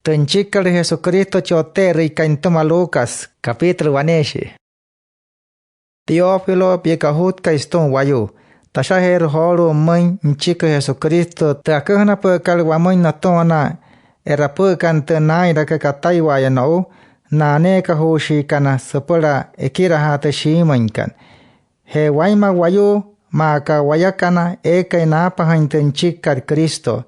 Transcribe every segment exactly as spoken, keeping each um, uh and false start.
Tü nüchikikalü Jesucristo chi O'tte'erüikai nütüma Lucas, capítulo waneeshii. Teófilo, pia kojutkai sütüma wayuu, tashajeerü joolu'u pümüin nüchiki Jesucristo, tü aküjünapü'ükat wamüin natüma na e'rapü'ükana tü naa'inrakat kataiwa'aya no'u, na aneekajuushiikana süpüla ekirajaa tü shiimüinkat. Je wainma wayuu, maa aka wayakana eekai naapajüin tü nüchikikat Cristo.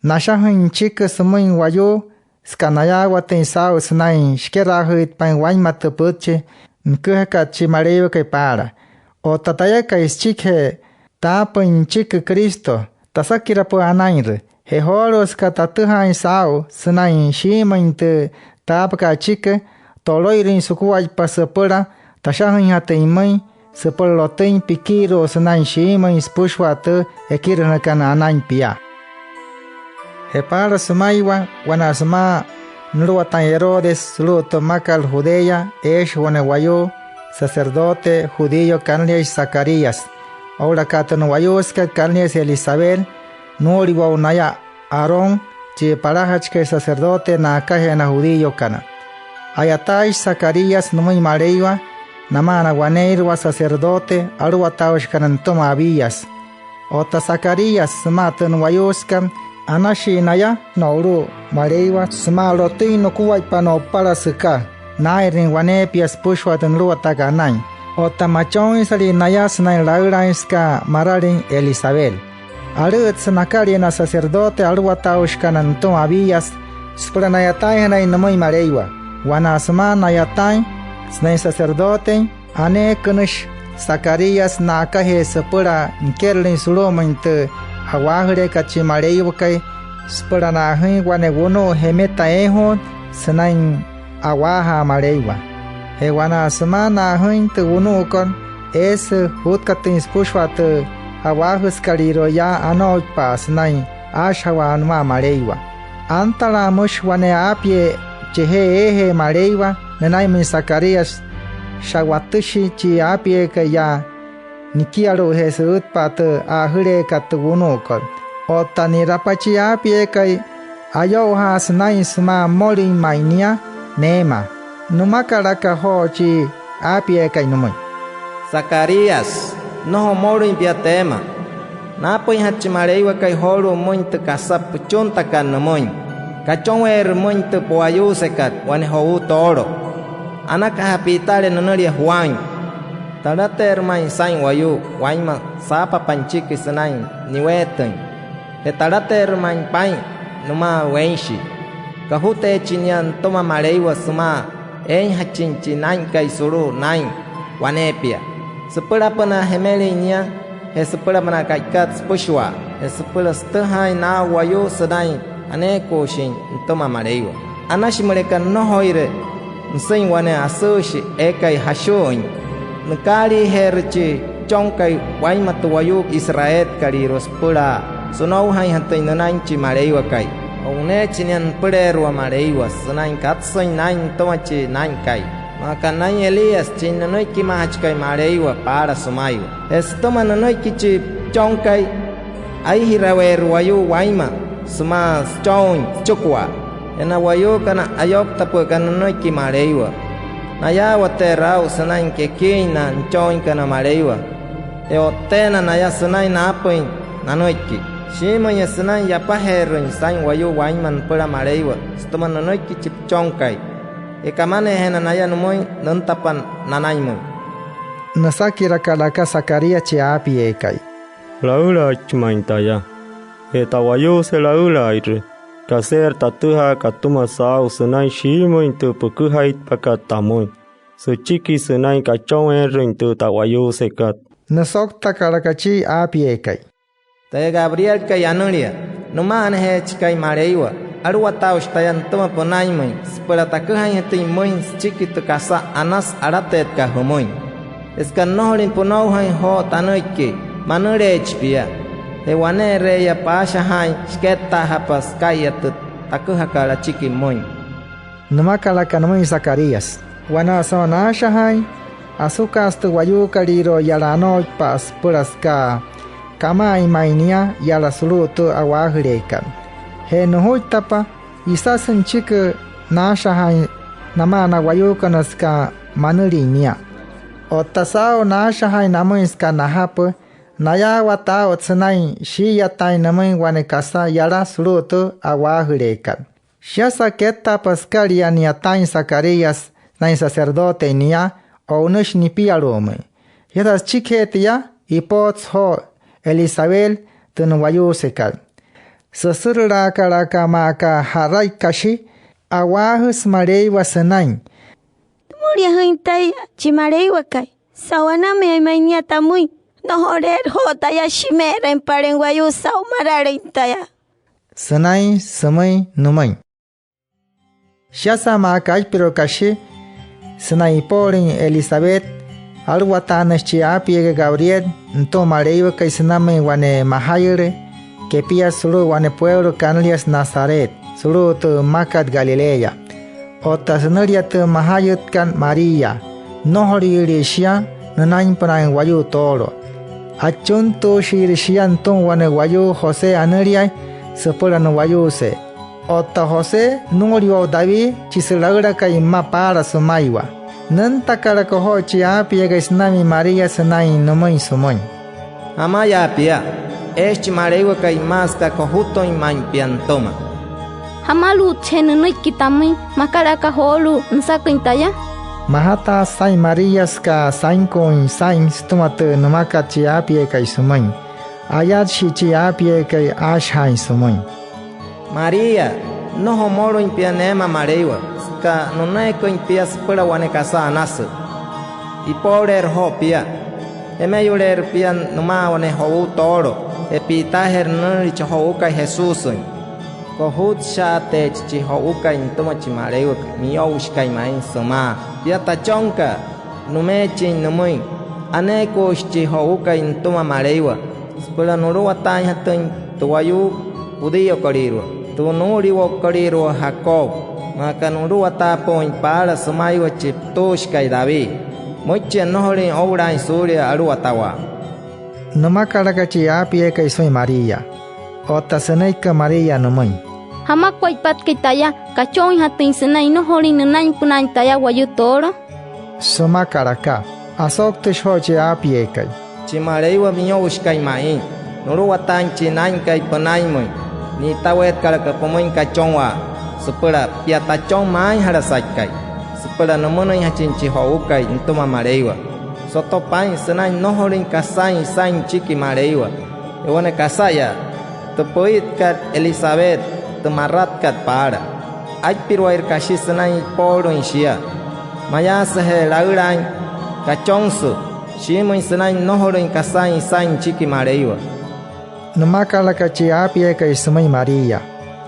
Nashajüin nüchiki sümüin wayuu, süka nayaawatüin saa'u sünain shikeraajüitpain wainma tü pütchi nüküjakat chi Maleiwakai paala. Otta tayakai, süchikijee taapüin nüchiki Cristo, tasakirapü'ü anainrü. Je joolu'u, süka tatüjaain saa'u sünain shiimüin tü taapakat achiki, tolo'irüin sukuaippa süpüla tashajüinjatüin pümüin süpüla lotüin pikiiru'u sünain shiimüin süpüshua tü ekirajünakat anain pia. Je paala sümaiwa, wanaa sümaa nuluwataain Herodes sulu'u tü mmakat Judea, eeshi wane wayuu sacerdote judío kanüliashi Zacarías. Oo'ulaka tü nu'wayuusekat kanüliashi Elisabet, nuu'uliwo'u naya Aarón, chi palajachikai sacerdote na'akajee na judíokana. A'yataashi Zacarías nümüin Maleiwa namaa na waneeirua sacerdote aluwataaushikana nütüma Abías. Otta Zacarías sümaa tü nu'wayuusekat, anashii naya no'ulu'u Maleiwa sümaa lotüin nukuaippa no'upala süka naa'inrüin waneepia süpüshua tü nuluwataakat anain. Otta machooinsalii naya sünain laülaain süka maralüin Elisabet. Alü'ütsü nakalia na sacerdote aluwataaushikana nütüma Abías süpüla na'yataainjanain nümüin Maleiwa. Wanaa sümaa na'yataain sünain sacerdotein, aneekünüshi Zacarías na'akajee süpüla nikerolüin sulu'umüin tü a'waajüleekat chi Maleiwakai süpüla na'ajüin wane wunu'u jemeta eejuut sünain a'waajaa Maleiwa. Je wanaa sümaa na'ajüin tü wunu'ukot, eesü jutkatüin süpüshua tü a'waajüsekalüirua yaa anooipa'a sünain aashajawaa nümaa Maleiwa. Antalaa müshi wane aapiee chejee eejee Maleiwa nünainmüin Zacarías, sha'watüshi chi aapieekai yaa nikialu'ujee sü'ütpa'a tü a'ajüleekat tü wunu'ukot. Otta ni'rapa chi aapieekai, ayo'ujaasü naa'in sümaa mmolüin ma'i nia neema. Nümakalaka joo chi aapieekai nümüin: —Zacarías, nnojo mmolüin pia teema. Naapüinjatü chi Maleiwakai joolu'u pümüin tü kasa püchuntakat nümüin. Kachonweerü pümüin tü pu'wayuusekat wane jo'uu toolo. Anakaja pi'itale nünülia Juan. Talateerü ma'i saa'in wayuu wainma saapapa nüchiki sünain niweetüin. Je talateerü ma'i paa'in nümaa weinshi. Kojuteechi nia nütüma Maleiwa sümaa eeinjachin chi Naa'inkai sulu'u naa'in waneepia, süpülapünaa jemelin nia je süpülapünaa ka'ikat süpüshua, je süpüla sütüjaain naa'u wayuu sünain aneekuushin nütüma Maleiwa. Anashi müleka nnojoire nüsüin wane asüüshi eekai jashu'uin, nükaaliijeerü chi püchonkai wainma tü wayuu Israelkalüirua süpüla sünoujainjatüin nünain chi Maleiwakai. O'uneechi nia nüpüleerua Maleiwa sünain katsüin naa'in nütüma chi Naa'inkai, maa aka naa'in Elías chi nünüikimaajachikai Maleiwa paala sümaiwa. Je sütüma nünüiki chi püchonkai, aijiraweerü wayuu wainma sümaa sücho'uin süchikua. Je na wayuukana, ayouktapü'ükana nünüiki Maleiwa, nayaawateerü aa'u sünain kekiin na nüchoinkana Maleiwa. Je o'tteena naya sünain naapüin nanüiki. Shiimüinya sünain yapajeerüin saa'in wayuu wainma nüpüla Maleiwa sütüma nünüiki chi püchonkai. Je kamaneejeena naya nümüin, nüntapa nanainmüin. Nüsakirakalaka Zacarías chi aapieekai: —Laülaaitshi ma'i taya. Je ta'wayuuse laülaairü, kaseerü tatüjaaka atüma saa'u sünain shiimüin tü püküjaitpakat tamüin süchiki sünain kachonweerüin tü ta'wayuusekat. Nüsouktakalaka chi aapieekai: —Taya Gabrielkai anülia, nüma'anajeechikai Maleiwa. Aluwataaushi taya nütüma pünainmüin süpüla taküjainjatüin pümüin süchiki tü kasa anasü alateetkat jümüin. Je süka nnojolüin pünoujain joo tanüiki, manüleechi pia. Je wane'ere'eya paashajaain shikettaajapa süka'iya tü taküjakat achiki pümüin. Nümakalaka nümüin Zacarías: —Wanaa sümaa naashajaain, asukaasü tü wayuukolüirua yala anooipa'a süpüla süka kama'ain ma'i nia yala sulu'u tü a'waajüleekat. Je nujuittapa, isasü nüchiki naashajaain namaa na wayuukana süka manülin nia. Otta saa'u naashajaain namüin süka najapü, nayaawata aa'ut sünain shii'iyataain nümüin wane kasa yala sulu'u tü a'waajüleekat. Shiasa kettaapa sükalia ni'yataain Zacarías sünain sacerdotein nia, o'unüshi nipialu'umüin. Shiasa süchikijee tia, ipootsü joo Elisabet tü nu'wayuusekat. Süsürülaakalaka maa aka ja'rai kashi, a'waajüsü Maleiwa sünain: —Tümüliajüin taya chi Maleiwakai saa'u anamiain ma'i nia tamüin. Nnojoleerü joo taya shime'erainpalain wayuu saa'u maralüin taya —sünain sümüin nümüin. Shiasa maa aka aipirua kashi sünain ipo'olüin Elisabet, aluwataanüshi chi aapieekai Gabriel nütüma Maleiwakai sünainmüin wane majayülü kepiasü sulu'u wane pueulo kanüliasü Nazaret, sulu'u tü mmakat Galilea. Otta sünülia tü majayütkat María, nnojoliyülii shia nünainpünaain wayuu toolo. Achuntuushiirü shia nütüma wane wayuu José anüliain süpüla nu'wayuuse. Otta José, nuu'uliwo'u David chi sülaülakai mma paala sümaiwa. Nüntakalaka joo chi aapieekai sünainmüin María sünain nümüin sümüin: —Jamaya pia, eeshi chi Maleiwakai pümaa süka kojutüin ma'i pia nütüma. ¿Jamalu'utshije nünüiki tamüin makalaka joolu'u nüsaküin taya? Majataasü saa'in María süka sainkuuin saa'in sütüma tü nümakat chi aapieekai sümüin. Ayatshii chi aapieekai aashajaain sümüin: —María, nnojo mmolüin pia neema Maleiwa süka nüneeküin pia süpüla wane kasa anasü. Ipooleerü joo pia. Jemeyuleerü pia nümaa wane jo'uu toolo je pi'itaajeerü nünülia chi jo'uukai Jesúsüin. Kojutshajateechi chi jo'uukai nütüma chi Maleiwakai miyo'ushikai ma'i sümaa. Pia tachonka, numeechin nümüin. Aneekuushi chi jo'uukai nütüma Maleiwa süpüla nuluwataainjatüin tü wayuu judíokolüirua, tü nuu'uliwo'ukolüirua Jacob, maa aka nuluwataapü'üin paala sümaiwa chi putuushikai David. Müichia nnojolüin oo'ulaain suulia aluwatawaa —nümakalaka chi aapieekai sümüin María. Otta sünüiki María nümüin: —¿Jamakuaippatkai taya kachooinjatüin sünain nnojolüin nünainpünaain taya wayuu toolo? —sümakalaka. Asouktüshi joo chi aapieekai: —Chi Maleiwa Miyo'ushikai ma'i, nuluwataain chi Naa'inkai pünainmüin. Ni'itaweetkalaka pümüin kachonwaa süpüla pia tachon maainjalasaikai süpüla nümünüinjachin chi jo'uukai nütüma Maleiwa. Soto paa'in sünain nnojolüin kasain isain nüchiki Maleiwa. Je wane kasaya, tü püitkat Elisabet, tü maratkat paala. Aipiruairü kashi sünain ipoolüin shia. Mayaasüje laülaain, kachonsü shiimüin sünain nnojolüin kasain isain nüchiki Maleiwa —nümakalaka chi aapieekai sümüin María.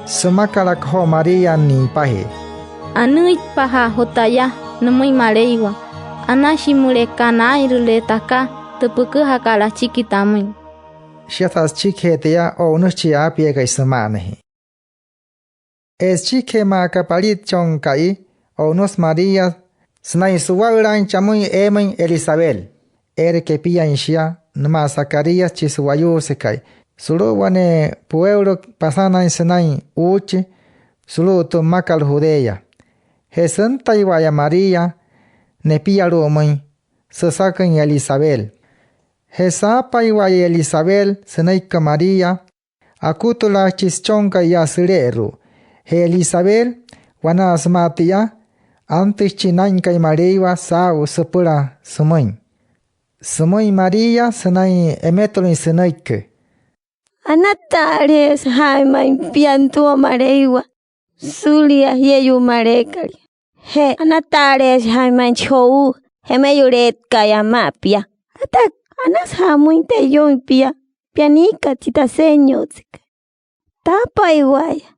Sümakalaka joo María ni'ipajee: —Anüitpaja'a joo taya nümüin Maleiwa. Anashi müleka naa'inrüle taka tü püküjakat achiki tamüin. Shiasa süchikijee tia, o'unüshi chi aapieekai süma'anajee. Je süchikijee maa aka palitchon ka'i, o'unüsü María sünain suwa'ülaain chamüin eemüin Elisabet, eere kepiain shia nümaa Zacarías chi su'wayuusekai, sulu'u wane pueulo pasanain sünain uuchi sulu'u tü mmakat Judea. Je süntaiwa'aya María nepialu'umüin süsaküin Elisabet. Je saapaiwa'aya Elisabet, sünüiki María, akutulaashi chi süchonkai yaa süle'eru'u. Je Elisabet, wanaa sümaa tia, antüshi chi Naa'inkai Maleiwa saa'u süpüla sümüin. Sümüin María sünain emetulüin sünüiki: —Anata'aleesü jaain ma'i pia nütüma Maleiwa suulia jieyuu maleekalia. Je anata'aleesü jaain ma'i chi jo'uu jemeyuleetkai amaa pia. Ataa anasü jamüin te'youin pia, pia niikat chi Tasenyotsekai. Taapaiwa'aya,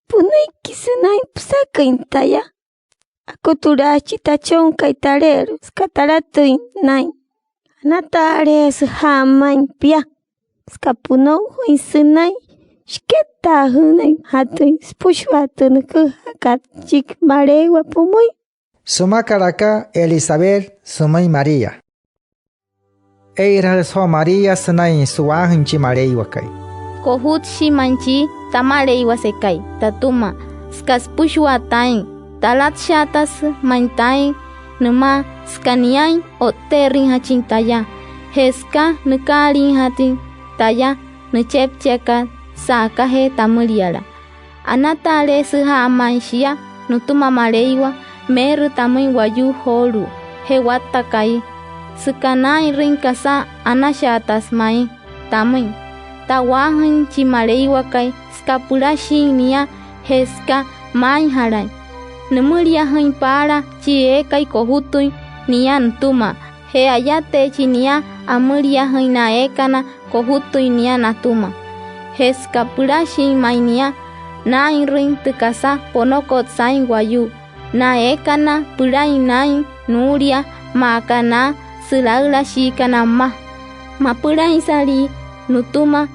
pünüiki sünain püsaküin taya. Akutulaashi chi tachonkai tale'eru'u süka talatüin naa'in. Anata'aleesü jaain ma'i pia süka pünoujain sünain shikettaajünüinjatüin süpüshua tü nüküjakat achiki Maleiwa pümüin —sümakalaka Elisabet sümüin María. Ee'irajüsü joo María sünain su'waajüin chi Maleiwakai: —Kojutshi ma'i chi Tamaleiwasekai tatüma. süka süpüshua taa'in. Talatshaatase ma'i taa'in nümaa süka niain o'tte'erüinjachin taya je süka nükaaliijatüin taya nüchepchiakat sa'akajee tamüliala. Anata'aleesüja'a ma'i shia nütüma Maleiwa meerü tamüin wayuu joolu'u je watta ka'i, süka naa'inrüin kasa anashaatasü ma'i tamüin. Ta'waajüin chi Maleiwakai süka pülashin nia je süka maainjalain. Nümüliajüin paala chi eekai kojutüin nia nütüma je ayateechi nia amüliajüin na eekana kojutüin nia natüma. Je süka pülashin ma'i nia, naa'inrüin tü kasa ponokot saa'in wayuu. Na eekana pülain naa'in nuulia maa aka na sülaülashiikana mma. Mapülainsalii nütüma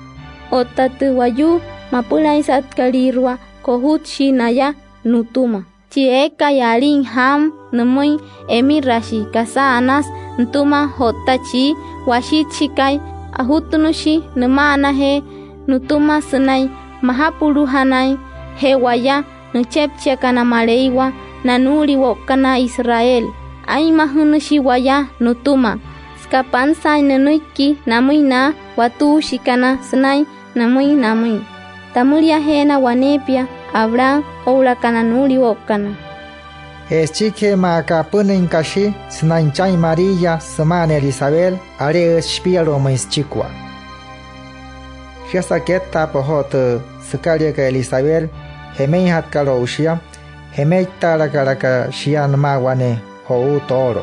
otta tü wayuu mapülainsatkalüirua kojutshi naya nütüma. Chi eekai alin Ham nümüin emirashi kasa anasü nütüma otta chi washitshikai, ajutünüshi nüma'anajee nütüma sünain majapulujanain je waya nüchepchiakana Maleiwa na nuu'uliwo'ukana Israel. Aa'inmajünüshi waya nütüma süka pansaain nünüiki namüin na watuushikana sünain nümüin namüin: Tamüliajeena waneepia Abraham oo'ulaka na nuu'uliwo'ukana. Je süchikijee maa aka apünüin kashi sünain chain María süma'ana Elisabet, ale'ejüsü shipialu'umüin süchikua. Shiasa kettaapa joo tü sükaliakat Elisabet, jemeijatkat o'u shia, jemeitaalakalaka shia nümaa wane jo'uu toolo.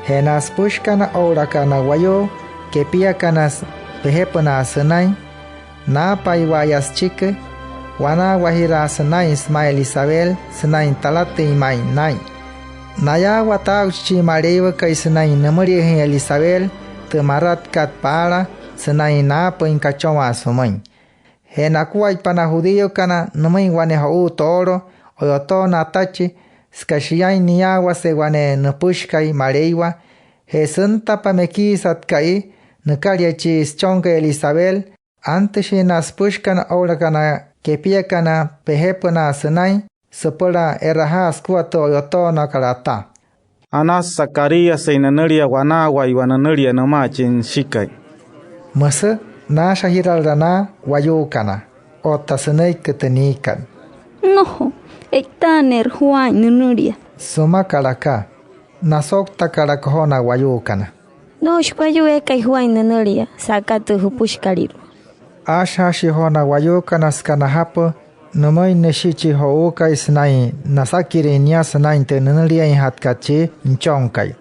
Je na süpüshikana oo'ulaka na wayuu kepiakana pejepünaa sünain, naapaiwa'aya süchiki, wanaawajiraasü naa'in sümaa Elisabet sünain talatüin ma'i naa'in. Nayaawata aa'uchi chi Maleiwakai sünain nümüliajüin Elisabet tü maratkat paala sünain naapüin kachonwaa sümüin. Je nakuaippa na judíokana nümüin wane jo'uu toolo, o'yotoona atachi, süka shiain niyaawase wane nüpüshikai Maleiwa. Je süntapa mekiisat ka'i nükalia chi süchonkai Elisabet, antüshii na süpüshikana oo'ulaka na kepiakana pejepünaa sünain süpüla e'rajaa sükua tü o'yotoonakat ata. Anasü Zacaríasüin nünülia wanaawaiwa nünülia nümaa chi Nüshikai, müsü naashajirala na wayuukana. Otta sünüiki tü niikat: —Nnojo, e'itaaneerü Juan nünülia —sümakalaka. Nasouktakalaka joo na wayuukana: —Nooshi wayuu eekai Juan nünülia sa'aka tü jüpüshikalüirua. Aashajaashi joo na wayuukana süka najapü nümüin nüshi chi jo'uukai sünain nasakirüin nia sünain tü nünüliainjatkat chi nüchonkai.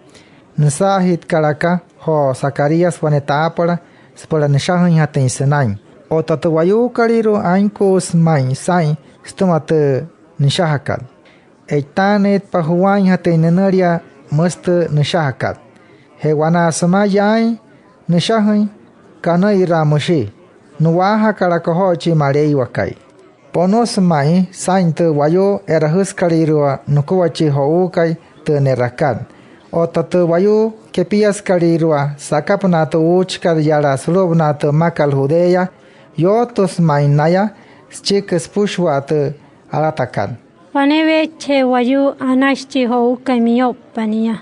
Nüsaajitkalaka joo Zacarías wane taapüla süpüla nüshajüinjatüin sünain. Otta tü wayuukolüirua, ainkuusü ma'i saa'in sütüma tü nüshajakat. E'itaanüitpa Juanjatüin nünülia, müsü tü nüshajakat. Je wanaa sümaa yaain nüshajüin, kanü'iraa müshi. Nu'waajakalaka joo chi Maleiwakai. Ponosü ma'i saa'in tü wayuu e'rajüsükalüirua nukua chi jo'uukai tü ne'rakat. Otta tü wayuu kepiasükalüirua sa'akapünaa tü uuchikat yala sulu'upünaa tü mmakat Judea, yootüsü ma'i naya süchiki süpüshua tü alatakat. —Waneweechijee wayuu, anashi chi jo'uukai miyo'upa nia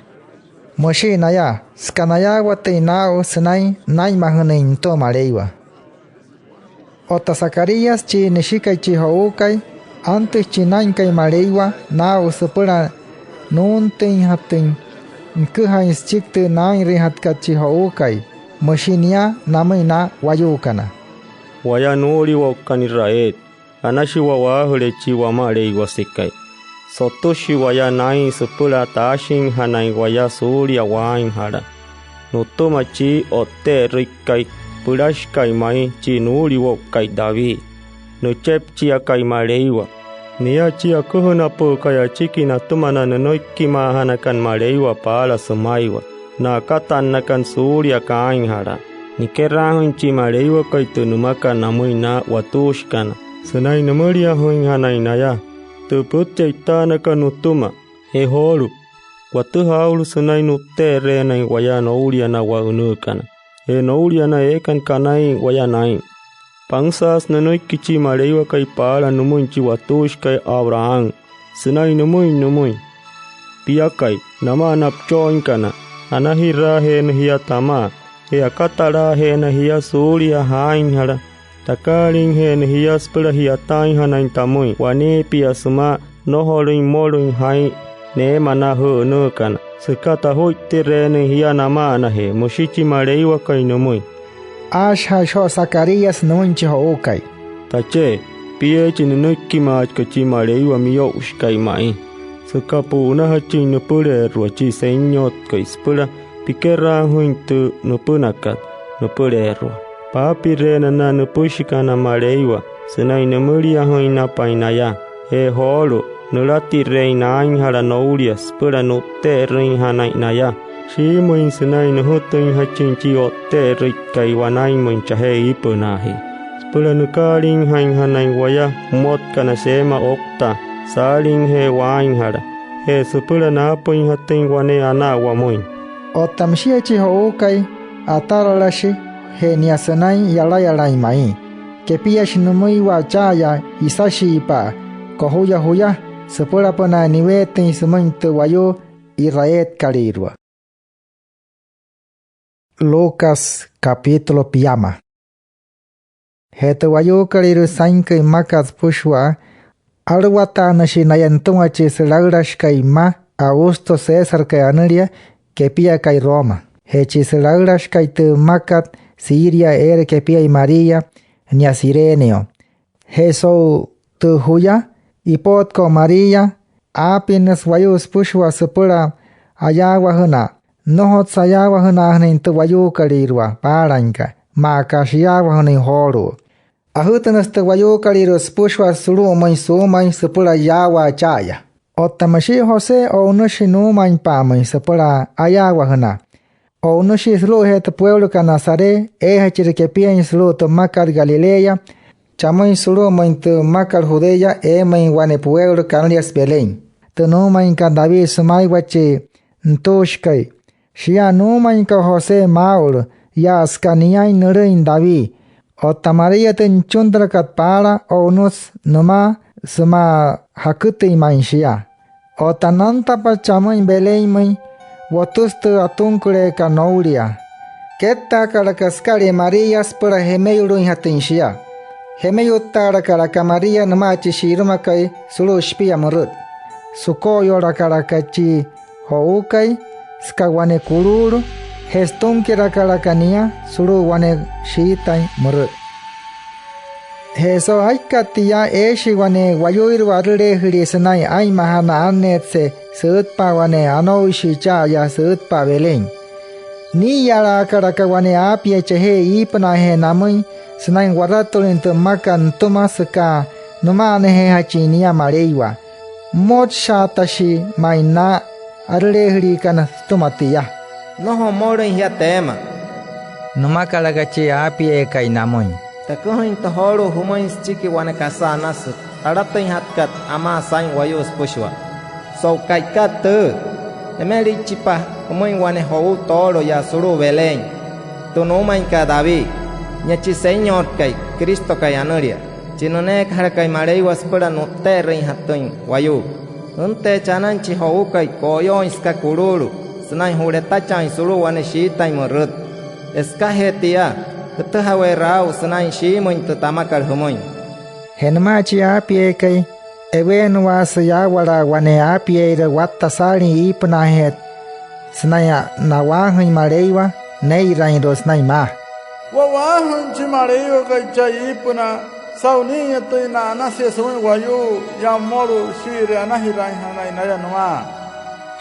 —müshii naya, süka nayaawatüin naa'u sünain naa'inmajünüin nütüma Maleiwa. Otta Zacarías, chi nüshikai chi jo'uukai, antüshi chi Naa'inkai Maleiwa naa'u süpüla nuuntüinjatüin nüküjain süchiki tü naa'inrüinjatkat chi jo'uukai. Müshi nia namüin na wayuukana: —Waya nuu'uliwo'ukana Israel, anashi wa'waajüle chi Wamaleiwasekai. Sotüshi waya naa'in süpüla taashinjanain waya suulia waainjala nütüma chi O'tte'erüikai pülashikai ma'i, chi nuu'uliwo'ukai David, nüchepchiakai Maleiwa. Nia chi aküjünapü'ükai achiki natüma na nünüikimaajanakana Maleiwa paala sümaiwa, na akatannakana suulia kaainjalaa. Nikeraajüin chi Maleiwakai tü nümakat namüin na watuushikana sünain nümüliajüinjanain naya tü pütchi e'itaanakat nütüma. Je joolu'u, watüjaa aa'ulu sünain nu'tte'ereenain waya noulia na wa'ünüükana je noulia na eekana kanain waya naa'in. Pansaasü nünüiki chi Maleiwakai paala nümüin chi watuushikai Abraham sünain nümüin nümüin: “Piakai namaa na püchooinkana, anajiraajeena jia tamaa je akatalaajeena jia suulia jaainjala. Takaaliijeena jia süpüla ji'yataainjanain tamüin waneepia sümaa nnojolüin mmolüin jaa'in neema na jü'ünüükana, süka tajuittireenain jia nama'anajee”, müshi chi Maleiwakai nümüin. Aashajaashi joo Zacarías nümüin chi jo'uukai: “Tachee, pieechi nünüikimaajachikai chi Maleiwa Miyo'ushikai ma'i süka pu'unajachin nüpüleerua chi Senyotkai süpüla pikeraajüin tü nüpünakat nüpüleerua. Paapireena na nüpüshikana Maleiwa sünain nümüliajüinapain naya. Je joolu'u, nülatireein naainjala noulia süpüla nu'tte'erüinjanain naya. Shiimüin sünain nüjütüinjachin chi O'tte'erüikai wanainmüin chajee iipünaajee süpüla nükaaliijainjanain waya mmotkana sheema ouktaa saaliijee waainjala je süpüla naapüinjatüin wane anaa wamüin”. Otta müshia chi jo'uukai, ataralashi je nia sünain yalayalain ma'i. Kepiashi nümüiwa cha'aya isashiipa'a kojuya juya süpülapünaa niweetüin sümüin tü wayuu israelkalüirua. Lucas capítulo piama. Je tü wayuukolüirua sainküin mmakat süpüshua, aluwataanüshii naya nütüma chi sülaülashikai mma Augusto Césarkai anülia kepiakai Roma. Je chi sülaülashikai tü mmakat Siria eere kepiain María, nia Cirenio. Je so'u tü juya ipootkot María, aapinnüsü wayuu süpüshua süpüla ayaawajünaa. Nnojotsü ayaawajünaajünüin tü wayuukolüirua paalainka, maa aka shiyaawajünüin joolu'u. Ajütünüsü tü wayuukolüirua süpüshua sulu'umüin suumain süpüla yaawaa cha'aya. Otta müshia José, o'unüshi nuumainpa'amüin süpüla ayaawajünaa. O'unüshii sulu'ujee tü pueulokat Nazaret, eejachire kepiain sulu'u tü mmakat Galilea, chamüin sulu'umüin tü mmakat Judea eemüin wane pueulo kanüliasü Belén, tü nuumainkat David sümaiwa chi nütuushikai. Shia nuumainkat José maa'ulu yaa süka niain nülüin David. Otta María, tü nüchuntülakat paala, o'unüsü nümaa sümaa jakütüin ma'i shia. Otta nantapa chamüin Belénmüin, wotüsü tü atunküleekat noulia. Kettaakalaka sükalia María süpüla jemeyulüinjatüin shia. Jemeyuttaalakalaka María nümaa chi shi'irumakai sulu'u shipia mürüt. Süko'oyolakalaka chi jo'uukai süka wane kuluulu, je sütunkirakalaka nia sulu'u wane shiitain mürüt. Je so'u aikat tia, eeshii wane wayuuirua arüleejülii sünain aa'inmajaa na'anneetse sü'ütpa'a wane anoujishii cha'aya sü'ütpa'a Belén. Nii'iyalaakalaka wane aapiee chajee iipünaajee namüin sünain waratulüin tü mmakat nütüma süka nüma'anajeejachin nia Maleiwa. Mmotshaatashii ma'i na arüleejüliikana sütüma tia. —Nnojo mmolüin jia teema —nümakalaka chi aapieekai namüin—. Taküjüinta joolu'u jümüin süchiki wane kasa anasü talatüinjatkat amaa saa'in wayuu süpüshua. So'u ka'ikat tüü, emelichipa jümüin wane jo'uu toolo yaa sulu'u Belén, tü nuumainkat David. Nia chi Senyotkai, Cristokai anülia, chi nüneekajalakai Maleiwa süpüla nu'tte'erüinjatüin wayuu. Jünteechi anain chi jo'uukai ko'oyooin süka kuluulu sünain ju'letachaain sulu'u wane shiitain mürüt. Je sükajee tia, jütüjaweerü aa'u sünain shiimüin tü tamakat jümüin. Je nümaa chi aapieekai, eweenuwaasü yaawalaa wane aapieeirua watta saalin iipünaajee sünain na'waajüin Maleiwa nee'iraainru'u sünain maa: —Wa'waajüin chi Maleiwakai chaya iipünaa saa'u nii'iyatüin na'anasia sümüin wayuu yaa mmolu'u shii'iree anajiraainjanain naya nümaa.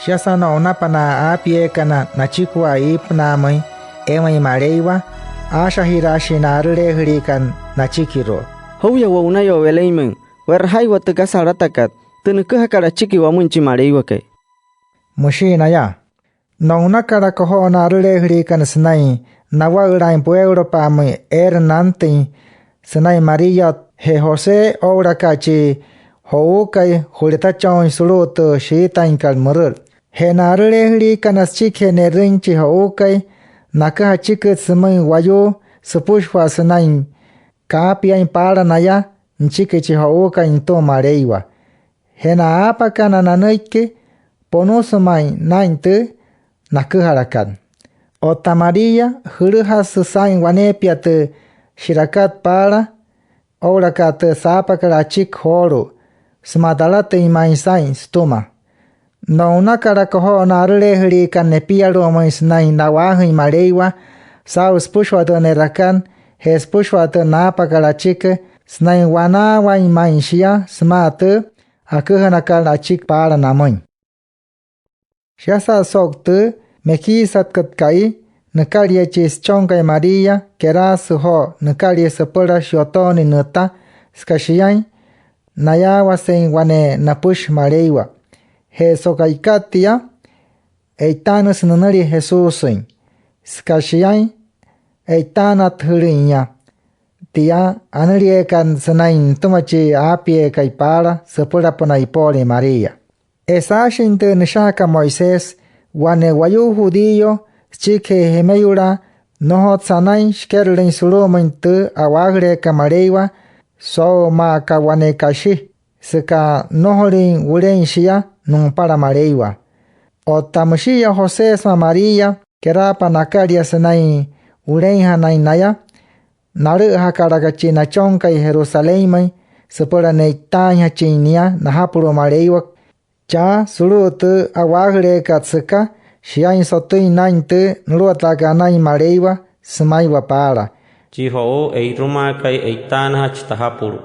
Shiasa no'unapa na aapieekana nachikua iipünaamüin eemüin Maleiwa, aashajiraashii na arüleejüliikana nachikiru'u: —Joo'uya wo'unayoo Belénmüin we'rajaiwa tü kasa alatakat, tü nüküjakat achiki wamüin chi Maleiwakai —müshii naya. No'unakalaka joo na arüleejüliikana sünain nawa'ülaain pueulopa'amüin eere nantüin sünain María je José oo'ulaka chi jo'uukai ju'letachooin sulu'u tü shiitainkat mürüt. Je na arüleejüliikana, süchikijee ne'rüin chi jo'uukai, naküja achikit sümüin wayuu süpüshua sünain kaapiain paala naya nüchiki chi jo'uukai nütüma Maleiwa. Je na aapakana nanüiki, ponüsü ma'i naa'in tü naküjalakat. Otta María, jülüjasü saa'in waneepia tü shi'rakat paala oo'ulaka tü saapakat achiki joolu'u sümaa talatüin ma'i saa'in sütüma. No'unakalaka joo na arüleejüliikana nepialu'umüin sünain na'waajüin Maleiwa saa'u süpüshua tü ne'rakat je süpüshua tü naapakat achiki sünain wanaawain ma'i shia sümaa tü aküjünakat achiki paala namüin. Shiasa so'u tü mekiisatkat ka'i, nükalia chi süchonkai María keraasü joo nükalia süpüla shi'yotoonüin nüta süka shiain nayaawasein wane napüshi Maleiwa. Je so'u ka'ikat tia, e'itaanüsü nünülia Jesúsüin süka shiain e'itaanatüjülüin nia tia anülieekat sünain nütüma chi aapieekai paala süpülapünaa ipoolin María. Je saashin tü nüshajakat Moisés, wane wayuu judío süchikijee jemeyulaa, nnojotsü anain shikerolüin sulu'umüin tü a'waajüleekat Maleiwa so'u maa aka wane kashi süka nnojolüin wulein shia nu'upala Maleiwa. Otta müshi'iya José sümaa María, keraapa nakalia sünain wuleinjanain naya, nalü'üjakalaka chi nachonkai Jerusalénmüin süpüla ne'itaainjachin nia najapulu'u Maleiwa chaa sulu'u tü a'waajüleekat süka shiain sotüin naa'in tü nuluwataakat anain Maleiwa sümaiwa paala: Chi jo'uu e'irumaakai, e'itaanajachi tajapulu'u.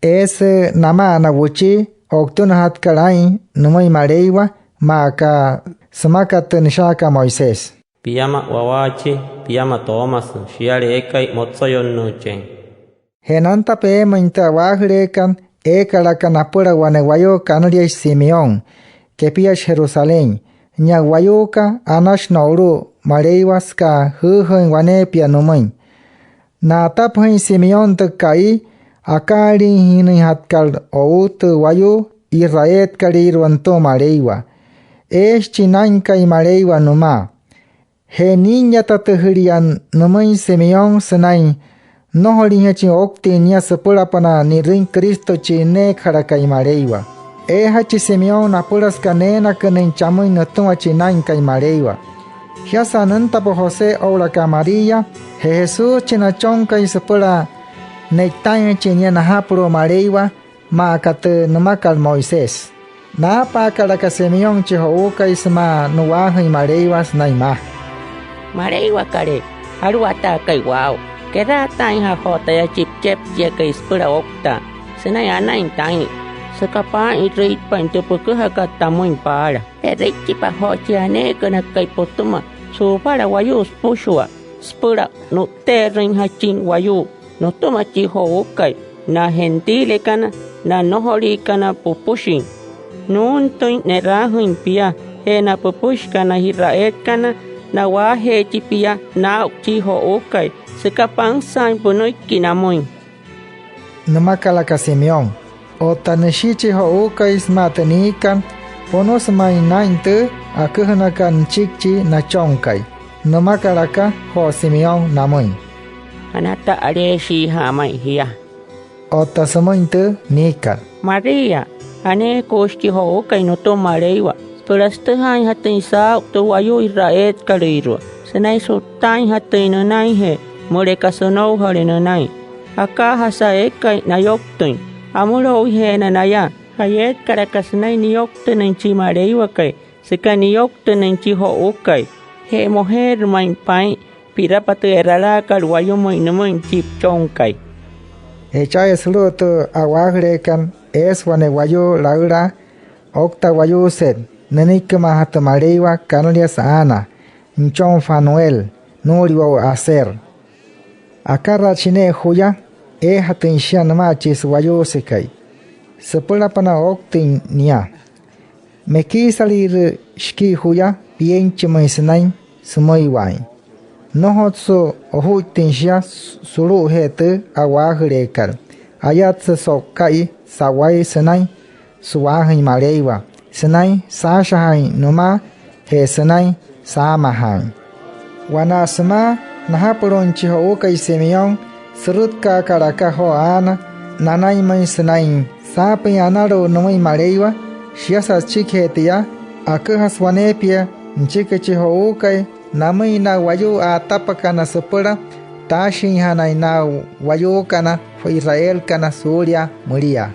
Eesü nama'ana wuchii o'utünajatkat aa'in nümüin Maleiwa, maa aka sümakat tü nüshajakat Moisés: Piama wawaachi, piama toomasü shiale eekai motsoyonnüüchein. Je nantapa eemüin tü a'waajüleekat, eekalaka napüla wane wayuu kanüliashi Simeón, kepiashi Jerusalén. Nia wayuuka, anashi no'ulu'u Maleiwa süka jüüjüüin waneepia nümüin. Na'atapajüin Simeón tü ka'i akaaliijünüinjatkat o'u tü wayuu israelkalüirua nütüma Maleiwa. Eeshi chi Naa'inkai Maleiwa nümaa. Je nii'iyatatüjülia nümüin Simeón sünain nnojoliinjachin ouktüin nia süpülapünaa ni'rüin Cristo chi nüneekajalakai Maleiwa. Eejachi Simeón napüla süka neenakünüin chamüin nütüma chi Naa'inkai Maleiwa. Shiasa nüntapa José oo'ulaka María je Jesús chi nachonkai süpüla ne'itaainjachin nia najapulu'u Maleiwa, maa aka tü nümakat Moisés. Naapaakalaka Simeón chi jo'uukai sümaa nu'waajüin Maleiwa sünain maa: —Maleiwakalee, Aluwataakai waa'u, keraataainja'a joo taya chi püchepchiakai süpüla ouktaa sünain anain taa'in, süka paa'inrüitpain tü püküjakat tamüin paala. E'rüichipa joo chi aneekünakai pütüma su'upala wayuu süpüshua süpüla nu'tte'erüinjachin wayuu nütüma chi jo'uukai, na gentilekana, na nnojoliikana püpüshin. Nuuntüin ne'raajüin pia, je na püpüshikana israelkana, na'waajeechi pia naa'u chi jo'uukai süka pansaain pünüiki namüin —nümakalaka Simeón. Otta nüshi chi jo'uukai sümaa tü niikat, ponüsü ma'i naa'in tü aküjünakat nüchiki chi nachonkai. Nümakalaka joo Simeón namüin: —Anata'aleeshiija'a ma'i jia. Otta sümüin tü niikat: —María, aneekuushi chi jo'uukai nütüma Maleiwa süpüla sütüjaainjatüin saa'u tü wayuu israelkalüirua sünain su'ttaainjatüin nünainjee müleka sünoujale nünain. Akaajasa eekai nayouktüin, amülouijeena naya. Jayeetkalaka sünain niyouktünüin chi Maleiwakai süka niyouktünüin chi jo'uukai. Je mojeerü ma'i paa'in pi'rapa tü e'ralaakat wayumüin nümüin chi püchonkai. Je cha'aya sulu'u tü a'waajüleekat, eesü wane wayuu laülaa oukta wayuuset nünüikimaajatü Maleiwa, kanüliasü Ana, nüchon Fanuel, nuu'uliwo'u Aser. Akaraatshi ne'e juya eejatüin shia nümaa chi su'wayuusekai süpülapünaa ouktüin nia. Mekiisalüirü shikii juya pienchimüin sünain sümüiwaain. Nnojotsü ojuittüin shia su-, sulu'ujee tü a'waajüleekat. Ayatsü so'u ka'i sa'wai sünain su'waajüin Maleiwa, sünain saashajaain nümaa je sünain saamajaain. Wanaa sümaa najapulu'uin chi jo'uukai Simeón, Sürütkaakalaka joo aana nanainmüin sünain saapüin analu'ut nümüin Maleiwa. Shiasa süchikijee tia, aküjasü waneepia nüchiki chi jo'uukai namüin na wayuu a'atapakana süpüla taashinjanain na wayuukana Israelkana suulia müliaa.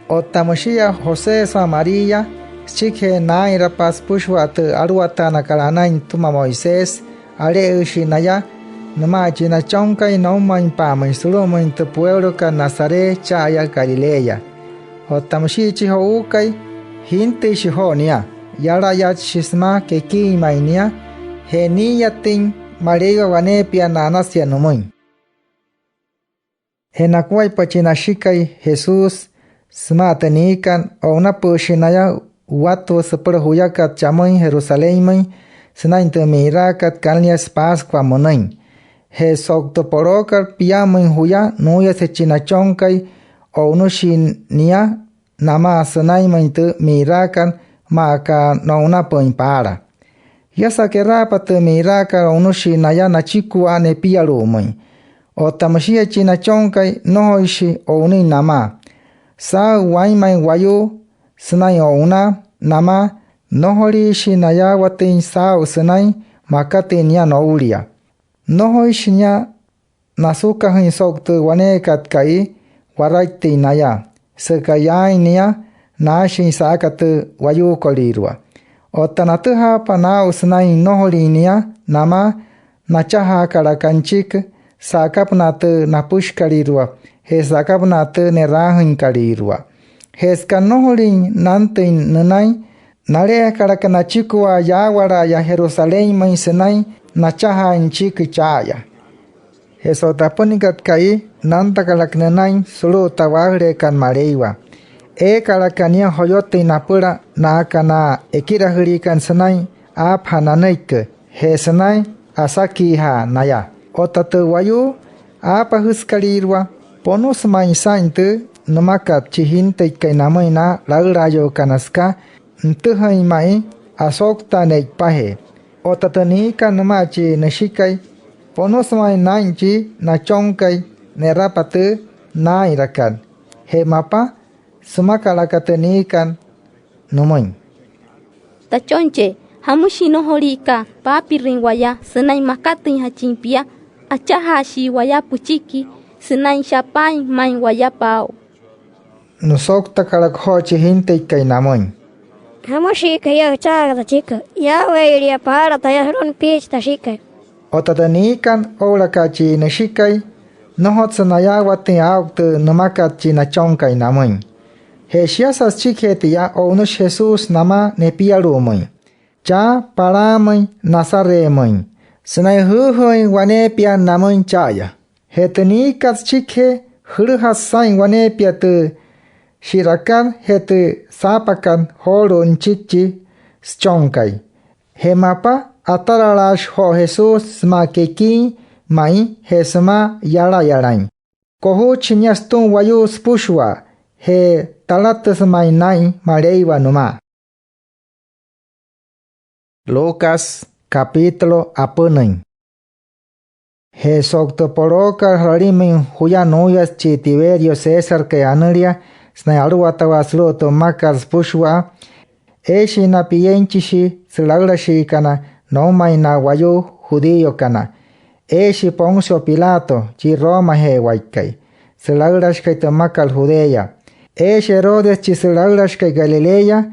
Otta müshia José sümaa María, süchikijee naa'inrapa süpüshua tü aluwataanakat anain nütüma Moisés, ale'ejüshii naya nümaa chi nachonkai noumainpa'amüin sulu'umüin tü pueulokat Nazaret cha'aya Galilea. Otta müshia chi jo'uukai, jintüishi joo nia. Yalayatshi sümaa kekiin ma'i nia, je nii'iyatüin Maleiwa waneepia na'anasia nümüin. Je nakuaippa chi nashikai Jesús sümaa tü niikat, o'unapü'üshii naya wattüwa süpüla juyakat chamüin Jerusalénmüin sünain tü mi'iraakat kanüliasü Pascua münüin. Je so'u tü polookat piammüin juya, nuuyase chi nachonkai, o'unüshii nia namaa sünainmüin tü mi'iraakat maa aka no'unapü'üin paala. Shiasa keraapa tü mi'iraakat, o'unüshii naya nachikua nepialu'umüin. Otta müshia chi nachonkai, nnojoishi o'unüin namaa. Saa'u wainmain wayuu sünain o'unaa namaa, nnojoliishii nayaawatüin saa'u sünain makatüin nia noulia. Nnojoishi nia nasukajüin so'u tü waneekat ka'i waraittüin naya, süka yaain nia naashin sa'aka tü wayuukolüirua. Otta natüjaapa naa'u sünain nnojolin nia namaa, nachajaakalaka nüchiki sa'akapünaa tü napüshikalüirua je sa'akapünaa tü ne'raajüinkalüirua. Je süka nnojolin nantüin nünain, nale'ejakalaka nachikua yaawala'aya Jerusalénmüin sünain nachajaain nüchiki cha'aya. Je so'u tü apünüinkat ka'i, nantakalaka nünain sulu'u tü a'waajüleekat Maleiwa. Eekalaka nia joyotüin napüla na'aka na ekirajüliikana sünain aapajaa nanüiki je sünain asakiijaa naya. Otta tü wayuu aapajüsükalüirua, ponüsü ma'i saa'in tü nümakat chi jintüikai namüin na laülaayuukana süka nütüjüin ma'i asouktaa ne'ipajee. Otta tü niikat nümaa chi nüshikai, ponüsü ma'i naa'in chi nachonkai ne'rapa tü naa'inrakat. Je mapa, sümakalaka tü niikat nümüin: —Tachonchee, ¿jamüshii nnojoliika paapirüin waya sünain makatüinjachin pia? Achajaashii waya püchiki sünain shapaain ma'i waya paa'u. Nüsouktakalaka joo chi jintüikai namüin: —¿Jamüshiika jia jüchajaka tachiki? Yaawee'iria paala taya sulu'u nipiichi tashikai. Otta tü niikat oo'ulaka chi nüshikai, nnojotsü nayaawatüin aa'u tü nümakat chi nachonkai namüin. Je shiasa süchikijee tia, o'unüshi Jesús namaa nepialu'umüin chaa palaamüin Nazaretmüin sünain jüüjüüin waneepia namüin cha'aya. Je tü niikat süchikijee, jülüjasü saa'in waneepia tü shi'rakat je tü saapakat joolu'u nüchiki chi süchonkai. Je mapa, ataralaashi joo Jesús sümaa kekiin ma'i je sümaa yalayalain. Kojutshi nia sütüma wayuu süpüshua je talatüsü ma'i naa'in Maleiwa nümaa. Lucas capítulo apünüin. Je so'u tü polookat jalalimüin juya nuuyase chi Tiberio Césarkai anülia sünain aluwatawaa sulu'u tü mmakat süpüshua, eeshii na pienchishii sülaülashiikana noumain na wayuu judíokana. Eeshi Poncio Pilato chi Romaje'ewaikai sülaülashikai tü mmakat Judea. Eeshi Herodes chi sülaülashikai Galilea.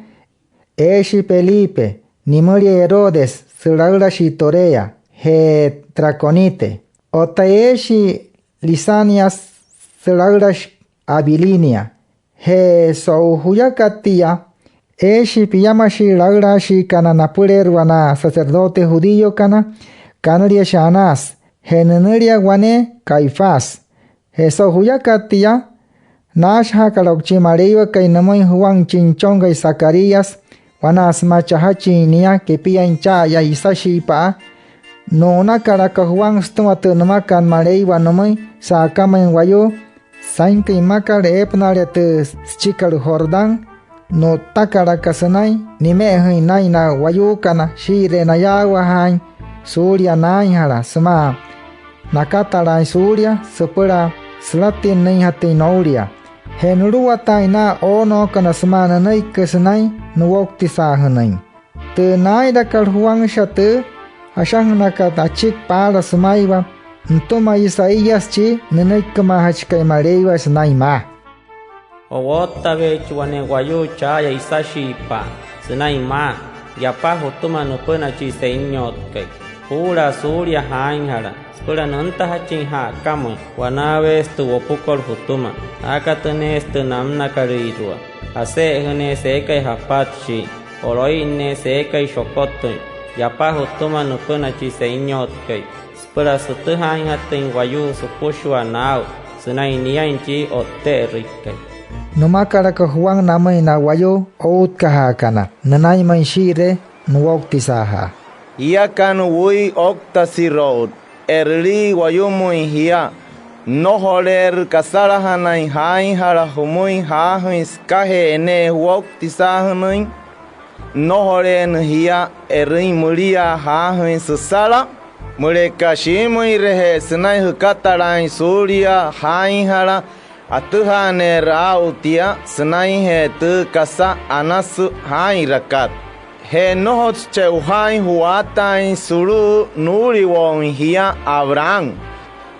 Eeshi Felipe, nimülia Herodes, sülaülashi Iturea je Traconite. Otta eeshi Lisanias, sülaülashi Abilinia. Je so'u juyakat tia, eeshi piamashii laülaashiikana napüleerua na sacerdote judíokana, kanüliashi Anás je nünülia wane Caifás. Je so'u juyakat tia, naashajaakalaka chi Maleiwakai nümüin Juan chi nüchonkai Zacarías wanaa sümaa chajachin nia kepiain cha'aya isashiipa'a. Nu'unakalaka Juan sütüma tü nümakat Maleiwa nümüin sa'akamüin wayuu sainküin mmakat eepünaale tü süchikat Jordán, nu'ttakalaka sünain nime'ejüin naa'in na wayuukana shii'iree nayaawajaain suulia naainjala sümaa nakatalaain suulia süpüla sülatinnüinjatüin noulia. Je nuluwataain na oonookana sümaa nünüiki sünain nuwoutisaajünüin. Tü naa'inrakat Juan, shia tü ashajünakat achiki paala sümaiwa nütüma Isaías chi nünüikimaajachikai Maleiwa sünain maa: Owottaweechi wane wayuu cha'aya isashiipa'a sünain maa: Yapa jütüma nüpüna chi Senyotkai. Juu'ulaa suulia jaainjala süpüla nüntajachin ja'akamüin, wanaaweesü tü wopukot jütüma, aakatüneesü tü namünakalüirua, ase'ejüneesü eekai japatshii, olo'inneesü eekai shokotüin. Yapa jütüma nüpüna chi Senyotkai süpüla sütüjaainjatüin wayuu süpüshua naa'u sünain niain chi O'tte'erüikai. Nümakalaka Juan namüin na wayuu outkajaakana nünainmüin shii'iree nuwoutisaajaa: —Jiakana wüi ouktasiro'ut, e'rülii wayumüin jia. Nnojoleerü kasalajanain jaainjala jümüin jaajüin sükajee ne'e juwoutisaajünüin. Nnojoleena jia e'rüin müliaa jaajüin süsala. Müleka shiimüinreje sünain jükatalaain suulia jaainjala, atüjaaneerü aa'u tia sünainjee tü kasa anasü jaa'inrakat. Je nnojotsü che'ojaain ju'waataain sulu'u nuu'uliwo'uin jia Abraham.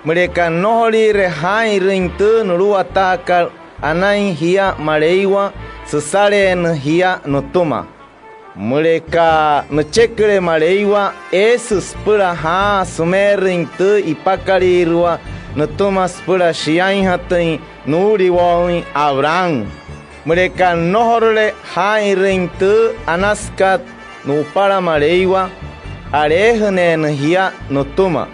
Müleka nnojoliire jaa'inrüin tü nuluwataakat anain jia Maleiwa, süsaleena jia nütüma. Müleka nücheküle Maleiwa, eesü süpüla jaa sümeerüin tü ipakalüirua nütüma süpüla shiainjatüin nuu'uliwo'uin Abraham. Müleka nnojorule jaa'inrüin tü anasükat nu'upala Maleiwa, aleejüneena jia nütüma.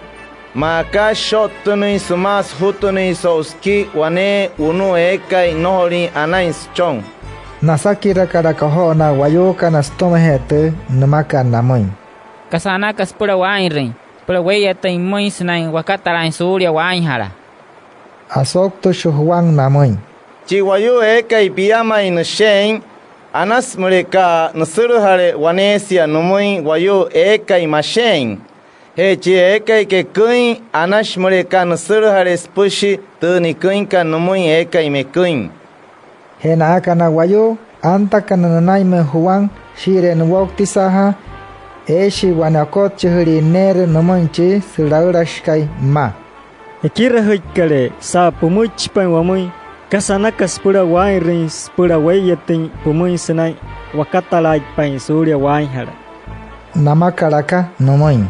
Maa aka süsho'ttünüin sümaa sujutünüin so'u siki wane wunu'u eekai nnojolin anain süchon. Nasakirakalaka joo na wayuukana sütümajee tü nümakat namüin: —¿Kasa anaka süpüla waa'inrüin süpüla wee'iyatüin pümüin sünain wakatalaain suulia waainjala? Asouktüshi Juan namüin: —Chi wayuu eekai piamain nüshe'in, anasü müleka nüsülajale waneesia nümüin wayuu eekai mashe'in. Je chi eekai keküin, anashi müleka nüsülajale süpüshi tü niküinkat nümüin eekai meküin. Je na'aka na wayuu antakana nünainmüin Juan shii'iree nuwoutisaajaa, eeshii wane okotchijülii neerü nümüin chi sülaülashikai mma: —Ekirajüikalee, saa'u pümüichipain wamüin, ¿kasa anaka süpüla waa'inrüin süpüla wee'iyatüin pümüin sünain wakatalaaitpain suulia waainjala? —namakalaka nümüin.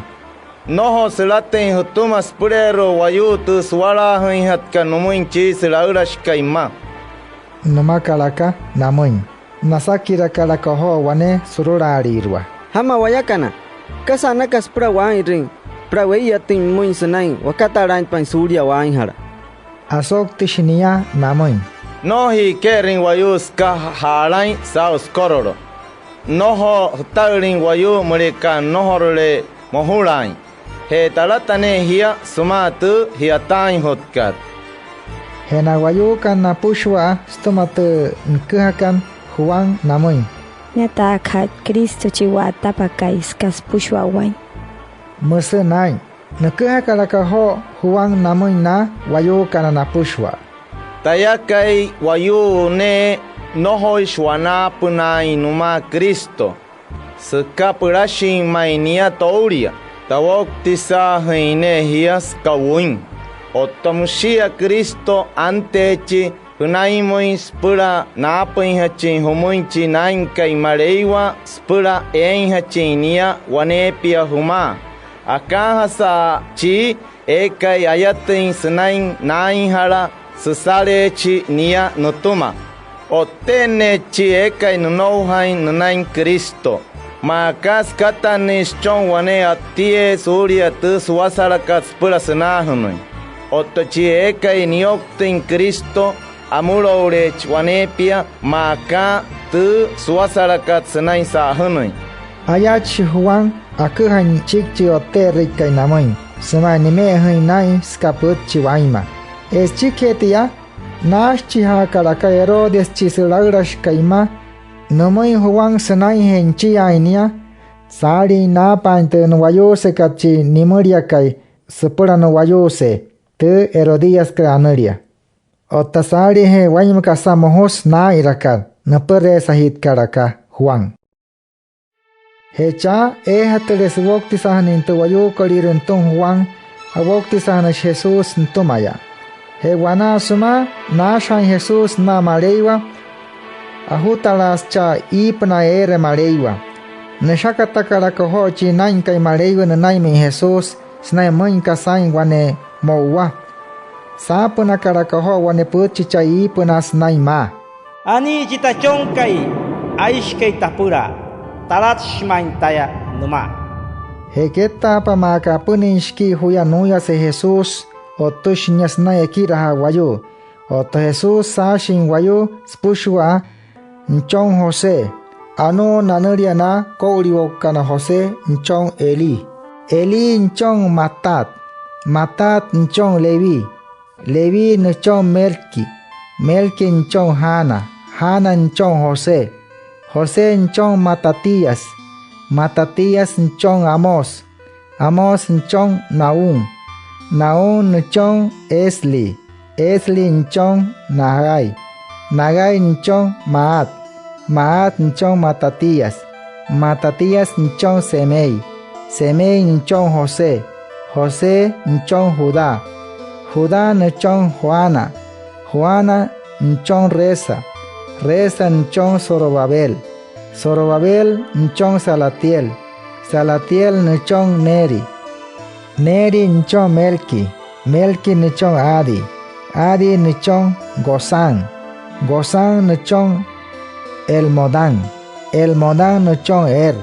Nnojo sülatüin jütüma süpüleerua wayuu tü suwalaajüinjatkat nümüin chi sülaülashikai mma —nümakalaka namüin. Nasakirakalaka joo wane surulaalüirua: —Jama wayakana, ¿kasa anaka süpüla waa'inrüin süpüla wee'iyatüin pümüin sünain wakatalaaitpain suulia waainjala? Asouktüshi nia namüin: —Nnojo ji'ike'erüin wayuu süka ja'alain saa'u sükorolo. Nnojo jüta'ülüin wayuu müleka nnojorule mojulaain. Je talata ne'e jia sümaa tü ji'yataainjatkat. Je na wayuukana napüshua sütüma tü nüküjakat Juan namüin: —Niataakaja'a Cristo chi wa'atapakai süka süpüshua waa'in —müsü naa'in. Nüküjakalaka joo Juan namüin na wayuukana napüshua: —Tayakai, wayuu ne'e, nnojoishi wanaapünaain nümaa Cristo. Süka pülashin ma'i nia toulia, tawoutisaajüin ne'e jia süka wüin. Otta müshia Cristo, anteechi jünainmüin süpüla naapüinjachin jümüin chi Naa'inkai Maleiwa süpüla eeinjachin nia waneepia jümaa. Akaajasa chii eekai ayatüin sünain naainjala, süsaleechi nia nütüma. O'tte'enneechi chi eekai nünoujain nünain Cristo. Maa aka sükatannüin süchon wane a'ttiee suulia tü suwasalakat süpüla sünaajünüin. Otta chi eekai niyouktüin Cristo, amülouleechi waneepia maa aka tü suwasalakat sünain sa'ajünüin. Ayatshi Juan aküjain nüchiki chi O'tte'erüikai namüin sümaa nime'ejüin naa'in süka pütchi wainma. Je süchikijee tia, naashichijaakalaka Herodes chi sülaülashikai mma nümüin Juan sünainjee nüchiaain nia saalin naapaain tü nu'wayuusekat chi nimüliakai süpüla nu'wayuusee, tü Herodíaskat anülia. Otta saaliijee wainma kasa mojusü naa'inrakat, nüpüreesajitkalaka Juan. Je chaa eejatüle suwoutisaajünüin tü wayuukolüirua nütüma Juan, owoutisaajünüshi Jesús nütümaya. Je wanaa sümaa naashajaain Jesús nümaa Maleiwa, ajutalaasü chaa iipünaa eere Maleiwa. Nüshakatakalaka joo chi Naa'inkai Maleiwa nünainmüin Jesús sünain müin aka saa'in wane mo'uwa. Saapünakalaka joo wane pütchi chaa iipünaa sünain maa: Anii chi Tachonkai aishikai tapüla, talatüshi ma'i taya nümaa. Je kettaapa maa aka apünüin shikii juya nuuyase Jesús, o'ttüshi nia sünain ekirajaa wayuu. Otta Jesús, saashin wayuu süpüshua, nüchon José. Anuu'u nanülia na koo'uliwo'ukana José, nüchon Elí. Elí nüchon Matat. Matat nüchon Leví. Leví nüchon Melqui. Melqui nüchon Jana. Jana nüchon José. José nüchon Matatías. Matatías nüchon Amós. Amós nüchon Nahum. Nahum nüchon Esli. Esli nüchon Nagai. Nagai nüchon Maat. Maat nüchon Matatías. Matatías nüchon Semei. Semei nüchon José. José nüchon Judá. Judá nüchon Joana. Joana nüchon Resa. Resa nüchon Zorobabel. Zorobabel nüchon Salatiel. Salatiel nüchon Neri. Neri nüchon Melqui. Melqui nüchon Adi. Adi nüchon Cosam. Cosam nüchon Elmodam. Elmodam nüchon Er.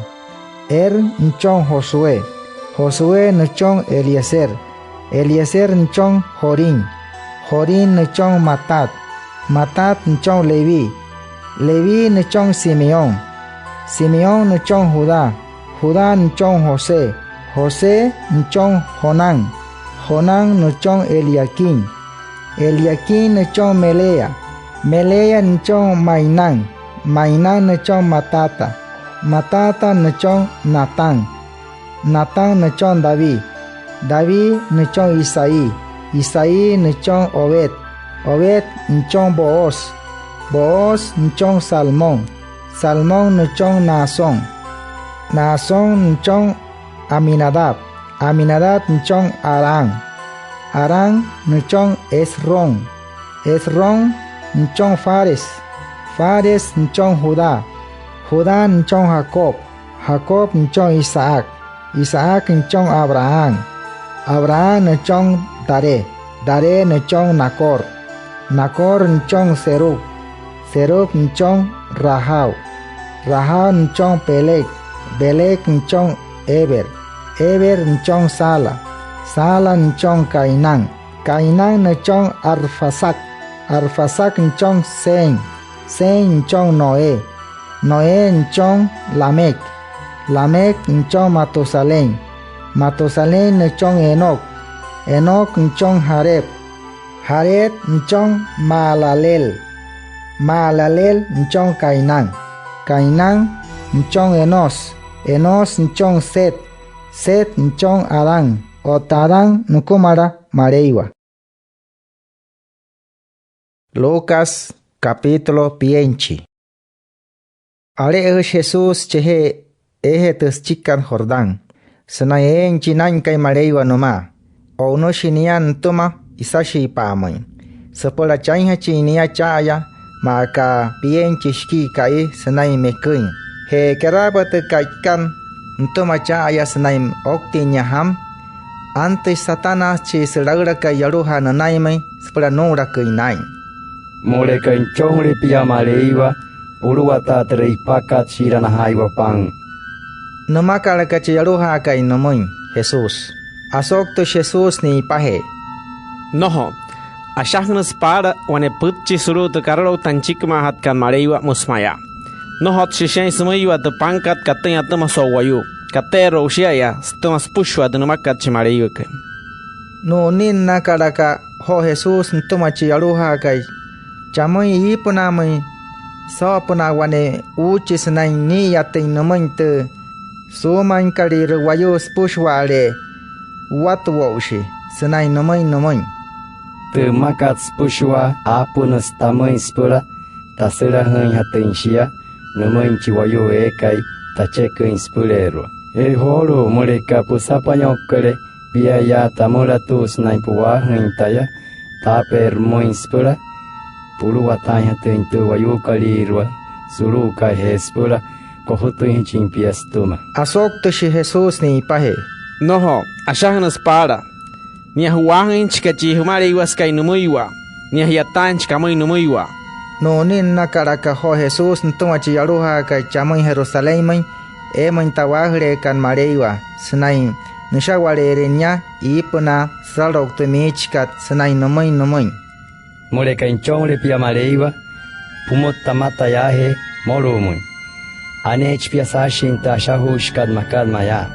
Er nüchon Josué. Josué nüchon Eliezer. Eliezer nüchon Jorim. Jorim nüchon Matat. Matat nüchon Leví. Leví nüchon Simeón. Simeón nüchon Judá. Judá nüchon José. José nüchon Jonán. Jonán nüchon Eliaquim. Eliaquim nüchon Melea. Melea nüchon Mainán. Mainán nüchon Matata. Matata nüchon Natán. Natán nüchon David. David nüchon Isaí. Isaí nüchon Obed. Obed nüchon Booz. Booz nüchon Salmón. Salmón nüchon Naasón. Naasón nüchon Aminadab. Aminadab nüchon Aram. Aram nüchon Esrom. Esrom nüchon Fares. Fares nüchon Judá. Judá nüchon Jacob. Jacob nüchon Isaac. Isaac nüchon Abraham. Abraham nüchon Taré. Taré nüchon Nacor. Nacor nüchon Serug. Serug nüchon Ragau. Ragau nüchon Peleg. Peleg nüchon Heber. Heber nüchon Sala. Sala nüchon Cainán. Cainán nüchon Arfaxad. Arfaxad nüchon Sem. Sem nüchon Noé. Noé nüchon Lamec. Lamec nüchon Matusalén. Matusalén nüchon Enoc. Enoc nüchon Jared. Jared nüchon Mahalaleel. Mahalaleel nüchon Cainán. Cainán nüchon Enós. Enós nüchon Set. Set nüchon Adán. Otta Adán nükumala Maleiwa. Lucas capítulo pienchi. Ale'ejüshi Jesús chajee eejee tü süchikat Jordán sünain eein chi Naa'inkai Maleiwa nümaa. O'unüshi nia nütüma isashiipa'amüin süpüla chainjachin nia cha'aya maa aka pienchi shikii ka'i sünain meküin. Je keraapa tü ka'ikat nütüma cha'aya sünain ouktüin nia jamü, antüshi Satanás chi sülaülakai yolujaa nünainmüin süpüla nuu'ulaküin naa'in. —Müleka Nüchonle pia Maleiwa, puluwataa türa ipakat shi'ira najaaiwa pan —nümakalaka chi yolujaakai nümüin Jesús. Asouktüshi Jesús ni'ipajee: —Nnojo. Ashajünüsü paala wane pütchi sulu'u tü karaloukta nüchikimaajatkat Maleiwa, müsü mayaa: “Nnojotsü shiain sümüiwa tü pankat katüin atüma so'u wayuu. Kateerü o'u shia'aya sütüma süpüshua tü nümakat chi Maleiwakai”. Nu'uninnakalaka joo Jesús nütüma chi yolujaakai chamüin iipünaamüin soo'opünaa wane uuchi sünain nii'iyatüin nümüin tü suumainkalüirua wayuu süpüshua'ale'e. watuwo'ushi sünain nümüin nümüin: —Tü mmakat süpüshua, aapünüsü tamüin süpüla tasülajüinjatüin shia nümüin chi wayuu eekai tacheküin süpüleerua. Je joolu'u, müleka püsapainyoukale pia yaa tamülatu'u sünain pu'waajüin taya, taapeerü pümüin süpüla puluwataainjatüin tü wayuukolüirua sulu'ukai je süpüla kojutüinjachin pia sütüma. Asouktüshi Jesús ni'ipajee: —Nnojo, ashajünüsü paala. Nia ju'waajüinjachika chi Jümaleiwasekai nümüiwa, nia ji'yataainjachika amüin nümüiwa. Nu'uninnakalaka joo Jesús nütüma chi yolujaakai chamüin Jerusalénmüin eemüin tü a'waajüleekat Maleiwa sünain nüsha'wale'erüin nia iipünaa süralo'u tü miichikat sünain nümüin nümüin: —Müleka Nüchonle pia Maleiwa, pümütta mata yaajee mmolu'umüin. Aneechi pia saashin tü ashajuushikat makat mayaa: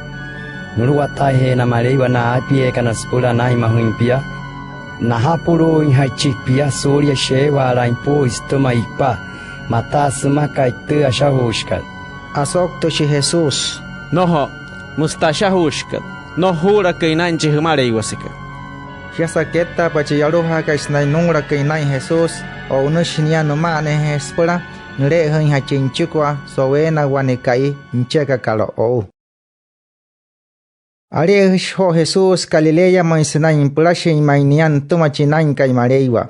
“Nuluwataajeena Maleiwa na aapieekana süpüla naa'inmajüin pia, najapulu'uinjachi pia suulia sheewa'alaain puu'ui sütüma ipa”, mataa sümakai tü ashajuushikat. Asouktüshi Jesús: —Nnojo, müsü tü ashajuushikat: “Nnojo juu'ulaküin naa'in chi Jümaleiwasekai”. Shiasa kettaapa chi yolujaakai sünain nuu'ulaküin naa'in Jesús, o'unüshi nia nüma'anajeejee süpüla nüle'ejüinjachin nüchikua so'uweena wane ka'i nüchekakat o'u. Ale'ejüshi joo Jesús Galileamüin sünain pülashin ma'i nia nütüma chi Naa'inkai Maleiwa.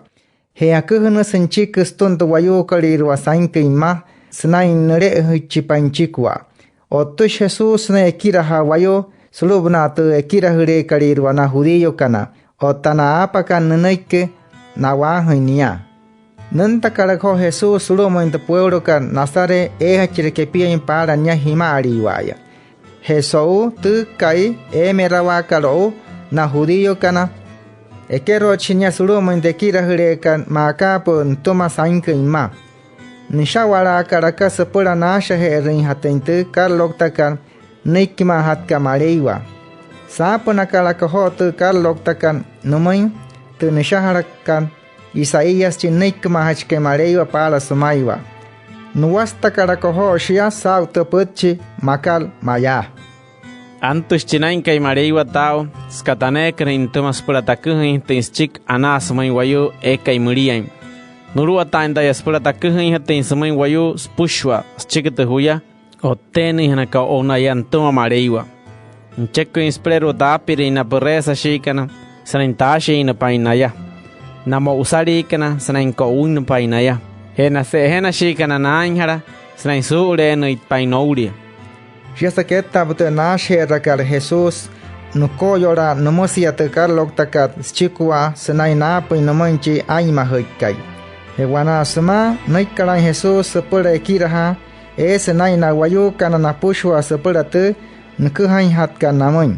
Je aküjünüsü nüchiki sütüma tü wayuukolüirua sainküin mma sünain nüle'ejüichipain nüchikua. O'ttüshi Jesús sünain ekirajaa wayuu sulu'upünaa tü ekirajüleekalüirua na judíokana, otta na aapakana nünüiki na'waajüin nia. Nüntakalaka joo Jesús sulu'umüin tü pueulokat Nazaret eejachire kepiain paala nia jima'aliiwa'aya. Je so'u tü ka'i eemerawaakat o'u na judíokana, ekerootshi nia sulu'umüin tü ekirajüleekat ma'akaapü'ü nütüma sainküin mma. Nüsha'walaakalaka süpüla naashaje'erüinjatüin tü karalouktakat nünüikimaajatkat Maleiwa. Saapünakalaka joo tü karalouktakat nümüin tü nüshajalakat Isaías chi nünüikimaajachikai Maleiwa paala sümaiwa. Nuwastakalaka joo shia saa'u tü pütchi makat mayaa: “Antüshi chi Naa'inkai Maleiwa taa'u süka taneekünüin nütüma süpüla taküjainjatüin süchiki anaa sümüin wayuu eekai müliain. Nuluwataain taya süpüla taküjainjatüin sümüin wayuu süpüshua süchiki tü juya o'tte'ennüinjanakana o'u naya nütüma Maleiwa. Nücheküin süpüleerua taapirüin na püreesashiikana sünain taashiinapain naya, na mo'usaliikana sünain ko'uinnapain naya, je na se'ejenashiikana naainjala sünain suu'ule'ennüitpain noulia”. Shiasa kettaapa tü naashaje'erakat Jesús, nüko'oyola nümüsia tü karalouktakat süchikua sünain naapüin nümüin chi aa'inmajüikai. Je wanaa sümaa nüikkalaain Jesús süpüla ekirajaa, eesü naa'in na wayuukana napüshua süpüla tü nüküjainjatkat namüin.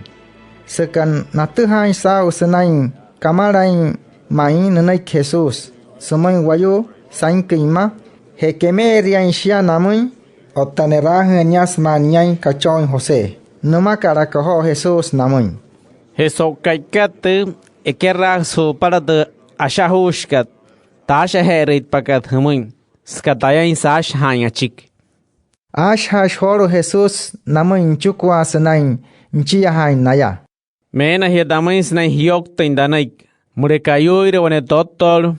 Süka natüjaain saa'u sünain kamalain ma'i nünüiki Jesús sümüin wayuu sainküin mma, je keme'eriain shia namüin otta ne'raajüin nia sümaa niain kachooin José, nümakalaka joo Jesús namüin: —Je so'u ka'ikat tüü, ekeraajüsü ju'upala tü ashajuushikat taashaje'erüitpakat jümüin süka tayain saashajaain achiki. Aashajaashi joolu'u Jesús namüin nüchikua sünain nüchiajaain naya: —Meena jia tamüin sünain jiyouktüin tanüiki: Müleka ayuuire wane tottoolu,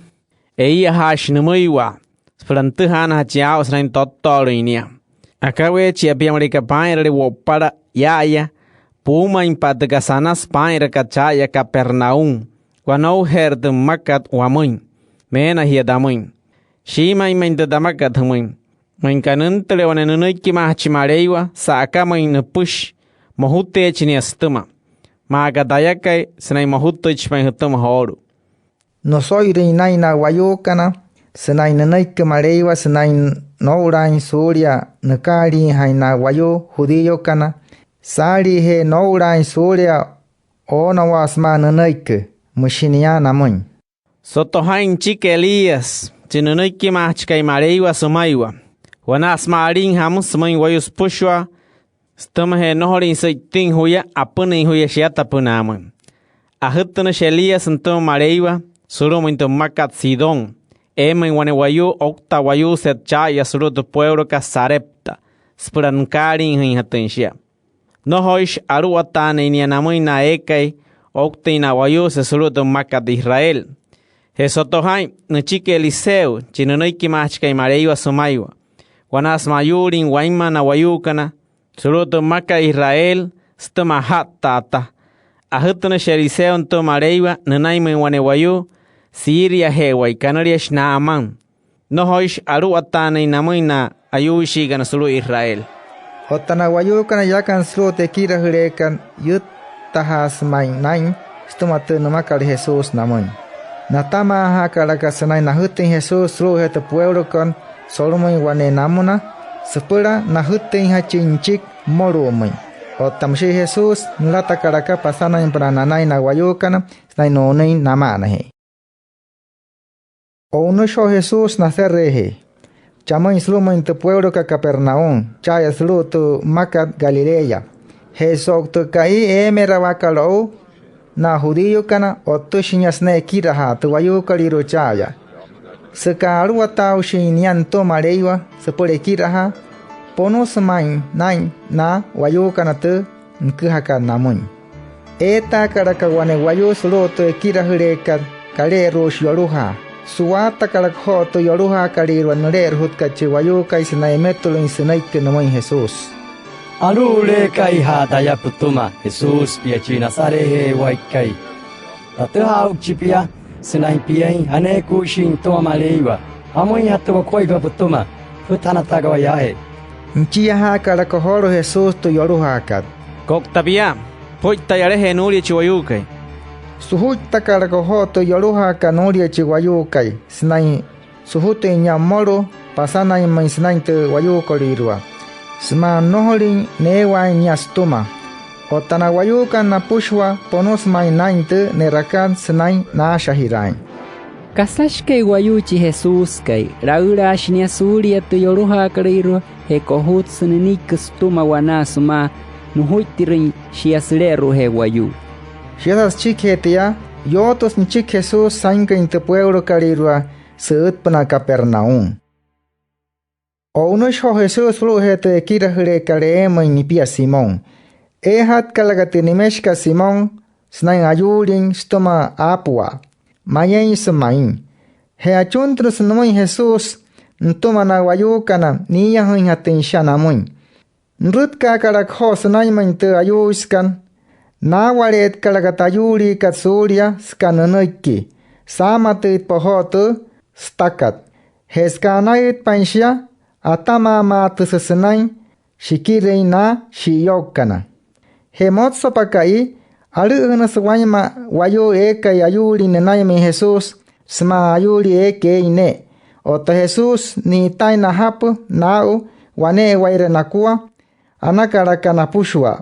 ee'iyajaashi nümüiwa süpüla nütüjaanajachin aa'u sünain tottoolüin nia. Akaweechia pia müleka paa'inrüle wo'upala yaa'aya puumainpa'a tü kasa anasü paa'inrakat cha'aya Capernaum. Wanoujeerü tü mmakat wamüin. Meena jia tamüin. Shiimüin ma'i tü tamakat jümüin: Müinka nüntüle wane nünüikimaajachi Maleiwa sa'akamüin nüpüshi, mojuteechi nia sütüma, maa aka tayakai, sünain mojutüichipain jütüma joolu'u. Nüso'irüin naa'in na wayuukana sünain nünüiki Maleiwa sünain noo'ulaain suulia nükaaliijain na wayuu judíokana saaliijee noo'ulaain suulia oonowaa sümaa nünüiki. Müshi nia namüin: —Soto jaa'in nüchiki Elías chi nünüikimaajachikai Maleiwa sümaiwa. Wanaa sümaa alin jamü sümüin wayuu süpüshua sütümajee nnojolüin sü'itüin juya apünüin juya shiatapünaamüin. Ajütünüshi Elías nütüma Maleiwa sulu'umüin tü mmakat Sidón eemüin wane wayuu oukta wayuuset cha'aya sulu'u tü pueulokat Sarepta süpüla nükaaliijüinjatüin shia. Nnojoishi aluwataanüin nia namüin na eekai ouktüin na wayuuse sulu'u tü mmakat Israel. Je soto jaa'in, nüchiki Eliseo, chi nünüikimaajachikai Maleiwa sümaiwa, wanaa sümaa ayuulin wainma na wayuukana sulu'u tü mmakat Israel sütüma aja'ttaa ata. Ajütünüshi Eliseo nütüma Maleiwa nünainmüin wane wayuu Siriaje'ewai kanüliashi Naamán. Nnojoishi aluwataanüin namüin na ayuuishiikana sulu'u Israel. Otta na wayuukana yaakana sulu'u tü ekirajüleekat, yüttajaasü ma'i naa'in sütüma tü nümakat Jesús namüin. Natamaajaakalaka sünain najütüin Jesús sulu'ujee tü pueulokot solumüin wane namüna süpüla najütüinjachin nüchiki mmolu'umüin. Otta müshia Jesús, nülatakalaka pasanainpünaa nanain na wayuukana sünain nu'unüin nama'anajee. O'unüshi joo Jesús Nazaretjee chamüin sulu'umüin tü pueulokat Capernaum cha'aya sulu'u tü mmakat Galilea. Je so'u tü ka'i eemerawaakat o'u na judíokana, o'ttüshi nia sünain ekirajaa tü wayuukolüirua cha'aya. Süka aluwataaushin nia nütüma Maleiwa süpüla ekirajaa, ponüsü ma'i naa'in na wayuukana tü nüküjakat namüin. Eetaakalaka wane wayuu sulu'u tü ekirajüleekat kale'eru'ushi yolujaa. Su'waatakalaka joo tü yolujaakalüirua nüle'erujutkat chi wayuukai sünain emetulüin sünüiki nümüin Jesús: —Alu'uleekaija'a taya pütüma, Jesús, pia chi Nazaretje'ewaikai. Tatüjaa aa'uchi pia sünain piain aneekuushin nütüma Maleiwa. ¿Jamüinjatü wakuaippa pütüma? ¿Püjütüjanataka waya aa'u? Nüchiajaakalaka joolu'u Jesús tü yolujaakat: —Ko'uta pia, püjuitta yalajee nuulia chi wayuukai. Sujuittakalaka joo tü yolujaakat nuulia chi wayuukai sünain sujutüin nia mmolu'u pasanainmüin sünain tü wayuukolüirua sümaa nnojolin neewaain nia sütüma. Otta na wayuukana napüshua, ponüsü ma'i naa'in tü ne'rakat sünain naashajiraain. Kasashikai wayuu chi Jesúskai, laülaashi nia suulia tü yolujaakalüirua je kojutsü nünüiki sütüma wanaa sümaa nujuittirüin shia süle'eru'ujee wayuu. Shiasa süchikijee tia, yootüsü nüchiki Jesús sainküin tü pueulokalüirua sü'ütpünaa Capernaum. O'unüshi joo Jesús sulu'ujee tü ekirajüleekat eemüin nipia Simón. Eejatkalaka tü nimeshikat Simón sünain ayuulin sütüma aapüwa'a, mayeinsü ma'i. Je achuntünüsü nümüin Jesús nütüma na wayuukana niiyajüinjatüin shia namüin. Nürütkaakalaka joo sünainmüin tü ayuuisükat. Naawale'etkalaka tü ayuuliikat suulia süka nünüiki. Saamatüitpa joo tü sütakat. Je süka anaitpain shia, atamaamaatüsü sünain shikirüin na shi'iyoukana. Je motsapa ka'i, alü'üjünüsü wainma wayuu eekai ayuulin nünainmüin Jesús sümaa ayuulii eekai eein ne'e. Otta Jesús, ni'itaain najapü naa'u wane'ewaire nakua, anakalaka napüshua.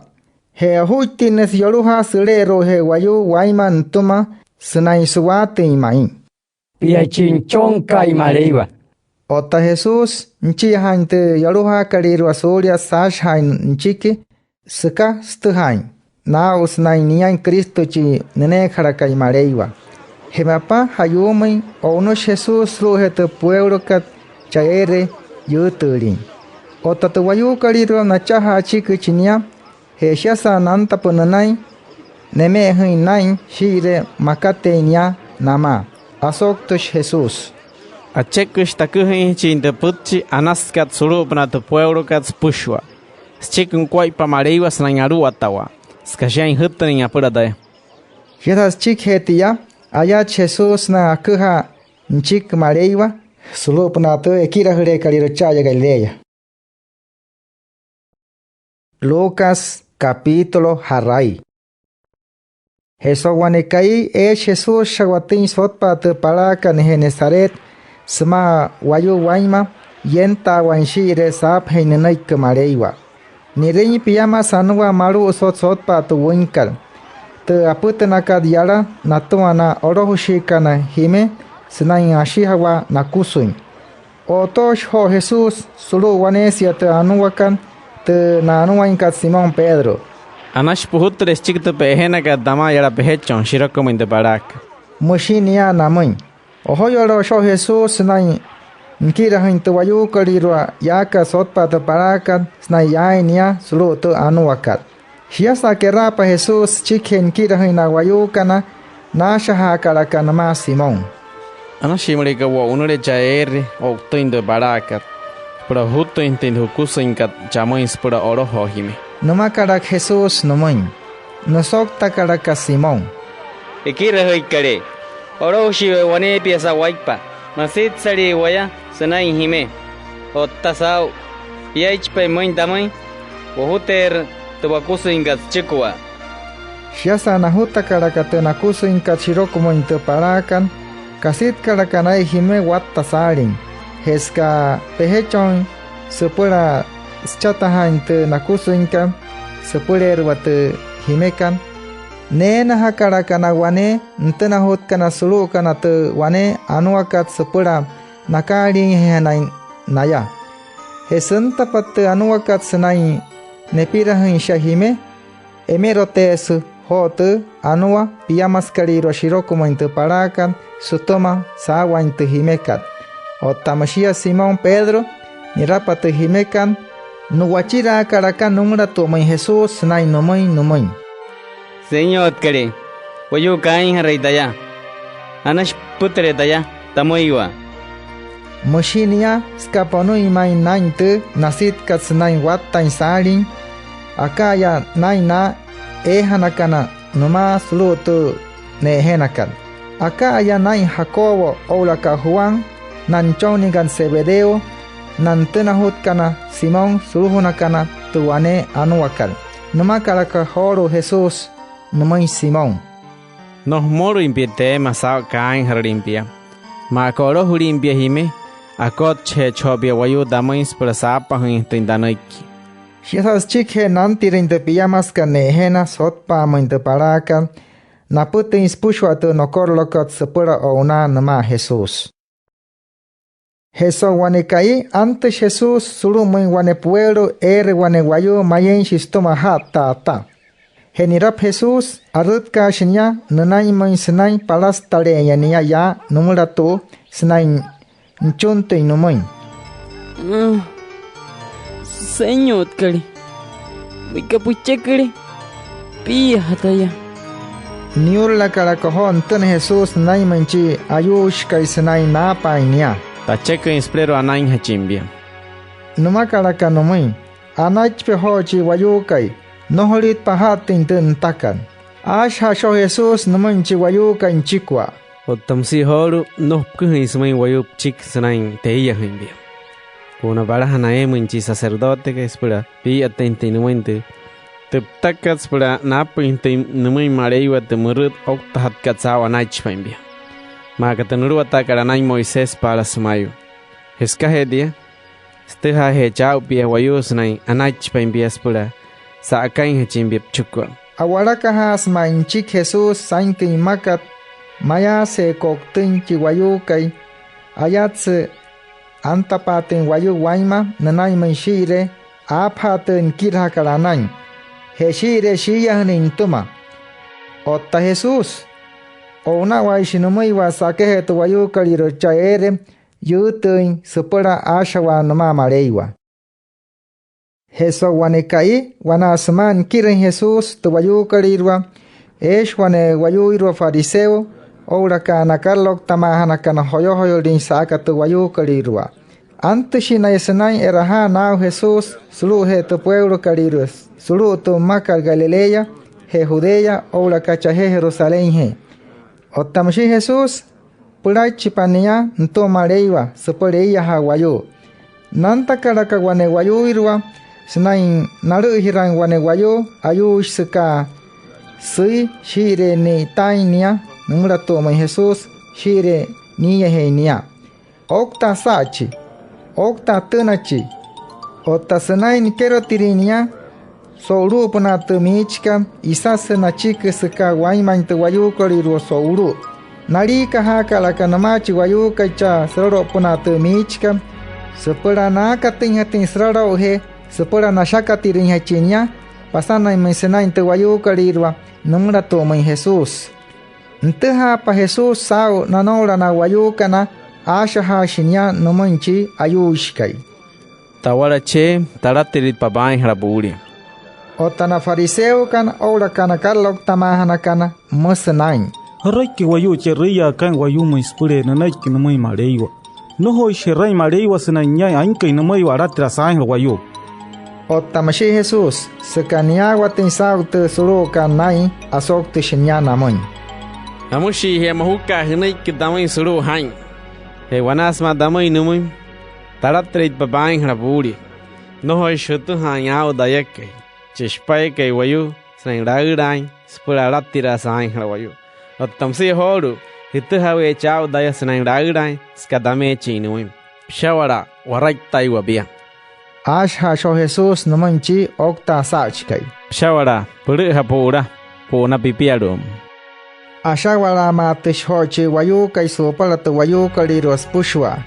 Je ojuittinnüsü yolujaa süle'eru'ujee wayuu wainma nütüma sünain su'waatüin ma'i: —Pia chi Nüchonkai Maleiwa. Otta Jesús, nüchiajaain tü yolujaakalüirua suulia saashajaain nüchiki süka sütüjaain naa'u sünain niain Cristo chi nüneekajalakai Maleiwa. Je mapa ja'yuumüin, o'unüshi Jesús sulu'ujee tü pueulokat chaa eere yüütüülin. Otta tü wayuukolüirua, nachajaa achiküchi nia. Je shiasa nantapa nünain neme'ejüin naa'in shii'iree makateein nia namaa, asouktüshi Jesús: —Acheküshi taküjainjachin tü pütchi anasükat sulu'upünaa tü pueulokat süpüshua süchiki nukuaippa Maleiwa sünain aluwatawaa, süka shiain jütünüin apüla taya. Shiasa süchikijee tia, ayatshi Jesús sünain aküjaa nüchiki Maleiwa sulu'upünaa tü ekirajüleekalüirua cha'aya Galilea. Lucas capítulo ja'rai. Je so'u wane ka'i, eeshi Jesús sha'watüin sotpa'a tü palaakat Genesaret sümaa wayuu wainma yentaawain shii'iree saapajüin nünüiki Maleiwa. Ni'rüin piamasü anua malu'u sot sotpa'a tü wüinkat. Tü apütünakat yala natüma na olojushiikana jime sünain ashijawaa nakusüin. O'otooshi joo Jesús sulu'u waneesia tü anuakat tü na'anuainkat Simón Pedro. —Anashi pujutüle süchiki tü pe'ejenakat tamaa yala pejechon shirokumüin tü palaakat —müshi nia namüin. Ojoyolooshi joo Jesús sünain nikirajüin tü wayuukolüirua yaakat sotpa'a tü palaakat sünain yaain nia sulu'u tü anuakat. Shiasa keraapa Jesús süchikijee nikirajüin na wayuukana, naashajaakalaka nümaa Simón: —Anashii müleka wo'unüle chaa eere o'utüin tü palaakat süpüla ojutüinjatüin tü jukusüinkat chamüin süpüla olojoo jime —nümakalaka Jesús nümüin. Nüsouktakalaka Simón: —Ekirajüikalee, olojushii waya waneepia sa'waippa. Masitsalii waya sünain jime. Otta saa'u piaichipain müin tamüin, wojuteerü tü wakusüinkat süchikua. Shiasa najutakalaka tü nakusüinkat shirokumüin tü palaakat, kasitkalaka naya jime watta saalin. Je süka pejechon süpüla süchatajaain tü nakusüinkat süpüleerua tü jimekat, neenajakalaka na wane nütünajutkana sulu'ukana tü wane anuakat süpüla nakaaliijeejanain naya. Je süntapa tü anuakat sünain nepirajüin shia jime, emeroteesü joo tü anua piamasükalüirua shirokumüin tü palaakat sütüma saawain tü jimekat. Otta müshia Simón Pedro, ni'rapa tü jimekat, nu'wachiraakalaka nümülatu'umüin Jesús sünain nümüin nümüin: —Senyotkalee, wayuu kaainjarai taya. Anashi püpütüle taya tamüiwa. Müshi nia süka ponüin ma'i naa'in tü nasitkat sünain wattain saalin. Aka'aya naa'in na eejanakana nümaa sulu'u tü ne'ejenakat. Aka'aya naa'in Jacobo oo'ulaka Juan, na nüchonniikat Zebedeo, na nütünajutkana Simón sulujunakana tü wane anuakat. Nümakalaka joolu'u Jesús nümüin Simón: —Nnojo mmolüin pia teema saa'u kaainjaralin pia. Maa aka olojulin pia jime, akotchajeechi joo pia wayuu tamüin süpüla saapajüinjatüin tanüiki. Shiasa süchikijee nantirüin tü piamasükat ne'ejena sotpa'amüin tü palaakat, napütüin süpüshua tü nokorolokot süpüla o'unaa nümaa Jesús. Je so'u wane ka'i, antüshi Jesús sulu'umüin wane pueulo eere wane wayuu mayeinshi sütüma aja'ttaa ata. Je ni'rapa Jesús, arütkaashi nia nünainmüin sünain palasütale'eya nia yaa nümülatu'u sünain nüchuntüin nümüin: —Senyotkalee, müika pücheküle, piiyaja taya. Niyu'rulakalaka joo nütüna Jesús nünainmüin chi ayuuishikai sünain naapaain nia: —Tacheküin süpüleerua anainjachin pia —nümakalaka nümüin. Anaichipa joo chi wayuukai, nnojolüitpa aja'ttüin tü nütakat. Aashajaashi joo Jesús nümüin chi wayuukai nüchikua: —Otta müsia joolu'u, nnojo püküjüin sümüin wayuu püchiki sünain teiyajüin pia. Pu'una palajana eemüin chi sacerdotekai süpüla pii'iyatüinjatüin nümüin tü, tü pütakat süpüla naapüinjatüin nümüin Maleiwa tü mürüt ouktajatkat saa'u anaichipain pia, maa aka tü nuluwataakat anain Moisés paala sümaiwa. Je sükajee tia, sütüjaajeechi aa'u pia wayuu sünain anaichipain pia süpüla sa'akainjachin pia püchikua. A'walakajaasü ma'i nüchiki Jesús sainküin mmakat mayaaseeka o'utüin chi wayuukai. Ayatsü antapaatüin wayuu wainma nünainmüin shii'iree aapajaa tü nikirajakat anain, je shii'iree shiiyajünüin nütüma. Otta Jesús, o'unawaishi nümüiwa sa'akajee tü wayuukolüirua chaa eere yüütüin süpüla aashajawaa nümaa Maleiwa. Je so'u wane ka'i, wanaa sümaa nikirajüin Jesús tü wayuukolüirua, eeshi wane wayuuirua fariseo oo'ulaka na karalouktamaajanakana joyojoyolüin sa'aka tü wayuukolüirua. Antüshi naya sünain e'rajaa naa'u Jesús sulu'ujee tü pueulokalüirua sulu'u tü mmakat Galilea je Judea oo'ulaka chajee Jerusalénjee. Otta müshi Jesús, pülaichipa nia nütüma Maleiwa süpüla eiyajaa wayuu. Nantakalaka wane wayuuirua sünain nalü'üjiraain wane wayuu ayuuishi süka süi shii'iree ni'itaain nia nümülatu'umüin Jesús shii'iree niiyajeein nia. Oukta asa'achi, oukta atünachi. Otta sünain nikerotirüin nia so'ulu'upünaa tü miichikat, isasü nachiki süka wainmain tü wayuukolüirua so'ulu'u. Naliikajaakalaka nümaa chi wayuukai chaa süralo'upünaa tü miichikat süpüla naakatüinjatüin süralo'ujee süpüla nashakatirüinjachin nia pasanainmüin sünain tü wayuukolüirua nümülatu'umüin Jesús. Nütüjaapa Jesús saa'u nanoula na wayuukana, aashajaashi nia nümüin chi ayuuishikai: —Tawala chee, talatirüitpa paainjala puulia. Otta na fariseokana oo'ulaka na karalouktamaajanakana, müsü naa'in: —¿Jaraikai wayuu che'rüiyaakat wayumüin süpülee nünüiki nümüin Maleiwa? Nnojoishi je'rain Maleiwa sünain niain ainkai nümüiwa alatiraa saainjala wayuu. Otta müshii Jesús, süka niyaawatüin saa'u tü sulu'ukat naa'in, asouktüshi nia namüin: —¿Jamüshii jia mojuka'a jünüiki tamüin sulu'u jaa'in? Je wanaa sümaa tamüin nümüin, talatalüitpa paainjala puulia. Nnojoishi jütüjaain aa'u tayakai, chi Shipayakai Wayuu, sünain laülaain süpüla alatiraa saainjala wayuu. Otta müsia joolu'u, jütüjaweechi aa'u taya sünain laülaain süka tameechin nümüin. Püsha'walaa waraittaiwa pia. Aashajaashi joo Jesús nümüin chi ouktaa asa'achikai: —Püsha'walaa, pülü'üja pu'ula pu'una pipialu'umüin. Asha'walaamaatüshi joo chi wayuukai su'upala tü wayuukolüirua süpüshua.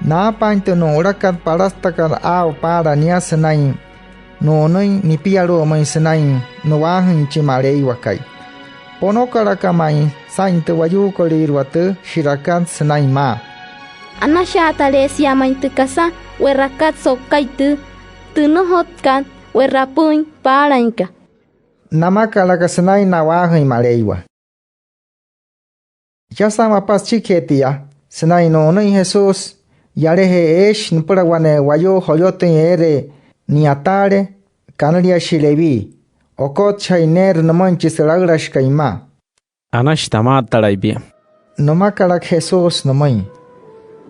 Naapaain tü nu'ulakat palastakat aa'u paala nia sünain nu'unüin nipialu'umüin sünain nu'waajüin chi Maleiwakai. Ponokalaka ma'i saa'in tü wayuukolüirua tü shi'rakat sünain maa: —Anashaataleesia ma'i tü kasa we'rakat so'uka'i tü, tü nnojotkat we'rapü'üin paalainka. Namakalaka sünain na'waajüin Maleiwa. Shiasa mapa süchikijee tia, sünain nu'unüin Jesús, yalajee eeshi nüpüla wane wayuu joyotüin eere ni'yataale, kanüliashi Leví. Okotchajain neerü nümüin chi sülaülashikai mma. —Anashi tamaatalai pia —nümakalaka Jesús nümüin.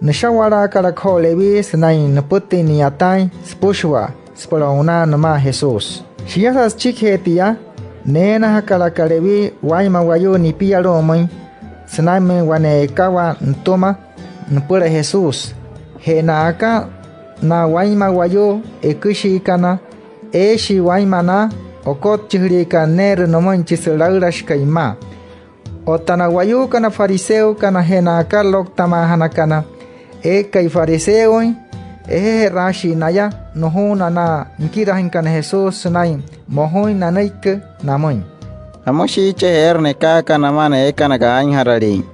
Nüsha'walaakalaka joo Leví sünain nüpütüin ni'yataain süpüshua süpüla o'unaa nümaa Jesús. Shiasa süchikijee tia, neenajakalaka Leví wainma wayuu nipialu'umüin sünainmüin wane ekawaa nütüma nüpüla Jesús. Je na'aka na wainma wayuu eküshiikana, eeshii wainma na okotchajüliikana neerü nümüin chi sülaülashikai mma. Otta na wayuukana fariseokana je na karalouktamaajanakana eekai fariseoin, ejejeraashii naya nujuuna na nikirajüinkana Jesús sünain mojuin nanüiki namüin: —¿Jamüshiicheje eerü nekaakana namaa na eekana kaainjaraliin,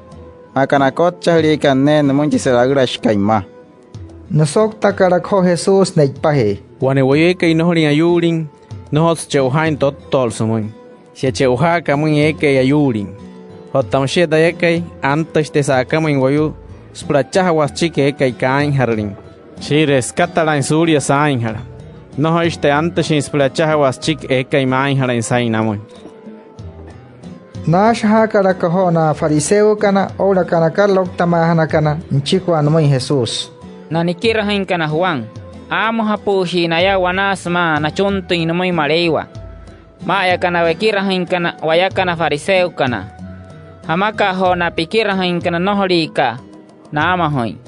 maa aka na akotchajüliikana ne'e nümüin chi sülaülashikai mma? Nüsouktakalaka joo Jesús ne'ipajee: —Wane wayuu eekai nnojolin ayuulin, nnojotsü che'ojaain tottoolu sümüin. Shia che'ojaaka amüin eekai ayuulin. Otta müshia tayakai, antüshi taya sa'akamüin wayuu süpüla achajawaa süchiki eekai kaainjaralin shii'iree sükatalaain suulia saainjala. Nnojoishi taya antüshin süpüla achajawaa süchiki eekai maainjalain saa'in namüin. Naashajaakalaka joo na fariseokana oo'ulaka na karalouktamaajanakana nüchikua nümüin Jesús: —Na nikirajüinkana Juan, aamajapü'üshii naya wanaa sümaa nachuntüin nümüin Maleiwa. Maa'aya aka na wekirajüinkana wayakana fariseokana. ¿Jamaka'a joo na pikirajüinkana nnojoliika'a naamajüin?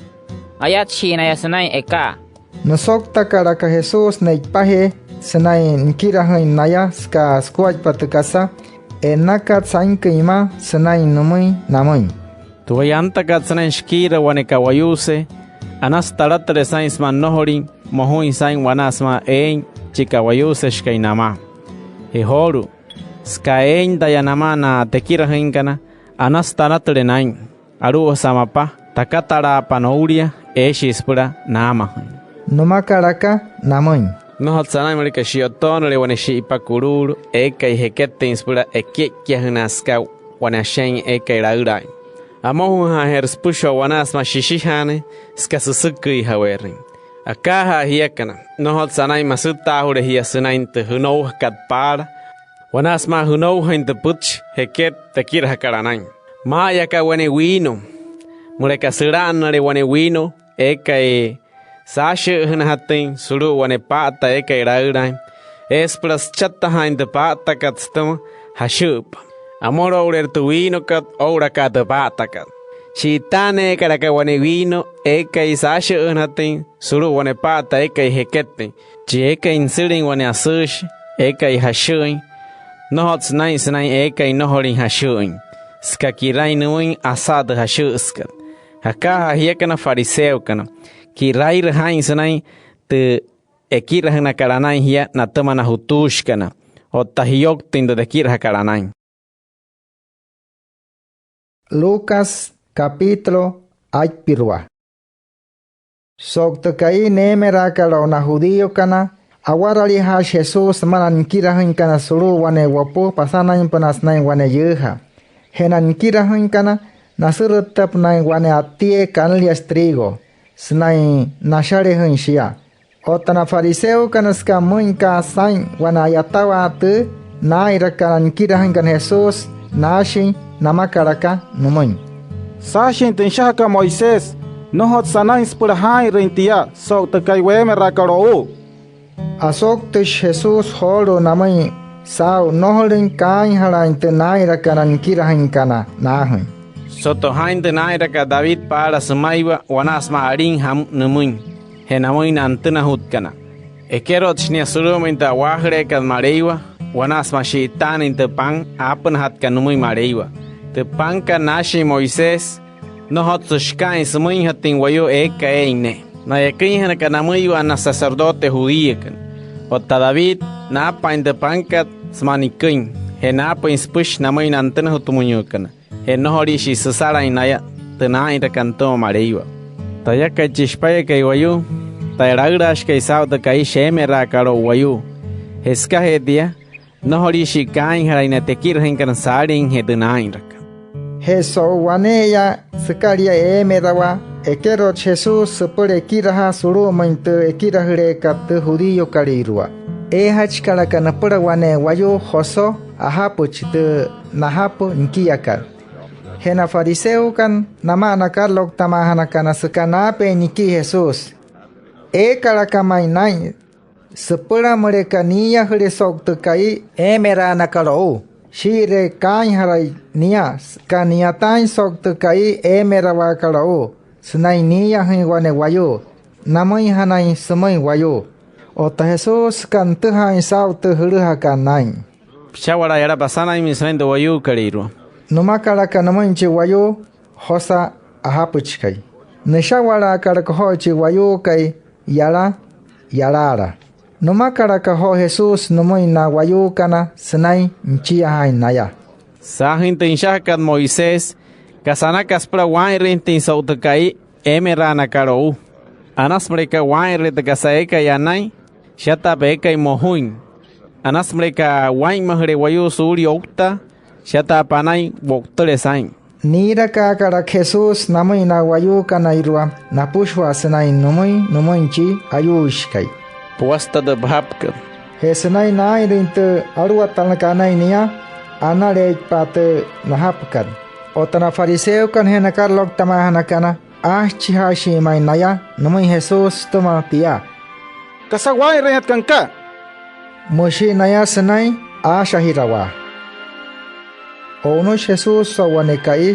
Ayatshii naya sünain ekaa. Nüsouktakalaka Jesús ne'ipajee sünain nikirajüin naya süka sukuaippa tü kasa e'nnakat sainküin mma sünain nümüin namüin: —Tü wayuu antakat sünain shikiira wane ka'wayuuse, anasü talatüle saa'in sümaa nnojolin mojuin saa'in wanaa sümaa eein chi ka'wayuuseshikai namaa. Je joolu'u, süka eein taya namaa na tekirajüinkana, anasü talatüle naa'in. Alu'ujasa mapa, takatalaapa noulia, eeshii süpüla naamajüin —nümakalaka namüin. Nnojotsü anain müleka shi'yotoonüle wane shi'ipa kuluulu eekai jeketüin süpüla ekieikiajünaa süka wane ashe'in eekai laülaain. Amojujaajeerü süpüshua wanaa sümaa shishijaanüin süka süsüküijaweerüin. Akaajaa jiakana, nnojotsü anain masütaajule jia sünain tü jünoujakat paala wanaa sümaa jünoujain tü pütchi jeket tekirajakat anain. Maa'aya aka wane wiino, müleka süla'annüle wane wiino eekai saashü'üjünajatüin sulu'u wane paa'ata eekai laülaain, eesü süpüla süchatajaain tü paa'atakat sütüma jashü'üpa. Amülouleerü tü wiinokat oo'ulaka tü paa'atakat. Shi'itaaneekalaka wane wiino eekai saashü'üjünajatüin sulu'u wane paa'ata eekai jeketüin. Chi eekai nüsülüin wane asüüshi eekai jashü'üin, nnojotsü naa'in sünain eekai nnojolin jashü'üin, süka ki'rain nümüin asa'a tü jashü'üsükat. Akaajaa jiakana fariseokana, ki'rairü jaa'in sünain tü ekirajünakat anain jia natüma na jutuushikana otta jiyouktüin tü tekirajakat anain. Lucas capítulo aipirua. So'u tü ka'i neemeraakat o'u na judíokana, Awaraliijaashi Jesús sümaa na nikirajüinkana sulu'u wane wopu pasanainpünaa sünain wane yüüja. Je na nikirajüinkana, nasürüttapünaain wane a'ttiee kanüliashi trigo sünain nashalejüin shia. Otta na fariseokana, süka müin aka saa'in wane a'yatawaa tü naa'inrakat na nikirajüinkana Jesús, naashin namakalaka nümüin: —Saashin tü nüshajakat Moisés, nnojotsü anain süpüla jaa'inrüin tia so'u tü ka'i weemeraakat o'u. Asouktüshi Jesús joolu'u namüin saa'u nnojolüin kaainjalain tü naa'inrakat na nikirajüinkana, naajüin: —Soto jaa'in tü naa'inrakat David paala sümaiwa wanaa sümaa alin jamü nümüin je namüin na nütünajutkana: “Ekerotshi nia sulu'umüin tü a'waajüleekat Maleiwa wanaa sümaa shi'itaanüin tü pan aapünajatkat nümüin Maleiwa. Tü pankat naashin Moisés, nnojotsü shika'ain sümüinjatüin wayuu eeka eein ne'e. Na eküinjanakana amüiwa na sacerdote judíokana. Otta David, naapaain tü pankat sümaa niküin je naapüin süpüshi namüin na nütünajutmüinyuukana. Je nnojoliishii süsalain naya tü naa'inrakat nütüma Maleiwa. Tayakai, chi Shipayakai Wayuu, taya laülaashikai saa'u tü ka'i sheemeraakat o'u wayuu. Je sükajee tia, nnojoliishii kaainjalain na tekirajüinkana saaliijee tü naa'inrakat”. Je so'u wane'eya sükalia eemerawaa, ekerotshi Jesús süpüla ekirajaa sulu'umüin tü ekirajüleekat tü judíokalüirua. Eejachikalaka nüpüla wane wayuu joso ajapüchi tü najapü nikiakat. Je na fariseokana namaa na karalouktamaajanakana, süka naapeein nikii Jesús, eekalaka ma'i naa'in süpüla müleka niiyajüle so'u tü ka'i eemeraanakat o'u shii'iree kaainjalain nia süka ni'yataain so'u tü ka'i eemerawaakat o'u sünain niiyajüin wane wayuu namüinjanain sümüin wayuu. Otta Jesús, süka nütüjaain saa'u tü jülüjakat naa'in: —Püsha'walaa yala pasanainmüin sünain tü wayuukolüirua —nümakalaka nümüin chi wayuu josa ajapüchikai. Nüsha'walaakalaka joo chi wayuukai yala yalaala. Nümakalaka joo Jesús nümüin na wayuukana sünain nüchiajaain naya: —Saajüin tü nüshajakat Moisés, ¿kasa anaka süpüla waa'inrüinjatüin so'u tü ka'i eemeraanakat o'u? ¿Anasü müleka waa'inrüle tü kasa eekai anain, shiataapa eekai mojuin? ¿Anasü müleka waa'inmajüle wayuu suulia ouktaa, shiataapa anain wo'utüle saa'in? Niirakaakalaka Jesús namüin na wayuukanairua napüshua sünain nümüin nümüin chi ayuuishikai: —Puwasta tü pajapükat. Je sünain naa'inrüin tü aluwatanakat anain nia, analeeitpa tü najapükat. Otta na fariseokana je na karalouktamaajanakana, aashichijaashii ma'i naya nümüin Jesús sütüma pia: —¿Kasa waa'inrüinjatkat nüka? —müshii naya sünain aashajirawaa. O'unüshi Jesús so'u wane ka'i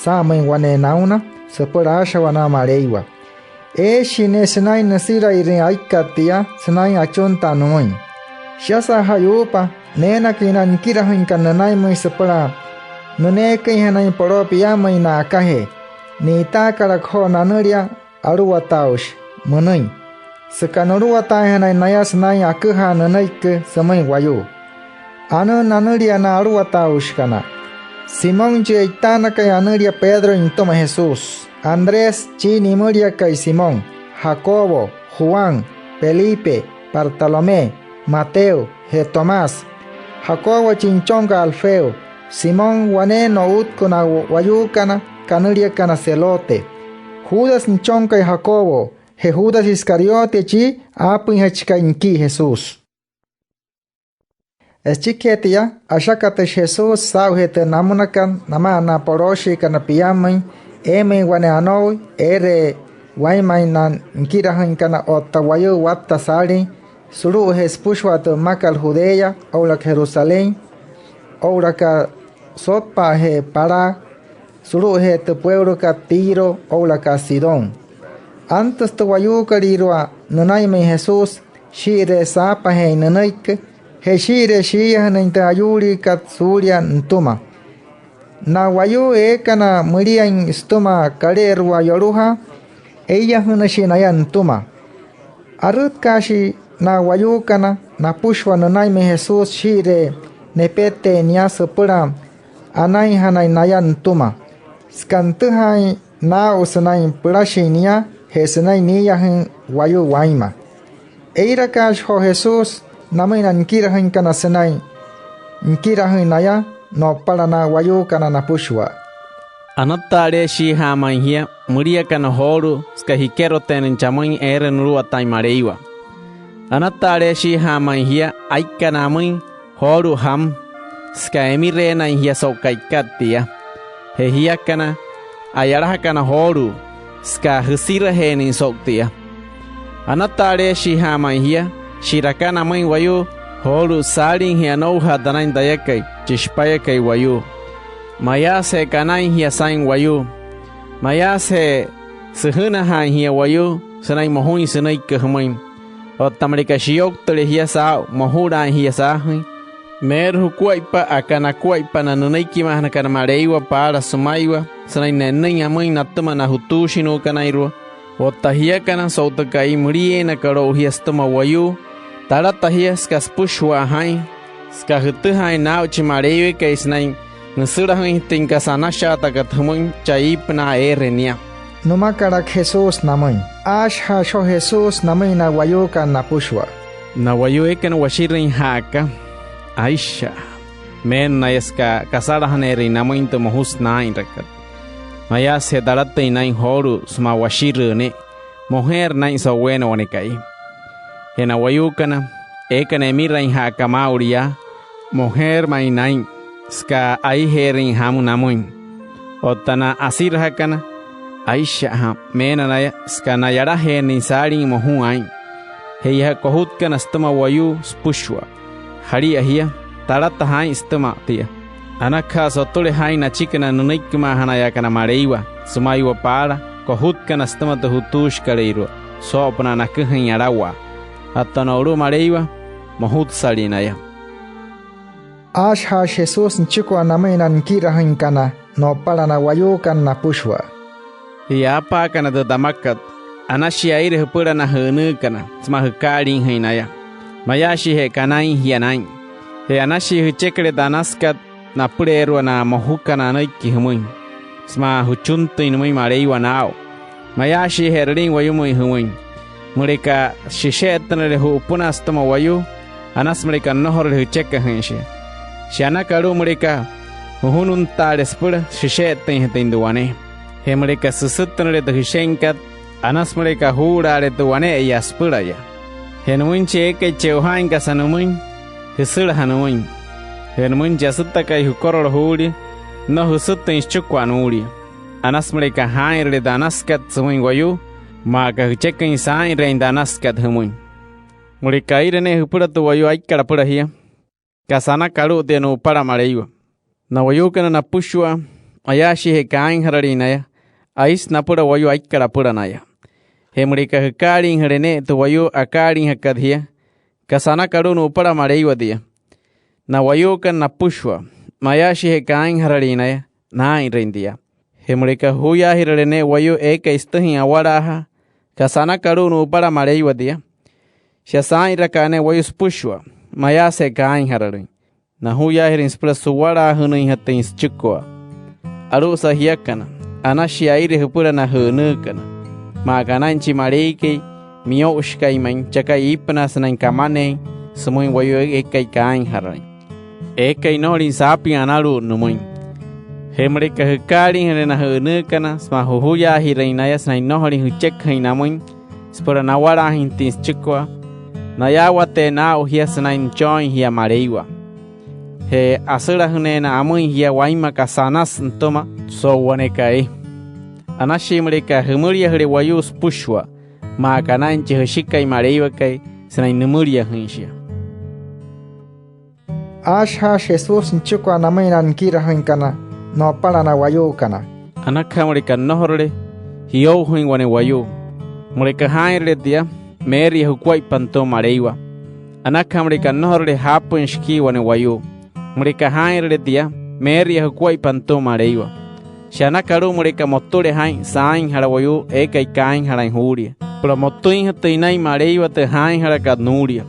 saa'umüin wane nauna süpüla aashajawaa nümaa Maleiwa. Eeshii ne'e sünain nüsira'irüin aikat tia sünain achuntaa nümüin. Shiasa ja'yuupa, neenaküin na nikirajüinkana nünainmüin süpüla nüneeküinjanain poloo piammüin na'akajee. Ni'itaakalaka joo nanülia aluwataaushi münüin süka nuluwataainjanain naya sünain aküjaa nünüiki sümüin wayuu. Anuu nanülia na aluwataaushikana: Simón, chi e'itaanakai anülia Pedroin nütüma Jesús; Andrés, chi nimüliakai Simón; Jacobo, Juan, Felipe, Bartolomé, Mateo je Tomás; Jacobo chi nüchonkai Alfeo; Simón, wane no'utku na wayuukana kanüliakana Zelote; Judas nüchonkai Jacobo; je Judas Iscariote, chi aapüinjachikai nikii Jesús. Süchikijee tia, ashakatüshi Jesús saa'ujee tü namünakat namaa na polooshiikana piammüin eemüin wane anoui eere wainmain na nikirajüinkana otta wayuu watta saalin sulu'ujee süpüshua tü mmakat Judea oo'ulaka Jerusalén oo'ulaka sotpa'ajee palaa sulu'ujee tü pueulokat Tiro oo'ulaka Sidón. Antüsü tü wayuukolüirua nünainmüin Jesús shii'iree saapajeein nünüiki je shii'iree shiiyajünüin tü ayuuliikat suulia nütüma. Na wayuu eekana müliain sütüma kale'eru'u yolujaa, eiyajünüshii naya nütüma. Arütkaashii na wayuukana napüshua nünainmüin Jesús shii'iree nepettee nia süpüla anainjanain naya nütüma, süka nütüjaain naa'u sünain pülashin nia je sünain niiyajüin wayuu wainma. Eirakaashi joo Jesús namüin na nikirajüinkana sünain nikirajüin naya no'upala na wayuukana napüshua: —Anata'aleeshiija'a ma'i jia müliakana joolu'u süka jikeroteenain chamüin eere nuluwataain Maleiwa. Anata'aleeshiija'a ma'i jia aikana amüin joolu'u jamü, süka emireenain jia so'u ka'ikat tia. Je jiakana, a'yalajakana joolu'u, süka jüsirajeenain so'u tia. Anata'aleeshiija'a ma'i jia shi'rakana amüin wayuu joolu'u saaliijee anoujaa tanain tayakai, chi Shipayakai Wayuu. Mayaasüje kanain jia saa'in wayuu, mayaasüje süjünajaain jia wayuu sünain mojuin sünüiki jümüin. Otta müleka shiyouktüle jia saa'u mojulaain jia saajüin, meerü jukuaippa aka nakuaippa na nünüikimaajanakana Maleiwa paala sümaiwa sünain ne'nnüin amüin natüma na jutuushinuukanairua. Otta jiakana, so'u tü ka'i mülieenakat o'u jia sütüma wayuu, talata jia süka süpüshua jaa'in, süka jütüjaain naa'u chi Maleiwakai sünain nüsülajüinjatüin kasa anashaatakat jümüin chaa iipünaa eere nia —nümakalaka Jesús namüin. Aashajaashi joo Jesús namüin na wayuukana napüshua: —Na wayuu eekana washirüin ja'aka, aisha'ajaa meena naya süka kasalajaneerüin namüin tü mojusü naa'inrakat. Mayaasüje talatüin naa'in joolu'u sümaa washirüü ne'e, mojeerü naa'in so'uweena wane ka'i. Je na wayuukana eekana emirain ja'aka maa'ulu yaa, mojeerü ma'i naa'in süka aijeerüin jamü namüin. Otta na asirajakana, aisha'ajaa meena naya süka na'yalajeenüin saalin mojuu aa'in. Je yaja kojutkana sütüma wayuu süpüshua, jalia jia, talata jaa'in sütüma tia. Anakaja sotüle jaa'in nachiki na nünüikimaajanayaakana Maleiwa sümaiwa paala kojutkana sütüma tü jutuushikalüirua soo'opünaa naküjain alawaa. Otta no'ulu'u Maleiwa, mojutsalii naya. Aashajaashi Jesús nüchikua namüin na nikirajüinkana no'upala na wayuukana napüshua: —Jia aapaakana tü tamakat, anashii aire jüpüla na jü'ünüükana sümaa jükaaliijüin naya. Mayaashiije kanain jia naa'in. Je anashii jücheküle tü anasükat napüleerua na mojukana anüiki jümüin sümaa jüchuntüin nümüin Maleiwa naa'u. Mayaashiije e'rülin wayumüin jümüin. Müleka süshe'etünüle ju'upünaa sütüma wayuu, anasü müleka nnojorule jüchekajüin shia. Shia anaka alu'u müleka jujununtaale süpüla süshe'etüinjatüin tü wane. Je müleka süsütünüle tü jüshe'inkat, anasü müleka juu'ulaale tü wane'eya süpülaya. Je nümüin chi eekai che'ojaain kasa nümüin, jüsülaja nümüin. Je nümüin chi asütakai jükorolo juulia, nnojo jüsütüin süchikua nuulia. Anasü müleka jaa'inrüle tü anasükat sümüin wayuu, maa aka jücheküin saa'inreein tü anasükat jümüin. Müleka aire ne'e jüpüla tü wayuu aikat apüla jia, kasa anaka alu'u tia nu'upala Maleiwa. Na wayuukana napüshua, mayaashiije kaainjaralin naya, aisü napüla wayuu aikat apüla naya. Je müleka jükaaliijüle ne'e tü wayuu akaaliijakat jia, kasa anaka alu'u nu'upala Maleiwa tia. Na wayuukana napüshua, mayaashiije kaainjaralin naya, naa'inrüin tia. Je müleka jujuyaajirüle ne'e wayuu eekai sütüjüin awalaajaa, kasa anaka alu'u nu'upala Maleiwa tia. Shia saa'inraka'a ne'e wayuu süpüshua, mayaasüje kaainjaralüin, najuyaajirüin süpüla suwalaajünüinjatüin süchikua. Alu'usa jiakana, anashii aire jüpüla na jü'ünüükana, maa aka naa'in chi Maleiwakai miyo'ushikai ma'i chakai iipünaa sünain kamaneein sümüin wayuu eekai kaainjaralüin, eekai nnojolin saapiin analu'ut nümüin. Je müleka jükaaliijüle na jü'ünüükana sümaa jujuyaajirüin naya sünain nnojolin jüchekajüin namüin süpüla nawalaajüinjatüin süchikua, nayaawateena aa'u jia sünain nüchooin jia Maleiwa. Je asülajüneena amüin jia wainma kasa anasü nütüma so'u wane ka'i. Anashii müleka jümüliajüle wayuu süpüshua, maa aka naa'in chi Jüshikai Maleiwakai sünain nümüliajüin shia. Aashajaashi Jesús nüchikua namüin na nikirajüinkana no'upala na wayuukana: Anakaja müleka nnojorule jiyoujüin wane wayuu. Müleka jaa'inrüle tia, meeria jukuaippa nütüma Maleiwa. Anakaja müleka nnojorule jaapüin shikii wane wayuu. Müleka jaa'inrüle tia, meeria jukuaippa nütüma Maleiwa. Shia anaka alu'u müleka motüle jaa'in saainjala wayuu eekai kaainjalain juulia, süpüla motüinjatüin naa'in Maleiwa tü jaainjalakat nuulia.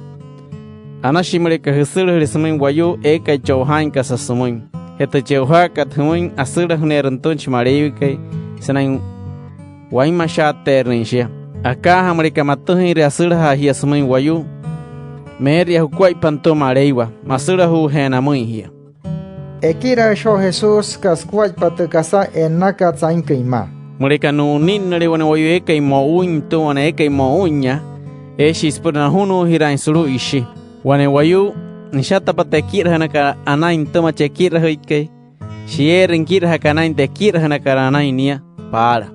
Anashii müleka jüsülajüle sümüin wayuu eekai che'ojaain kasa sümüin. Je tü che'ojaakat jümüin, asülajüneerü nütüma chi Maleiwakai sünain wainmashaateerüin shia. Akaajaa müleka matüjüinre asülajaa jia sümüin wayuu, meeria jukuaippa nütüma Maleiwa, masülajuujeena amüin jia. Ekirajüshi joo Jesús süka sukuaippa tü kasa e'nnakat sainküin mma: Müleka nu'uninnüle wane wayuu eekai mo'uin nütüma wane eekai mo'uinya, eeshii süpüla najunuujiraain sulu'u ishi. Wane wayuu nüshatapa tü ekirajünakat anain nütüma chi ekirajüikai, shieerü nikirajaka anain tü ekirajünakat anain nia paala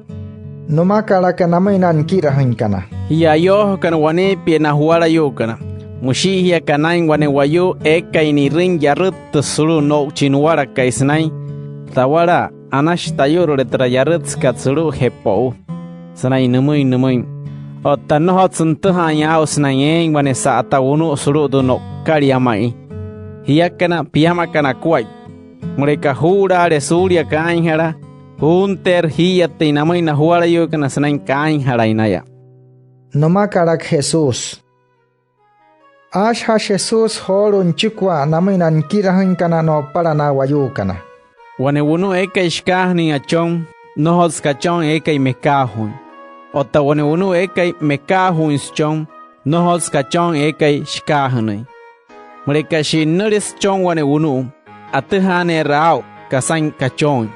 —nümakalaka namüin na nikirajüinkana. Jia ayoojakana waneepia na juwalayuukana, müshi'ijiaka naa'in wane wayuu eekai ni'rüin yarüttüsü sulu'u no'u chi nuwalakai sünain tawalaa: “Anashi tayu'rule türa yarütsükat sulu'ujee po'u”, sünain nümüin nümüin. Otta nnojotsü nütüjaain aa'u sünain eein wane sa'ata wunu'u sulu'u tü no'ukalia ma'i. Jiakana, piamakana akuaippa, müleka juu'ulaale suulia kaainjalaa, juunteerü jii'iyatüin namüin na juwalayuukana sünain kaainjalain naya —nümakalaka Jesús. Aashajaashi Jesús joolu'u nüchikua namüin na nikirajüinkana no'upala na wayuukana: Wane wunu'u eekai shikaajünüin achon, nnojotsü kachon eekai mekaajuuin. Otta wane wunu'u eekai mekaajuuin süchon, nnojotsü kachon eekai shikaajünüin. Müleka shi'nnüle süchon wane wunu'u, atüjaaneerü aa'u kasain kachooin.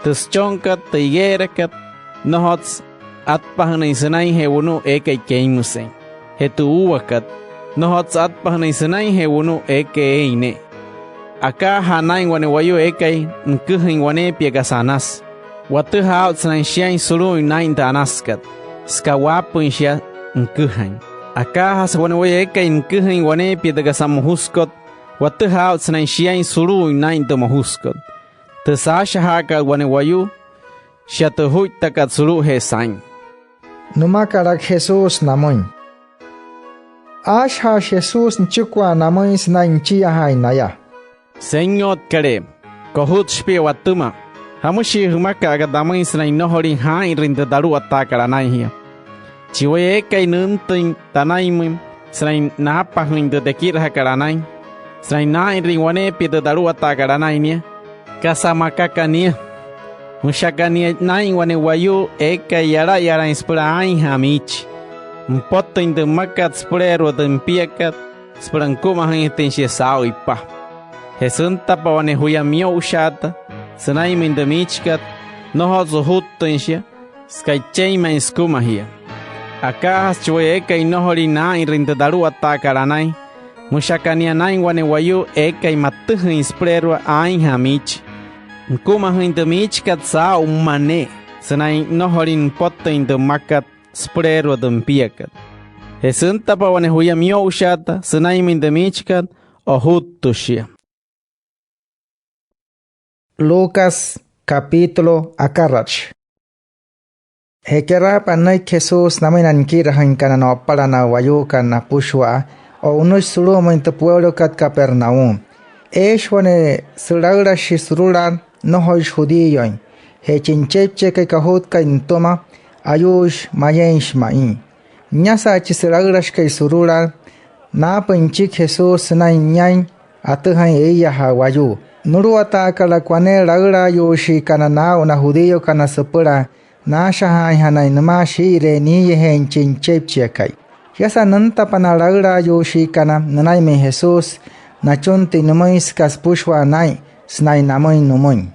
Tü süchonkat, tü higuerakat, nnojotsü atpajünüin sünainjee wunu'u eekai keimüsein. Je tü uuwakat, nnojotsü atpajünüin sünainjee wunu'u eekai eein ne'e. Akaajaa naa'in wane wayuu eekai nüküjain waneepia kasa anasü, watüjaa aa'ut sünain shiain sulu'uin naa'in tü anasükat, süka waapüin shia nüküjain. Akaajasa wane wayuu eekai nüküjain waneepia tü kasa mojusükot, watüjaa aa'ut sünain shiain sulu'uin naa'in tü mojusükot. Tü saashajaakat wane wayuu, shia tü ojuittakat sulu'ujee saa'in —nümakalaka Jesús namüin. Aashajaashi Jesús nüchikua namüin sünain nüchiajaain naya: —Senyotkalee, kojutshi pia watüma. ¿Jamüshii jümaka'aka tamüin sünain nnojolin jaa'inrüin tü taluwataakat anain jia? Chi wayuu eekai nüntüin tanainmüin sünain naapajüin tü tekirajakat anain, sünain naa'inrüin waneepia tü taluwataakat anain nia, ¿kasa maka aka nia? Müshi aka nia naa'in wane wayuu eekai yalayalain süpüla aainjaa miichi, nüpotüin tü mmakat süpüleerua tü nipiakat süpüla nükumajüinjatüin shia saa'u ipa. Je süntapa wane juya miyo'ushaata sünainmüin tü miichikat, nnojotsü ojuttüin shia süka ichein ma'i sükumajia. Akaajasa chi wayuu eekai nnojolin naa'inrüin tü taluwataakat anain, müshi aka nia naa'in wane wayuu eekai matüjüin süpüleerua aainjaa miichi, nükumajüin tü miichikat saa'u mma ne'e sünain nnojolin nüpotüin tü mmakat süpüleerua tü nipiakat. Je süntapa wane juya miyo'ushaata sünainmüin tü miichikat, ojuttüshia. Lucas capítulo akaratshi. Je keraapa nünüiki Jesús namüin na nikirajüinkana no'upala na wayuukana napüshua, o'unüshi sulu'umüin tü pueulokat Capernaum. Eeshi wane sülaülashi surulaat nnojoishi judíoin. Je chi nüchepchiakai kojutkai nütüma, ayuuishi mayeinshi ma'i. Niasa'a chi sülaülashikai surulaat, naapüin nüchiki Jesús sünain niain atüjain eiyajaa wayuu. Nuluwataakalaka wane laülaayuushiikana naa'u na judíokana süpüla naashajaainjanain nümaa shii'iree niiyajeein chi nüchepchiakai. Shiasa nüntapa na laülaayuushiikana nünainmüin Jesús, nachuntüin nümüin süka süpüshua naa'in sünain namüin nümüin: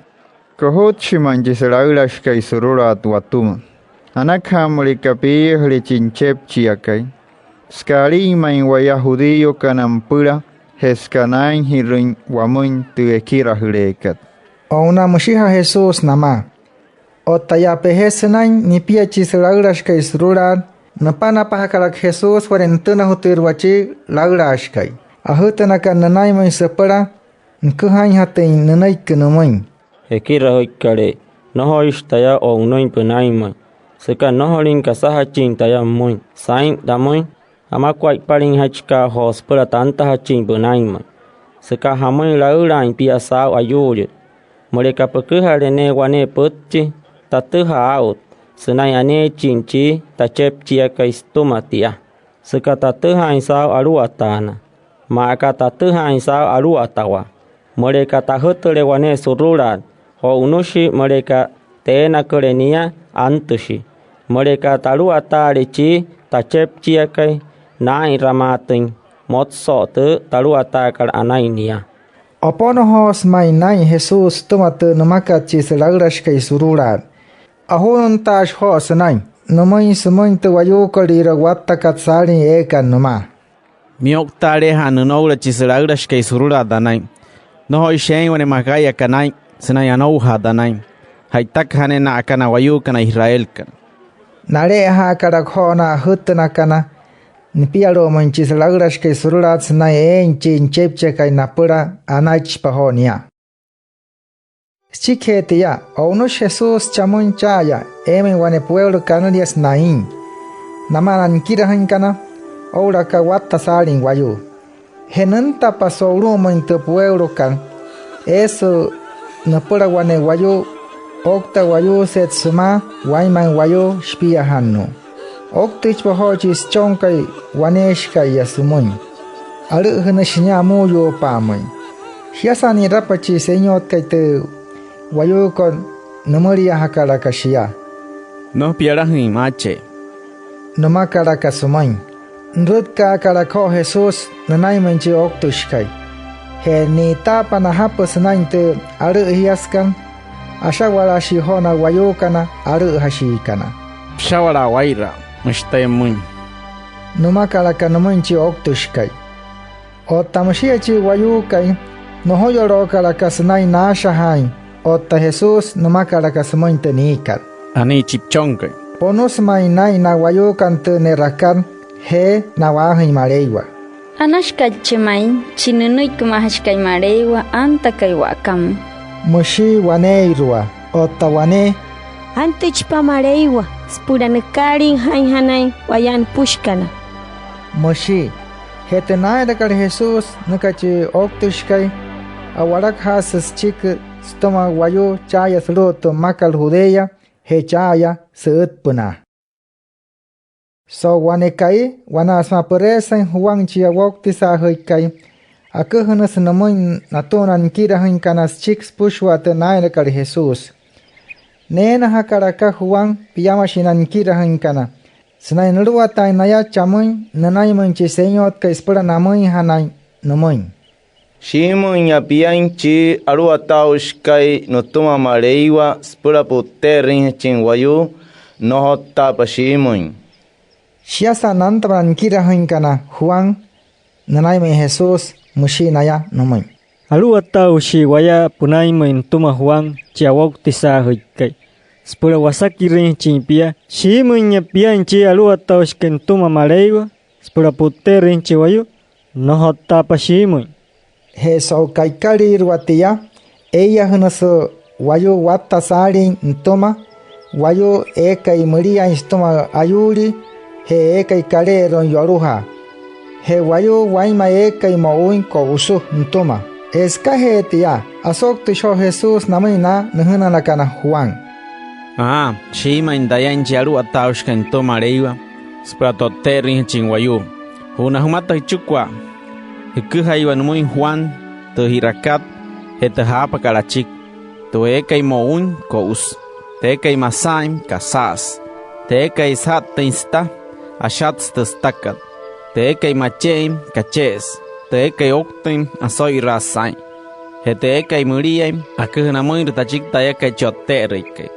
—Kojutshi ma'i chi sülaülashikai surulaat watüma. Anakaja müleka piiyajüle chi nüchepchiakai, süka alin ma'i waya judíokana nüpüla je süka naainjirüin wamüin tü ekirajüleekat. O'una müshija'a Jesús namaa. Otta yaa peje sünain nipia chi sülaülashikai surulaat, nüpanapajakalaka Jesús wane nütünajutüirua chi laülaashikai, ajütünakana nünainmüin süpüla nüküjainjatüin nünüiki nümüin: —Ekirajüikalee, nnojoishi taya o'unüin pünainmüin süka nnojolin kasajachin taya pümüin saa'in tamüin amakuaippalinjachikaa joo süpüla tantajachin pünainmüin. Süka jamüin, laülaain pia saa'u ayuulii: Müleka püküjale ne'e wane pütchi, tatüjaa aa'ut sünain aneechin chi tachepchiakai sütüma tia, süka tatüjaain saa'u aluwataana, maa aka tatüjaain saa'u aluwatawaa. Müleka tajütüle wane surulaat, o'unüshi, müleka teenaküle nia, antüshi. Müleka taluwataale chi tachepchiakai, naa'inramaatüin motso'o tü taluwataakat anain nia. Oponojoosü ma'i naa'in Jesús sütüma tü nümakat chi sülaülashikai surulaat. Ojununtaashi joo sünain nümüin sümüin tü wayuukolüirua wattakat saalin eekat nümaa: —Miyo'uktaaleeja'a nünoula chi sülaülashikai surulaat tanain. Nnojoishi eein wane makai aka naa'in sünain anoujaa tanain. Ja'itakaja ne'e na'aka na wayuukana Israelkana. Nale'ejaakalaka joo na ajütünakana nipialu'umüin chi sülaülashikai surulaat sünain eein chi nüchepchiakai napüla anaichipa joo nia. Süchikijee tia, o'unüshi Jesús chamüin cha'aya eemüin wane pueulo kanüliasü Naín namaa na nikirajüinkana oo'ulaka watta saalin wayuu. Je nüntapa so'ulu'umüin tü pueulokat, eesü nüpüla wane wayuu oukta wayuuset sümaa wainmain wayuu shipiajannuu. Ouktüichipa joo chi süchonkai waneeshika'iya sümüin. Alü'üjünüshi nia amuuyuupa'amüin. Shiasa ni'rapa chi Senyotkai tü wayuukot, nümüliajakalaka shia: —Nnojo pialajüin, maachee —nümakalaka sümüin. Nürütkaakalaka joo Jesús nünainmüin chi ouktüshikai. Je ni'itaapa najapü sünain tü alü'üjiasükat, asha'walaashii joo na wayuukana alü'üjashiikana. —Püsha'walaa waa'iraa, müshi taya pümüin —nümakalaka nümüin chi ouktüshikai. Otta müshia chi wayuukai, nojoyolookalaka sünain naashajaain. Otta Jesús, nümakalaka sümüin tü niikat: —Anii chi püchonkai. Ponüsü ma'i naa'in na wayuukana tü ne'rakat je na'waajüin Maleiwa: —Anashika'iche ma'i chi nünüikimaajashikai Maleiwa antakai wa'akamüin —müshii waneeirua. Otta wane: —Antüichipa Maleiwa süpüla nükaaliijainjanain waya nüpüshikana —müshii. Je tü naa'inrakat Jesús nüka chi ouktüshikai, a'walakajaasü süchiki sütüma wayuu cha'aya sulu'u tü mmakat Judea je cha'aya sü'ütpünaa. So'u wane ka'i wanaa sümaa püreesain Juan chi owoutisaajüikai, aküjünüsü nümüin natüma na nikirajüinkana süchiki süpüshua tü naa'inrakat Jesús. Neenajakalaka Juan piamashii na nikirajüinkana sünain nuluwataain naya chamüin nünainmüin chi Senyotkai süpüla namüinjanain nümüin: —¿Shiimüinya piain chi aluwataaushikai nütüma Maleiwa süpüla pu'tte'erüinjachin wayuu? ¿Nnojottaapa shiimüin? Shiasa nantapa na nikirajüinkana Juan nünainmüin Jesús, müshii naya nümüin: —Aluwataaushii waya pünainmüin nütüma Juan chi owoutisaajüikai süpüla wasakirüinjachin pia. ¿Shiimüinya piain chi aluwataaushikai nütüma Maleiwa süpüla pu'tte'erüinjachin wayuu? ¿Nnojottaapa shiimüin? Je so'u ka'ikalüirua tia, eiyajünüsü wayuu watta saalin nütüma, wayuu eekai müliain sütüma ayuulii je eekai kale'eru'uin yolujaa, je wayuu wainma eekai mo'uin ko'usü nütüma. Je sükajee tia, asouktüshi joo Jesús namüin na nüjünalakana Juan: —Aa, shiimüin tayain chi aluwataaushikai nütüma Maleiwa süpüla to'tte'erüinjachin wayuu. Ju'una jümata jüchikua, jüküjaiwa nümüin Juan tü ji'rakat je tü jaapakat achiki: Tü eekai mo'uin, ko'usü. Tü eekai masa'ain, kasa'asü. Tü eekai süja'ttüin süta, ashatsü tü sütakat. Tü eekai mache'ein, kache'esü. Tü eekai ouktüin, oso'iraasü saa'in. Je tü eekai müliain, aküjüna amüinrü tachiki tayakai chi O'tte'erüikai.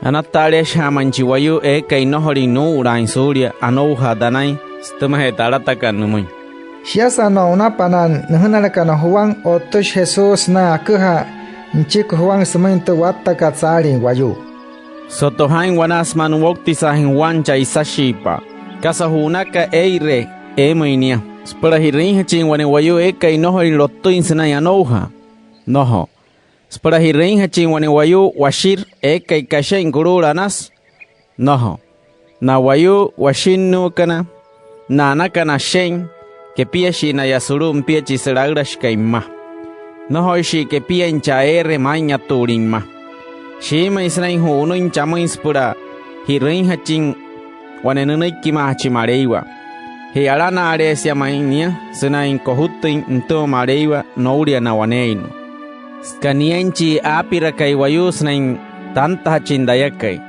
Anata'aleeshija'a ma'i chi wayuu eekai nnojolüin nuu'ulaain suulia anoujaa tanain sütümajee tü alatakat nümüin. Shiasa no'unapa na nüjünalakana Juan, o'ttüshi Jesús sünain aküjaa nüchiki Juan sümüin tü wattakat saalin wayuu: —Soto jaa'in wanaa sümaa nuwoutisaajüin Juan chaa isashiipa'a. ¿Kasa ju'unaka ee'iree eemüin nia? ¿Süpüla ji'rüinjachin wane wayuu eekai nnojolüin lotüin sünain anoujaa? Nnojo. ¿Süpüla ji'rüinjachin wane wayuu washirü eekai kashe'in kuluulu anasü? Nnojo. Na wayuu washinnuukana, na anakana ashe'in, kepiashii naya sulu'u nipia chi sülaülashikai mma. Nnojoishii kepiain chaa eere maa'inyatuulin mma. Shiimüin sünain ju'unüin chamüin süpüla ji'rüinjachin wane nünüikimaajachi Maleiwa. Je alana'aleesia ma'i nia sünain kojutüin nütüma Maleiwa noulia na waneeinnua. Süka niain chi aapirakai wayuu sünain tantajachin tayakai,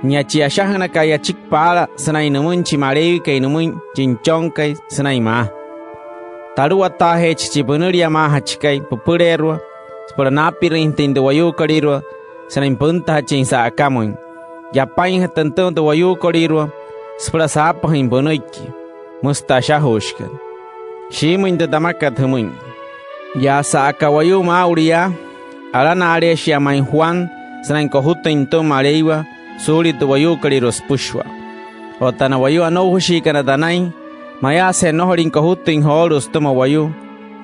Nia chi ashajünakai achiki paala sünain nümüin chi Maleiwakai nümüin chi Nüchonkai sünain maa: Taluwataajeechi chi pünüliamaajachikai püpüleerua süpüla naapirüinjatüin tü wayuukolüirua sünain püntajachin sa'akamüin. Yapainjatü nütüma tü wayuukolüirua süpüla saapajüin pünüiki. Müsü tü ashajuushikat. Shiimüin tü tamakat jümüin: Yaa sa'aka wayuu maa'ulu yaa, alana'aleeshia ma'i Juan sünain kojutüin nütüma Maleiwa suulia tü wayuukolüirua süpüshua. Otta na wayuu anoujashiikana tanain, mayaasüje nnojolüin kojutüin joolu'u sütüma wayuu,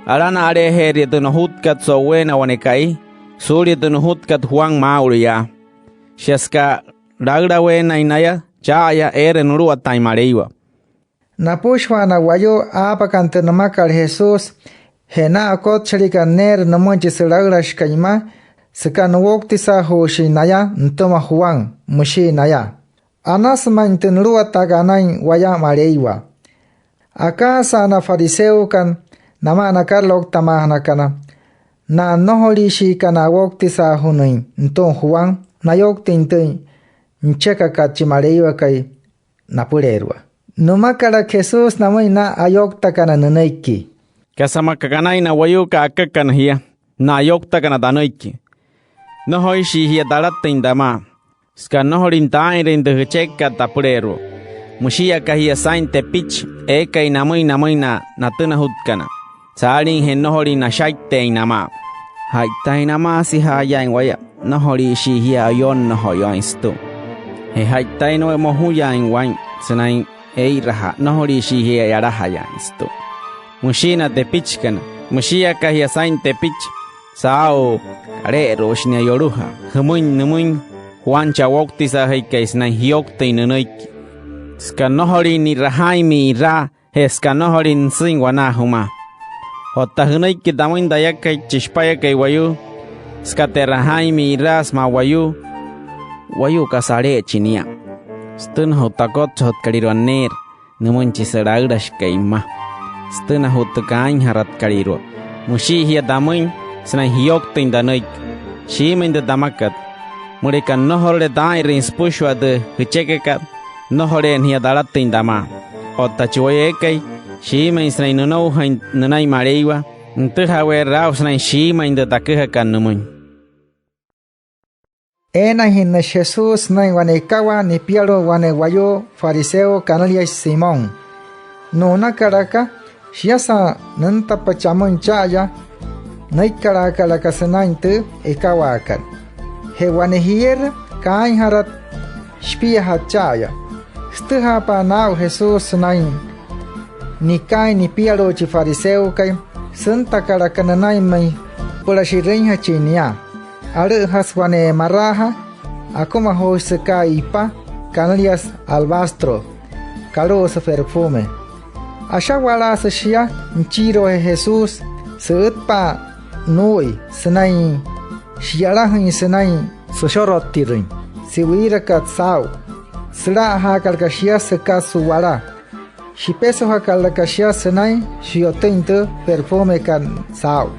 alana'aleejeeria tü nojutkat so'uweena wane ka'i suulia tü nujutkat Juan maa'ulu yaa. Shia süka laülaweenain naya cha'aya eere nuluwataain Maleiwa. Napüshua na wayuu aapakana tü nümakat Jesús je na akotchajüliikana neerü nümüin chi sülaülashikai mma süka nuwoutisaajushin naya nütüma Juan, müshii naya: Anasü ma'i tü nuluwataakat anain waya Maleiwa. Akaajasa na fariseokana namaa na karalouktamaajanakana, na nnojoliishiikana owoutisaajünüin nütüma Juan, nayouktüin tü nüchekakat chi Maleiwakai napüleerua. Nümakalaka Jesús namüin na ayouktakana nünüiki: —¿Kasa maa aka anain na wayuu ka'akakana jia, na ayouktakana tanüiki? Nnojoishii jia talatüin tamaa süka nnojolüin taa'inrüin tü jüchekakat tapüleerua. Müshii aka jia saa'in tepichi eekai namüin namüin na natünajutkana saaliijee nnojolin nashaitteein namaa. Ja'itaina amaasijaayaain waya, nnojoliishii jia ayonnojoyaain sütüma. Je ja'itaina waya mojuyaain waa'in sünain ee'irajaa, nnojoliishii jia yalajayaain sütüma. Müshii na tepichikana: —Müshii aka jia saa'in tepichi saa'u kale'eru'ushi nia yolujaa jümüin nümüin Juan chi owoutisaajüikai sünain jiyouktüin nünüiki, süka nnojolin ni'rajaain mi'iraa je süka nnojolin nüsüin wanaa jümaa. Otta jünüiki tamüin tayakai, chi Shipayakai Wayuu, süka te'rajaain mi'iraasü maa wayuu, wayuu kasa ale'echi nia sütünaju'u takotchajutkalüirua neerü nümüin chi sülaülashikai mma, sütünaju'u tü kaainjaratkalüirua. Müshii jia tamüin sünain jiyouktüin tanüiki. Shiimüin tü tamakat: Müleka nnojorule taa'inrüin süpüshua tü jüchekakat, nnojoleena jia talatüin tamaa. Otta chi wayuu eekai shiimüin sünain nünoujain nünain Maleiwa, nütüjaweerü aa'u sünain shiimüin tü taküjakat nümüin. Eenajinnüshi Jesús sünain wane ekawaa nipialu'u wane wayuu fariseo kanüliashi Simón. Nu'unakalaka, shiasa nüntapachi amüin cha'aya, nüikkalaakalaka sünain tü ekawaakat. Je wane jierü kaainjarat shipiajatü cha'aya. Sütüjaapa naa'u Jesús sünain nikaain nipialu'u chi fariseokai, süntakalaka nünainmüin süpüla shi'rüinjachin nia. Alü'üjasü wane maraajaa akumajuushi süka ipa kanüliasü alabastro kalu'usü perfume. Asha'walaasü shia nüchiiruajee Jesús sü'ütpa'a nuu'ui sünain shi'yalajüin sünain süshorottirüin si'wiirakat saa'u. Süla'ajaakalaka shia süka su'wala. Shipesujakalaka shia sünain shi'yotüin tü perfumekat saa'u.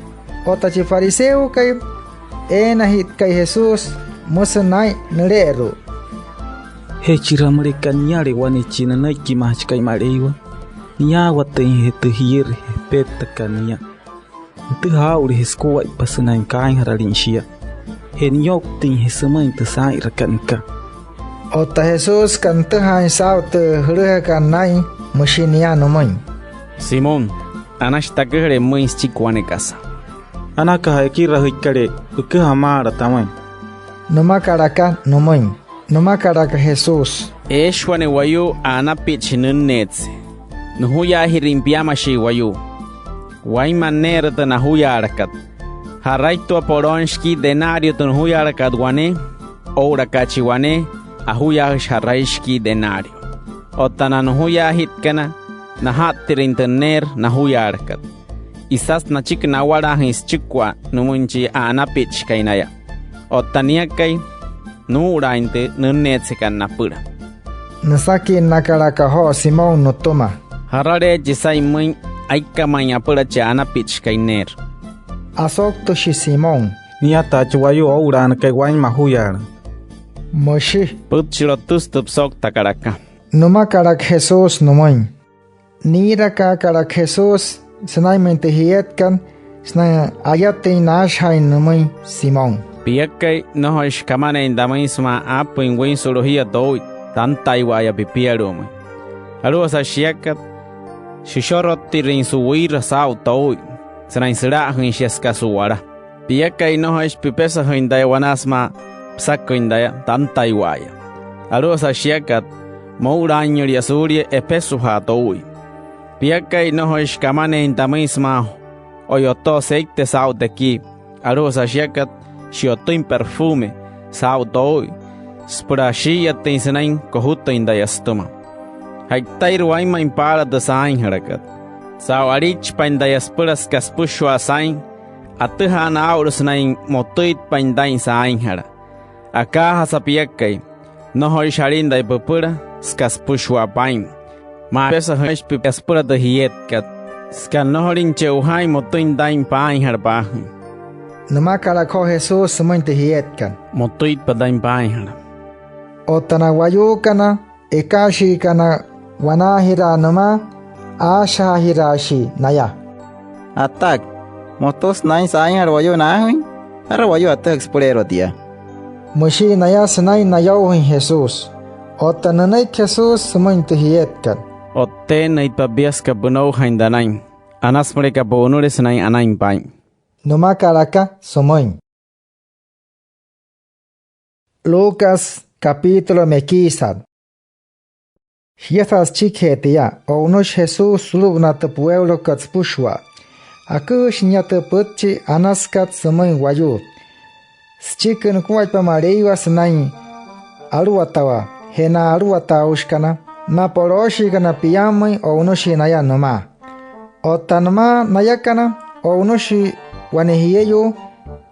Otta chi fariseokai eenajitkai Jesús, müsü naa'in nüle'eru'u: —Je chira, müleka niale wane chi nünüikimaajachikai Maleiwa, niyaawatüinje tü jierü epettakat nia. Nütüjaa aa'uluje sukuaippa sünain kaainjaralin shia je niyouktüinje sümüin tü saa'inrakat nüka. Otta Jesús, süka nütüjaain saa'u tü jülüjakat naa'in, müshi nia nümüin: —Simón, anashi taküjale pümüin süchiki wane kasa. —Anakaja Ekirajüikalee, püküja maala tamüin —nümakalaka nümüin. Nümakalaka Jesús: —Eeshi wane wayuu a'anapitshi nünneetse. Nujuyaajirüin piamashii wayuu. Wainma neerü tü najuyaalakat. Ja'raitsua polooin shikii denario tü nujuyaalakat wane oo'ulaka chi wane ajuyaajüshi ja'rai shikii denario. Otta na nujuyaajitkana, naja'ttirüin tü neerü najuyaalakat. Isasü nachiki nawalaajüin süchikua nümüin chi a'anapitshikai naya. Otta niakai, nuu'ulaain tü nünneetsekat napüla. Nüsakinnakalaka joo Simón nütüma: —¿Jaraleechi saa'in pümüin aika ma'i apüla chi a'anapitshikai neerü? Asouktüshi Simón: —Niataa chi wayuu oo'ulaanakai wainma ajuyaala. müshi. Pütchi lotüsü tü püsouktakat aka. Nümakalaka Jesús nümüin. Niirakaakalaka Jesús sünainmüin tü jietkat sünain ayatüin naashajaain nümüin Simón: —Piakai, nnojoishi kamaneein tamüin sümaa aapüin wüin su'lujia too'ui tantaiwa'aya pipialu'umüin. Alu'ujasa shiakat, süshorottirüin su'wüira saa'u too'ui sünain süla'ajüin shia süka su'wala. Piakai, nnojoishi pipesajüin taya wanaa sümaa püsaküin taya tantaiwa'aya. Alu'ujasa shiakat, moo'ulaainjülia suulia epesujaa too'ui. Piakai, nnojoishi kamaneein tamüin sümaa o'yotoo seite saa'u tekii. Alu'ujasa shiakat, shi'yotüin perfume saa'u too'ui süpüla ashii'iyatüin sünain kojutüin taya sütüma. Ja'itairü wainmain paala tü saainjalakat. Saa'u aliichipain taya süpüla süka süpüshua saa'in, atüjaana aa'ulu sünain motüitpain taa'in saainjala. Akaajasa piakai, nnojoishi alin taya püpüla süka süpüshua paa'in. Maa pepesajüin pipia süpüla tü jietkat, süka nnojolin che'ojaain motüin taa'in paainjala paajüin. Nümakalaka joo Jesús sümüin tü jietkat: —Motüitpa taa'in paainjala. Otta na wayuukana ekaashiikana wanaajiraa nümaa, aashajaajiraashii naya: —Ataaka, ¿motüsü naa'in saainjala wayuu naajüin? ¿Jara wayuu atüjaka süpüleerua tia? —müshii naya sünain nayoujüin Jesús. Otta nünüiki Jesús sümüin tü jietkat: —O'tte'ennüitpa pia süka pünoujain tanain. Anasü müleka pu'unüle sünain anain paa'in —nümakalaka sümüin. Lucas capítulo mekiisat. Shiasa süchikijee tia, o'unüshi Jesús sulu'upünaa tü pueulokat süpüshua. Aküjüshi nia tü pütchi anasükat sümüin wayuu süchiki nukuaippa Maleiwa sünain aluwatawaa. Je na aluwataaushikana, na polooshiikana piammüin, o'unüshii naya nümaa. Otta nümaa nayakana, o'unüshi wane jieyuu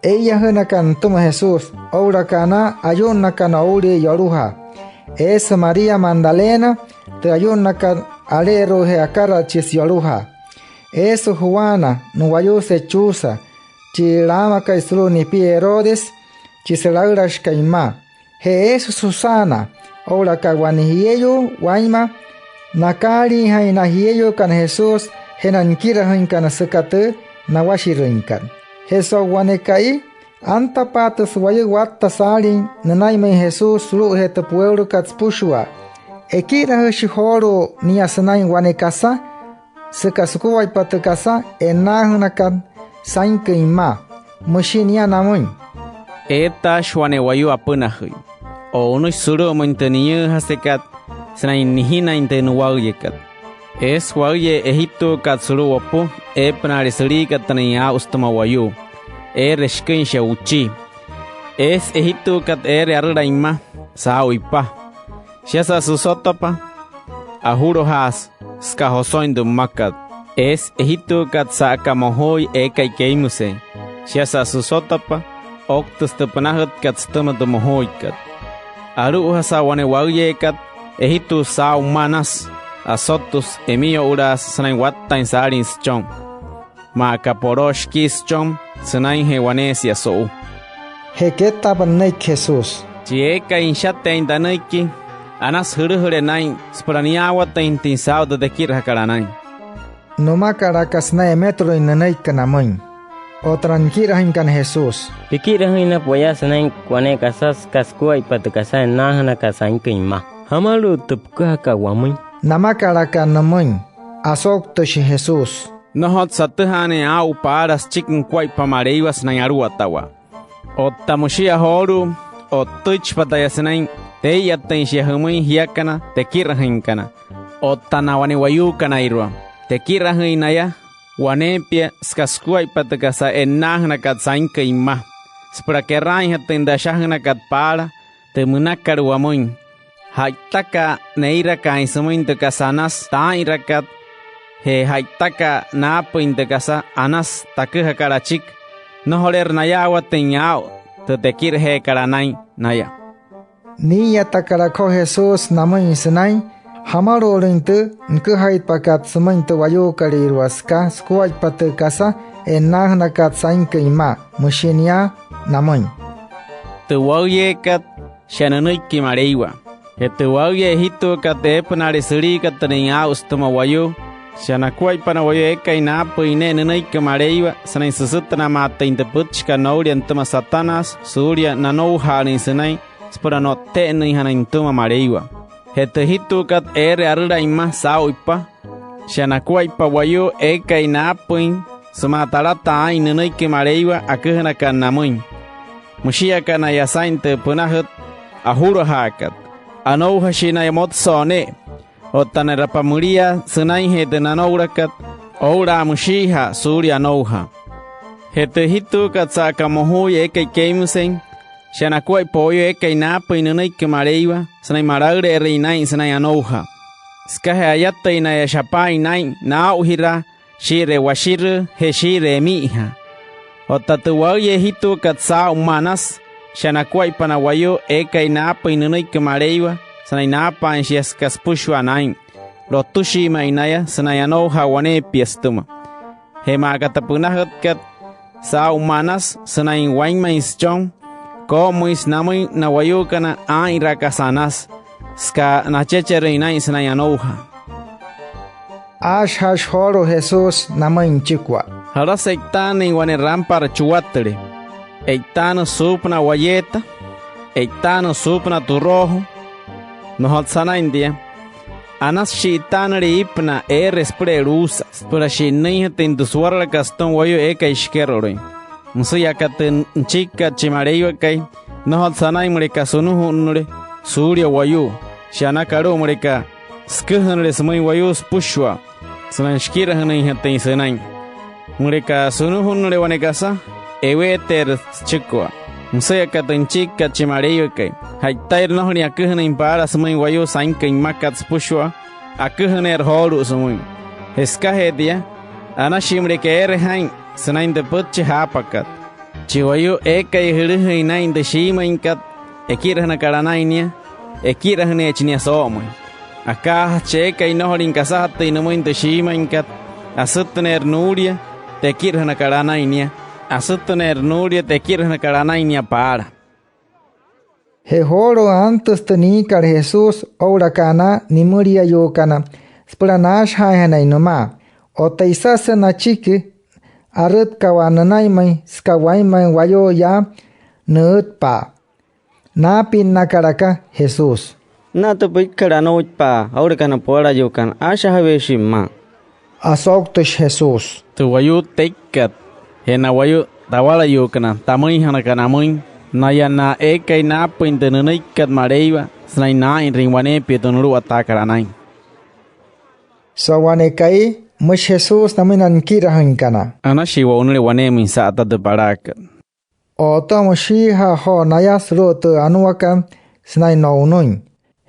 eiyajünakana nütüma Jesús oo'ulaka na ayu'nnakana oulia yolujaa. Eesü María Magdalena, tü ayu'nnakat ale'eru'ujee akaratshii yolujaa. Eesü Juana, nu'wayuuse Chuza, chi laamakai sulu'u nipia Herodes, chi sülaülashikai mma. Je eesü Susana, oo'ulaka wane jieyuu wainma nakaaliijain na jieyuukana Jesús je na nikirajüinkana süka tü nawashirüinkat. Je so'u wane ka'i, antapaatüsü wayuu watta saalin nünainmüin Jesús sulu'ujee tü pueulokat süpüshua. Ekirajüshi joolu'u nia sünain wane kasa süka sukuaippa tü kasa e'nnaajünakat sainküin mma. Müshi nia namüin: —Eetaashi wane wayuu apünajüi. O'unüshi sulu'umüin tü niyüüjasekat sünain nijinain tü nuwaüyekat. Eesü waüyee ejituukat sulu'u wopu eepünaale süliikatünüin aa'u sütüma wayuu. Eere shiküin shia wuchii. Eesü ejituukat eere arülain mma saa'u ipa. Shiasa süsotapa, ajulujaasü süka josoin tü mmakat. Eesü ejituukat sa'aka mojuui eekai keimüsein. Shiasa süsotapa, ouktüsü tü pünajütkat sütüma tü mojuuikat. Alu'ujasa wane waüyeekat, ejituusü saa'u mma anasü. Asotüsü, emiyo'ulaasü sünain wattain saalin süchon. Maa aka poloo shikii süchon sünainjee waneesia so'u. Je kettaapa nünüiki Jesús: —Chi eekai nüshateein tanüiki, anasü jülüjüle naa'in süpüla niyaawatüinjatüin saa'u tü tekirajakat anain. Nümakalaka sünain emetuluin nünüiki namüin. Otta na nikirajüinkana Jesús: —Pikirajüinapa waya sünain wane kasa süka sukuaippa tü kasa e'nnaajünakat sainküin mma. ¿Jamalu'ut tü püküjakat wamüin? —namakalaka nümüin. Asouktüshi Jesús: —Nnojotsü atüjaanüin aa'u paala süchiki nukuaippa Maleiwa sünain aluwatawaa. Otta müshia joolu'u, o'ttüichipa taya sünain tee'iyatüin shia jümüin jiakana tekirajüinkana otta na wane wayuukanairua. Tekirajüin naya waneepia süka sukuaippa tü kasa e'nnaajünakat sainküin mma, süpüla keraainjatüin tü ashajünakat paala tü münakat wamüin. Ja'itaka'a neirakaain sümüin tü kasa anasü taa'inrakat je ja'itaka'a naapüin tü kasa anasü taküjakat achiki, nnojoleerü nayaawatüin aa'u tü tekirajeekat anain naya. Nii'iyatakalaka joo Jesús namüin sünain jamalu'ulüin tü nüküjaitpakat sümüin tü wayuukolüirua süka sukuaippa tü kasa e'nnaajünakat sainküin mma. Müshi nia namüin: —Tü waüyeekat, shia nünüiki Maleiwa. Je tü waüyee ejituukat eepünaale süliikatünüin aa'u sütüma wayuu, shia nakuaippa na wayuu eekai naapüin ne'e nünüiki Maleiwa sünain süsütünamaatüin tü pütchikat noulia nütüma Satanás suulia nanoujaalüin sünain süpüla no'tte'ennüinjanain nütüma Maleiwa. Je tü ejituukat eere arülain mma saa'u ipa, shia nakuaippa wayuu eekai naapüin sümaa talataa aa'in nünüiki Maleiwa aküjünakat namüin. Müshii aka naya saa'in tü pünajüt ajulajaakat. Anoujashii naya motso'o ne'e. Otta ne'rapa müliaa sünainjee tü nanoulakat, oo'ulaa müshiija'a suulia anoujaa. Je tü ejituukat sa'aka mojuui eekai keimüsein, shia nakuaippa wayuu eekai naapüin nünüiki Maleiwa sünain malaüle'erüin naa'in sünain anoujaa. Sükajee ayatüin naya shapaain naa'in naa'ujiraa shii'iree washirüü je shii'iree emi'ijaa. Otta tü waüyee ejituukat saa'u mma anasü, shia nakuaippa na wayuu eekai naapüin nünüiki Maleiwa sünain naapaain shia süka süpüshua naa'in. Lotüshii ma'i naya sünain anoujaa waneepia sütüma. Je maa aka tü pünajütkat saa'u mma anasü sünain wainmain süchon, koo'omüinsü namüin na wayuukana aa'inraa kasa anasü, süka nachecherüin naa'in sünain anoujaa. Aashajaashi joolu'u Jesús namüin nüchikua: —¿Jalasü e'itaanüin wane rampara chuwatüle? ¿E'itaanüsü suupünaa wayeeta? ¿E'itaanüsü suupünaa turoojo? Nnojotsü anain tia. Anasü shi'itaanüle iipünaa eere süpülee luusa süpüla shi'nnüinjatüin tü suwaralakat sütüma wayuu eekai shikerolüin. Müsü yaa aka tü nüchikikat chi Maleiwakai: Nnojotsü anain müleka sunujunnüle suulia wayuu, shia anaka alu'u müleka süküjünüle sümüin wayuu süpüshua sünain shikirajünüinjatüin sünain. Müleka sunujunnüle wane kasa, eweeteerü süchikua. Müsü yaa aka tü nüchikikat chi Maleiwakai: Ja'itairü nnojolin aküjünüin paala sümüin wayuu sainküin mmakat süpüshua, aküjüneerü joolu'u sümüin. Je sükajee tia, anashii müleka eere jaa'in sünain tü pütchi jaapakat: Chi wayuu eekai jülüjüin naa'in tü shiimüinkat ekirajünakat anain nia, ekirajüneechi nia soo'omüin. Akaajatü chi eekai nnojolin kasajatüin nümüin tü shiimüinkat, asütüneerü nuulia tü ekirajünakat anain nia, asütüneerü nuulia tü ekirajünakat anain nia paala. Je joolu'u, antüsü tü niikat Jesús oo'ulaka na nimüliayuukana süpüla naashajaainjanain nümaa. Otta isasü nachiki arütkawaa nünainmüin süka wainmain wayuu yaa nü'ütpa'a. Naapinnakalaka Jesús: —Anaa tü püikat anouipa'a oo'ulaka na puwalayuukana, aashajaweeshii pümaa. Asouktüshi Jesús: —Tü wayuu teikat je na wayuu tawalayuukana tamüinjanakana amüin, naya na eekai naapüin tü nünüikikat Maleiwa sünain naa'inrüin waneepia tü nuluwataakat anain. So'u wane ka'i, müshi Jesús namüin na nikirajüinkana: —Anashii wo'unüle waneemüin sa'ata tü palaakat. O'otoo müshiija'a joo naya sulu'u tü anuakat sünain no'unüin.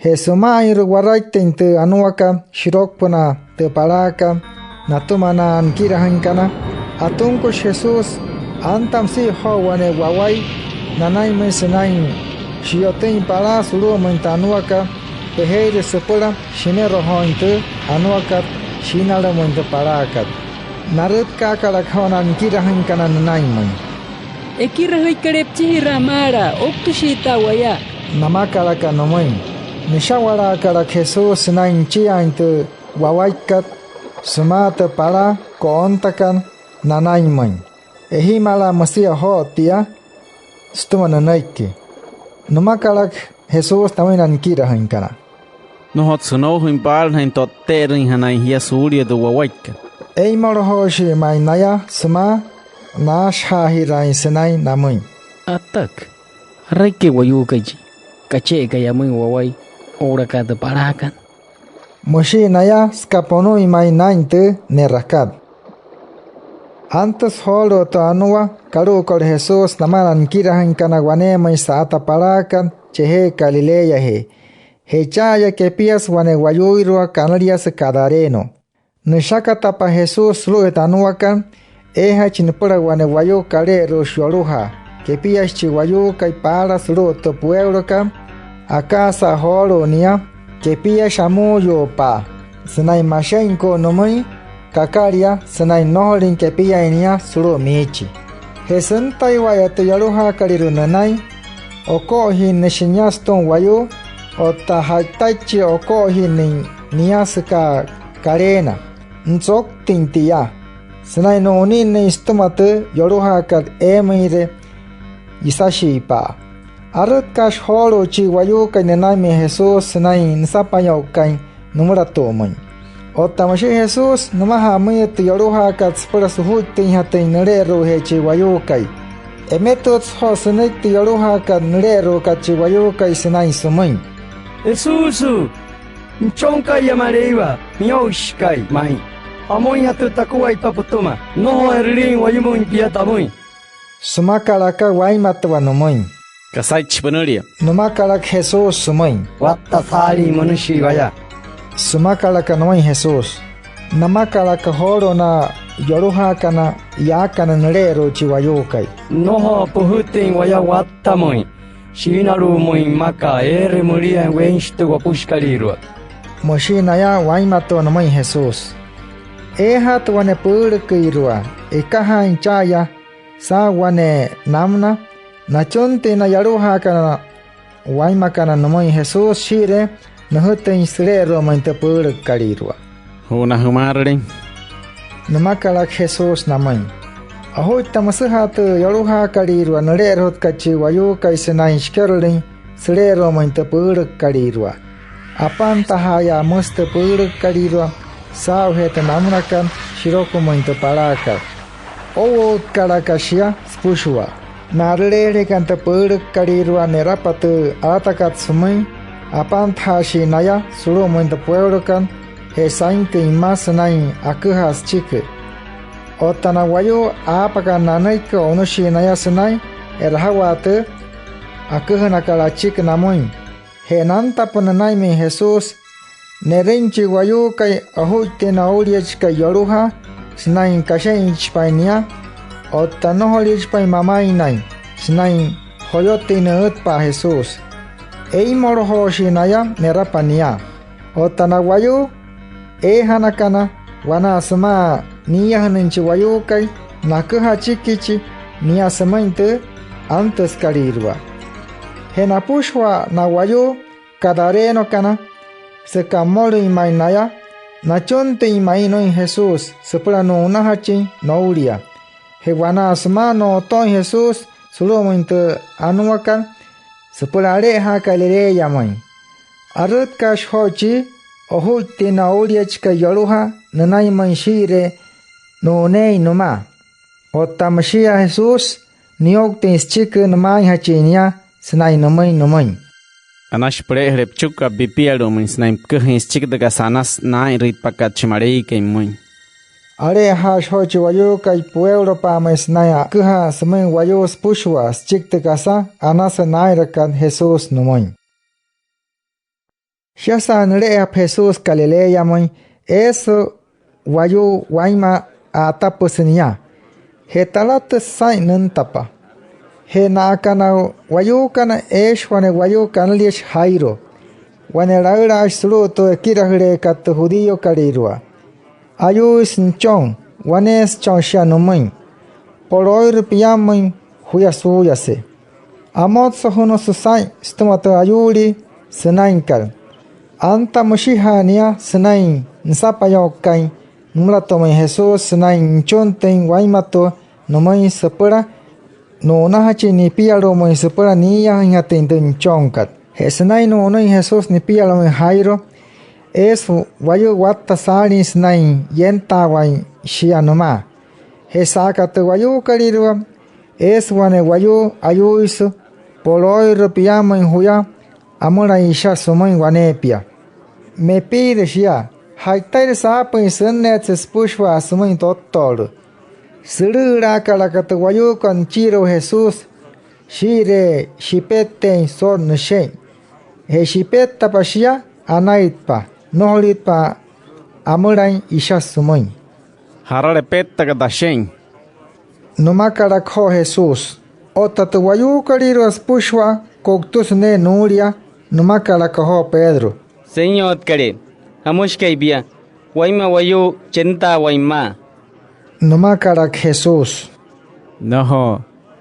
Je süma'inru'u waraittüin tü anuakat shirokupünaa tü palaakat natüma na nikirajüinkana, atunküshi Jesús. Anta müsia joo wane wawai nanainmüin sünain shi'yotüin palaa sulu'umüin tü anuakat pejeirü süpüla shinerojooin tü anuakat shiinalamüin tü palaakat. Narütkaakalaka joo na nikirajüinkana nünainmüin: —Ekirajüikalee, püchijiraa maala, ouktüshiitaa waya —namakalaka nümüin. Nüsha'walaakalaka Jesús sünain nüchiaain tü wawaikat sümaa tü palaa ko'ontakat nanainmüin. Ejimalaa müsia joo tia sütüma nünüiki. Nümakalaka Jesús namüin na nikirajüinkana: —Nnojotsü jünoujain paala sünain to'tte'erüinjanain jia suulia tü wawaikat. Eimolojooshii ma'i naya sümaa naashajaajiraain sünain namüin: —Atakü, ¿jaraikai wayuukai chi kache'ekai amüin wawai oo'ulaka tü palaakat? —müshii naya süka ponu'uin ma'i naa'in tü ne'rakat. Antüsü joolu'u tü anua kalu'ukot Jesús namaa na nikirajüinkana waneemüin sa'ata palaakat chajee Galileajee. Je cha'aya, kepiasü wane wayuuirua kanüliasü gadareno. Nüshakatapa Jesús sulu'u tü anuakat, eejaichi nüpüla wane wayuu kale'eru'ushi yolujaa. Kepiashi chi wayuukai paala sulu'u tü pueulokat. Akaajasa joolu'u nia, kepiashi amuuyuupa'a sünain mashe'inkuu nümüin kakalia sünain nnojolüin kepiain nia sulu'u miichi. Je süntaiwa'aya tü yolujaakalüirua nünain, oko'ojinnüshi nia sütüma wayuu, otta ja'itaichi oko'ojinnüin nia süka kaleena. Nüsouktüin tia sünain nu'uninnüin sütüma tü yolujaakat eemüinre isashiipa'a. Arütkaashi joolu'u chi wayuukai nünainmüin Jesús sünain nüsapainyo'ukain nümülatu'umüin. Otta müshia Jesús, nümaja'a müin tü yolujaakat süpüla sujuittüinjatüin nüle'eru'ujee chi wayuukai. Emetütsü joo sünüiki tü yolujaakat nüle'eru'ukat chi wayuukai sünain sümüin: —Jesús, Nüchonka'iya Maleiwa, Miyo'ushikai ma'i. Amüinjatü takuaippa pütüma. Nnojo e'rülin wayumüin pia tamüin. Sümakalaka wainmatua nümüin: —Kasaichi pünülia —nümakalaka Jesús sümüin. —Watta saalin münüshii waya —sümakalaka nümüin Jesús. Namakalaka joolu'u na yolujaakana yaakana nüle'eru'u chi wayuukai: —Nnojo püjütüin waya wattamüin shiinalu'umüin mmakat eere müliain weinshi tü wapüshikalüirua. Müshii naya wainmatua nümüin Jesús: —Eejaatü wane püülüküirua, ekajaain cha'aya saa'u wane namüna. Nachuntüin na yalujaakana wainmakana nümüin Jesús shii'iree nüjütüin süle'eru'umüin tü püülükalüirua. —Ju'una jümaarüle —nümakalaka Jesús namüin. Ojuitta müsüja'a tü yolujaakalüirua nüle'erujutkat chi wayuukai sünain shikerolüin süle'eru'umüin tü püülükalüirua. Apantajaaya müsü tü püülükalüirua saa'ujee tü namünakat shirokumüin tü palaakat. Oo'uwo'utkalaka shia süpüshua. Na arüleejüleekana tü püülükalüirua ne'rapa tü alatakat sümüin, apantajaashii naya sulu'umüin tü pueulokat je sainküin mma sünain aküjaa süchiki. Otta na wayuu aapakana nanüiki, o'unüshii naya sünain e'rajawaa tü aküjünakat achiki namüin. Je nantapa nünainmüin Jesús, ne'rüin chi wayuukai ojuittüin na ouliachikai yolujaa sünain kashe'inchipain nia, otta nnojoliichipain mamainnain sünain joyotüin nü'ütpa'a Jesús. Eimolojooshii naya ne'rapa nia. Otta na wayuu eejanakana, wanaa sümaa niiyajünüin chi wayuukai, naküja achikichi nia sümüin tü antüsükalüirua. Je napüshua na wayuu gadarenokana, süka mmolüin ma'i naya, nachuntüin ma'i nümüin Jesús süpüla nu'unajachin noulia. Je wanaa sümaa no'otooin Jesús sulu'umüin tü anuakat süpüla ale'ejaa Galileamüin, arütkaashi joo chi ojuittüin na ouliachikai yolujaa nünainmüin shii'iree nu'uneein nümaa. Otta müshia Jesús, niyouktüin süchiki nümaainjachin nia sünain nümüin nümüin: —Anashi püle'ejüle püchikua pipialu'umüin sünain püküjain süchiki tü kasa anasü naa'inrüitpakat chi Maleiwakai pümüin. Ale'ejaashi joo chi wayuukai pueulopa'amüin sünain aküjaa sümüin wayuu süpüshua süchiki tü kasa anasü naa'inrakat Jesús nümüin. Shiasa nüle'ejapa Jesús Galileamüin, eesü wayuu wainma a'atapüsü nia. Je talatüsü saa'in nüntapa. Je na'aka na wayuukana, eeshi wane wayuu kanüliashi Jairo, wane laülaashi sulu'u tü ekirajüleekat tü judíokalüirua. Ayuuisü nüchon, waneesüchon shia nümüin. Polooirü piammüin juya suuyase. Amotsojünüsü saa'in sütüma tü ayuulii sünainkat. Anta müshija'a nia sünain nüsapainyo'ukain nümülatu'umüin Jesús sünain nüchuntüin wainmatua nümüin süpüla nu'unajachin nipialu'umüin süpüla niiyajüinjatüin tü nüchonkat. Je sünain nu'unüin Jesús nipialu'umüin Jairo, eesü wayuu watta saalin sünain yentaawain shia nümaa. Je sa'aka tü wayuukolüirua, eesü wane wayuu ayuuisü polooirü piammüin juya amülain isha sümüin waneepia. Mepiirü shia, ja'itairü saapüin sünneetse süpüshua sümüin tottoolü. Sülü'ülaakalaka tü wayuukot nüchiirua Jesús shii'iree shipetteein sot nüshe'in. Je shipettapa shia, anaitpa, nnojolüitpa amülain isha sümüin. —¿Jaralü epettaka tashe'in? —nümakalaka joo Jesús. Otta tü wayuukolüirua süpüshua, ko'utüsü ne'e nuulia, nümakalaka joo Pedro: —Senyotkalee, ¿jamüshikai pia? Wainma wayuu chentaawain pümaa. Nümakalaka Jesús: —Nnojo,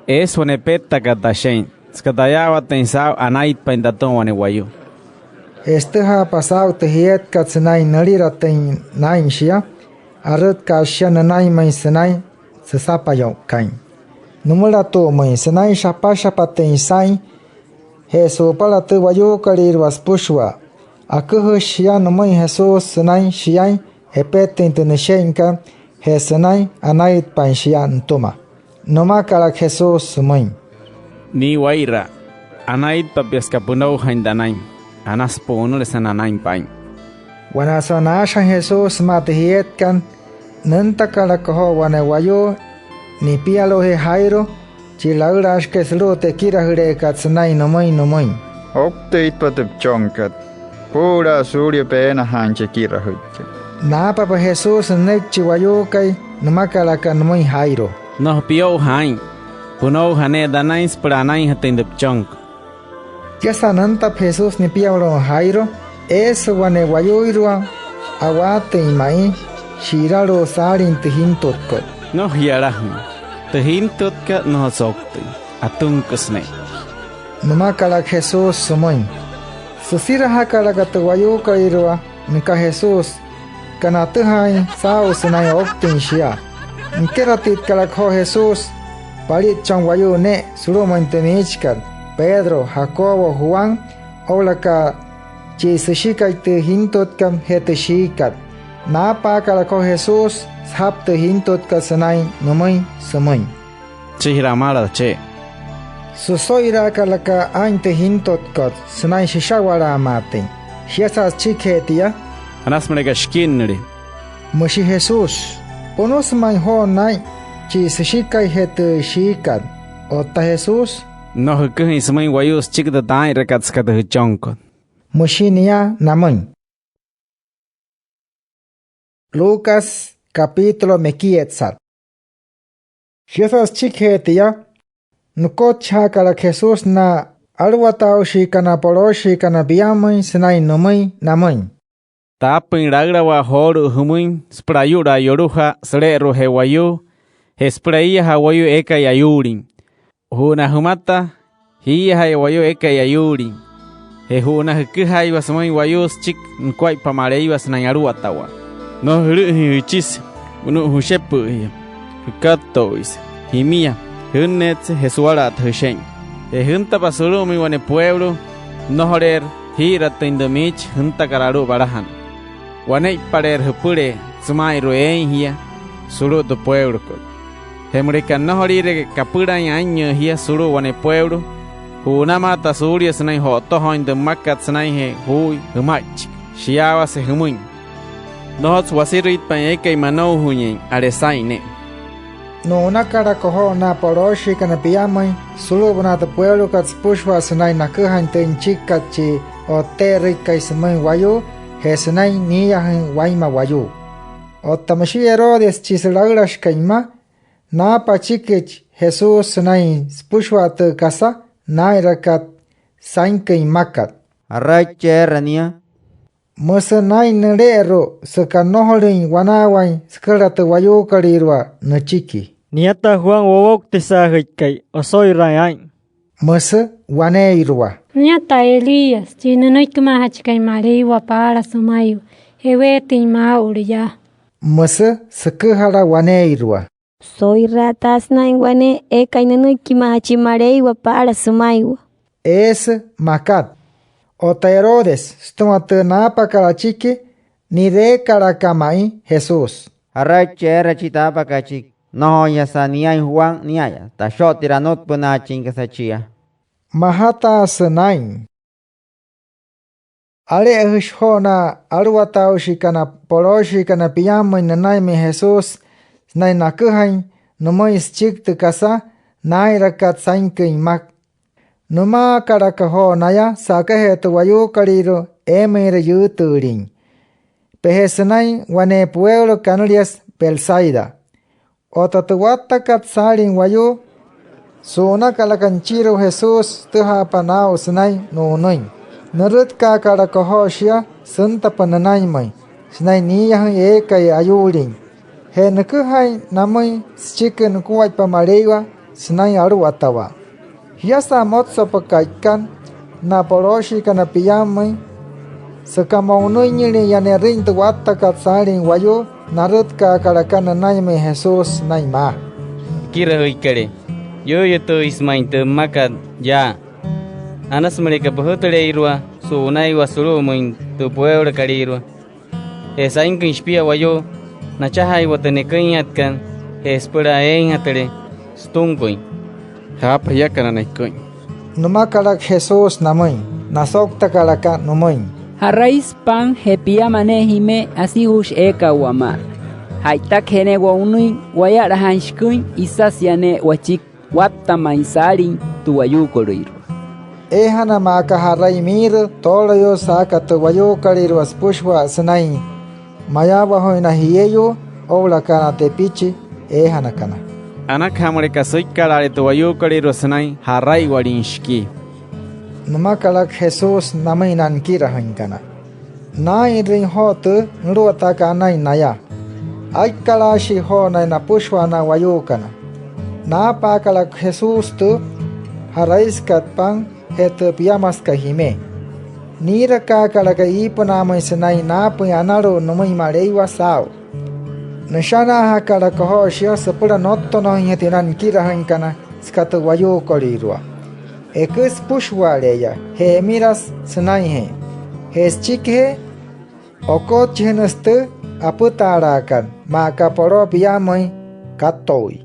eesü wane epettaka tashe'in. süka tayaawatüin saa'u anaitpain tatüma wane wayuu. Je sütüjaapa saa'u tü jietkat sünain nüliratüin naa'in shia, arütkaashi shia nünainmüin sünain süsapayo'ukain nümülatu'umüin sünain shapashapatüin saa'in. Je su'upala tü wayuukolüirua süpüshua, aküjüshi shia nümüin Jesús sünain shiain epetüin tü nüshe'inkat je sünain anaitpain shia nütüma. Nümakalaka Jesús sümüin: —Nii waa'iraa, anaitpa pia süka pünoujain tanain. Anasü pu'unüle sünain anain paa'in. Wanaa sümaa naashajaain Jesús sümaa tü jietkat, nüntakalaka joo wane wayuu nipialu'ujee Jairo, chi laülaashikai sulu'u tü ekirajüleekat sünain nümüin nümüin: —Ouktüitpa tü püchonkat. Puu'ulaa suulia peenajaain chi Ekirajüikai. Naapapa Jesús nünüiki chi wayuukai, nümakalaka nümüin Jairo: —Nnojo piyo'uja aa'in. Pünouja ne'e tanain süpüla anainjatüin tü püchonkat. Shiasa nüntapa Jesús nipialu'umüin Jairo, eesü wane wayuuirua a'waatüin ma'i shi'iralu'u saalin tü jintutkot. —Nnojo ji'yalajüin. Tü jintutkat nnojotsü ouktüin. Atunküsü ne'e. Nümakalaka Jesús sümüin. Süsirajakalaka tü wayuukolüirua nüka Jesús süka natüjaain saa'u sünain ouktüin shia. Nikerotitkalaka joo Jesús palitchon wayuu ne'e sulu'umüin tü miichikat: Pedro, Jacobo, Juan, oo'ulaka chi süshikai tü jintutkat je tü shiikat. Naapaakalaka joo Jesús sajapü tü jintutkat sünain nümüin sümüin: —Süchijiraa amala tachee. Süso'iraakalaka aa'in tü jintutkot sünain süsha'walaamaatüin. Shiasa süchikijee tia: —Anasü müleka shikinnüle —müshi Jesús. Ponosü ma'i joo naa'in chi süshikai je tü shiikat. Otta Jesús: —Nnojo jüküjüin sümüin wayuu süchiki tü taa'inrakat süka tü jüchonkot —müshi nia namüin. Lucas capítulo mekietsat. Shiasa süchikijee tia, nükotchajaakalaka Jesús na aluwataaushikana polooshiikana piammüin sünain nümüin namüin: —Taapüin laülawaa joolu'u jümüin süpüla ayu'laa yolujaa süle'eru'ujee wayuu je süpüla eiyajaa wayuu eekai ayuulin. Ju'una jümata, jiiyajaya wayuu eekai ayuulin. Je ju'una jüküjaiwa sümüin wayuu süchiki nukuaippa Maleiwa sünain aluwatawaa. Nnojo jülü'üjüin jüchise, wunu'u jüshepü'üjia, jükatto'uise, jimia, jünneetse je suwala'ata jüshe'in. Je jüntapa sulu'umüin wane pueulo, nnojoleerü jii'iratüin tü miichi jüntakat alu'u palajana. Wane'ippaleerü jüpülee süma'inru'u eein jia sulu'u tü pueulokot. Je müleka nnojoliire kapülain aa'inyüü jia sulu'u wane pueulo, ju'unamaata suulia sünain jo'otojooin tü mmakat sünainjee juu'ui jüma'ichiki. Shiyaawase jümüin: “Nnojotsü wasirüitpain eekai manoujainyeein”, ale saa'in ne'e. Nu'unakalaka joo na polooshiikana piammüin sulu'upünaa tü pueulokat süpüshua sünain naküjain tü nüchikikat chi O'tte'erüikai sümüin wayuu je sünain niiyajüin wainma wayuu. Otta müshia Herodes chi sülaülashikai mma, naapa achikichi Jesús sünain süpüshua tü kasa naa'inrakat sainküin mmakat. —¿Jaraichi eera nia? —müsü naa'in nüle'eru'u süka nnojolüin wanaawain süküjala tü wayuukolüirua nüchiki. —Niataa Juan wowoutisaajüikai oso'iraain aa'in —müsü waneeirua. —Niataa Elías chi nünüikimaajachikai Maleiwa paala sümaiwa. Eweetüin maa'ulu yaa —müsü süküjala waneeirua. —Oso'iraataasü naa'in wane eekai nünüikimaajachin Maleiwa paala sümaiwa —eesü makat. Otta Herodes, sütüma tü naapakat achiki, ni'reekalaka ma'i Jesús: —¿Jaraichi eera chi taapakat achiki? Nnojoinyasa niain Juan nia'aya. Tasho'otira anutpünaachin kasa chia. Majataasü naa'in. Ale'ejüshi joo na aluwataaushikana polooshiikana piammüin nünainmüin Jesús sünain naküjain nümüin süchiki tü kasa naa'inrakat sainküin mma. Nümaakalaka joo naya sa'akajee tü wayuukolüirua eemüinre yüütüülin peje sünain wane pueulo kanüliasü Betsaida. Otta tü wattakat saalin wayuu, su'unakalaka nüchiirua Jesús sütüjaapa naa'u sünain nu'unüin. Nürütkaakalaka joo shia süntapa nünainmüin sünain niiyajüin eekai ayuulin je nüküjain namüin süchiki nukuaippa Maleiwa sünain aluwatawaa. Shiasa motsopa ka'ikat na polooshiikana piammüin, süka mo'unüinyülin yaa ne'rüin tü wattakat saalin wayuu, narütkaakalaka nünainmüin Jesús sünain maa: —Ekirajüikalee, yüütüüisü ma'i tü mmakat yaa. Anasü müleka püjütüleirua su'unaiwa sulu'umüin tü pueulokalüirua. Je sainküin shipia wayuu, nachajaiwa tü neküinjatkat je süpüla eeinjatüle sütunküin. —Jaapa jiakana neküin —nümakalaka Jesús namüin. Nasouktakalaka nümüin: —¿Ja'raisü pan je piama ne'e jime asijuushi eeka wamaa? Ja'itakajee ne'e wo'unüin, wayalajaain shiküin, isasia ne'e wachiki watta ma'i saalin tü wayuukolüirua. Eejana maa aka ja'rai miirü tooloyuu saaka tü wayuukolüirua süpüshua sünain mayaawajüin na jieyuu oo'ulaka na tepichi eejanakana. —Anakaja müleka süikkalaale tü wayuukolüirua sünain ja'raiwalin shikii —nümakalaka Jesús namüin na nikirajüinkana. Naa'inrüin joo tü nuluwataakat anain naya. Aikalaashii joo naya napüshua na wayuukana. Naapaakalaka Jesús tü ja'raisükat pan je tü piamasükat jime. Niirakaakalaka iipünaamüin sünain naapüin analu'ut nümüin Maleiwa saa'u. Nüshanaajakalaka joo shia süpüla nottonojüinjatüin na nikirajüinkana süka tü wayuukolüirua. Eküsü süpüshua'ale'eya je emirasü sünainjee. Je süchikijee, okotchijünüsü tü apütaalaakat maa aka poloo piammüin kato'ui.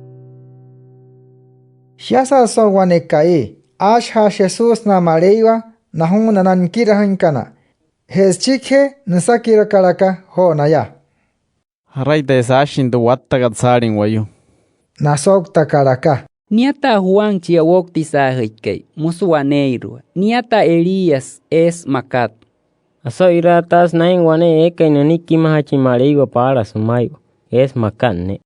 Shiasa so'u wane ka'i, aashajaashi Jesús nümaa Maleiwa najuuna na nikirajüinkana. Je süchikijee, nüsakirakalaka joo naya: —¿Jarai taya saashin tü wattakat saalin wayuu? Nasouktakalaka: —Niataa Juan chi owoutisaajüikai, müsü waneeirua. Niataa Elías, eesü makat. —Oso'iraataasü naa'in wane eekai nünüikimajachin Maleiwa paala sümaiwa, eesü makat ne'e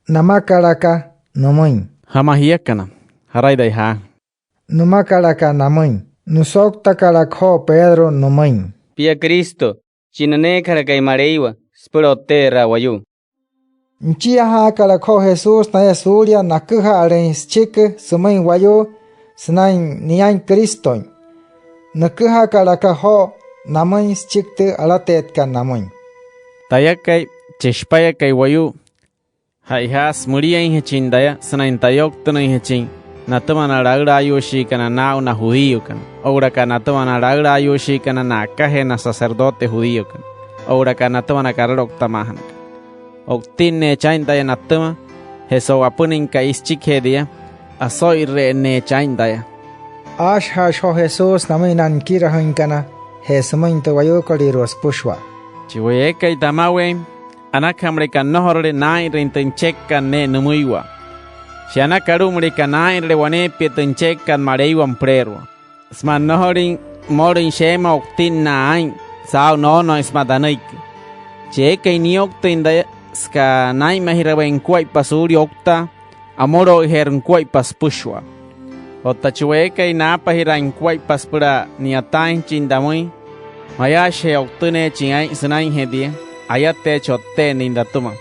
—namakalaka nümüin. —Jama jiakana, ¿jarai taya jaajüin? —nümakalaka namüin. Nüsouktakalaka joo Pedro nümüin: —Pia Cristo, chi nüneekajalakai Maleiwa süpüla o'tte'eraa wayuu. Nüchiajaakalaka joo Jesús naya suulia naküja'alüin süchiki sümüin wayuu sünain niain Cristoin. Nüküjakalaka joo namüin süchiki tü alateetkat namüin: —Tayakai, chi Shipayakai Wayuu, ja'ijaasü müliainjachin taya sünain tayouktünüinjachin natüma na laülaayuushiikana naa'u na judíokana oo'ulaka natüma na laülaayuushiikana na'akajee na sacerdote judíokana oo'ulaka natüma na karalouktamaajanakana. O'utinneechi aa'in taya natüma, je so'u apünüin ka'i süchikijee tia, oso'ire'enneechi aa'in taya. Aashajaashi joo Jesús namüin na nikirajüinkana je sümüin tü wayuukolüirua süpüshua: —Chi wayuu eekai tamaweein, anakaja müleka nnojorule naa'inrüin tü nüchekakat ne'e nümüiwa. Shia anaka alu'u müleka naa'inrüle waneepia tü nüchekakat Maleiwa nüpüleerua sümaa nnojolüin mmolüin sheema o'utinnaa aa'in saa'u noonooin sümaa tanüiki. Chi eekai niyouktüin taya süka naa'inmajiraweein nukuaippa suulia ouktaa, amüloujeerü nukuaippa süpüshua. Otta chi wayuu eekai naapajiraain nukuaippa süpüla ni'yataainjachin tamüin, mayaashije o'utüneechin aa'in sünainjee tia, ayateechi o'tte'ennüin tatüma.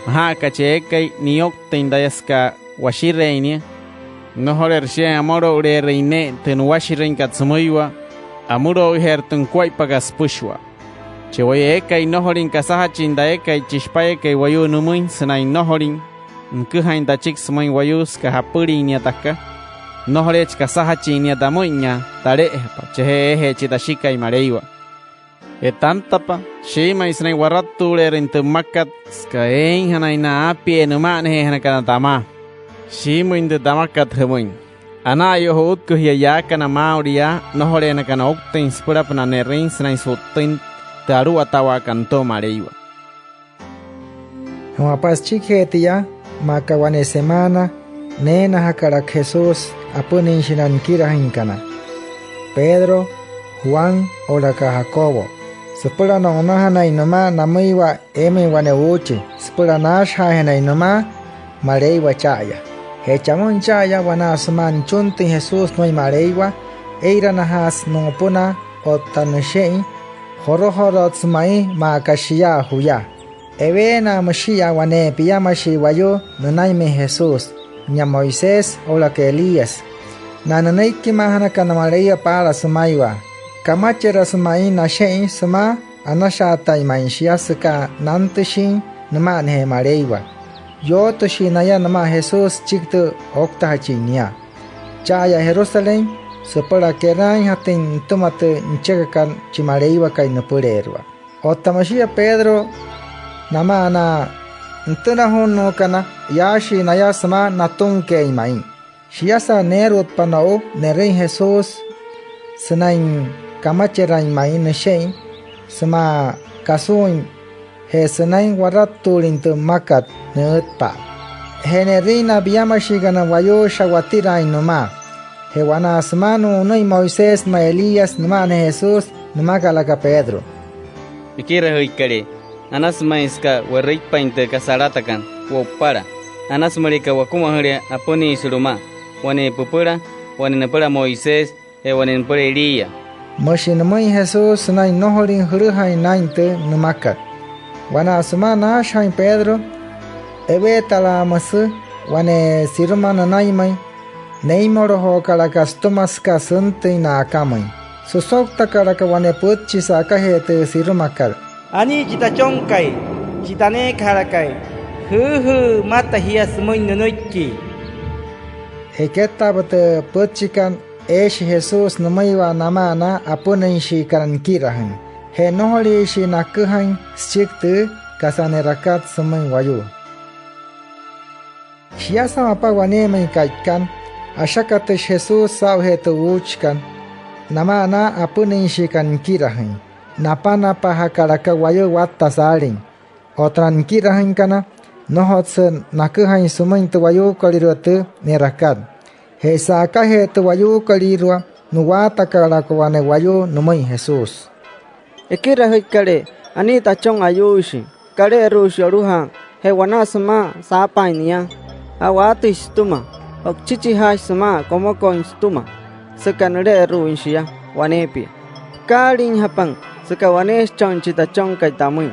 Maja'a aka chi eekai niyouktüin taya süka washireein nia, nnojoleerü shiain amülouleerüin ne'e tü nuwashirüinkat sümüiwa, amüloujeerü tü nukuaippakat süpüshua. Chi wayuu eekai nnojolüin kasajachin tayakai, chi Shipayakai Wayuu nümüin, sünain nnojolüin nüküjain tachiki sümüin wayuu süka japülin nia taka, nnojoleechi kasajachin nia tamü'inya tale'ejapa, chajee eejee chi Tashikai Maleiwa. Je tantapa, shiimüin sünain waratu'uleerüin tü mmakat süka eeinjanain na aapiee nüma'anajeejanakana tamaa. Shiimüin tü tamakat jümüin: Ana'aya ju'utku jia yaakana maa'ulu yaa nnojoleenakana ouktüin süpülapünaa ne'rüin sünain su'ttüin tü aluwatawaakat nütüma Maleiwa. Je mapa süchikijee tia, maa aka wane semaana, neenajakalaka Jesús apünüinshi na nikirajüinkana: Pedro, Juan oo'ulaka Jacobo, süpüla no'unajanain nümaa namüiwa eemüin wane uuchi süpüla naashajaainjanain nümaa Maleiwa cha'aya. Je chamüin cha'aya, wanaa sümaa nüchuntüin Jesús nümüin Maleiwa, ee'iranajaasü nu'upünaa otta nüshe'in jorojorotsü ma'i maa aka shia juya. Eweena müshia wane piamashii wayuu nünainmüin Jesús, nia Moisés oo'ulaka Elías. na nünüikimaajanakana Maleiwa paala sümaiwa. Kamacherasü ma'i nashe'in sümaa anashaatain ma'i shia süka nantüshin nüma'anajee Maleiwa. Yootüshii naya nümaa Jesús süchiki tü ouktajachin nia cha'aya Jerusalén süpüla keraainjatüin nütüma tü nüchekakat chi Maleiwakai nüpüleerua. Otta müshia Pedro namaa na nütünajunnuukana, yaashii naya sümaa natunkeein ma'i. Shiasa neerutpa no'u, ne'rüin Jesús sünain kamacherain ma'i nüshe'in sümaa kasuuin je sünain warattuulin tü mmakat nü'ütpa'a. Je ne'rüin na piamashiikana wayuu sha'watiraain nümaa. Je wanaa sümaa nu'unüin Moisés nümaa Elías nüma'anajee Jesús, nümakalaka Pedro: —Ekirajüikalee, anasü ma'i süka we'rüitpain tü kasa alatakana wo'upala. Anasü müleka wakumajüle apünüinsü lümaa, wane püpüla, wane nüpüla Moisés je wane nüpüla Elías. Müshi nümüin Jesús sünain nnojolüin jülüjain naa'in tü nümakat. Wanaa sümaa naashajaain Pedro, eweetalaa müsü wane siruma nünainmüin neimolojookalaka sütüma süka süntüin na'akamüin. Süsouktakalaka wane pütchi sa'akajee tü sirumakat: —Anii chi Tachonkai, chi taneekajalakai, jüüjüü mata jia sümüin nünüiki. Je kettaapa tü pütchikat, eeshi Jesús nümüiwa namaa na apünüinshiikana nikirajüin. Je nnojoliishii naküjain süchiki tü kasa ne'rakat sümüin wayuu. Shiasa mapa waneemüin ka'ikat, ashakatüshi Jesús saa'ujee tü uuchikat namaa na apünüinshiikana nikirajüin. Napanapajakalaka wayuu watta saalin. Otta na nikirajüinkana, nnojotsü naküjain sümüin tü wayuukolüirua tü ne'rakat. Je sa'akajee tü wayuukolüirua, nu'waatakalaka wane wayuu nümüin Jesús: —Ekirajüikalee, anii tachon ayuuishi, kale'eru'ushi yolujaa. Je wanaa sümaa saapaain nia, a'waatüshi sütüma. O'uchichijaashi sümaa komokoin sütüma süka nüle'eru'uin shia waneepia. Pükaaliijapa süka waneeshichon chi Tachonkai tamüin.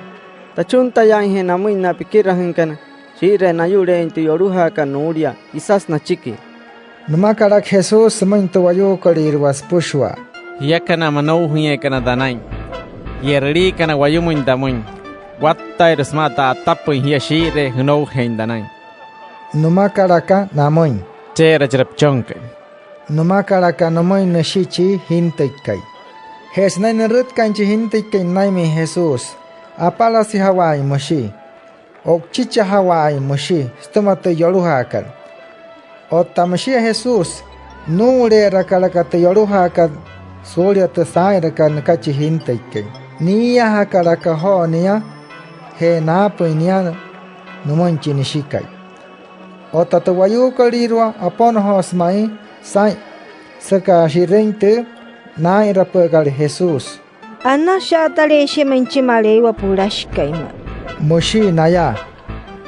Tachuntayaainje namüin na pikirajüinkana shii'iree nayu'leein tü yolujaakat nuulia, isasü nachiki. Nümakalaka Jesús sümüin tü wayuukolüirua süpüshua: —Jiakana manoujainyekana tanain, ji'rüliikana wayumüin tamüin, wattairü sümaa ta'atapüin jia shii'iree jünoujeein tanain. Nümakalaka namüin: —Che'era chira püchonkai. Nümakalaka nümüin nüshi chi jintüikai. Je sünain nürütkain chi jintüikai nünainmüin Jesús, apalasijawa'ain müshi, o'uchichijawa'ain müshi sütüma tü yolujaakat. Otta müshia Jesús, nuu'ule'erakalaka tü yolujaakat suulia tü saa'inrakat nüka chi jintüikai. Niiyajakalaka joo nia je naapüin nia nümüin chi nüshikai. Otta tü wayuukolüirua, oponojoosü ma'i saa'in süka shi'rüin tü naa'inrapü'ükat Jesús: —Anashaataleshii ma'i chi Maleiwa Pulashikai ma'i —müshii naya.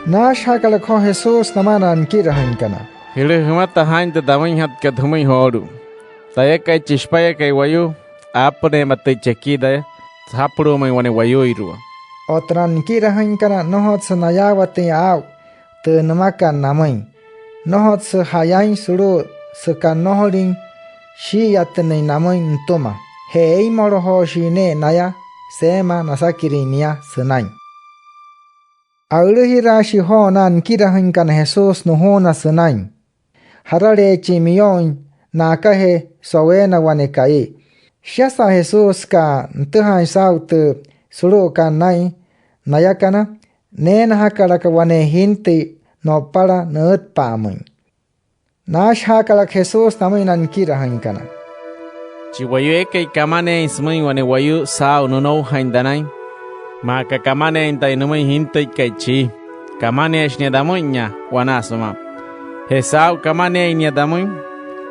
Naashajaakalaka joo Jesús namaa na nikirajüinkana: —Jülüja jümata jaa'in tü tamüinjatkat jümüin joolu'u. Tayakai, chi Shipayakai Wayuu, aapüneematüichi ekii taya sajapulu'umüin wane wayuuirua. Otta na nikirajüinkana, nnojotsü nayaawatüin aa'u tü nümakat namüin. Nnojotsü ja'yain sulu'u süka nnojolin shii'iyatünüin namüin nütüma. Je eimolojooshii ne'e naya seema nasakirüin nia sünain. A'ülüjiraashii joo na nikirajüinkana Jesús nujuuna sünain jaraleechin miyo'uin na'akajee so'uweena wane ka'i. Shiasa Jesús süka nütüjaain saa'u tü sulu'ukat naa'in nayakana, neenajakalaka wane jintüi no'upala nü'ütpa'amüin. Naashajaakalaka Jesús namüin na nikirajüinkana: —Chi wayuu eekai kamaneein sümüin wane wayuu saa'u nünoujain tanain, maa aka kamaneein taya nümüin jintüikai chii, kamaneeshi nia tamü'inya wanaa sümaa. Je saa'u kamaneein nia tamüin,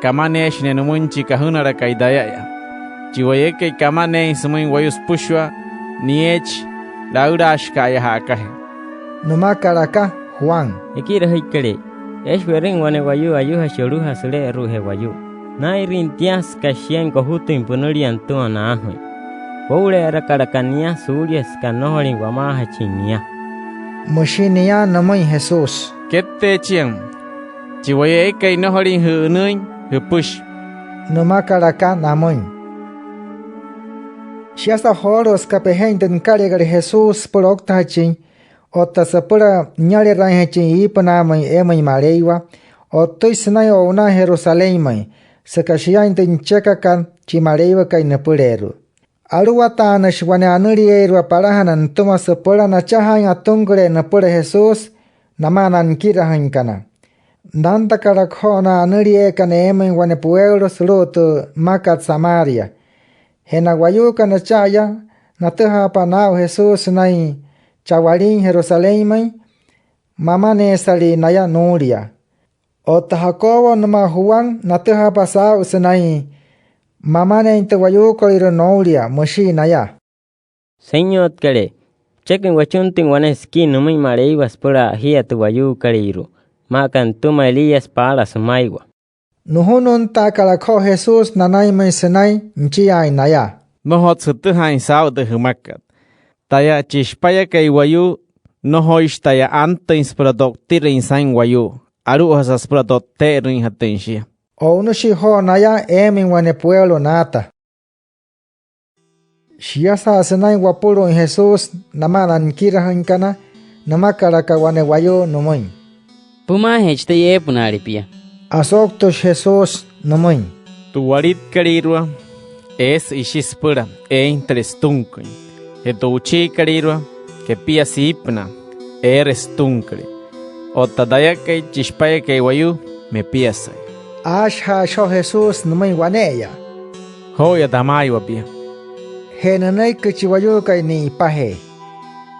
kamaneeshi nia nümüin chi kajünalakai taya'aya. Chi wayuu eekai kamaneein sümüin wayuu süpüshua, nieechi laülaashika'aya ja'akajee. Nümakalaka Juan: —Ekirajüikalee, eeshi we'rüin wane wayuu ayujashi yolujaa süle'eru'ujee wayuu. Naa'inrüin tia süka shiain kojutüin pünülia nütüma naajüin. Woo'ule'erakalaka nia suulia süka nnojolin wamaajachin nia. Müshi nia nümüin Jesús: —Ketteechiain, chi wayuu eekai nnojolin jü'ünüüin, jüpüshi. —nümakalaka namüin. Shiasa joolu'u süka pejein tü nükaliakat Jesús süpüla ouktajachin otta süpüla niyaleraainjachin iipünaamüin eemüin Maleiwa, o'ttüshi sünain o'unaa Jerusalénmüin süka shiain tü nüchekakat chi Maleiwakai nüpüleerua. Aluwataanüshi wane anülieeirua palajana nütüma süpüla nachajaain atunkülee nüpüla Jesús namaa na nikirajüinkana. Nantakalaka joo na anülieekana eemüin wane pueulo sulu'u tü mmakat Samaria. Je na wayuukana cha'aya, natüjaapa naa'u Jesús sünain cha'walin Jerusalénmüin, mamaneesalii naya nuulia. Otta Jacobo nümaa Juan, natüjaapa saa'u sünain mamaneein tü wayuukolüirua noulia, müshii naya: —Senyotkalee, pücheküin wachuntüin wane siki nümüin Maleiwa süpüla a'ajia tü wayuukolüirua, maa aka nütüma Elías paala sümaiwa. Nujununtaakalaka joo Jesús nanainmüin sünain nüchiaain naya: —Nnojotsü jütüjaain saa'u tü jümakat. Taya, chi Shipayakai Wayuu, nnojoishi taya antüin süpüla to'utirüin saa'in wayuu. Alu'ujasa süpüla to'tte'erüinjatüin shia. O'unüshii joo naya eemüin wane pueulo naata. Shiasa sünain wapulu'uin Jesús namaa na nikirajüinkana, nümakalaka wane wayuu nümüin: —Pümaajeechi taya eepünaale pia. Asouktüshi Jesús nümüin: —Tü walitkalüirua, eesü ishi süpüla eeinjatüle sütunküin. Je tü wuchiikalüirua, kepiasü iipünaa, eere sütunküle. Otta tayakai, chi Shipayakai Wayuu, mepiasai. Aashajaashi joo Jesús nümüin wane'eya: —Joo'uya tamaaiwa pia. Je nünüiki chi wayuukai ni'ipajee: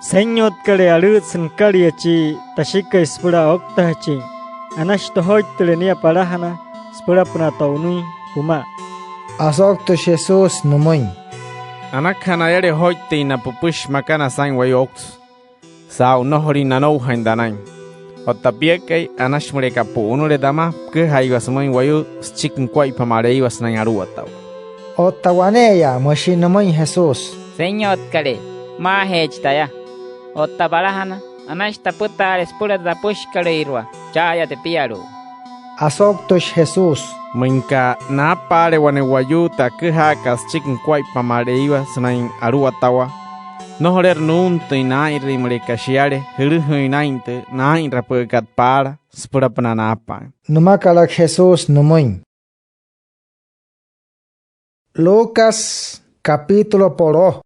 —Senyotkalee, alü'ütsü nükalia chi Tashikai süpüla ouktajachin. Anashi tojoitüle nia palajana süpülapünaa to'unüin pümaa. Asouktüshi Jesús nümüin: —Anakaja nayale ojoitüin na püpüshi makana saa'in wayuu ouktüsü saa'u nnojolüin nanoujain tanain. Otta piakai, anashi müleka pu'unüle tamaa, püküjaiwa sümüin wayuu süchiki nukuaippa Maleiwa sünain aluwatawaa. Otta wane'eya, müshi nümüin Jesús: —Senyotkalee, pümaajeechi taya. Otta palajana, anashi tapütaale süpüla tü tapüshikalüirua cha'aya tepialu'u. Asouktüshi Jesús: —Müinka naapaale wane wayuu tü aküjaakat süchiki nukuaippa Maleiwa sünain aluwatawaa, nnojoleerü nuuntüin naa'inrüin müleka shiale jülüjüin naa'in tü naa'inrapü'ükat paala süpülapünaa naapaain —nümakalaka Jesús nümüin. Lucas, capítulo poloo.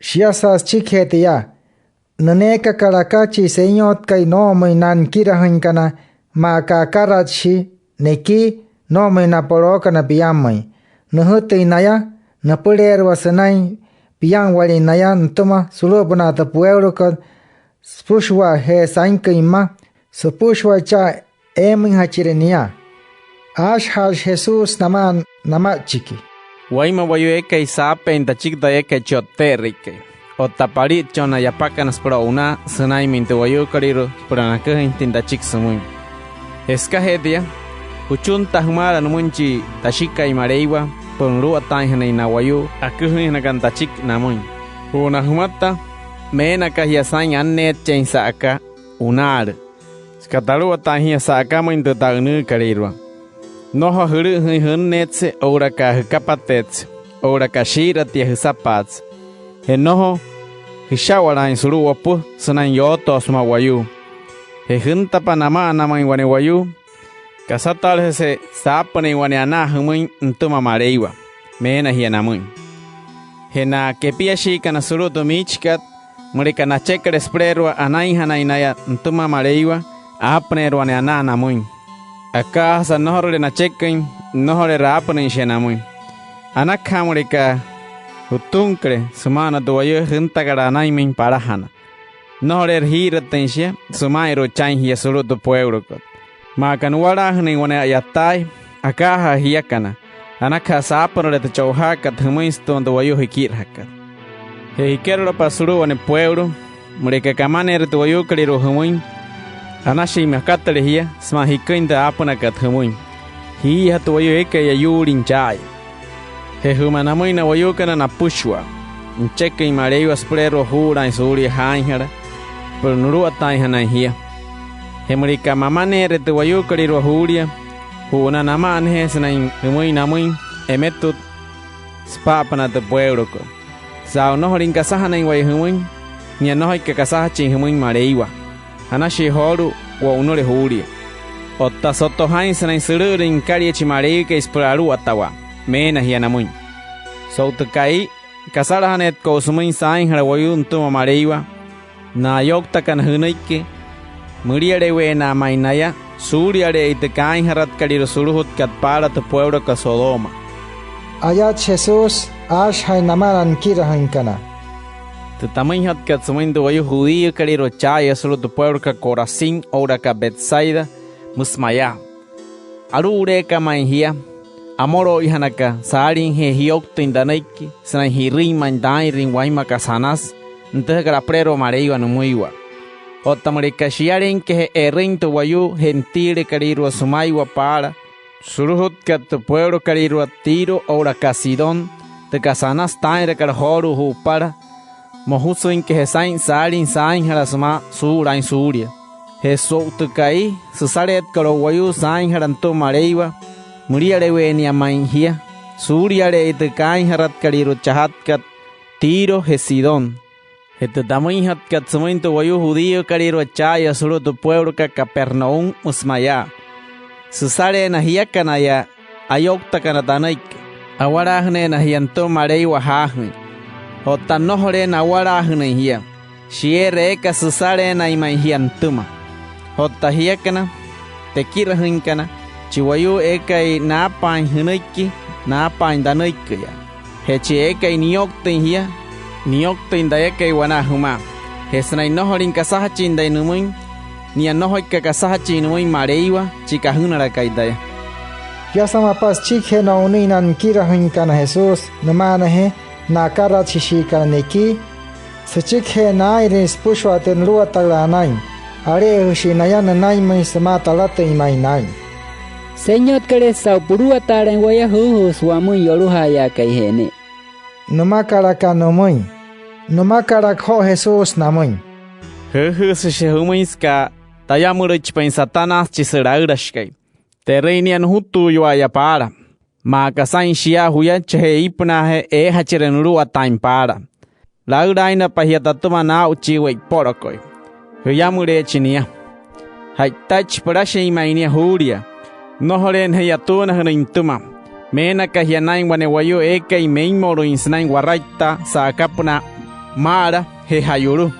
Shiasa süchikijee tia, nüneekakalaka chi Senyotkai noo'omüin na nikirajüinkana, maa aka akaratshii nekii noo'omüin na polookana piammüin. Nüjütüin naya nüpüleerua sünain piamawalin naya nütüma sulu'upünaa tü pueulokat süpüshua je sainküin mma süpüshua chaa eemüinjachire nia. Aashajaashi Jesús namaa nama'ichiki: —Wainma wayuu eekai saapeein tachiki tayakai chi O'tte'erüikai. Otta palitchon na yapakana süpüla o'unaa sünainmüin tü wayuukolüirua süpüla naküjüinjatüin tachiki sümüin. Je sükajee tia, jüchuntaa jümaala nümüin chi Tashikai Maleiwa süpüla nuluwataainjanain na wayuu aküjüinjanakana tachiki namüin. Ju'una jümata, meena aka jia saa'in anneetchein sa'aka unaalü süka taluwataain jia sa'akamüin tü ta'ünüükalüirua. Nnojo jülü'üjüin jünneetse oo'ulaka jükapateetse oo'ulaka shii'iratia jüsapaatsü. Je nnojo jüsha'walaain sulu'u wopu sünain yootoo sümaa wayuu. Je jüntapa nama'anamüin wane wayuu, kasataalejese saapünüin wane anaa jümüin nütüma Maleiwa, meena jia namüin. Je na kepiashiikana sulu'u tü miichikat, müleka nacheküle süpüleerua anainjanain naya nütüma Maleiwa, aapüneerü wane anaa namüin. Akaajasa nnojorule nacheküin, nnojoleerü aapünüin shia namüin. Anakaja müleka jutunküle süma'ana tü wayuu jüntakat anainmüin palajana. Nnojoleerü jii'iratüin shia süma'inru'u chain jia sulu'u tü pueulokat. Maa aka nuwalaajünüin wane a'yataai, akaajaa jiakana, anakaja saapünüle tü cho'ojaakat jümüin sütüma tü wayuu jikirajakat. Je jikerolapa sulu'u wane pueulo, müleka kamaneere tü wayuukolüirua jümüin, anashii makatüle jia sümaa jiküin tü aapünakat jümüin. Jii'iyaja tü wayuu eekai ayuulin cha'aya. Je jüma namüin na wayuukana napüshua, nücheküin Maleiwa süpüleerua juu'ulaain suulia jaainjala süpüla nuluwataainjanain jia. Je müleka mamaneere tü wayuukolüirua juulia, ju'una nama'anajee sünain jümüin namüin emetut süpa'apünaa tü pueulokot. Saa'u nnojolüin kasajanain waya jümüin, nia nnojoika kasajachin jümüin Maleiwa. Anashii joolu'u wo'unüle juulia. Otta soto jaa'in sünain sülü'ülüin nükalia chi Maleiwakai süpüla aluwatawaa, meena jia namüin. So'u tü ka'i kasalajaneetkat o'u sümüin saainjala wayuu nütüma Maleiwa, na ayouktakana jünüiki, mülialeweena ma'i naya suuliale'eya tü kaainjaratkalüirua sulujutkat paala tü pueulokat Sodoma. Ayatshi Jesús aashajaain namaa na nikirajüinkana: Tü tamüinjatkat sümüin tü wayuu judíokalüirua cha'aya sulu'u tü pueulokat Corazín oo'ulaka Betsaida, müsü mayaa: Alu'uleeka ma'i jia amülo'uijanaka saaliijee jiyouktüin tanüiki sünain ji'rüin ma'i taa'inrüin wainma kasa anasü nütüjakat apüleerua Maleiwa nümüiwa. Otta müleka shialeinkaje e'rüin tü wayuu gentilekalüirua sümaiwa paala sulujutkat tü pueulokalüirua Tiro oo'ulaka Sidón, tü kasa anasü taa'inrakat joolu'u ju'upala, mojusüinkaje saa'in saalin saainjala sümaa suu'ulaain suulia. Je so'u tü ka'i süsaleetkat o'u wayuu saainjala nütüma Maleiwa, mülialeweenia ma'i jia suuliale'eya tü kaainjaratkalüirua chajatkat Tiro je Sidón. Je tü tamüinjatkat sümüin tü wayuu judíokalüirua cha'aya sulu'u tü pueulokat Capernaum, müsü mayaa: Süsaleena jiakanaya ayouktakana tanüiki, awalaajüneena jia nütüma Maleiwa jaajüin. Otta nnojoleena awalaajünüin jia, shieerü eeka süsaleenain ma'i jia nütüma. Otta jiakana, tekirajüinkana, chi wayuu eekai naapaain jünüiki, naapaain tanüikiya. Je chi eekai niyouktüin jia, niyouktüin tayakai wanaa jümaa. Je sünain nnojolüin kasajachin taya nümüin, nia nnojoika kasajachin nümüin Maleiwa chi kajünalakai taya. Shiasa mapa süchikijee no'unüin na nikirajüinkana Jesús nüma'anajee na akaratshishiikana nekii, süchikijee naa'inrüin süpüshua tü nuluwatakat anain, ale'ejüshii naya nünainmüin sümaa talatüin ma'i naa'in: —Senyotkalee, saa'u puluwataalain waya, jüüjüüsü wamüin yoluja'ayaakai je'e ne'e —nümakalaka nümüin. Nümakalaka joo Jesús namüin: —Jüüjüüsü shia jümüin süka tayamülüichipain Satanás chi sülaülashikai. Te'rüin nia nujutuuyua'aya paala, maa aka saa'in shia juya chajee iipünaajee eejachire nuluwataain paala. Laülaainapa jia tatüma naa'u chi we'ipolokoi. Jüyamüleechi nia. Ja'itaichi pülashin ma'i nia juulia. Nnojoleena jia atuunajünüin nütüma. Meena aka jia naa'in wane wayuu eekai meimolüin sünain waraittaa sa'akapünaa maa'ala je ja'yulu.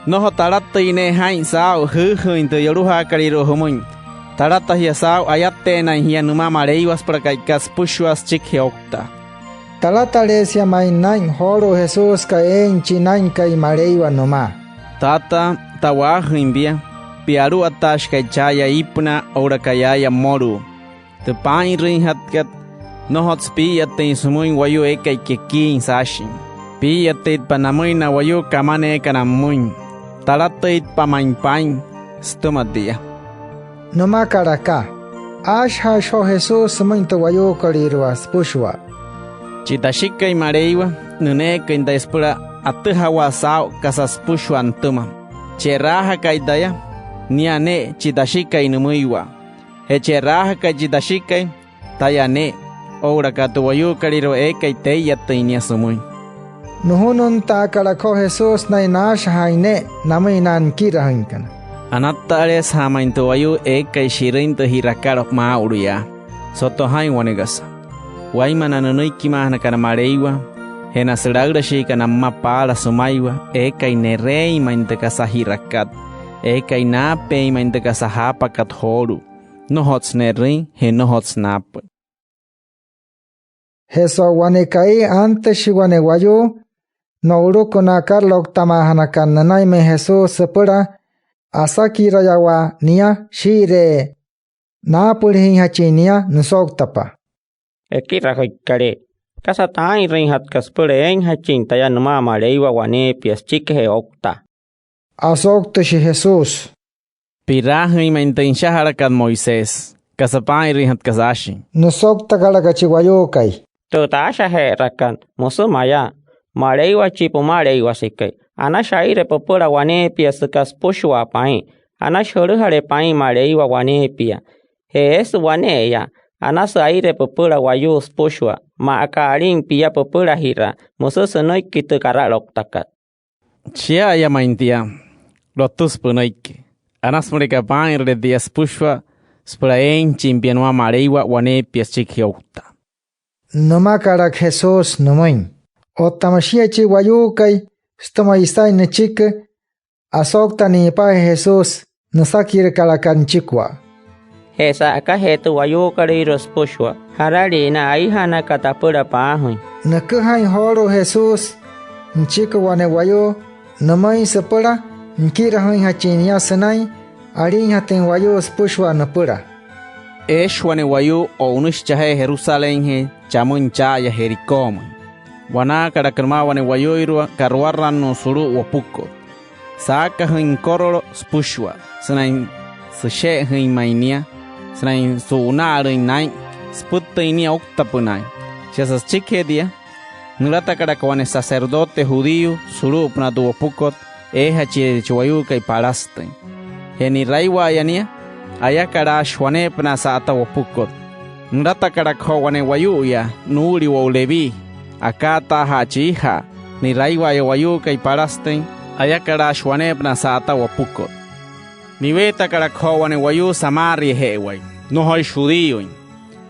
Nnojo talatüin ne'e jaa'in saa'u jüüjüüin tü yolujaakalüirua jümüin. Talata jia saa'u ayateenain jia nümaa Maleiwa süpüla ka'ikat süpüshua süchikijee ouktaa. Talataleesia ma'i naa'in joolu'u Jesús süka eein chi Naa'inkai Maleiwa nümaa: —Taataa, ta'waajüin pia, pia Aluwataashikai cha'aya iipünaa oo'ulaka yaaya mmolu'u. Tü paa'inrüinjatkat, nnojotsü pii'iyatüin sümüin wayuu eekai kekiin saashin. Pii'iyatüitpa namüin na wayuu kamaneekana pümüin. Talatüitpa ma'i paa'in sütüma tia —nümakalaka. Aashajaashi joo Jesús sümüin tü wayuukolüirua süpüshua: —Chi Tashikai Maleiwa, nüneeküin taya süpüla atüjawaa saa'u kasa süpüshua nütüma. Chi e'raajakai taya, nia ne'e chi Tashikai nümüiwa. Je chi e'raajakai chi Tashikai, taya ne'e, oo'ulaka tü wayuukolüirua eekai tee'iyatüin nia sümüin. Nujununtaakalaka joo Jesús sünain naashajaain ne'e namüin na nikirajüinkana: —Anata'aleesaja'a ma'i tü wayuu eekai shi'rüin tü ji'rakat maa'ulu yaa. Soto jaa'in wane kasa: Wainma na nünüikimaajanakana Maleiwa je na sülaülashiikana mma paala sümaiwa eekai ne'reein ma'i tü kasa ji'rakat, eekai naapeein ma'i tü kasa jaapakat joolu'u. Nnojotsü ne'rüin je nnojotsü naapüin. Je so'u wane ka'i, antüshi wane wayuu no'uluku na karalouktamaajanakana nünainmüin Jesús süpüla asakirayawaa nia shii'iree naapülijüinjachin nia nüsouktapa: —Ekirajüikalee, ¿kasa taa'inrüinjatka süpüla eeinjachin taya nümaa Maleiwa waneepia süchikijee ouktaa? Asouktüshi Jesús: —Pi'raajüin ma'i tü nüshajalakat Moisés. ¿Kasa paa'inrüinjatka saashin? Nüsouktakalaka chi wayuukai: —Tü taashaje'erakat, müsü mayaa: Maleiwa chi Pümaleiwasekai, anashi aire püpüla waneepia süka süpüshua paa'in. Anashi jülüjale paa'in Maleiwa waneepia. Je eesü wane'eya, anasü aire püpüla wayuu süpüshua, maa aka alin pia püpülajiraa, müsü sünüiki tü karalouktakat. Shia'aya ma'i tia, lotüsü pünüiki. Anasü müleka paa'inrüle tia süpüshua süpüla eeinjachin pia nümaa Maleiwa waneepia süchikijee ouktaa, nümakalaka Jesús nümüin. Otta müshia chi wayuukai sütüma isain nüchiki, asoukta ni'ipajee Jesús, nüsakirakalaka nüchikua: —Je sa'akajee tü wayuukolüirua süpüshua, ¿jaralii na aijanaka tapüla paajüin? Nüküjain joolu'u Jesús nüchiki wane wayuu nümüin süpüla nikirajüinjachin nia sünain alinjatüin wayuu süpüshua nüpüla. Eeshi wane wayuu o'unüshi chajee Jerusalénjee chamüin cha'aya Jericómüin. Wanaakalaka nümaa wane wayuuirua ka'ruwarannuu sulu'u wopukot. Saakajüin nükorolo süpüshua sünain süshe'ejüin ma'i nia, sünain su'una'alüin naa'in süpütüin nia ouktapünaain. Shiasa süchikijee tia, nülatakalaka wane sacerdote judío sulu'upünaa tü wopukot eejachiree chi wayuukai palastüin. Je ni'raiwa'aya nia, ayakalaashi waneepünaa sa'ata wopukot. Nülatakalaka joo wane wayu'uya nuu'uliwo'u Leví, akaataaja'a chiija'a, ni'raiwa'aya wayuukai palastüin, ayakalaashi waneepünaa sa'ata wopukot. Niweetakalaka joo wane wayuu Samariaje'ewai, nnojoishi judíoin.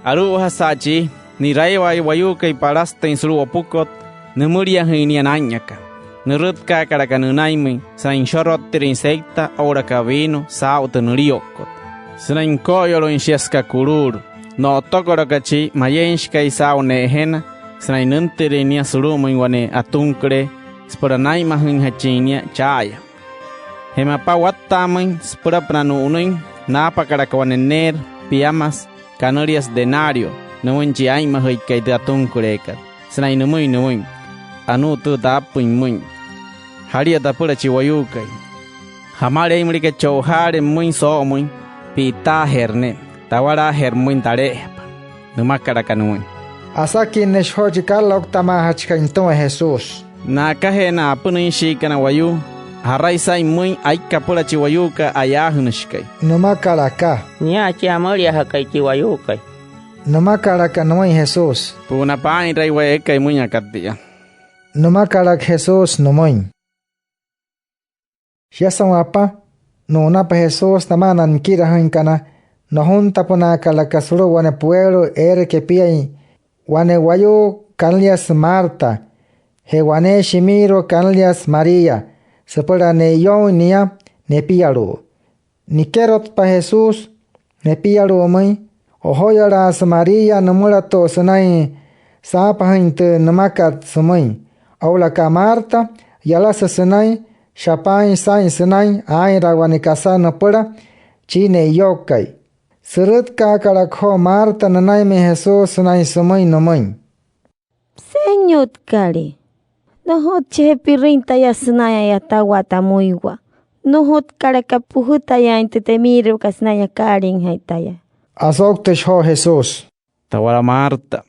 Alu'ujasa chii, ni'raiwa'aya wayuukai palastüin sulu'u wopukot, nümüliajüin nia naa'inyaka. Nürütkaakalaka nünainmüin sünain nüshorottirüin seita oo'ulaka wiino saa'u tü nüliokot, sünain nüko'oyolüin shia süka kuluulu. No'otokalaka chi mayenshikai saa'u ne'ejena sünain nüntirüin nia sulu'umüin wane atunkülee süpüla naa'inmajüinjachin nia cha'aya. Je mapa wattaamüin süpülapünaa nu'unüin, naapakalaka wane neerü piamasü kanüliasü denario nümüin chi aa'inmajüikai tü atunküleekat, sünain nümüin nümüin: “Anuu tü taapüin pümüin. Jalia tapüla chi wayuukai. Jamaleein müleka cho'ujaale pümüin soo'omüin, pi'itaajeerü ne'e, tawalaajeerü pümüin tale'ejapa”, nümakalaka nümüin. Asakinnüshi joo chi karalouktamaajachikai nütüma Jesús: —Na'akajee na apünüinshiikana wayuu, ¿jarai saa'in pümüin aika apüla chi wayuukai a'yaajünüshikai? Nümakalaka: —Nia chi amüliajakai chi wayuukai —nümakalaka nümüin Jesús. —Pu'una paa'inraiwa eekai müin aka tia —nümakalaka Jesús nümüin. Shiasa mapa nu'unapa Jesús namaa na nikirajüinkana, nojuntapünaakalaka sulu'u wane pueulo eere kepiain wane wayuu kanüliasü Marta je wane shimiirua kanüliasü María süpüla ne'iyouin nia nepialu'u. Nikerotpa Jesús nepialu'umüin, ojoyalaasü María nümülatu'u sünain saapajüin tü nümakat sümüin. Oo'ulaka Marta, yalasü sünain shapaain saa'in sünain aa'inraa wane kasa nüpüla chi ne'iyoukai. Sürütkaakalaka joo Marta nünainmüin Jesús sünain sümüin nümüin: —Senyotkalee, nnojotsüje pi'rüin taya sünain a'yatawaa tamüiwa. Nnojotkalaka püjütayaain tü temiiruakat sünain akaaliijain taya. Asouktüshi joo Jesús: —Tawala Marta,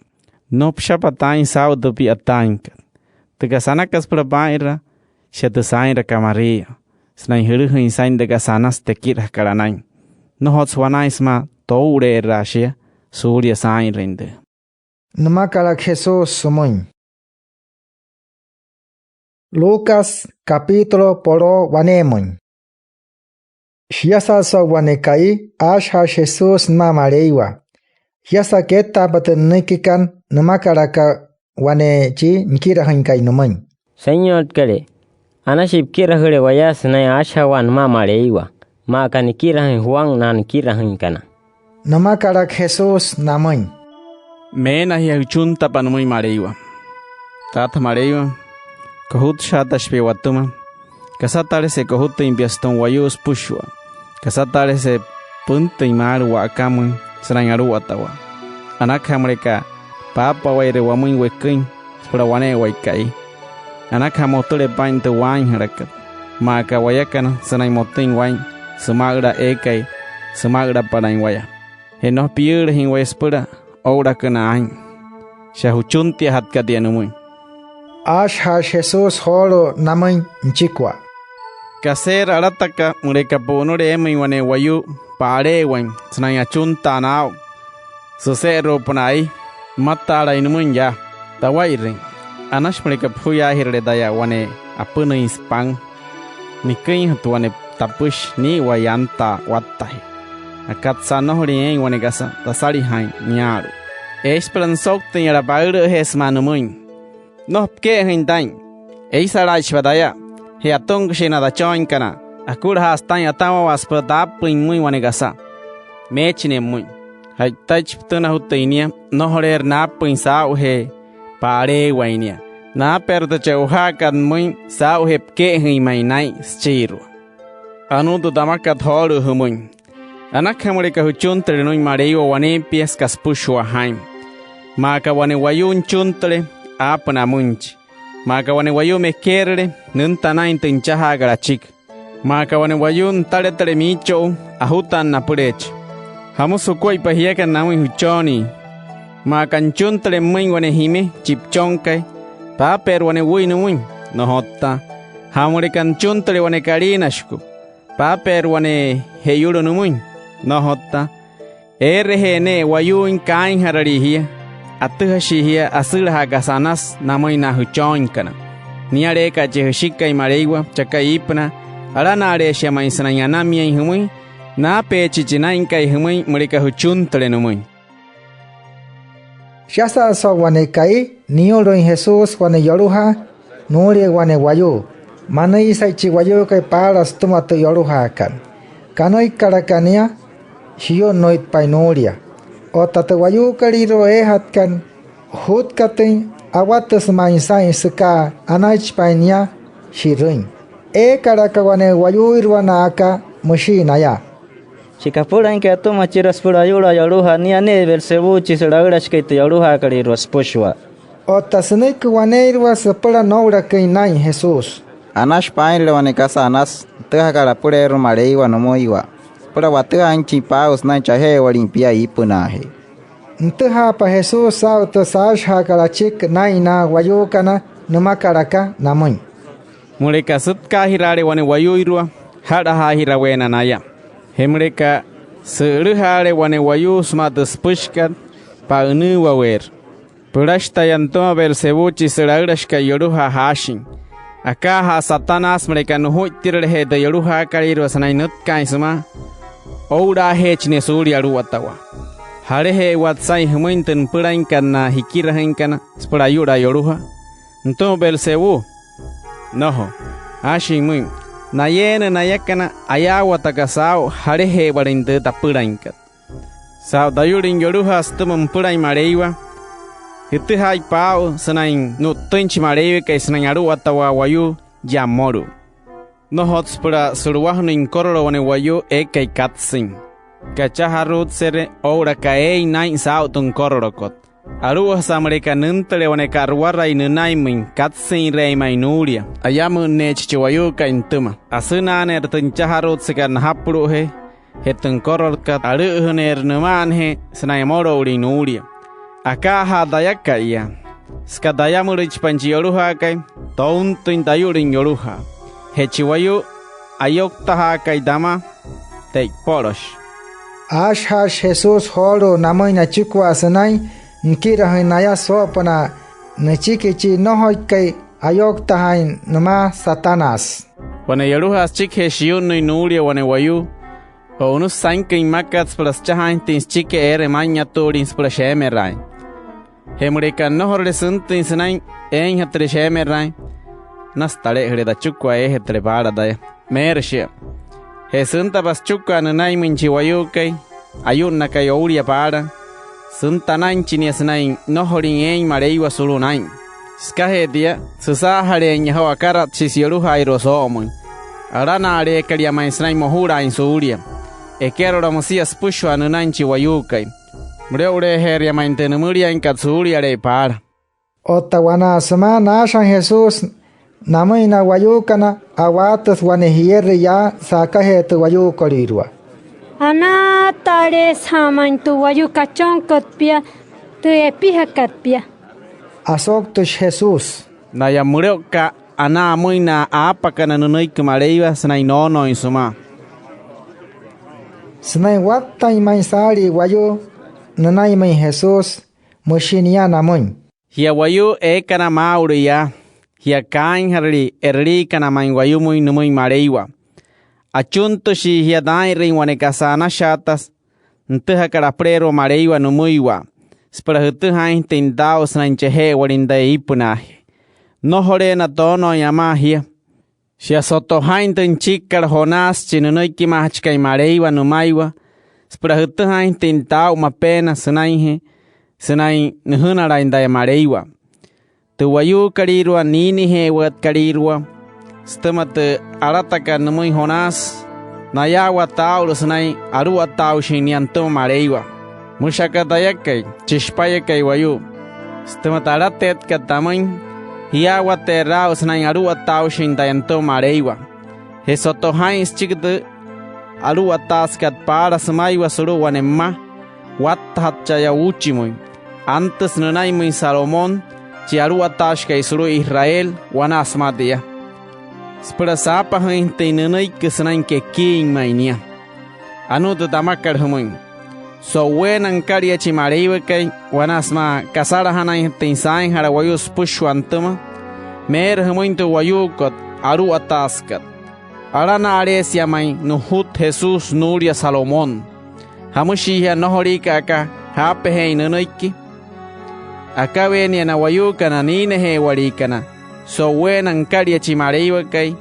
nnojo püshapata aa'in saa'u tü pi'yataainkat. Tü kasa anakat süpüla paa'inraa, shia tü saa'inrakat María, sünain jülüjüin saa'in tü kasa anasü tekirajakat anain. Nnojotsü wanaain sümaa too'ule'eraa shia suulia saa'inrüin tüü. Nümakalaka Jesús sümüin. Lucas capítulo po'loo waneemüin. Shiasa so'u wane ka'i, aashajaashi Jesús nümaa Maleiwa. Shiasa kettaapa tü nünüikikat, nümakalaka wane chi nikirajüinkai nümüin: —Senyotkalee, anashii pikirajüle waya sünain aashajawaa nümaa Maleiwa, maa aka nikirajüin Juan na nikirajüinkana. Nümakalaka Jesús namüin: —Meena jia jüchuntapa nümüin Maleiwa. Taata Maleiwa, kojutshaatashi pia watüma. Kasatalejese kojutüin pia sütüma wayuu süpüshua. Kasatalejese püntüin maalü wa'akamüin sünain aluwatawaa. Anakaja müleka paapawaire wamüin weküin süpüla wane'ewai ka'i. Anakaja motüle paa'in tü waainjalakat, maa aka wayakana sünain motüin waa'in süma'üla eekai süma'ülapalain waya. Je nnojo piyüülajüin waya süpüla oo'ulakünaa aa'in. Shia jüchuntiajatka tia nümüin. Aashajaashi Jesús joolu'u namüin nüchikua: —Kaseerü alataka müleka pu'unüle eemüin wane wayuu pa'aleewain sünain achuntaa naa'u süse'eru'upünaa ai, pümataalain nümüin yaa. Tawa'irüin, anashi müleka pujuyaajirüle taya wane apünüinsü pan niküinjatü wane tapüshi nii'iwai antaa wattajee. Akatsa'a nnojolin eein wane kasa tasalijaain niyaalu'u. Eeshi süpüla nüsouktüin yala paülü'üjee sümaa nümüin: Nnojo pike'ejüin taa'in. Eisalaichipa taya. Je atunküshii na tachooinkana, akulajaasü taa'in atamawaa süpüla taapüin pümüin wane kasa. Meechi nia pümüin: Ja'itaichi pütünajutüin nia, nnojoleerü naapüin saa'ujee pa'aleewain nia. Naapeerü tü che'ojaakat pümüin saa'ujee pike'ejüin ma'i naa'in süchiirua. Anuu tü tamakat joolu'u jümüin: Anakaja müleka jüchuntüle nümüin Maleiwa waneepia süka süpüshua jaa'in. Maa aka wane wayuu nüchuntüle, aapünaa amüinchi. Maa aka wane wayuu mekeerüle, nünta anain tü nüchajaakat achiki. Maa aka wane wayuu nütaletüle miicho'u, ajutannaa apüleechi. ¿Jamüsü jukuaippa jiakana namüin jüchoonii? Maa aka nüchuntüle pümüin wane jime chi püchonkai, ¿paapeerü wane wüi nümüin? Nnojotta. Je müleka nüchuntüle wane kaliinashiku, ¿paapeerü wane je'yulu nümüin? Nnojotta. Eereje ne'e wayuuin kaainjaralii jia, atüjashii jia asülajaa kasa anasü namüin na jüchooinkana. Nialeeka'a chi Jüshikai Maleiwa chakai iipünaa, alana'aleeshia ma'i sünain anamiain jümüin. Naapeechi chi Naa'inkai jümüin müleka jüchuntüle nümüin. Shiasa so'u wane ka'i, niyu'lüin Jesús wane yolujaa nuulia wane wayuu. Manüisai chi wayuukai paala sütüma tü yolujaakat. Kanüikkalaka nia shiyu'nnüitpain nuulia. Otta tü wayuukolüirua eejatkat jutkatüin, awatüsü ma'i saa'in süka anaichipain nia shi'rüin. Eekalaka wane wayuuirua na'aka, müshii naya: —Chi kapülainkai atümachirua süpüla ayu'laa yolujaa, nia ne'e Beelzebú chi sülaülashikai tü yolujaakalüirua süpüshua. Otta sünüiki waneeirua süpüla noo'ulaküin naa'in Jesús: —Anashi paa'inrüle wane kasa anasü nütüjakat apüleerua Maleiwa nümüiwa süpüla watüjaainjachin paa'u sünain chaje'ewalin pia iipünaajee. Nütüjaapa Jesús saa'u tü saashajaakat achiki naa'in na wayuukana, nümakalaka namüin: —Müleka asütkaajiraale wane wayuuirua, aja'lajaajiraweena naya. Je müleka sü'ülüjaale wane wayuu sümaa tü süpüshikat, pa'ünüüwaweerü. Pülashi taya nütüma Beelzebú chi sülaülashikai yolujaa jaashin. Akaajaa Satanás, müleka nujuittirüleje tü yolujaakalüirua sünain nütkaain sümaa, oo'ulaajeechi nia suulia aluwatawaa. ¿Jalaje'ewat saa'in jümüin tü nüpülainkat na jikirajüinkana süpüla ayu'laa yolujaa nütüma Beelzebú? Nnojo. Aashin müin: Nayeena nayakana, ayaawataka saa'u jalaje'ewalüin tü tapülainkat. Saa'u tayu'lüin yolujaa sütüma nüpülain Maleiwa, jütüjaaitpa aa'u sünain nu'ttüin chi Maleiwakai sünain aluwatawaa wayuu yaa mmolu'u. Nnojotsü süpüla su'luwajünüin nükorolo wane wayuu eekai katsüin, kachajaruutsere oo'ulaka eein naa'in saa'u tü nükorolokot. Alu'ujasa müleka nüntüle wane ka'ruwarai nünainmüin katsüinreein ma'i nuulia, ayamü'nneechi chi wayuukai nütüma. Asünaaneerü tü nüchajaruutsekat najapulu'ujee je tü nükorolokat alü'üjüneerü nüma'anajee sünain amüloulin nuulia. Akaajaa tayaka'iya, süka tayamülüichipain chi yolujaakai, tountüin tayu'lüin yolujaa. Je chi wayuu ayouktajaakai tamaa, te'ipoloshi. Aashajaashi Jesús joolu'u namüin nachikua sünain nikirajüin naya soo'opünaa nüchiki chi nnojoikai ayouktajaain nümaa Satanás: —Wane yolujaa süchikijee shiyu'nnüin nuulia wane wayuu, o'unüsü sainküin mmakat süpüla süchajaainjatüin süchiki eere maa'inyatuulin süpüla sheemeraain. Je müleka nnojorule süntüin sünain eeinjatüle sheemeraain, anasü tale'ejüle tachikua eejatüle paala taya. Meerü shia. Je süntapa süchikua nünainmüin chi wayuukai ayu'nnakai oulia paala, sünta anainchi nia sünain nnojolin eein Maleiwa sulu'u naa'in. Sükajee tia, süsaajale'einya joo akaratshisü yolujaairua soo'omüin. Alana'aleekalia ma'i sünain mojulaain suulia. Ekerola müsia süpüshua nünain chi wayuukai. Müle'oleejeeria ma'i tü nimüliainkat suuliale'e paala. Otta wanaa sümaa naashajaain Jesús namüin na wayuukana, a'waatüsü wane jierü yaa sa'akajee tü wayuukolüirua: —Anaata'aleesüja'a ma'i tü wayuu kachonkot pia, tü epijakat pia. Asouktüshi Jesús: —Naya müle'oka'a, anaa amüin na aapakana nünüiki Maleiwa sünain noonooin sümaa. Sünain wattain ma'i saalii wayuu nünainmüin Jesús, müshi nia namüin: —Jia wayuu eekana maa'ulu yaa, jia kaainjaralii e'rüliikana ma'i wayumüin nümüin Maleiwa, achuntüshii jia taa'inrüin wane kasa anashaatasü nütüjakat apüleerua Maleiwa nümüiwa süpüla jütüjaainjatüin taa'u sünain cheje'ewalin taya iipünaajee. Nnojoleena toonooin amaa jia. Shia soto jaa'in tü nüchikikat Jonás, chi nünüikimaajachikai Maleiwa nümaiwa, süpüla jütüjaainjatüin taa'u mapeena sünainjee sünain nüjünalain taya Maleiwa. Tü wayuukolüirua Nínijeeweetkalüirua sütüma tü alatakat nümüin Jonás, nayaawata aa'ulu sünain aluwataaushii nia nütüma Maleiwa. Müshi aka tayakai, chi Shipayakai Wayuu, sütüma tü alateetkat tamüin, jiyaawateerü aa'u sünain aluwataaushii taya nütüma Maleiwa. Je soto jaa'in süchiki tü aluwataasükat paala sümaiwa sulu'u wane mma wattajatü cha'aya uuchimüin, antüsü nünainmüin Salomón, chi aluwataashikai sulu'u Israel wanaa sümaa tia, süpüla saapajüinjatüin nünüiki sünain kekiin ma'i nia. Anuu tü tamakat jümüin: So'uweena nükalia chi Maleiwakai wanaa sümaa kasalajanainjatüin saainjala wayuu süpüshua nütüma, meerü jümüin tü wayuukot aluwataasükat: “Alana'aleesia ma'i nujut Jesús nuulia Salomón. ¿Jamüshii jia nnojoliika aka jaapajeein nünüiki?”. Akaweenia na wayuukana niineje'ewaliikana, so'uweena nükalia chi Maleiwakai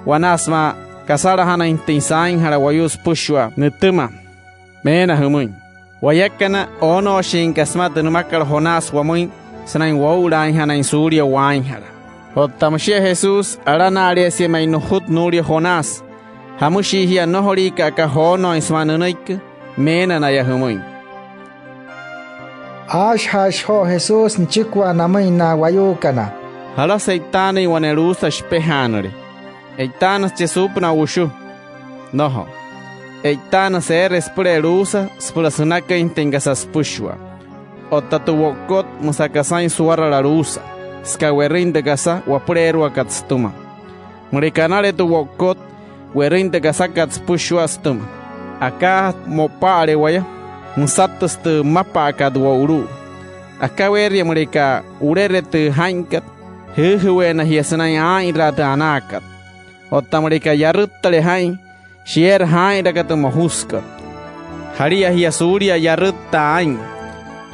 wanaa sümaa kasalajanainjatüin saainjala wayuu süpüshua nütüma, meena jümüin. Wayakana, oonooshinka sümaa tü nümakat Jonás wamüin sünain woo'ulaainjanain suulia waainjala. Otta müshia Jesús: “Alana'aleesia ma'i nujut nuulia Jonás. ¿Jamüshii jia nnojoliika aka joonooin sümaa nünüiki?”, meena naya jümüin. Aashajaashi joo Jesús nüchikua namüin na wayuukana: —¿Jalasü e'itaanüin wane luusa shipejaanüle? ¿E'itaanüsü che'e suupünaa wushu? Nnojo. E'itaanüsü eere süpülee luusa süpüla sünaküinjatüin kasa süpüshua. Otta tü wo'ukot, müsü aka saa'in suwarala luusa, süka we'rüin tü kasa wapüleeruakat sütüma. Müleka anale tü wo'ukot, we'rüin tü kasakat süpüshua sütüma. Akaajatü mo'upa'ale waya, müsatüsü tü mmapa'akat wo'ulu'u. Akaweeria müleka wulere tü jaa'inkat, jüüjüweena jia sünain aa'inraa tü anaakat. Otta müleka yarüttale jaa'in, shieerü jaa'inraka tü mojusükat. Jalia jia suulia yarüttaa aa'in,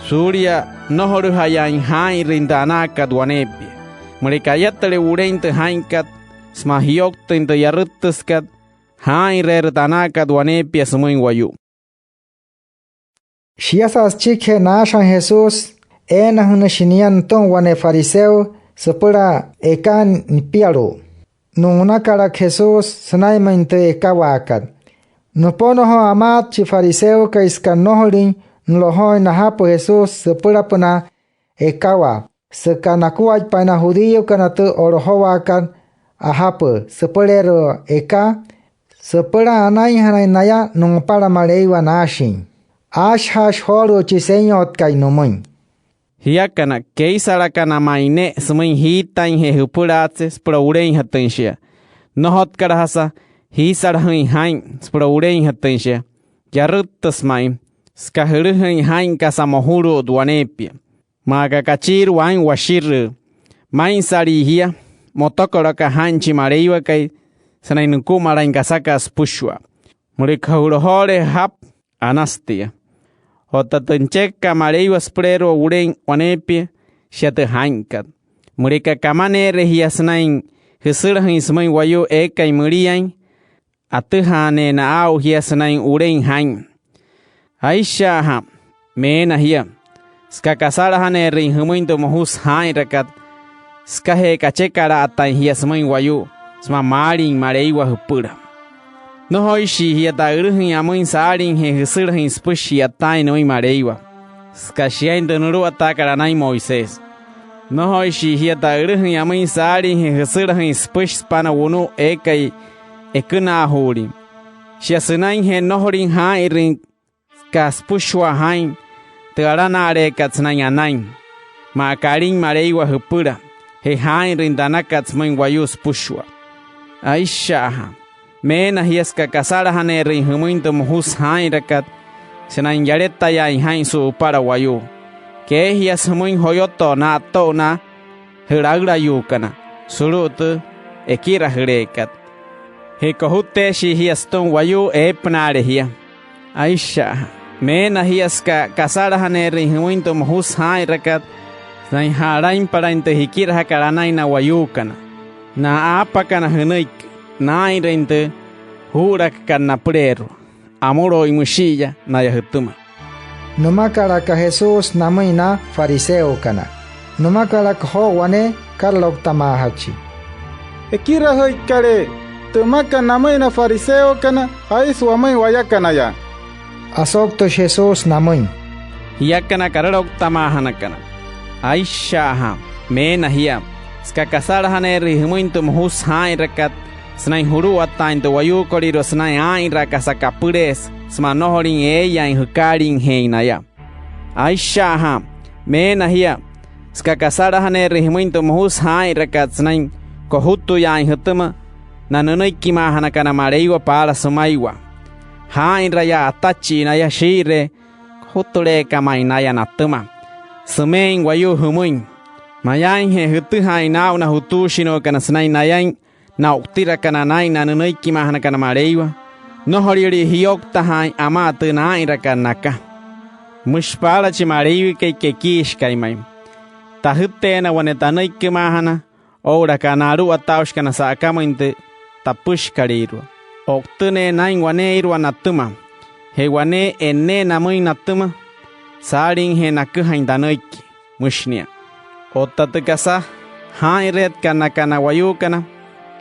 suulia nnojolujayaain jaa'inrüin tü anaakat waneepia. Müleka ayatüle wulein tü jaa'inkat sümaa jiyouktüin tü yarüttüsükat, jaa'inreerü tü anaakat waneepia sümüin wayuu. Shiasa süchikijee naashajaain Jesús, eenajünüshi nia nütüma wane fariseo süpüla ekaa nipialu'u. Nu'unakalaka Jesús sünainmüin tü ekawaakat. Nüponojoo amaat chi fariseokai süka nnojolüin nu'lojooin najapü Jesús süpülapünaa ekawaa, süka nakuaippain na judíokana tü o'lojowaakat ajapü süpüleerua ekaa, süpüla anainjanain naya nu'upala Maleiwa naashin. Aashajaashi joolu'u chi Senyotkai nümüin: —Jiakana, keisalakana ma'i ne'e sümüin jiitaainjee jüpülaatse süpüla wuleinjatüin shia. Nnojotkalajasa jiisalajüin jaa'in süpüla wuleinjatüin shia, yarüttüsü ma'i süka jülüjüin jaa'in kasa mojulu'ut waneepia. Maa aka kachiirua aa'in washirüü, maa'insalii jia motokalü aka jaa'in chi Maleiwakai sünain nükumalain kasakat süpüshua. Müleka ju'lojoole jajapü, anasü tia. Otta tü nüchekakat Maleiwa süpüleerua wulein waneepia, shia tü jaa'inkat. Müleka kamaneere jia sünain jüsülajüin sümüin wayuu eekai müliain, atüjaaneena aa'u jia sünain wulein jaa'in. Aisha'ajaa, meena jia, süka kasalajaneerüin jümüin tü mojusü jaa'inrakat, sükajee kachekala'atain jia sümüin wayuu sümaa maalin Maleiwa jüpüla. Nnojoishii jia ta'ülüjüin amüin saaliijee jüsülajüin süpüshi ji'yataain nümüin Maleiwa, süka shiain tü nuluwataakat anain Moisés. Nnojoishii jia ta'ülüjüin amüin saaliijee jüsülajüin süpüshi süpana wunu'u eekai ekünaajuulin. Shia sünainjee nnojolüin jaa'inrüin süka süpüshua jaa'in tü alana'aleekat sünain anain, maa aka alin Maleiwa jüpüla, je jaa'inrüin tü anakat sümüin wayuu süpüshua. Aisha'ajaa, meena jia süka kasalajaneerüin jümüin tü mojusü jaa'inrakat sünain yaletayaain jaa'in su'upala wayuu. Keejiasü jümüin joyotoo na'ato'u na jülaülayuukana sulu'u tü ekirajüleekat. Je kojuteeshii jia sütüma wayuu eepünaale jia. Aisha'ajaa, meena jia süka kasalajaneerüin jümüin tü mojusü jaa'inrakat sünain ja'alainpalain tü jikirajakat anain na wayuukana, na aapakana jünüiki, naa'inrüin tü juu'ulakakat napüleerua. Amüloui müshi'iya naya jütüma —nümakalaka Jesús namüin na fariseokana. Nümakalaka joo wane karalouktamaajachi: —Ekirajüikalee, tü makat namüin na fariseokana, aisü wamüin wayakanaya. Asouktüshi Jesús namüin: —Jiakana karalouktamaajanakana, aisha'ajaa meena jia süka kasalajaneerüin jümüin tü mojusü jaa'inrakat sünain juluwataain tü wayuukolüirua sünain aa'inraa kasa kapüleesü sümaa nnojolüin eeyaain jükaaliijeein naya. Aisha'ajaa meena jia süka kasalajaneerüin jümüin tü mojusü jaa'inrakat sünain kojutuyaain jütüma na nünüikimaajanakana Maleiwa paala sümaiwa. Jaa'inrayaa atachii naya shii'iree kojutuleeka ma'i naya natüma sümeein wayuu jümüin. Mayaainje jütüjaain naa'u na jutuushinuukana sünain nayain na o'utirakana naa'in na nünüikimaajanakana Maleiwa, nnojoliyülii jiyouktajaain amaa tü naa'inrakat naka. Müshi paala chi Maleiwakai kekiishikai ma'i: Tajüteena wane tanüikimaajana oo'ulaka na aluwataaushikana sa'akamüin tü tapüshikalüirua. O'utüneena aa'in waneeirua natüma. Je wane e'nneena amüin natüma saaliijee naküjain tanüiki, müshi nia. Otta tü kasa jaa'inreetkat naka na wayuukana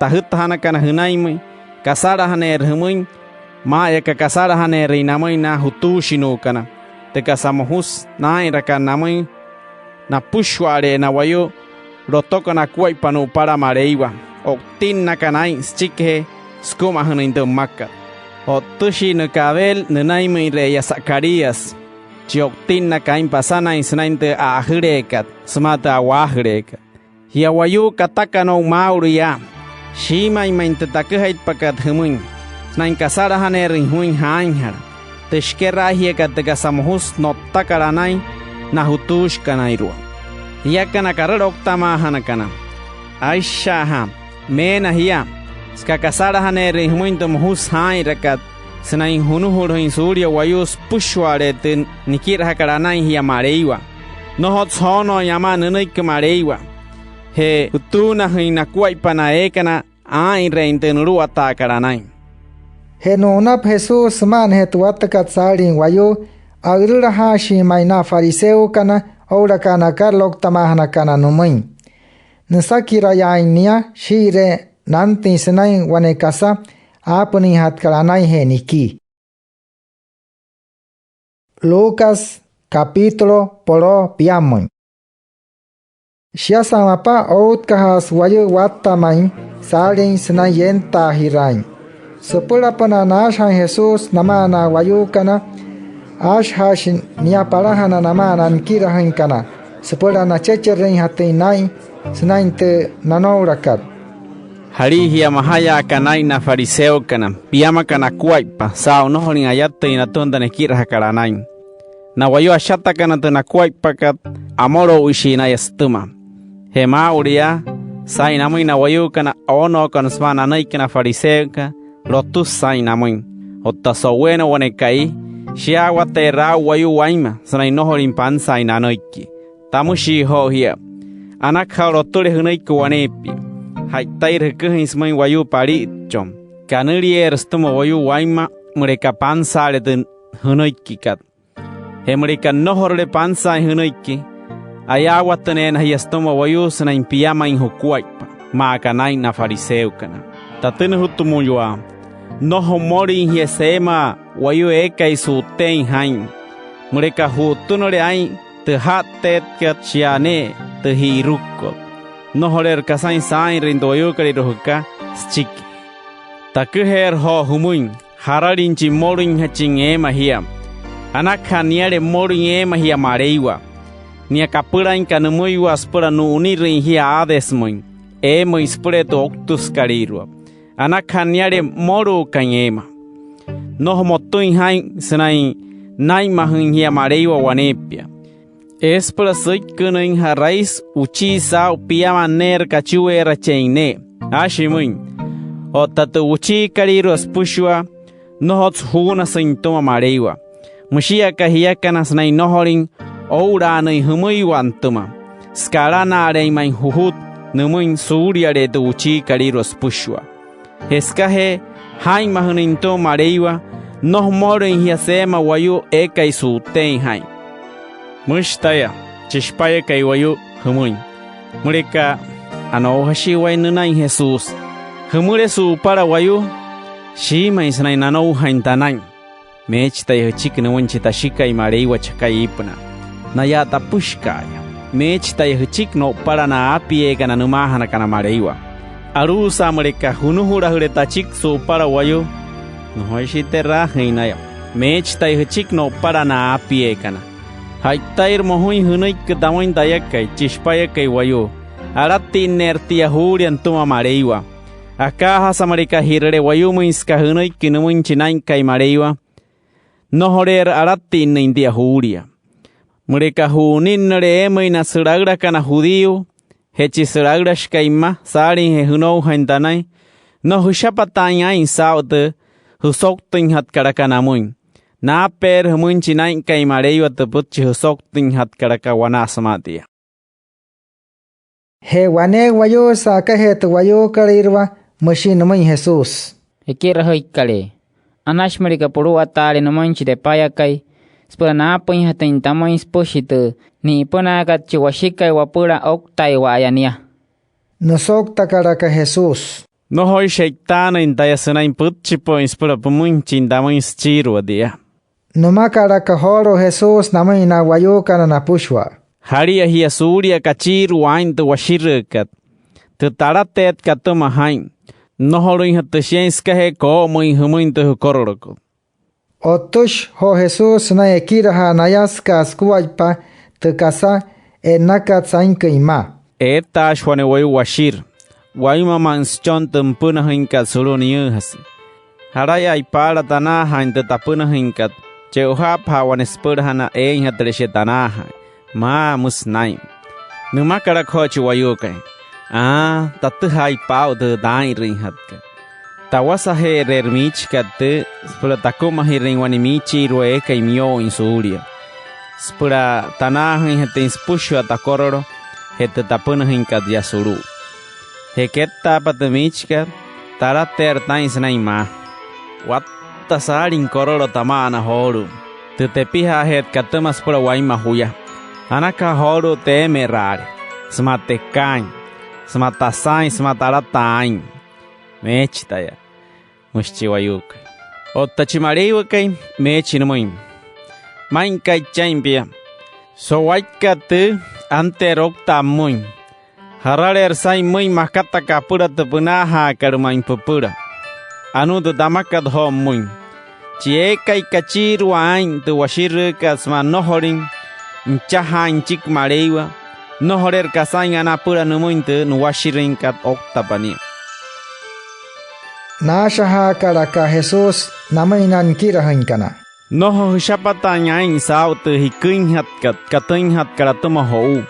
tajütajanakana jünainmüin kasalajaneerü jümüin, maa'aya aka kasalajaneerüin namüin na jutuushinuukana, tü kasa mojusü naa'inrakat namüin napüshua'ale'e na wayuu lotokana akuaippa nu'upala Maleiwa, o'utinnakana aa'in süchikijee sükumajünüin tü mmakat. O'ttüshii nüka Abel nünainmüinre'eya Zacarías, chi o'utinnakai aa'in pasanain sünain tü a'ajüleekat sümaa tü a'waajüleekat. Jia wayuu katakana o'u maa'ulu yaa, shiimüin ma'i tü taküjaitpakat jümüin sünain kasalajaneerüin jümüin jaainjala, tü shikeraajiakat tü kasa mojusü no'ttakat anain na jutuushikanairua. Jiakana karalouktamaajanakana, aisha'ajaa meena jia süka kasalajaneerüin jümüin tü mojusü jaa'inrakat sünain junujulujüin suulia wayuu süpüshua'ale'e tü nikirajakat anain jia Maleiwa. Nnojotsü joonooin amaa nünüiki Maleiwa je jutuunajüin nakuaippa na eekana aa'inreein tü nuluwataakat anain. Je nu'unapa Jesús süma'anajee tü wattakat saalin wayuu, a'ürülajaashii ma'i na fariseokana oo'ulaka na karalouktamaajanakana nümüin. Nüsakirayaain nia shii'iree nantüin sünain wane kasa aapünüinjatkat anainjee nikii. Lucas capítulo po'loo piammüin. Shiasa mapa, outkajaasü wayuu watta ma'i saalin sünain yentaajiraain. Süpülapünaa naashajaain Jesús namaa na wayuukana, aashajaashi nia palajana namaa na nikirajüinkana süpüla nachecherüinjatüin naa'in sünain tü nanoulakat. Jalia jia majayaakana aa'in na fariseokana piamakana akuaippa saa'u nnojolüin ayatüin natüma tü nekirajakat anain. Na wayuu ashatakana tü nakuaippakat, amülouishii naya sütüma. Je maa'ulu yaa, saa'in namüin na wayuukana oonookana sümaa nanüiki na fariseokana, lotüsü saa'in namüin. Otta so'uweena wane ka'i, shiyaawateerü aa'u wayuu wainma sünain nnojolüin pansaain nanüiki. Tamüshii joo jia: Anakaja lotüle jünüiki waneepia. Ja'itairü jüküjain sümüin wayuu palitchon, kanülieerü sütüma wayuu wainma müleka pansaale tü jünüikikat. Je müleka nnojorule pansaain jünüiki, ayaawatüneena jia sütüma wayuu sünain piamain jukuaippa, maa aka naa'in na fariseokana. Tatünüjutümüinyuaa, nnojo mmolüin jia seema wayuu eekai su'uteein jaa'in. Müleka ju'utünüle aa'in tü aja'tteetkat, shia ne'e tü ji'irukot. Nnojoleerü kasain saa'inrüin tü wayuukolüirua jüka süchiki. Taküjeerü joo jümüin jaralin chi mmolüinjachin eema jia. Anakaja niale mmolüin eema jia Maleiwa, nia kapülainka nümüiwa süpüla nu'unirüin jia Hadesmüin eemüin süpülee tü ouktüsükalüirua. anakaja niale mmoluukain eema. Nnojo motüin jaa'in sünain naa'inmajüin jia Maleiwa waneepia. Eesü süpüla süikkünüin ja'raisü wuchii saa'u piama neerü kachueerachein ne'e. Aashi müin: Otta tü wuchiikalüirua süpüshua, nnojotsü juunasüin nütüma Maleiwa. Müshii aka jiakana sünain nnojolüin oo'ulaanüin jümüiwa nütüma, süka alana'aleein ma'i jujut nümüin suuliale'e tü wuchiikalüirua süpüshua. Je sükajee jaa'inmajünüin nütüma Maleiwa, nnojo mmolüin jia seema wayuu eekai su'uteein jaa'in. Müshi taya, chi Shipayakai Wayuu, jümüin: Müleka anoujashii waya nünain Jesús, jümüle su'upala wayuu: Shiimüin sünain nanoujain tanain. Meechi taya jüchiki nümüin chi Tashikai Maleiwa chakai iipünaa. Naya tapüshika'aya. Meechi taya jüchiki no'upala na aapieekana nümaajanakana Maleiwa. Alu'usa müleka junujulajüle tachiki su'upala wayuu, nnojoishii te'raajüin naya. Meechi taya jüchiki no'upala na aapieekana. Ja'itairü mojuin jünüiki tamüin tayakai, chi Shipayakai Wayuu, alatinneerü tia juulia nütüma Maleiwa. Akaajasa müleka ji'rüle wayumüin süka jünüiki nümüin chi Naa'inkai Maleiwa, nnojoleerü alatinnüin tia juulia. Müleka ju'uninnüle eemüin na sülaülakana judío je chi sülaülashikai mma saaliijee jünoujain tanain, nnojo jüshapataain aa'in saa'u tü jüsouktüinjatkat aka namüin. Naapeerü jümüin chi Naa'inkai Maleiwa tü pütchi jüsouktüinjatkat aka wanaa sümaa tia. Je wane wayuu sa'akajee tü wayuukolüirua, müshi nümüin Jesús: —Ekirajüikalee, anashi müleka puluwataale nümüin chi tepayakai süpüla naapüinjatüin tamüin süpüshi tü ni'ipünaakat chi Washikai wapüla ouktaiwa'aya nia. Nüsouktakalaka Jesús: —Nnojoishi e'itaanüin taya sünain pütchipü'üin süpüla pümüinjachin tamüin süchiirua tia. Nümakalaka joolu'u Jesús namüin na wayuukana napüshua: —Jalia jia suulia kachiirua aa'in tü washirüükat, tü talateetkat atüma jaa'in. Nnojolüinjatü shiain sükajee koo'omüin jümüin tü jükorolokot. O'ttüshi joo Jesús sünain ekirajaa naya süka sukuaippa tü kasa e'nnakat sainküin mma: —Eetaashi wane wayuu washirü. Wainma ma'i süchon tü nüpünajüinkat sulu'u niyüüjase. Jalayai paala tanaajaain tü tapünajüinkat, che'ojaapajaa wane süpülajana eeinjatüle shia tanaajaain. Maa, müsü naa'in. Nümakalaka joo chi wayuukai: —Aa, tatüjaaipa aa'u tü taa'inrüinjatkat. Tawasaje'ereerü miichikat tüü süpüla takumajirüin wane miichiirua eekai miyo'uin suulia, süpüla tanaajüinjatüin süpüshua takorolo je tü tapünajüinkat yaa sulu'u. Je kettaapa tü miichikat, talateerü taa'in sünain maa: —Watta saalin korolo tama'ana joolu'u, tü tepijaajeetkat atüma süpüla wainma juya. Anakaja joolu'u teemeraale sümaa tekaain, sümaa tasaain, sümaa talataa aa'in. Meechi taya, müshi chi wayuukai. Otta chi Maleiwakai, meechi nümüin: —Maa'inkaichi aa'in pia. So'u aikat tüü, anteerü ouktaa pümüin. Jaraleerü saa'in pümüin makataka apüla tü pünaajaakat ma'i püpüla. Anuu tü tamakat joo pümüin: Chi eekai kachiirua aa'in tü washirüükat sümaa nnojolüin nüchajaain nüchiki Maleiwa, nnojoleerü kasain ana apüla nümüin tü nuwashirüinkat ouktapa nia. Naashajaakalaka Jesús namüin na nikirajüinkana: —Nnojo jüshapataain aa'in saa'u tü jiküinjatkat katüinjatkat atüma jo'uu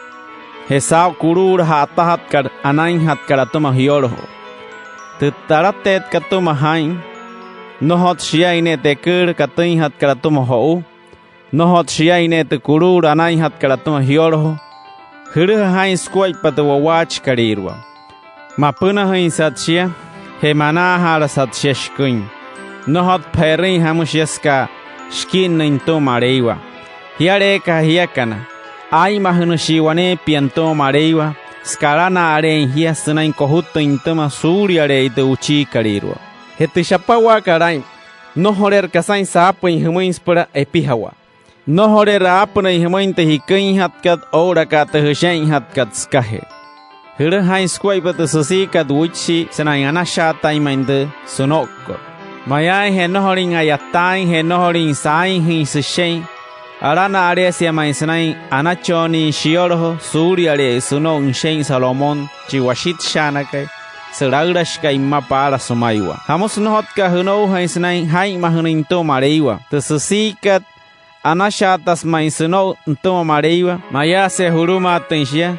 je saa'u kuluulu ja'atajatkat anainjatkat atüma jiyolojo. Tü talateetkat atüma jaa'in, nnojotsü shiain ne'e tü eküülü katüinjatkat atüma jo'uu, nnojotsü shiain ne'e tü kuluulu anainjatkat atüma jiyolojo. Jülüja jaa'in sukuaippa tü wawaachikalüirua. Mapünajüinsat shia je manaajaalasat shia shiküin. Nnojotpaja e'rüin jamü shia süka shiki'innüin nütüma Maleiwa. Jialeekaja jiakana, aa'inmajünüshii waneepia nütüma Maleiwa süka alana'aleein jia sünain kojutüin nütüma suuliale'eya tü wuchiikalüirua. Je tü shapawaakat aa'in, nnojoleerü kasain saapüin jümüin süpüla epijawaa. Nnojoleerü aapünüin jümüin tü jiküinjatkat oo'ulaka tü jüshe'injatkat sükajee. Jülüja jaa'in sukuaippa tü süsiikat wüichii sünain anashaatain ma'i tü süno'ukot. Mayaainje nnojolüin a'yataain je nnojolüin saainjüin süshe'in, alana'aleesia ma'i sünain anachonnüin shiyolojo suuliale'eya süno'u nüshe'in Salomón chi washitshaanakai. sülaülashikai mma paala sümaiwa. ¿Jamüsü nnojotka'a jünoujain sünain jaa'inmajünüin nütüma Maleiwa? Tü süsiikat, anashaatasü ma'i süno'u nütüma Maleiwa, mayaasüje julumaatüin shia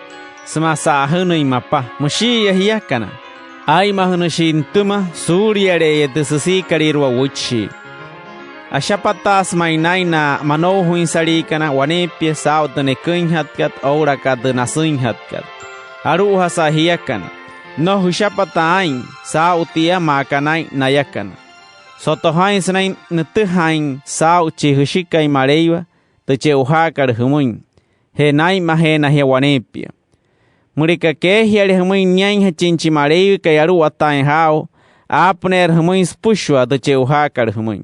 sümaa sa'ajünüin mapa. Müshi'iya jiakana, aa'inmajünüshii nütüma suuliale'eya tü süsiikalüirua wüichii. Ashapataasü ma'i naa'in na manoujainsaliikana waneepia saa'u tü neküinjatkat oo'ulaka tü nasüinjatkat. Alu'ujasa jiakana, nnojo jüshapata aa'in saa'u tia maa aka naa'in nayakana. Soto jaa'in sünain nütüjaain saa'u chi Jüshikai Maleiwa tü che'ojaakat jümüin je naa'inmajeena jia waneepia. Müleka keejiale jümüin niainjachin chi Maleiwakai aluwataain jaa'u, aapüneerü jümüin süpüshua tü che'ojaakat jümüin.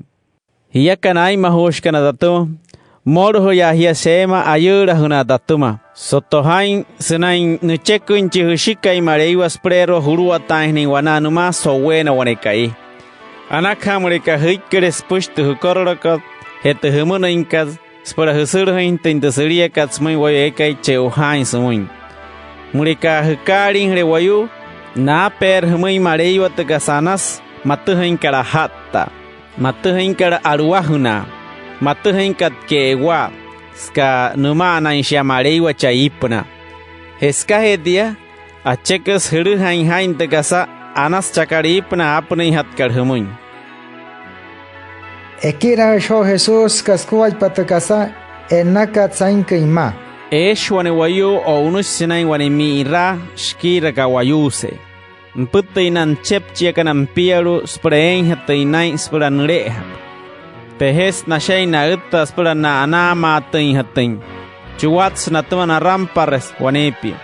Jiakana aa'inmajuushikana tatüma, mmolojüyaa jia sheema ayüülajünaa tatüma. Soto jaa'in sünain nücheküin chi Jüshikai Maleiwa süpüleerua juluwataainjanain wanaa nümaa so'uweena wane ka'i. Anakaja müleka jüikküle süpüshi tü jükorolokot je tü jümünüinkat süpüla jüsülajüinjatüin tü süliakat sümüin wayuu eekai che'ojaain sümüin. Müleka jükaaliijüle wayuu, naapeerü jümüin Maleiwa tü kasa anasü matüjüinkat aja'ttaa, matüjüinkat a'luwajünaa, matüjüinkat ke'ewaa, süka nüma'anain shia Maleiwa chaa iipünaa. Je sükajee tia, acheküsü jülüjain jaa'in tü kasa anasü chakat iipünaa aapünüinjatkat jümüin. Ekirajüshi joo Jesús süka sukuaippa tü kasa e'nnakat sainküin mma: Eeshi wane wayuu o'unüshi sünain wane mi'iraa shikiira ka'wayuusee. Nüpütüin na nüchepchiakana nipialu'u süpüla eeinjatüin naa'in süpüla nüle'ejapa. Pejesü nashe'in na'üttaa süpüla na'anaamaatüinjatüin. Chuwatsü natüma narampara waneepia.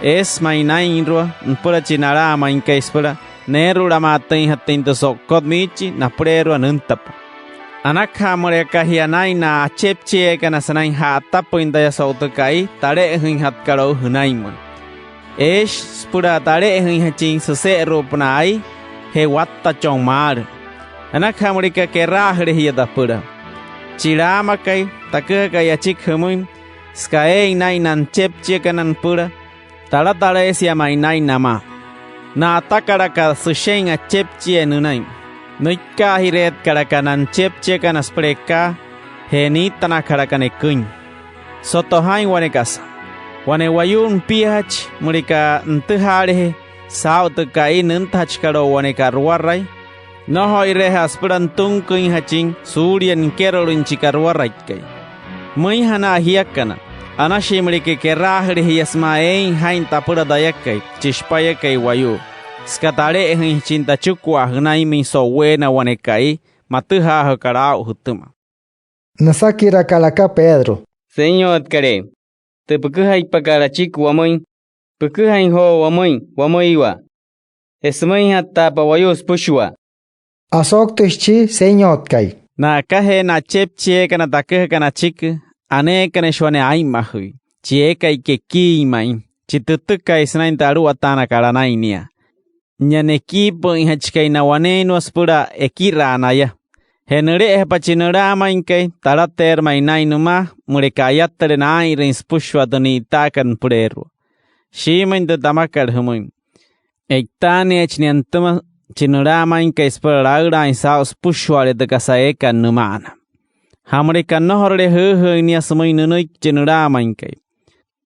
Eesü ma'i naa'inrua nüpüla chi nalaamainkai süpüla neerulamaatüinjatüin tü so'ukot miichi napüleerua nüntapa. Anakaja müleka jia naa'in na achepchieekana sünain ja'atapüin taya so'u tü ka'i tale'ejüinjatkat o'u jünainmüin. Eeshi süpüla tale'ejüinjachin süse'eru'upünaa ai je wattachon maalü. Anakaja müleka keraajüle jia tapüla. Chi laamakai taküjakai achiki jümüin, süka eein naa'in na nüchepchiakana nüpüla, talataleesia ma'i naa'in namaa. Na'atakalaka süshe'in achepchiee nünain. Nüikkaajireetkalaka na nüchepchiakana süpüla ekaa je niitanakalaka neküin. Soto jaa'in wane kasa: Wane wayuu nipiajachi, müleka nütüjaaleje saa'u tü ka'i nüntajachikat o'u wane ka'ruwarai, nnojoireeja'a süpüla nütunküinjachin suulia nikerolüin chi ka'ruwaraikai. Müinjana jiakana, anashii müleka keraajüle jia sümaa eein jaa'in tapüla tayakai, chi Shipayakai Wayuu, süka tale'ejüinjachin tachikua jünainmüin so'uweena wane ka'i matüjaajuukat aa'u jütüma. Nüsakirakalaka Pedro: —Senyotkalee, tü püküjaitpakat achiki wamüin, püküjain joo wamüin wamüiwa. Je sümüinjattaapa wayuu süpüshua. Asouktüshi chi Senyotkai: —Na'akajee na achepchieekana taküjakana achiki, aneekünüshi wane aa'inmajüi, chi eekai kekiin ma'i, chi tütükai sünain tü aluwataanakat anain nia. Nia nekiipü'üinjachikai na'waneinnua süpüla ekiraa naya. Je nüle'ejapa chi nülaamainkai, talateerü ma'i naa'in nümaa müleka ayatüle naa'inrüin süpüshua tü ni'itaakat nüpüleerua. Shiimüin tü tamakat jümüin: E'itaaneechi nia nütüma chi nülaamainkai süpüla laülaain saa'u süpüshua'ale tü kasa eekat nüma'ana. Je müleka nnojorule jüüjüüin nia sümüin nünüiki chi nülaamainkai,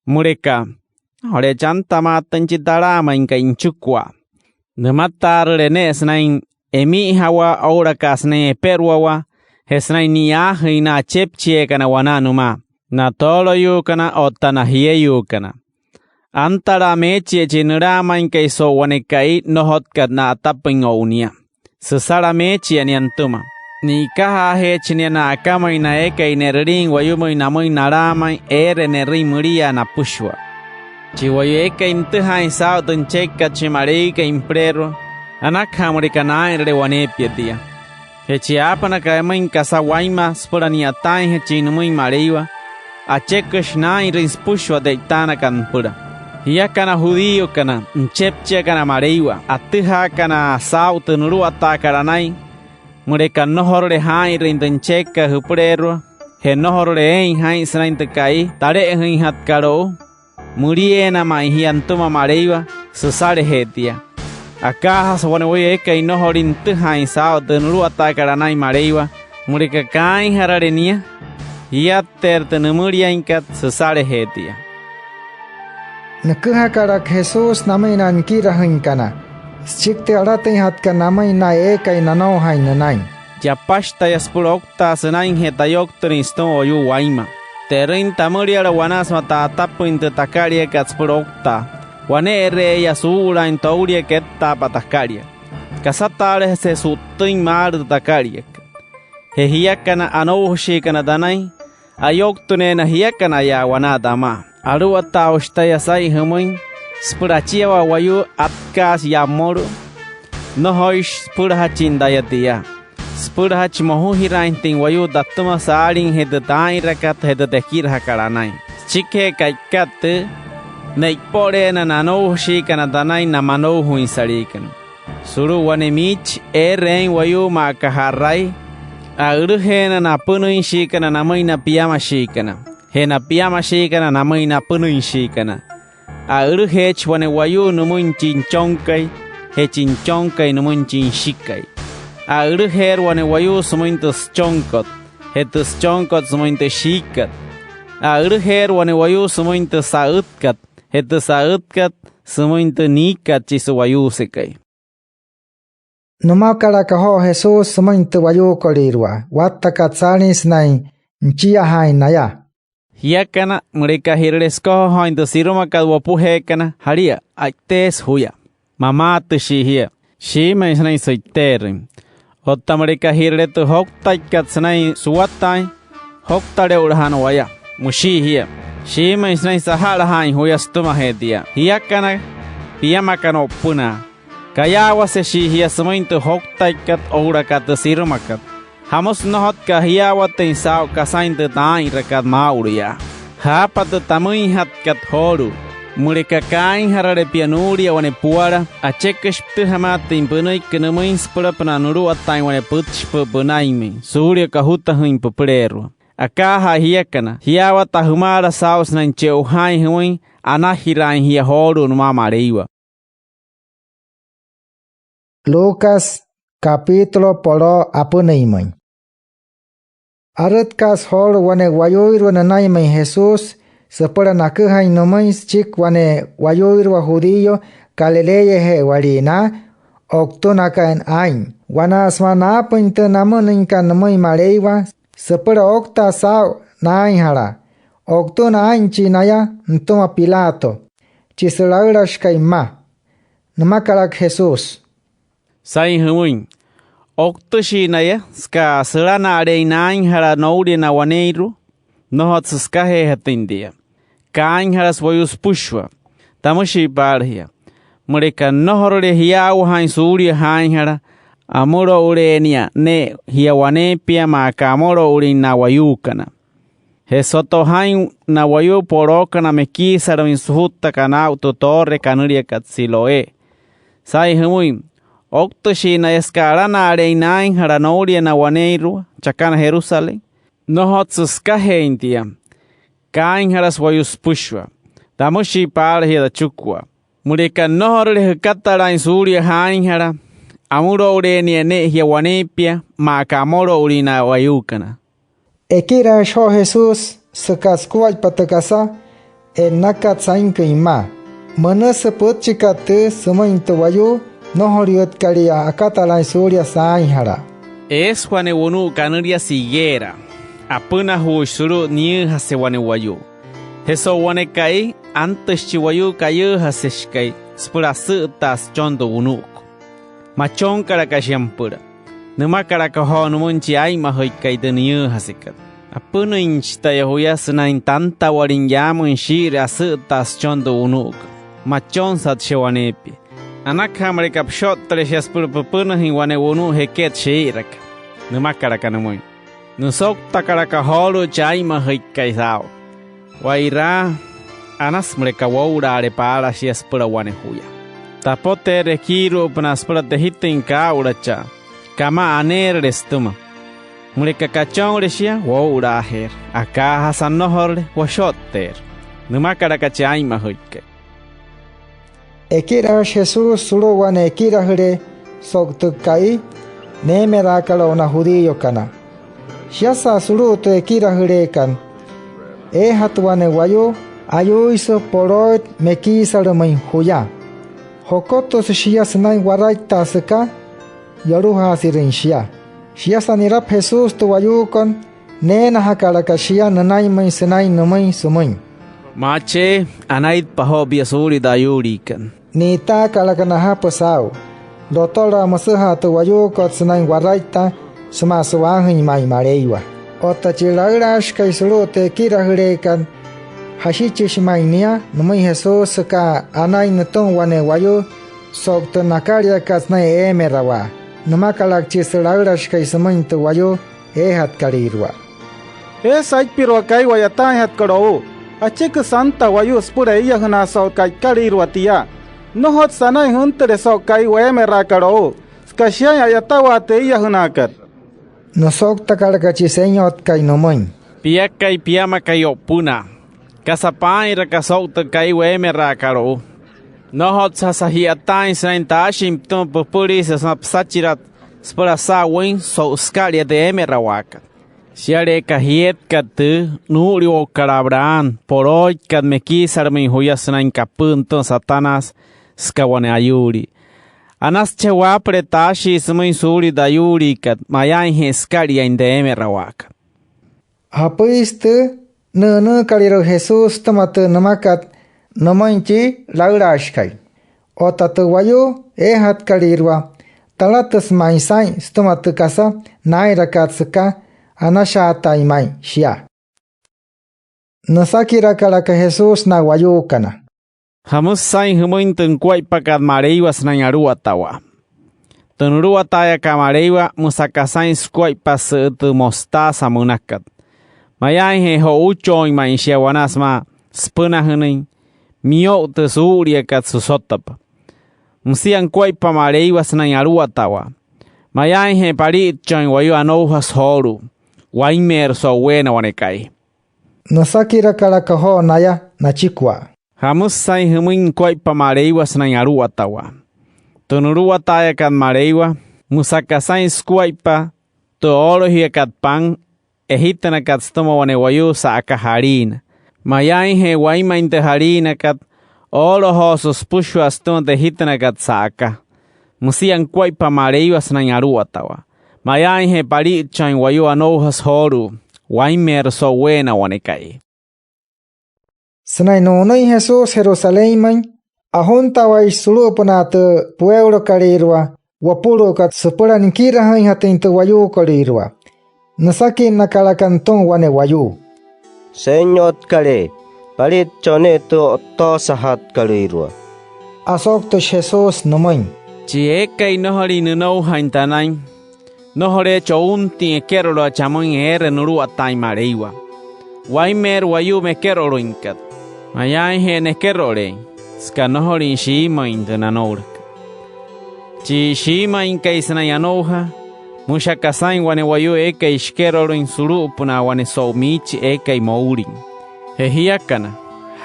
müleka: “Nnojoleechi antamaatüin chi talaamainkai nüchikua”, nümataarüle ne'e sünain emi'ijawaa oo'ulaka sünain eperuwawaa je sünain ni'yaajüin na achepchieekana wanaa nümaa, na tooloyuukana otta na jieyuukana. Antalaa meechia chi nülaamainkai so'u wane ka'i nnojotkat na'atapüin o'u nia. Süsala meechia nia nütüma. Ni'ikajaajeechi nia na'akamüin na eekai ne'rüliin wayumüin namüin nalaamain eere ne'rüin müliaa napüshua. Chi wayuu eekai nütüjaain saa'u tü nüchekakat chi Maleiwakai nüpüleerua, anakaja müleka naa'inrüle waneepia tia. Je chi aapünakai amüin kasa wainma süpüla ni'yataainjachin nümüin Maleiwa, acheküshi naa'inrüin süpüshua tü e'itaanakat nüpüla. Jiakana judíokana, nüchepchiakana Maleiwa, atüjaakana saa'u tü nuluwataakat anain, müleka nnojorule jaa'inrüin tü nüchekakat jüpüleerua je nnojorule eein jaa'in sünain tü ka'i tale'ejüinjatkat o'u, mülieena ma'i jia nütüma Maleiwa süsalajee tia. Akaajasa wane wayuu eekai nnojolüin nütüjaain saa'u tü nuluwataakat anain Maleiwa, müleka kaainjarale nia, jiatteerü tü nimüliainkat, süsalejee tia. Nüküjakalaka Jesús namüin na nikirajüinkana süchiki tü alatüinjatkat namüin na eekai nanoujain nünain. Yapashi taya süpüla ouktaa sünainjee tayouktünüin sütüma wayuu wainma. Te'rüin tamüliala wanaa sümaa ta'atapüin tü takaliakat süpüla ouktaa. Wane'ere'eya suu'ulaain toulia kettaapa takalia. Kasataalejese su'ttüin maalü tü takaliakat. Je jiakana anoujashiikana tanain, ayouktüneena jiakanaya wanaa tamaa. Aluwataaushi taya saa'in jümüin süpüla achiawaa wayuu atkaasü yaa mmolu'u. Nnojoishi süpülajachin taya tia. Süpülajachi mojujiraainjatüin wayuu tatüma saaliijee tü taa'inrakat je tü tekirajakat anain. Süchikijee ka'ikat tüü, ne'ipoleena na anoujashiikana tanain na manoujainsaliikana. Sulu'u wane miichi eere eein wayuu maa aka ja'rai, a'ülüjeena na apünüinshiikana namüin na piamashiikana, je na piamashiikana namüin na apünüinshiikana. A'ülüjeechi wane wayuu nümüin chi nüchonkai, je chi nüchonkai nümüin chi nüshikai. A'ülüjeerü wane wayuu sümüin tü süchonkot, je tü süchonkot sümüin tü shiikat. A'ülüjeerü wane wayuu sümüin tü sa'ütkat, je tü sa'ütkat sümüin tü niikat chi su'wayuusekai. Nümakalaka joo Jesús sümüin tü wayuukolüirua wattakat saalin sünain nüchiajaain naya: Jiakana, müleka ji'rüle sükojojooin tü sirumakat wopujeekana, jalia, a'iteesü juya. Mamaatüshii jia. Shiimüin sünain sü'iteerüin. Otta müleka ji'rüle tü jouktaikat sünain suwataain, jouktale'ulajana waya, müshii jia. Shiimüin sünain saja'lajaain juya sütümajee tia. Jiakana, piamakana o'upünaa, kayaawaseshii jia sümüin tü jouktaikat oo'ulaka tü sirumakat. ¿Jamüsü nnojotka'a jiyaawatüin saa'u kasain tü taa'inrakat maa'ulu yaa? Jaapa tü tamüinjatkat joolu'u: Müleka kaainjarale pia nuulia wane puwala, acheküshi pütüjamaatüin pünüiki nümüin süpülapünaa nuluwataain wane pütchipü'ü pünainmüin suulia kojutajüin püpüleerua. Akaajaa jiakana, jiyaawata jümaala saa'u sünain che'ojaain jümüin anajiraain jia joolu'u nümaa Maleiwa. Lucas, capítulo po'loo apünüinmüin. Arütkaasü joolu'u wane wayuuirua nünainmüin Jesús süpüla naküjain nümüin süchiki wane wayuuirua judío Galileaje'ewalii na o'utünakat aa'in. Wanaa sümaa naapüin tü namünüinkat nümüin Maleiwa süpüla ouktaa saa'u naainjala, o'utüna aa'inchii naya nütüma Pilato, chi sülaülashikai mma. Nümakalaka Jesús: Saa'in jümüin, ouktüshii naya süka sülana'aleein naainjala noulia na waneeirua. Nnojotsü sükajeejatüin tia. Kaainjalasü wayuu süpüshua. Tamüshii paala jia: Müleka nnojorule jiyaawajaain suulia jaainjala, amülo'uleenia ne'e jia waneepia maa aka amülo'ulin na wayuukana. Je soto jaa'in na wayuu po'lookana mekiisalamüin sujuttakat naa'u tü toore kanüliakat Siloé. Saa'in jümüin, ouktüshii naya süka alana'aleein naainjala noulia na waneeirua chakana Jerusalén. Nnojotsü sükajeein tia. Kaainjalasü wayuu süpüshua. Tamüshii paala jia tachikua: Müleka nnojorule jükatalaain suulia jaainjala, amülo'uleenia ne'e jia waneepia maa aka amülo'ulin na wayuukana. Ekirajüshi joo Jesús süka sukuaippa tü kasa e'nnakat sainküin mma. Münüsü pütchikat tüü sümüin tü wayuu nnojoliyütkalia akatalaain suulia saainjala. Eesü wane wunu'u kanüliasü higuera apünajuushi sulu'u niyüüjase wane wayuu. Je so'u wane ka'i, antüshi chi wayuu kayüüjaseshikai süpüla asü'ütaa süchon tü wunu'ukot. Machonkalaka shia nüpüla. Nümakalaka joo nümüin chi aa'inmajüikai tü niyüüjasekat: Apünüinchi taya juya sünain tantawalin yaamüin shii'iree asü'ütaa süchon tü wunu'ukot. Machonsat shia waneepia. Anakaja müleka püshottüle shia süpüla püpünajüin wane wunu'u jeket shii'iraka, nümakalaka nümüin. Nüsouktakalaka joolu'u chi aa'inmajüikai saa'u: Wa'iraa, anasü müleka woo'ulaale paala shia süpüla wane juya. Tapoteerü ekiiru'upünaa süpüla tejitüin kaa'ula chaa, kama'a aneerüle sütüma. Müleka kachonle shia, woo'ulaajeerü. Akaajasa nnojorule, washotteerü, nümakalaka chi aa'inmajüikai. Ekirajüshi Jesús sulu'u wane ekirajülee so'u tü ka'i neemeraakat o'u na judíokana. Shiasa sulu'u tü ekirajüleekat, eejatü wane wayuu ayuuisü polooit mekiisalümüin juya. Jokotüsü shia sünain waraittaa süka yolujaasirüin shia. Shiasa ni'rapa Jesús tü wayuukot, neenajakalaka shia nünainmüin sünain nümüin sümüin: —Maa chee, anaitpa joo pia suulia tü ayuuliikat. Ni'itaakalaka najapü saa'u. Lotolo'a müsüja'a tü wayuukot sünain waraittaa sümaa su'waajüin ma'i Maleiwa. Otta chi laülaashikai sulu'u tü ekirajüleekat, jashichishi ma'i nia nümüin Jesús süka anain nütüma wane wayuu so'u tü nakaliakat sünain eemerawaa. Nümakalaka chi sülaülashikai sümüin tü wayuu eejatkalüirua: —Eesü aippirua ka'i wa'yataainjatkat o'u. Acheküsü anta wayuu süpüla eiyajünaa so'u ka'ikalüirua tia. Nnojotsü anain jüntüle so'u ka'i weemeraakat o'u, süka shiain a'yatawaa tü eiyajünaakat. Nüsouktakalaka chi Senyotkai nümüin: —Piakai piamakai o'upünaa, ¿kasa paa'inraka so'u tü ka'i weemeraakat o'u? Nnojotsü jasa ji'yataain sünain taashin pütüma püpüliise sümaa püsachiraa süpüla saa'u wüin so'u sükalia tü eemerawaakat. Shiale'e aka jietkat tü nuu'uliwo'ukat Abraham polooitkat mekiisalümüin juya sünain kapüü nütüma Satanás süka wane ayuulii, anasücheje waapüle taashii sümüin suulia tü ayuuliikat mayaainje sükaliain tü eemerawaakat. Japüisü tü nü'ünüükalüirua Jesús sütüma tü nümakat nümüin chi laülaashikai. Otta tü wayuu eejatkalüirua, talatüsü ma'i saa'in sütüma tü kasa naa'inrakat süka anashaatain ma'i shia. Nüsakirakalaka Jesús na wayuukana: —¿Jamüsü saa'in jümüin tü nukuaippakat Maleiwa sünain aluwatawaa? Tü nuluwataayakat Maleiwa, müsü aka saa'in sukuaippa sü'ü tü mostaza münakat. Mayaainje jo'uuchooin ma'i shia wanaa sümaa süpünajünüin, miyo'u tü suu'uliakat süsotapa. Müsia nukuaippa Maleiwa sünain aluwatawaa, mayaainje pali'itchooin wayuu anoujasü joolu'u, wainmeerü so'uweena wane ka'i. Nüsakirakalaka joo naya nachikua: —¿Jamüsü saa'in jümüin nukuaippa Maleiwa sünain aluwatawaa? Tü nuluwataayakat Maleiwa, müsü aka saa'in sukuaippa tü oolojiakat pan ejitünakat sütüma wane wayuu sa'aka jaliina. Mayaainje wainmain tü jaliinakat, oolojoosü süpüshua sütüma tü ejitünakat sa'aka. Müsia nukuaippa Maleiwa sünain aluwatawaa, mayaainje pali'itchooin wayuu anoujasü joolu'u, wainmeerü so'uweena wane ka'i. Sünain nu'unüin Jesús Jerusalénmüin, ajuntawaishi sulu'upünaa tü pueulokalüirua wopulu'ukat süpüla nikirajüinjatüin tü wayuukolüirua. Nüsakinnakalaka nütüma wane wayuu: —Senyotkalee, palitchon ne'e tü o'ttoosajatkalüirua. Asouktüshi Jesús nümüin: —Chi eekai nnojolin nünoujain tanain, nnojoleechi ountüin ekerolaa chamüin eere nuluwataain Maleiwa. Wainmeerü wayuu mekerolüinkat, mayaainje nekeroleein, süka nnojolin shiimüin tü nanoulakat. Chi shiimüinkai sünain anoujaa, müshi aka saa'in wane wayuu eekai shikerolüin sulu'upünaa wane so'u miichi eekai moulin. Je jiakana,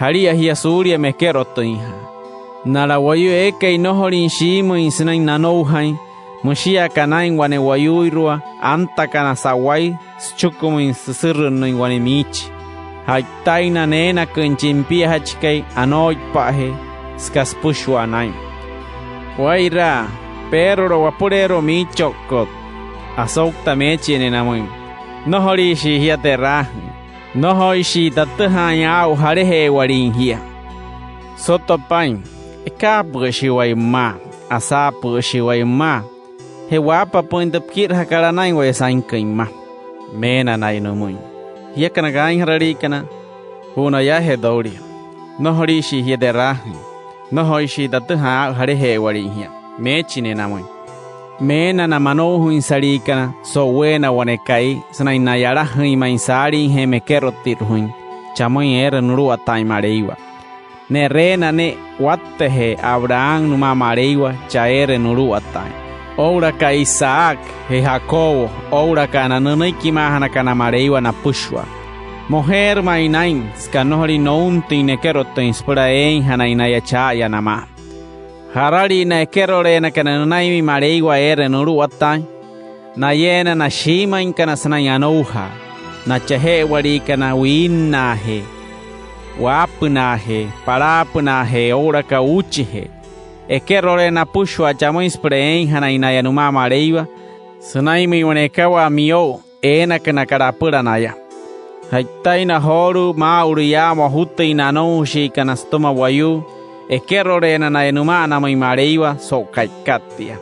jalia jia suulia mekerotüinjaa. Nala wayuu eekai nnojolin shiimüin sünain nanoujain, müshia aka naa'in wane wayuuirua antakana sa'wai süchikimüin süsürünnüin wane miichi. Ja'itaina neenaküin chi nipiajachikai anooipa'ajee süka süpüshua naa'in. Waa'iraa, peerülo wapüleerua miicho'ukot, asoukta meechia ne'e namüin: “Nnojoliishii jia te'raajüin. Nnojoishii tatüjaain aa'u jalaje'ewalin jia”. Soto paa'in, ekaapü'üshii waya pümaa, asaapü'üshii waya pümaa je waapapü'üin tü pikirajakat anain waya sainküin mma. Meena naya nümüin: “Jiakana kaainjaraliikana, ju'una yaajee toulia. Nnojoliishii jia te'raajüin. Nnojoishii tatüjaain aa'u jalaje'ewalin jia”, meechi ne'e namüin. Meena na manoujainsaliikana so'uweena wane ka'i sünain na'yalajüin ma'i saaliijee mekerotirujüin chamüin eere nuluwataain Maleiwa. Ne'reena ne'e wattüjee Abraham nümaa Maleiwa chaa eere nuluwataain, oo'ulaka Isaac je Jacobo, oo'ulaka na nünüikimaajanakana Maleiwa napüshua. Mojeerü ma'i naa'in süka nnojolin nountüin nekerotüin süpüla eeinjanain naya cha'aya namaa. Jaralii na ekeroleenakana nünainmüin Maleiwa eere nuluwataain, nayeena na shiimüinkana sünain anoujaa, na chaje'ewaliikana wiinnaajee, waapünaajee, palaapünaajee oo'ulaka uuchijee. Ekeroleena napüshua chamüin süpüla eeinjanain naya nümaa Maleiwa sünainmüin wane ekawaa miyo'u eenakünakat apüla naya. Ja'itaina joolu'u maa'ulu yaa mojutüin na anoujashiikana sütüma wayuu, ekeroleena naya nüma'anamüin Maleiwa so'u ka'ikat tia.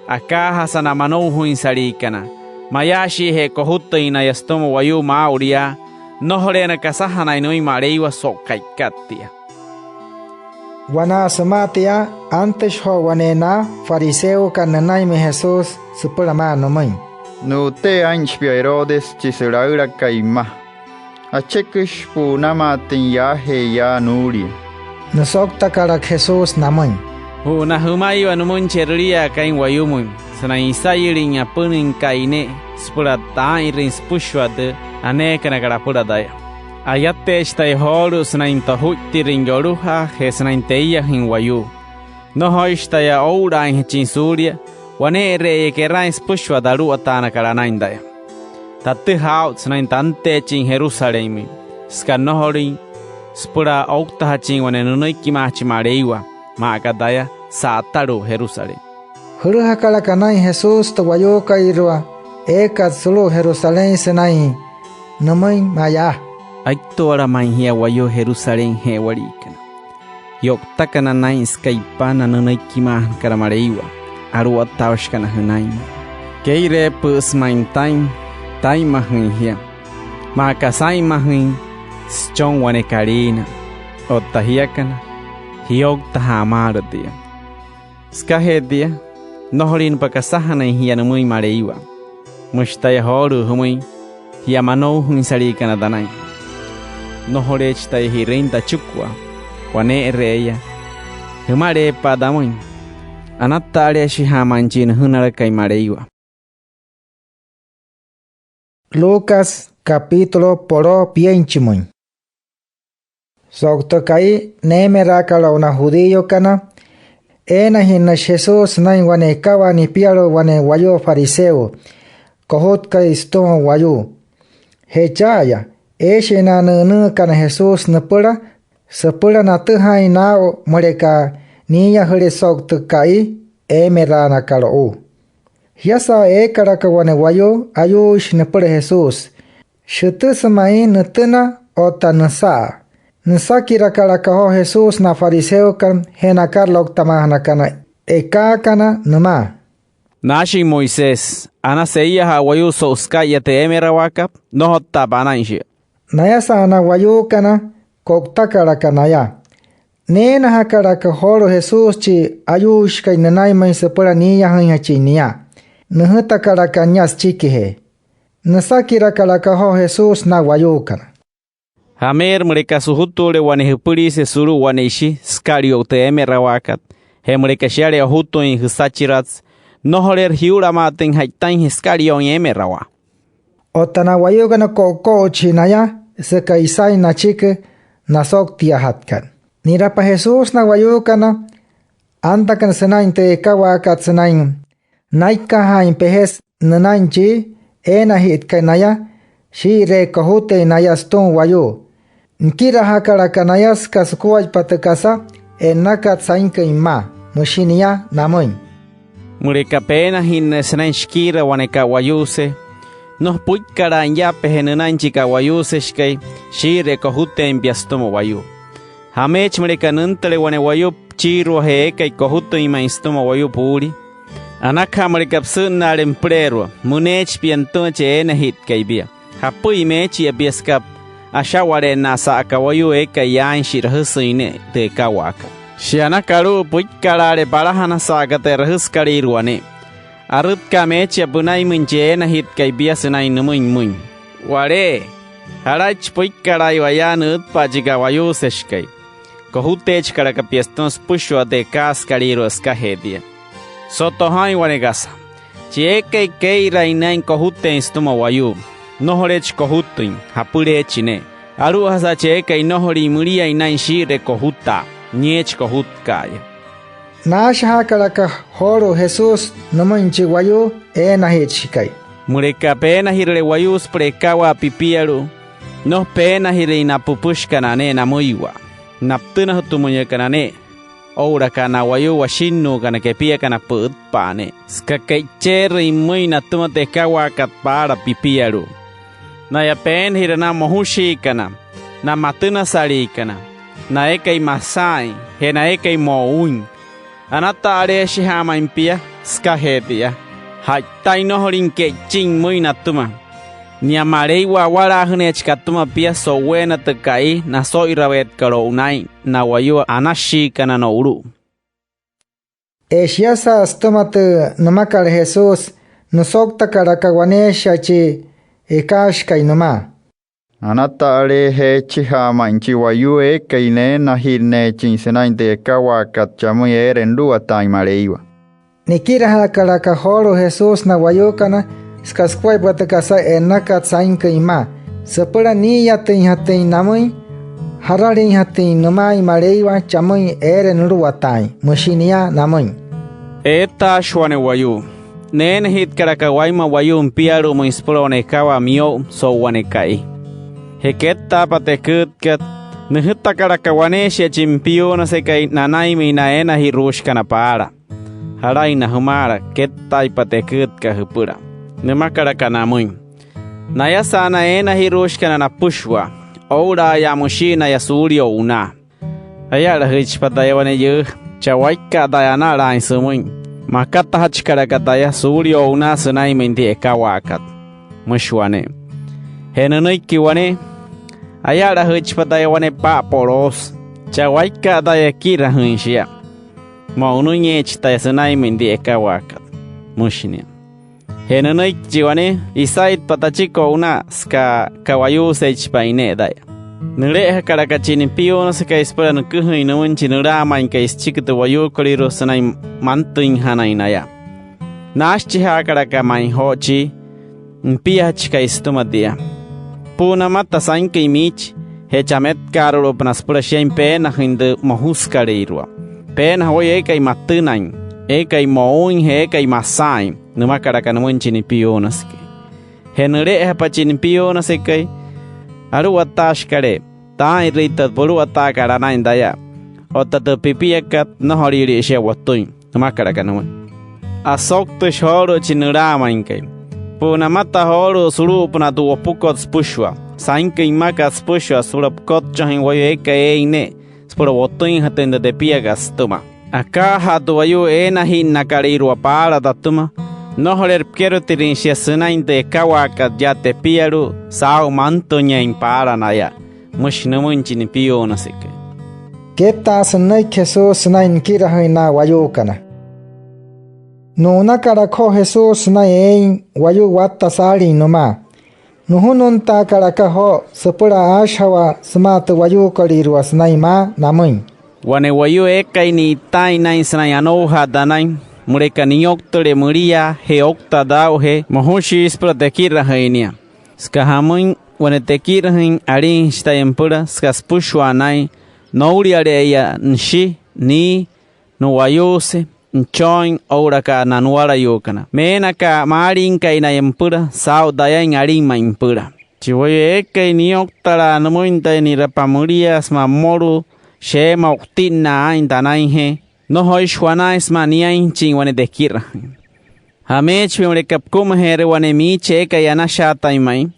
Akaajasa na manoujainsaliikana, mayaashiije kojutüin naya sütüma wayuu maa'ulu yaa, nnojoleena kasajanain nümüin Maleiwa so'u ka'ikat tia. Wanaa sümaa tia, antüshi joo wane na fariseokana nünainmüin Jesús süpüla maa nümüin: —Nu'utee aa'inchi pia Herodes chi sülaülakai mma. Acheküshi pu'unamaatüin yaajee yaa nuulia. Nüsouktakalaka Jesús namüin: —Ju'una jümaiwa nümüin chi e'rüliaa ka'i wayumüin sünain isayülin apünüin ka'i ne'e süpüla taa'inrüin süpüshua tü aneekünakat apüla taya. Ayateechi taya joolu'u sünain tojuittirüin yolujaa je sünain teiyajüin wayuu. Nnojoishi taya oo'ulaainjachin suulia wane'ere'eya keraain süpüshua tü aluwataanakat anain taya. Tatüjaa aa'ut sünain tanteechin Jerusalénmüin, süka nnojolüin süpüla ouktajachin wane nünüikimaajachi Maleiwa, maa aka taya sa'atalu'u Jerusalén. Jülüjakalaka naa'in Jesús tü wayuukolüirua eekat sulu'u Jerusalén sünain nümüin mayaa: —Aituwala ma'i jia wayuu Jerusalénje'ewaliikana. Ji'otakana naa'in süka ipa na nünüikimaajanakana Maleiwa aluwataaushikana jünainmüin. Kee'ireepü'üsü ma'i taa'in taa'inmajüin jia, maa aka saa'inmajüin süchon wane kaliina. Otta jiakana, jiyouktajaa maalü tia. Sükajee tia, nnojolüinpa kasajanain jia nümüin Maleiwa. Müshi taya joolu'u jümüin jia manoujainsaliikana tanain: Nnojoleechi taya ji'rüin tachikua wane'ere'eya jümaleepa'a tamüin. Anata'aleeshija'a ma'i chi nüjünalakai Maleiwa. Lucas capítulo poloo pienchimüin. So'u tü ka'i neemeraakat o'u na judíokana, eenajinnüshi Jesús sünain wane ekawaa nipialu'u wane wayuu fariseo kojutkai sütüma wayuu. Je cha'aya, eeshii na nü'ünüükana Jesús nüpüla süpüla natüjaain naa'u müleka niiyajüle so'u tü ka'i eemeraanakat o'u. Shiasa eekalaka wane wayuu ayuuishi nüpüla Jesús, shütüsü ma'i nütüna otta nüsa'a. Nüsakirakalaka joo Jesús na fariseokana je na karalouktamaajanakana ekaakana nümaa: —Naashin Moisés, anasü eiyajaa wayuu so'u süka'iya tü eemerawaakat, nnojottaapa anain shia. Nayasa na wayuukana, ko'utakalaka naya. Neenajakalaka joolu'u Jesús chi ayuuishikai nünainmüin süpüla niiyajüinjachin nia. Nüjütakalaka nia süchikijee. Nüsakirakalaka joo Jesús na wayuukana: —¿Jameerü müleka sujutuule wane jüpüliise sulu'u wane ishi sükalio'u tü eemerawaakat? Je müleka shiale ojutuuin jüsachiratsü, ¿nnojoleerü jiyu'lamaatüin ja'itainjee sükalio'uin eemerawaa? Otta na wayuukana, ko'uko'uchi naya süka isain nachiki nasouktiajatkat. Ni'rapa Jesús na wayuukana antakana sünain tü ekawaakat sünain naikajaain pejesü nünain chi eenajitkai naya shii'iree kojuteein naya sütüma wayuu. Nikirajakalaka naya süka sukuaippa tü kasa e'nnakat sainküin mma. Müshi nia namüin: —Müleka peenajinnüle sünain shikiira wane ka'wayuuse, nnojo püikkalaain yaapeje nünain chi ka'wayuuseshikai shii'iree kojuteein pia sütüma wayuu. ¿Jameechi müleka nüntüle wane wayuu püchiiruajee eekai kojutüin ma'i sütüma wayuu puuli? Anakaja müleka püsü'nnaale nüpüleerua. Müneechi pia nütüma chi eenajitkai pia. Japüi meechia pia süka asha'wale'ennaa sa'aka wayuu eekai yaainshi rajüsüin ne'e tü ekawaakat. Shia anaka alu'u püikkalaale palajana sa'aka tü e'rajüsükalüirua ne'e. Arütka'a meechia pünainmüin chi eenajitkai pia sünain nümüin pümüin: “Walee, jalaichi püikkalaaiwa yaa nü'ütpa'a chi ka'wayuuseshikai”. Kojuteechikalaka pia sütüma süpüshua tü ekaasükalüirua sükajee tia. Soto jaa'in wane kasa: Chi eekai kee'iraain naa'in kojuteein sütüma wayuu, nnojoleechi kojutüin, japüleechi ne'e. Alu'ujasa chi eekai nnojolin müliain naa'in shii'iree kojutaa, nieechi kojutka'aya. Naashajaakalaka joolu'u Jesús nümüin chi wayuu eenajitshikai: —Müleka peenajirüle wayuu süpüla ekawaa pipialu'u, nnojo peenajirüin na püpüshikana ne'e namüiwa, na pütünajutümüinyakana ne'e oo'ulaka na wayuu washinnuukana kepiakana pü'ütpa'a ne'e, süka ke'icheerüin pümüin natüma tü ekawaakat paala pipialu'u. Naya peenajirü na mojushiikana, na matünasaliikana, na eekai masa'ain je na eekai mo'uin. Anata'aleeshija'a ma'i pia sükajee tia. Ja'itaain nnojolin ke'ichin pümüin natüma. Nia Maleiwa awalaajüneechi katüma pia so'uweena tü ka'i naso'iraweetkat o'u naa'in na wayuu anashiikana no'ulu'u. Je shiasa sütüma tü nümakat Jesús, nüsouktakalaka waneeshia chi ekaashikai nümaa: —Anata'aleejeechija'a ma'i chi wayuu eekai neenajinneechin sünain tü ekawaakat chamüin eere nuluwataain Maleiwa. Nikirajaakalaka joolu'u Jesús na wayuukana süka sukuaippa tü kasa e'nnakat sainküin mma süpüla nii'iyatüinjatüin namüin jaralinjatüin nümaain Maleiwa chamüin eere nuluwataain. Müshi nia namüin: —Eetaashi wane wayuu. Neenajitkalaka wainma wayuu nipialu'umüin süpüla wane ekawaa miyo'u so'u wane ka'i. Je kettaapa tü eküütkat, nüjütakalaka waneeshia chi nipiuunasekai nanainmüin na eenajiruushikana paala. Jalaina jümaala, kettaaitpa tü eküütkat jüpüla. Nümakalaka namüin: —Nayasa'a na eenajiruushikana napüshua, oo'ula'aya müshii naya suulia o'unaa. Ayalajüichipa taya wane yüüja, chaa waika'a taya analaain sümüin. Makatajachikalaka taya suulia o'unaa sünainmüin tia ekawaakat, müshi wane. Je nünüiki wane: Ayalajüichipa taya wane pa'a poloosü, chaa waika'a taya ekirajüin shia. Mo'unüinyeechi taya sünainmüin tia ekawaakat, müshi nia. Je nünüiki chi wane: Isaitpa tachiki o'unaa süka ka'wayuuseeichipain ne'e taya. Nüle'ejakalaka chi nipiuunasekai süpüla nüküjain nümüin chi nülaamainkai süchiki tü wayuukolüirua sünain mantüinjanain naya. Naashichijaakalaka ma'i joo chi nipiajachikai sütüma tia: “Pu'una mata sainküin miichi je chametkaarulu'upünaa süpüla shiain peenajüin tü mojusükalüirua. Peenaja wayuu eekai matünain, eekai mo'uin je eekai masa'ain”, nümakalaka nümüin chi nipiuunasekai. Je nüle'ejapa chi nipiuunasekai: “Aluwataashikalee, taa'inrüitpa tü puluwataakat anain taya. Otta tü pipiakat, nnojoliilia shia wotüin”, nümakalaka nümüin. Asouktüshi joolu'u chi nülaamainkai: “Pu'una mata joolu'u sulu'upünaa tü wopukot süpüshua, sainküin mmakat süpüshua süpüla pükotchajüin wayuu eekai eein ne'e süpüla wotüinjatüin tü tepiakat sütüma. Akaajaa tü wayuu eenajinnakalüirua paala tatüma, nnojoleerü pikerotirüin shia sünain tü ekawaakat yaa tepialu'u saa'u mantüinyeein paala naya”, müshi nümüin chi nipiuunasekai. Kettaasü nünüiki Jesús sünain nikirajüin na wayuukana. Nu'unakalaka joo Jesús sünain eein wayuu watta saalin nümaa. Nujununtaakalaka joo süpüla aashajawaa sümaa tü wayuukolüirua sünain maa namüin: —Wane wayuu eekai ni'itaain naa'in sünain anoujaa tanain, müleka niyouktüle müliaa je ouktaa taa'ujee, mojushii süpüla tekirajüin nia. Süka jamüin, wane tekirajüin, alinjachi taya nüpüla süka süpüshua naa'in nouliale'eya nüshi, nii, nu'wayuuse, nüchooin oo'ulaka na nuwalayuukana. Meena aka maalinkai naya nüpüla saa'u tayain alin ma'i nüpüla. Chi wayuu eekai niyouktalaa nümüin taya ni'rapa müliaa sümaa mmolu'u sheema o'utinnaa aa'in tanainjee, nnojoishi wanaain sümaa niainjachin wane tekirajüin. Jameechi pia, müleka pükumajeere wane miichi eekai anashaatain ma'i,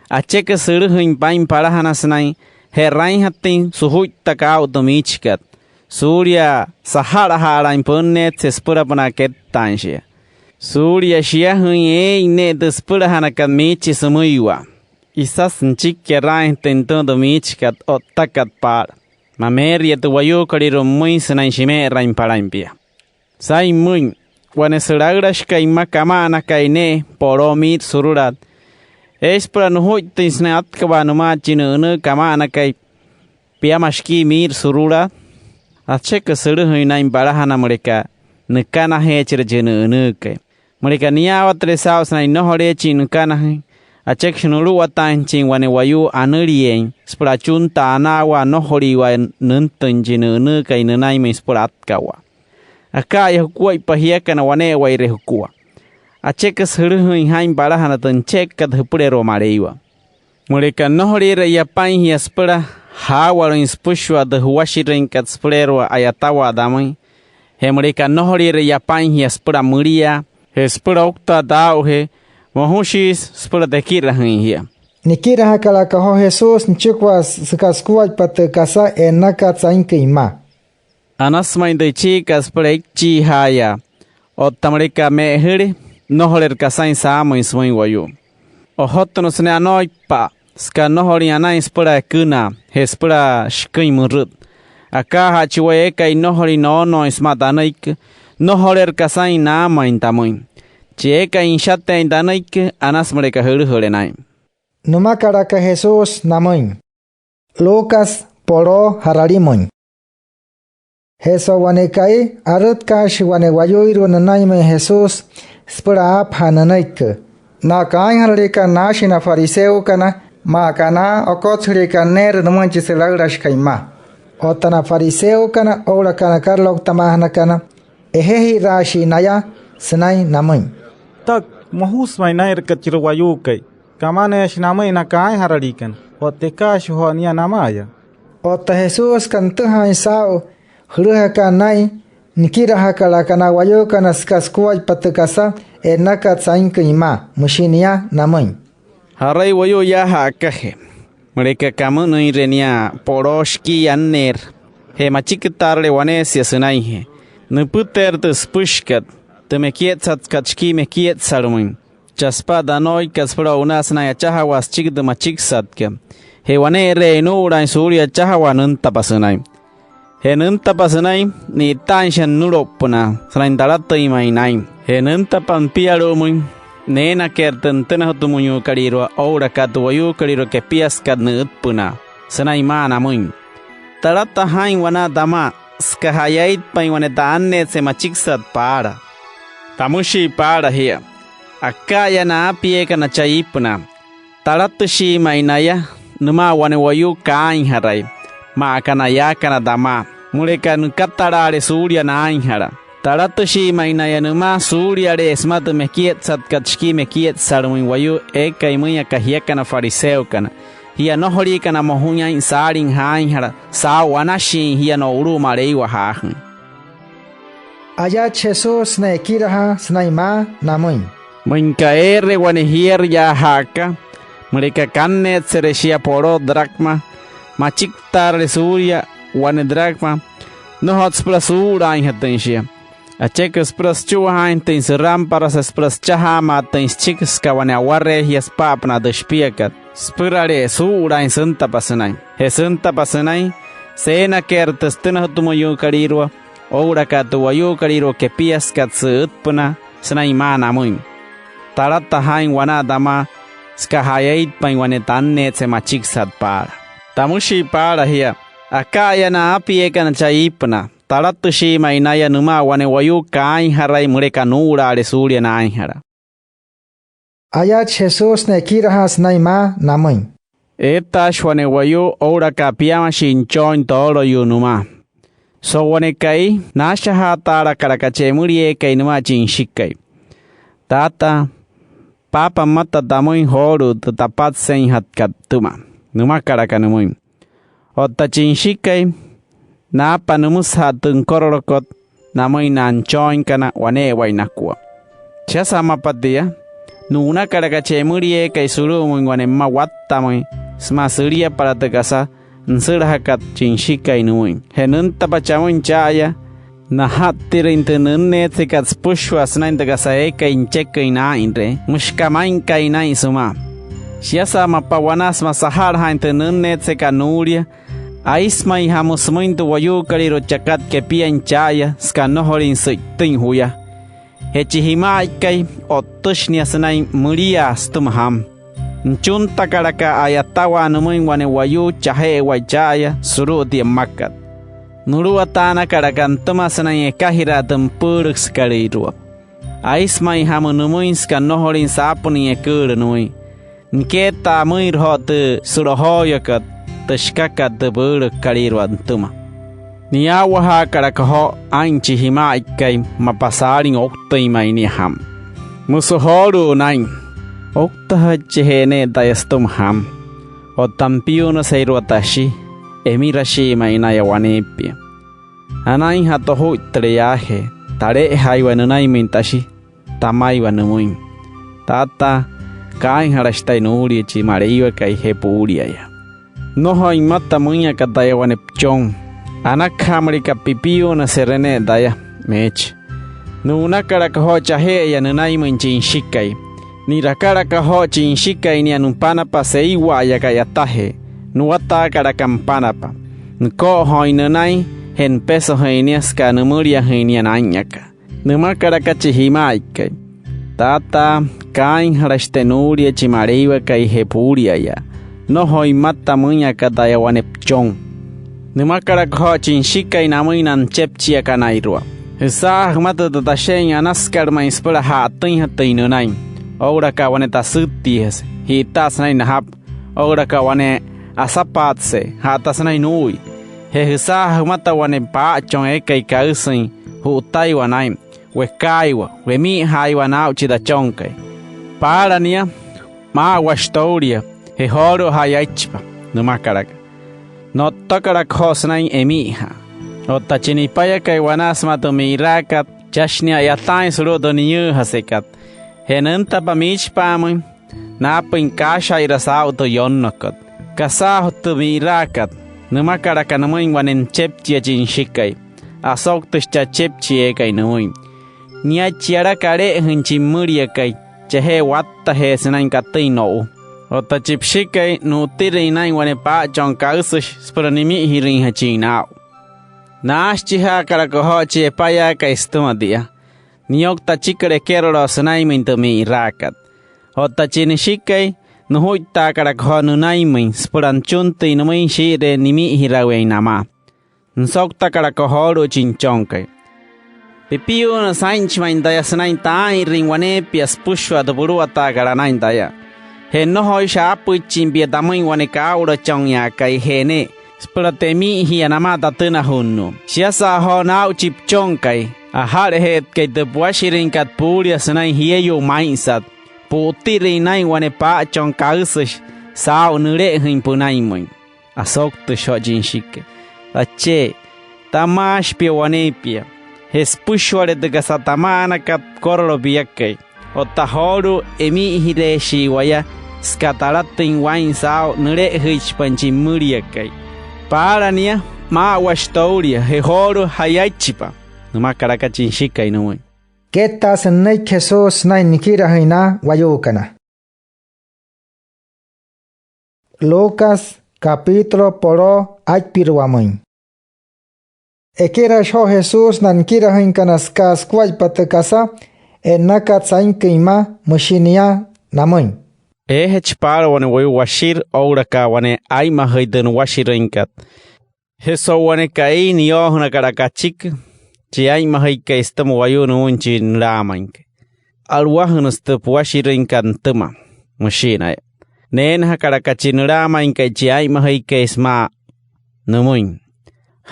acheküsü sülüjüin paa'in palajana sünain je'rainjatüin sujuittaka aa'u tü miichikat, suulia saja'laja'alaain pünneetse süpülapünaa kettaain shia, suulia shiajüin eein ne'e tü süpülajanakat miichi sümüiwa. Isasü nüchiki keraainjatüin nütüma tü miichikat o'ttakat paala. Mameeria tü wayuukolüirua pümüin sünain shime'erain palain pia. Saa'in pümüin, wane sülaülashikai mma kama'anakai ne'e poloo miit surulaat, eeshi süpüla nujuittüin sünain atkawaa nümaa chi nü'ünüü kama'anakai piama shikii miit surulaat. Acheküsü sülüjüin naa'in palajana müleka nükanajeechire chi nü'ünüükai. Müleka niyaawatüle saa'u sünain nnojoleechin nükanajüin, acheküshi nuluwataainjachin wane wayuu anülieein süpüla achuntaa anaawaa nnojolüiwa nüntüin chi nü'ünüükai nünainmüin süpüla atkawaa. aka'aya jukuaippa jiakana wane'ewaire jukua. Acheküsü jülüjüin jaa'in palajana tü nüchekakat jüpüleerua Maleiwa. Müleka nnojoliire yapain jia süpüla jaawalüin süpüshua tü juwashirüinkat süpüleerua a'yatawaa tamüin, je müleka nnojoliire yapain jia süpüla müliaa je süpüla ouktaa taa'ujee, mojushiisü süpüla tekirajüin jia. Nikirajakalaka joo Jesús nüchikua süka sukuaippa tü kasa e'nnakat sainküin mma: Anasü ma'i tü ichiikat süpüla eichiijaayaa. Otta müleka me'ejüle, nnojoleerü kasain saamüin sümüin wayuu. Ojotünüsü ne'e anooipa'a süka nnojolüin anain süpüla ekünaa je süpüla shiküin mürüt. Akaajaa chi wayuu eekai nnojolin noonooin sümaa tanüiki, nnojoleerü kasain naamain tamüin. Chi eekai nüshateein tanüiki, anasü müleka jülüjüle naa'in —nümakalaka Jesús namüin. Lucas poloo ja'ralimüin. Je so'u wane ka'i arütkaashi wane wayuuirua nünainmüin Jesús süpüla aapajaa nünüiki. Na kaainjaraliikana naashin na fariseokana, maa aka na okotsüjüliikana neerü nümüin chi sülaülashikai mma. Otta na fariseokana oo'ulaka na karalouktamaajanakana, ejejiraashii naya sünain namüin: —Taa'u, mojusü ma'i naa'inrakat chira wayuukai. Kamaneeshi namüin na kaainjaraliikana. Otta ekaashi joo nia nama'aya. Otta Jesús, süka nütüjaain saa'u jülüjakat naa'in, nikirajakalaka na wayuukana süka sukuaippa tü kasa e'nnakat sainküin mma. Müshi nia namüin: —¿Jarai wayuu yaa ja'akajee? Müleka kamünüinre nia poloo shikii anneerü je machikitaarüle waneesia sünainjee, nüpüteerü tü süpüshikat, tü mekietsatkat shikii mekietsalümüin. Chaa süpa'a tü anooikat süpüla o'unaa sünain achajawaa süchiki tü machikisatkat. Je wane'ere'eya enuu'ulaain suulia achajawaa, nüntapa sünain. Je nüntapa sünain, ni'itaain shia nünülo'upünaa sünain talatüin ma'i naa'in. Je nüntapa nipialu'umüin, neenakeerü tü nütünajutümüinyuukalüirua oo'ulaka tü wayuukolüirua kepiasükat nü'ütpünaa sünain maa namüin: “Talata jaa'in wanaa tamaa süka ja'yaitpain wane ta'anneetse machikisat paala”. Tamüshii paala jia: Aka'aya na aapieekana chaa iipünaa, talatüshii ma'i naya nümaa wane wayuu kaainjarai, maa aka na yaakana tamaa, müleka nükatalaale suulia naainjala. Talatüshii ma'i naya nümaa suuliale'e sümaa tü mekietsatkat shikii mekietsalümüin wayuu eekai müin aka jiakana fariseokana, jia nnojoliikana mojuin aa'in saalin jaainjala saa'u anashin jia no'ulu'u Maleiwa jaajüin. Ayatshi Jesús sünain ekirajaa sünain maa namüin: —Müinka eere wane jierü yaa ja'aka, müleka kanneetsere shia poloo dracma, machikitaarüle suulia wane dracma, nnojotsü süpüla suu'ulaainjatüin shia. Acheküsü süpüla süchuwajaainjatüin sürampara süpüla süchajaamaatüin süchiki süka wane awaree jia süpa'apünaa tü shipiakat süpürale'e suu'ulaain süntapa sünain. Je süntapa sünain, seenakeerü tü sütünajutümüinyuukalüirua oo'ulaka tü wayuukolüirua kepiasükat sü'ütpünaa sünain maa namüin: “Talata jaa'in wanaa tamaa süka ja'yaitpain wane tanneetse machikisat paala”. Tamüshii paala jia: Aka'aya na aapieekana chaa iipünaa, talatüshii ma'i naya nümaa wane wayuu kaainjarai müleka nuu'ulaale suulia naainjala. Ayatshi Jesús sünain ekirajaa sünain maa namüin: Eetaashi wane wayuu oo'ulaka piamashii nüchooin tooloyuu nümaa. So'u wane ka'i, naashajaataalakalaka chi emülieekai nümaa chi nüshikai: “Taataa, paapa pümata tamüin joolu'u tü tapatseinjatkat pütüma”, nümakalaka nümüin. Otta chi nüshikai, naapa nümüsüja'a tü nükorolokot namüin na nüchooinkana wane'ewai nakua. Shiasa mapa tia, nu'unakalaka chi emülieekai sulu'umüin wane mma wattamüin sümaa süliapala tü kasa nüsülajakat chi nüshikai nümüin. Je nüntapa chamüin cha'aya, naja'ttirüin tü nünneetsekat süpüshua sünain tü kasa eekai nücheküin naa'inree, müshi aka maa'inkai naa'in sümaa. Shiasa mapa wanaa sümaa saja'lajaain tü nünneetsekat nuulia, aisü ma'i jamü sümüin tü wayuukolüirua chakat kepiain cha'aya süka nnojolüin sü'itüin juya. Je chi jima'aikai, o'ttüshi nia sünain müliaa sütüma jamü. Nüchuntakalaka a'yatawaa nümüin wane wayuu chaje'ewai cha'aya sulu'u tia mmakat. Nuluwataanakalaka nütüma sünain ekajiraa tü nüpüülüsükalüirua. Aisü ma'i jamü nümüin süka nnojolüin saapünüin eküülü nümüin. Nikeetaa müin joo tü su'lojooyuakat tü shikakat tü püülükalüirua nütüma. Niyaawajaakalaka joo aa'in chi jima'aikai mapa saalin ouktüin ma'i nia jamü. Müsü joolu'u naa'in: “Ouktajaicheje ne'e taya sütüma jamü. Otta nipiuunaseirua tashi, emirashii ma'i naya waneepia. Anainja'a tojuittüle yaajee, tale'ejaiwa nünainmüin tashi tamaiwa nümüin: Taataa, kaainjalashi taya nuulia chi Maleiwakai je puuliaya. Nnojoin mmata müin aka taya wane püchon. Anakaja müleka pipiuunasere ne'e taya”, meechi. Nu'unakalaka joo chaje'eya nünainmüin chi Nüshikai. Ni'rakalaka joo chi Nüshikai nia nüpanapa seiwa'aya ka'yatajee. Nuwataakalaka nüpanapa. Nüko'ojooin nünain je nüpesojüin nia süka nümüliajüin nia naa'inyaka. Nümakalaka chi jima'aikai: “Taataa, kaainjalashi taya nuulia chi Maleiwakai je puuliaya. Nnojoin mmata müin aka taya wane püchon”. Nümakalaka joo chi Nüshikai namüin na nüchepchiakanairua: “Jüsaaja jümata tü tashe'in anasükat ma'i süpüla ja'atüinjatüin nünain oo'ulaka wane tasüttiijase. Ji'itaa sünain najapü oo'ulaka wane asapaatse, ja'ata sünain nuu'ui. Je jüsaaja jümata wane paa'achon eekai kaüsüin ju'utaiwa naa'in, wekaaiwa, wemi'ijaaiwa naa'u chi tachonkai. Paala nia, maa'awashi toulia, je joolu'u ja'yaichipa”, nümakalaka. No'ttakalaka joo sünain emi'ijaa. Otta chi nipayakai wanaa sümaa tü mi'iraakat, chashi nia a'yataain sulu'u tü niyüüjasekat. Je nüntapa miichipa'amüin, naapüin kaasha'ira saa'u tü yonnokot. “Kasaajü tü mi'iraakat”, nümakalaka nümüin wane nüchepchia chi Nüshikai. Asouktüshi chi achepchia eekai nümüin: “Niaichi yalaka ale'ejüin chi pümüliakai, chajee wattajee sünain katüin no'u. Otta chi püshikai, nu'utirüin naa'in wane paa'achon kaüsüshi süpüla nimi'ijirüinjachin naa'u”. Naashichijaakalaka joo chi epayaakai sütüma tia. Niyoukta achiküla ekeroloo sünainmüin tü mi'iraakat. Otta chi Nüshikai, nujuittaakalaka joo nünainmüin süpüla nüchuntüin nümüin shii'iree nimi'ijiraweein namaa. Nüsouktakalaka joolu'u chi Nüchonkai: “Pipiuuna saa'inchi ma'i taya sünain taa'inrüin waneepia süpüshua tü puluwataakat anain taya. Je nnojoishi aapüichin pia tamüin wane kaa'ulachonyaakai je ne'e süpüla temi'ijia namaa tatünajunnuu. Shiasa joo naa'u chi püchonkai, aja'laje'etkai tü puwashirüinkat puulia sünain jieyuu maa'insat, pu'utirüin naa'in wane paa'achon kaüsüshi saa'u nüle'ejüin pünainmüin”. Asouktüshi joo chi Nüshikai: “Tachee, tamaashi pia waneepia. Je süpüshuale tü kasa tama'anakat, pükorolo piakai. Otta joolu'u, emi'ijireeshii waya süka talatüin waa'in saa'u nüle'ejüichipain chi pümüliakai. Paala nia, maa'awashi toulia, je joolu'u ja'yaichipa”, nümakalaka chi Nüshikai nümüin. Kettaasü nünüiki Jesús sünain nikirajüin na wayuukana. Lucas capítulo poloo aipiruamüin. Ekirajashi joo Jesús na nikirajüinkana süka sukuaippa tü kasa e'nnakat sainküin mma, müshi nia namüin: —Eejachi paala wane wayuu washirü oo'ulaka wane aa'inmajüi tü nuwashirüinkat. Je so'u wane ka'i, niyoojünakalaka achiki chi aa'inmajüikai sütüma wayuu nümüin chi nülaamainkai: “A'luwajünüsü tü puwashirüinkat nütüma”, müshii naya. Neenajakalaka chi nülaamainkai chi aa'inmajüikai sümaa nümüin: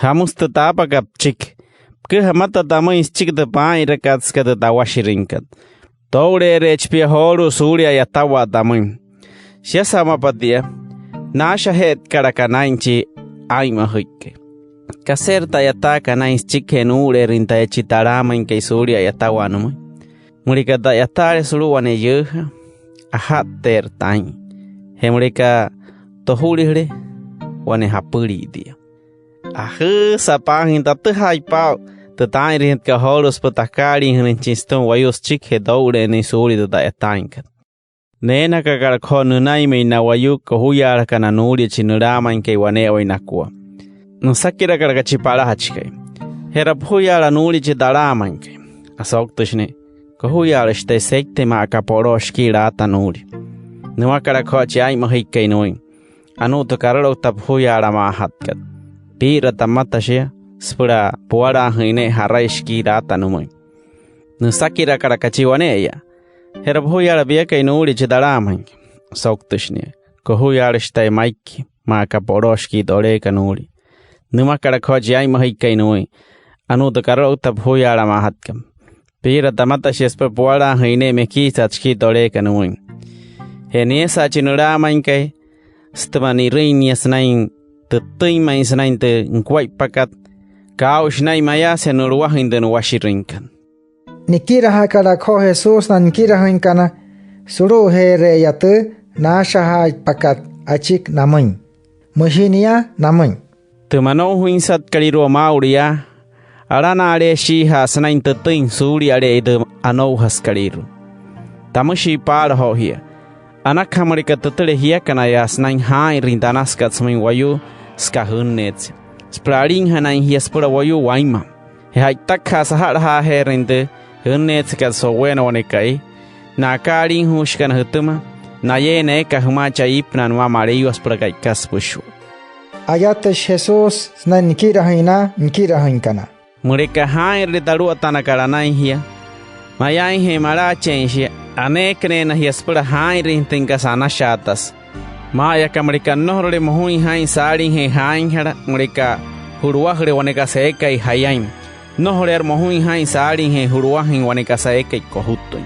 “¿Jamüsü tü taapakat püchiki? Püküja pümata tamüin süchiki tü paa'inrakat süka tü tawashirüinkat. Too'ule'ereechi pia joolu'u suulia a'yatawaa tamüin”. Shiasa mapa tia, naashaje'etkalaka naa'in chi aa'inmajüikai: “¿Kaseerü ta'yataaka naa'in süchikijee nuu'ule'erüin taya chi talaamainkai suulia a'yatawaa nümüin? Müleka ta'yataale sulu'u wane yüüja, aja'tteerü taa'in. Je müleka tojulijüle, wane japülii tia. Ajüüsa paajüin, tatüjaaitpa aa'u tü taa'inrüinjatkat joolu'u süpüla takaaliijünüinjachin sütüma wayuu süchikijee too'ule'ennüin suulia tü ta'yataainkat”. Neenakakalaka joo nünainmüin na wayuu kojuyaalakana nuulia chi nülaamainkai wane'ewai nakua. Nüsakirakalaka chi palajachikai: —¿Jera pujuyaala nuulia chi talaamainkai? Asouktüshi ne'e: —Kojuyaalashi taya seite maa aka poloo shikii laata nuulia. Nümakalaka joo chi aa'inmajüikai nümüin: —Anuu tü karaloukta pujuyaala maajatkat. Pii'irata pümata shia süpüla puwalaajüin ne'e ja'rai shikii laata nümüin. Nüsakirakalaka chi wane'eya: —¿Jera pujuyaala piakai nuulia chi talaamainkai? Asouktüshi nia: —Kojuyaalashi taya maiki maa aka poloo shikii toleeka nuulia. nümakalaka joo chi aa'inmajüikai nümüin. Anuu tü karaloukta pujuyaalaamaajatkat. Piira tamata shia süpüla puwalaajüin ne'e mekiisat shikii toleekat nümüin. Je niesa'a chi nülaamainkai sütüma ni'rüin nia sünain tütüin ma'i sünain tü nukuaippakat, kaa'ushi naa'in mayaasüje nu'luwajüin tü nuwashirüinkat. Nikirajakalaka joo Jesús na nikirajüinkana sulu'uje'ere'eya tü naashajaaitpakat achiki namüin. Müshi nia namüin: —Tü manoujainsatkalüirua maa'ulu yaa, alana'aleeshiija'a sünain tütüin suuliale'eya tü anoujasükalüirua. Tamüshii paala joo jia: Anakaja müleka tütüle jiakanaya sünain jaa'inrüin tü anasükat sümüin wayuu süka jünneetse, süpüla alinjanain jia süpüla wayuu wainma. Je ja'itakaja saja'lajaajeerüin tü jünneetsekat so'uweena wane ka'i, na akaaliijuushikana jütüma, nayeena eeka jümaa chaa iipünaa nümaa Maleiwa süpüla ka'ikat süpüshua. Ayatüshi Jesús sünain nikirajüin na nikirajüinkana: —Müleka jaa'inrüle tü aluwataanakat anain jia, mayaainje malaacheein shia, aneeküneena jia süpüla jaa'inrüinjatüin kasa anashaatasü. Maa'aya aka müleka nnojorule mojuin jaa'in saaliijee jaainjala müleka ju'luwajüle wane kasa eekai jayain, nnojoleerü mojuin jaa'in saaliijee ju'luwajüin wane kasa eekai kojutüin.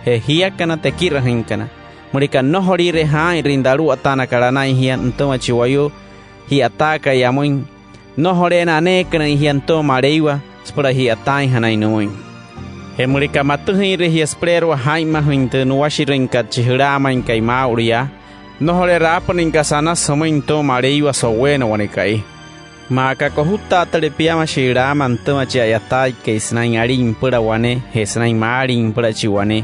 Je jiakana tü ekirajüinkana, müleka nnojoliire jaa'inrüin tü aluwataanakat anain jia nütüma chi wayuu ji'yataakai amüin, nnojoleena aneekünüin jia nütüma Maleiwa süpüla ji'yataainjanain nümüin. Je müleka matüjüinre jia süpüleerua jaa'inmajüin tü nuwashirüinkat chi jülaamainkai maa'ulu yaa, nnojoleerü aapünüin kasa anasü jümüin nütüma Maleiwa so'uweena wane ka'i. Maa aka kojutaatüle piamashii laama nütüma chi a'yataaikai sünain alin nüpüla wane je sünain maalin nüpüla chi wane,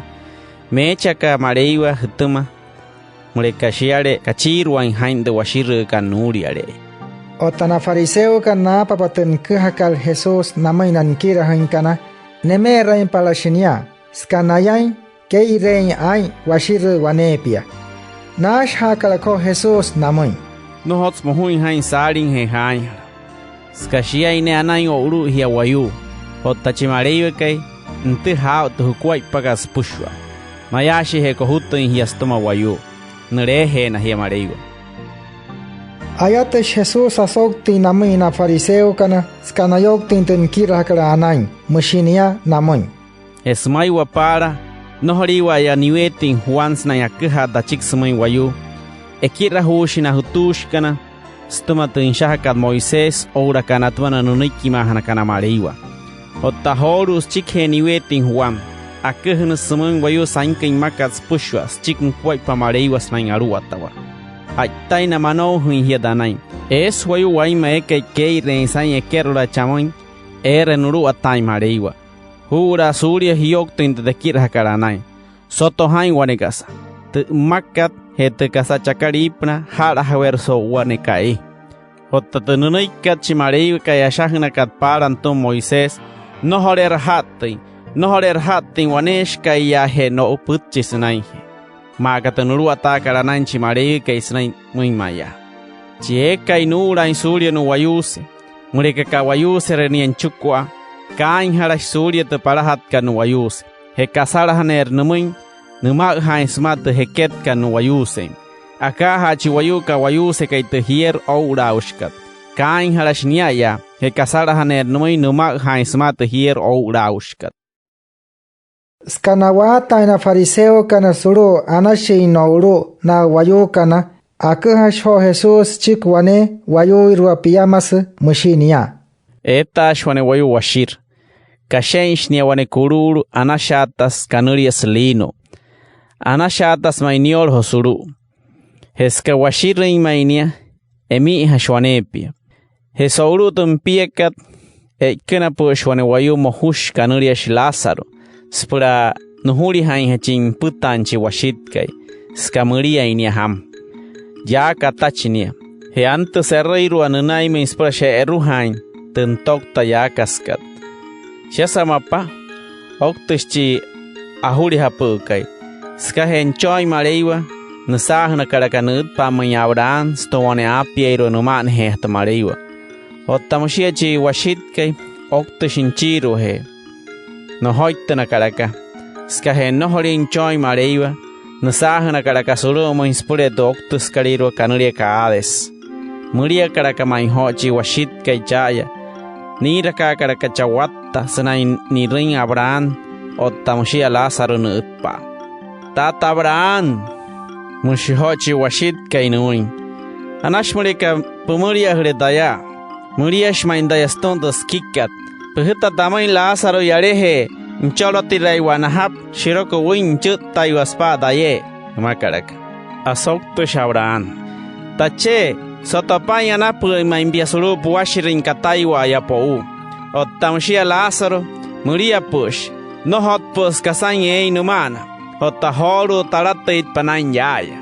meechi aka Maleiwa jütüma müleka shiale kachiiruain jaa'in tü washirüükat nuuliale'eya. Otta na fariseokana naapapa tü nüküjakat Jesús namüin na nikirajüinkana, neme'erainpalashi nia süka nayain kee'ireein aa'in washirüü waneepia. Naashajaakalaka joo Jesús namüin: —Nnojotsü mojuin jaa'in saaliijee jaainjala. Süka shiain ne'e anain o'ulu'u jia wayuu, otta chi Maleiwakai, nütüjaa aa'u tü jukuaippakat süpüshua. Mayaashiije kojutüin jia sütüma wayuu, nüleejeena jia Maleiwa. Ayatüshi Jesús asouktüin namüin na fariseokana süka nayouktüin tü nikirajakat anain. Müshi nia namüin: —Je sümaiwa paala, nnojoliiwa'aya niweetüin Juan sünain aküjaa tachiki sümüin wayuu. Ekirajuushi na jutuushikana sütüma tü nüshajakat Moisés oo'ulaka natüma na nünüikimaajanakana Maleiwa. Otta joolu'u, süchikijee niweetüin Juan, aküjünüsü sümüin wayuu sainküin mmakat süpüshua süchiki nukuaippa Maleiwa sünain aluwatawaa. Ja'itaina manoujüin jia tanain, eesü wayuu wainma eekai kee'ireein saa'in ekerolaa chamüin eere nuluwataain Maleiwa. Juu'ulaa suulia jiyouktüin tü tekirajakat anain. Soto jaa'in wane kasa: Tü mmakat je tü kasa chakat iipünaa, aja'lajaweerü so'u wane ka'i. Otta tü nünüikikat chi Maleiwakai ashajünakat paala nütüma Moisés, nnojoleerü aja'ttüin, nnojoleerü aja'ttüin waneeshika'iyaajee no'u pütchi sünainjee. Maa aka tü nuluwataakat anain chi Maleiwakai sünain müin mayaa: Chi eekai nuu'ulaain suulia nu'wayuuse, müleka ka'wayuusere nia nüchikua, kaainjalashi suulia tü palajatkat nu'wayuuse. Je kasalajaneerü nümüin, nüma'üjaain sümaa tü jeketkat nu'wayuusein. Akaajaa chi wayuu ka'wayuusekai tü jierü oo'ulaaushikat, kaainjalashi nia'aya, je kasalajaneerü nümüin nüma'üjaain sümaa tü jierü oo'ulaaushikat. Süka na'waataain na fariseokana sulu'u anashin no'ulu'u na wayuukana, aküjashi joo Jesús süchiki wane wayuuirua piamasü, müshi nia: Eetaashi wane wayuu washirü. Kashe'inshi nia wane kuluulu anashaatasü kanüliasü lino. Anashaatasü ma'i niyolojo sulu'u. Je süka washirüin ma'i nia, emi'ijashi waneepia. Je so'ulu'u tü nipiakat, e'ikünapü'üshi wane wayuu mojushi kanüliashi Lázaro süpüla nujulijainjachin nüpütaain chi washitkai, süka müliain nia jamü. Yaaka atachi nia. Je antüsü erüirua nünainmüin süpüla she'erujaain tü nütoukta yaakasükat. Shiasa mapa, ouktüshi chi ajulijapü'ükai. Sükajee nüchooin Maleiwa, nüsaajünakalaka nü'ütpa'amüin Abraham sütüma wane aapieeirua nüma'anajeejatü Maleiwa. Otta müshia chi washitkai, ouktüshi nüchiiruajee. Nojoittünakalaka. Sükajee nnojolin nüchooin Maleiwa, nüsaajünakalaka sulu'umüin süpülee tü ouktüsükalüirua kanüliakat Hades. müliakalaka ma'i joo chi washitkai cha'aya. Niirakaakalaka chaa watta sünain ni'rüin Abraham otta müshia Lázaro nü'ütpa'a. —Taata Abraham —müshi joo chi washitkai nümüin—, anashi müleka pümüliajüle taya. Müliashi ma'i taya sütüma tü sikikat. Püjüta tamüin Lázaro yalajee nücholotiraiwa najapü shiroku wüin nüchü'ttaiwa süpa'a tayee —nümakalaka. Asouktüshi Abraham: —Tachee, soto paa'in anapü'üin ma'i pia sulu'u puwashirüin kataiwa'aya po'u. Otta müshia Lázaro, müliapü'üshi. Nnojotpü'üsü kasain eein nüma'ana. Otta joolu'u talatüitpa naa'in yaa'aya.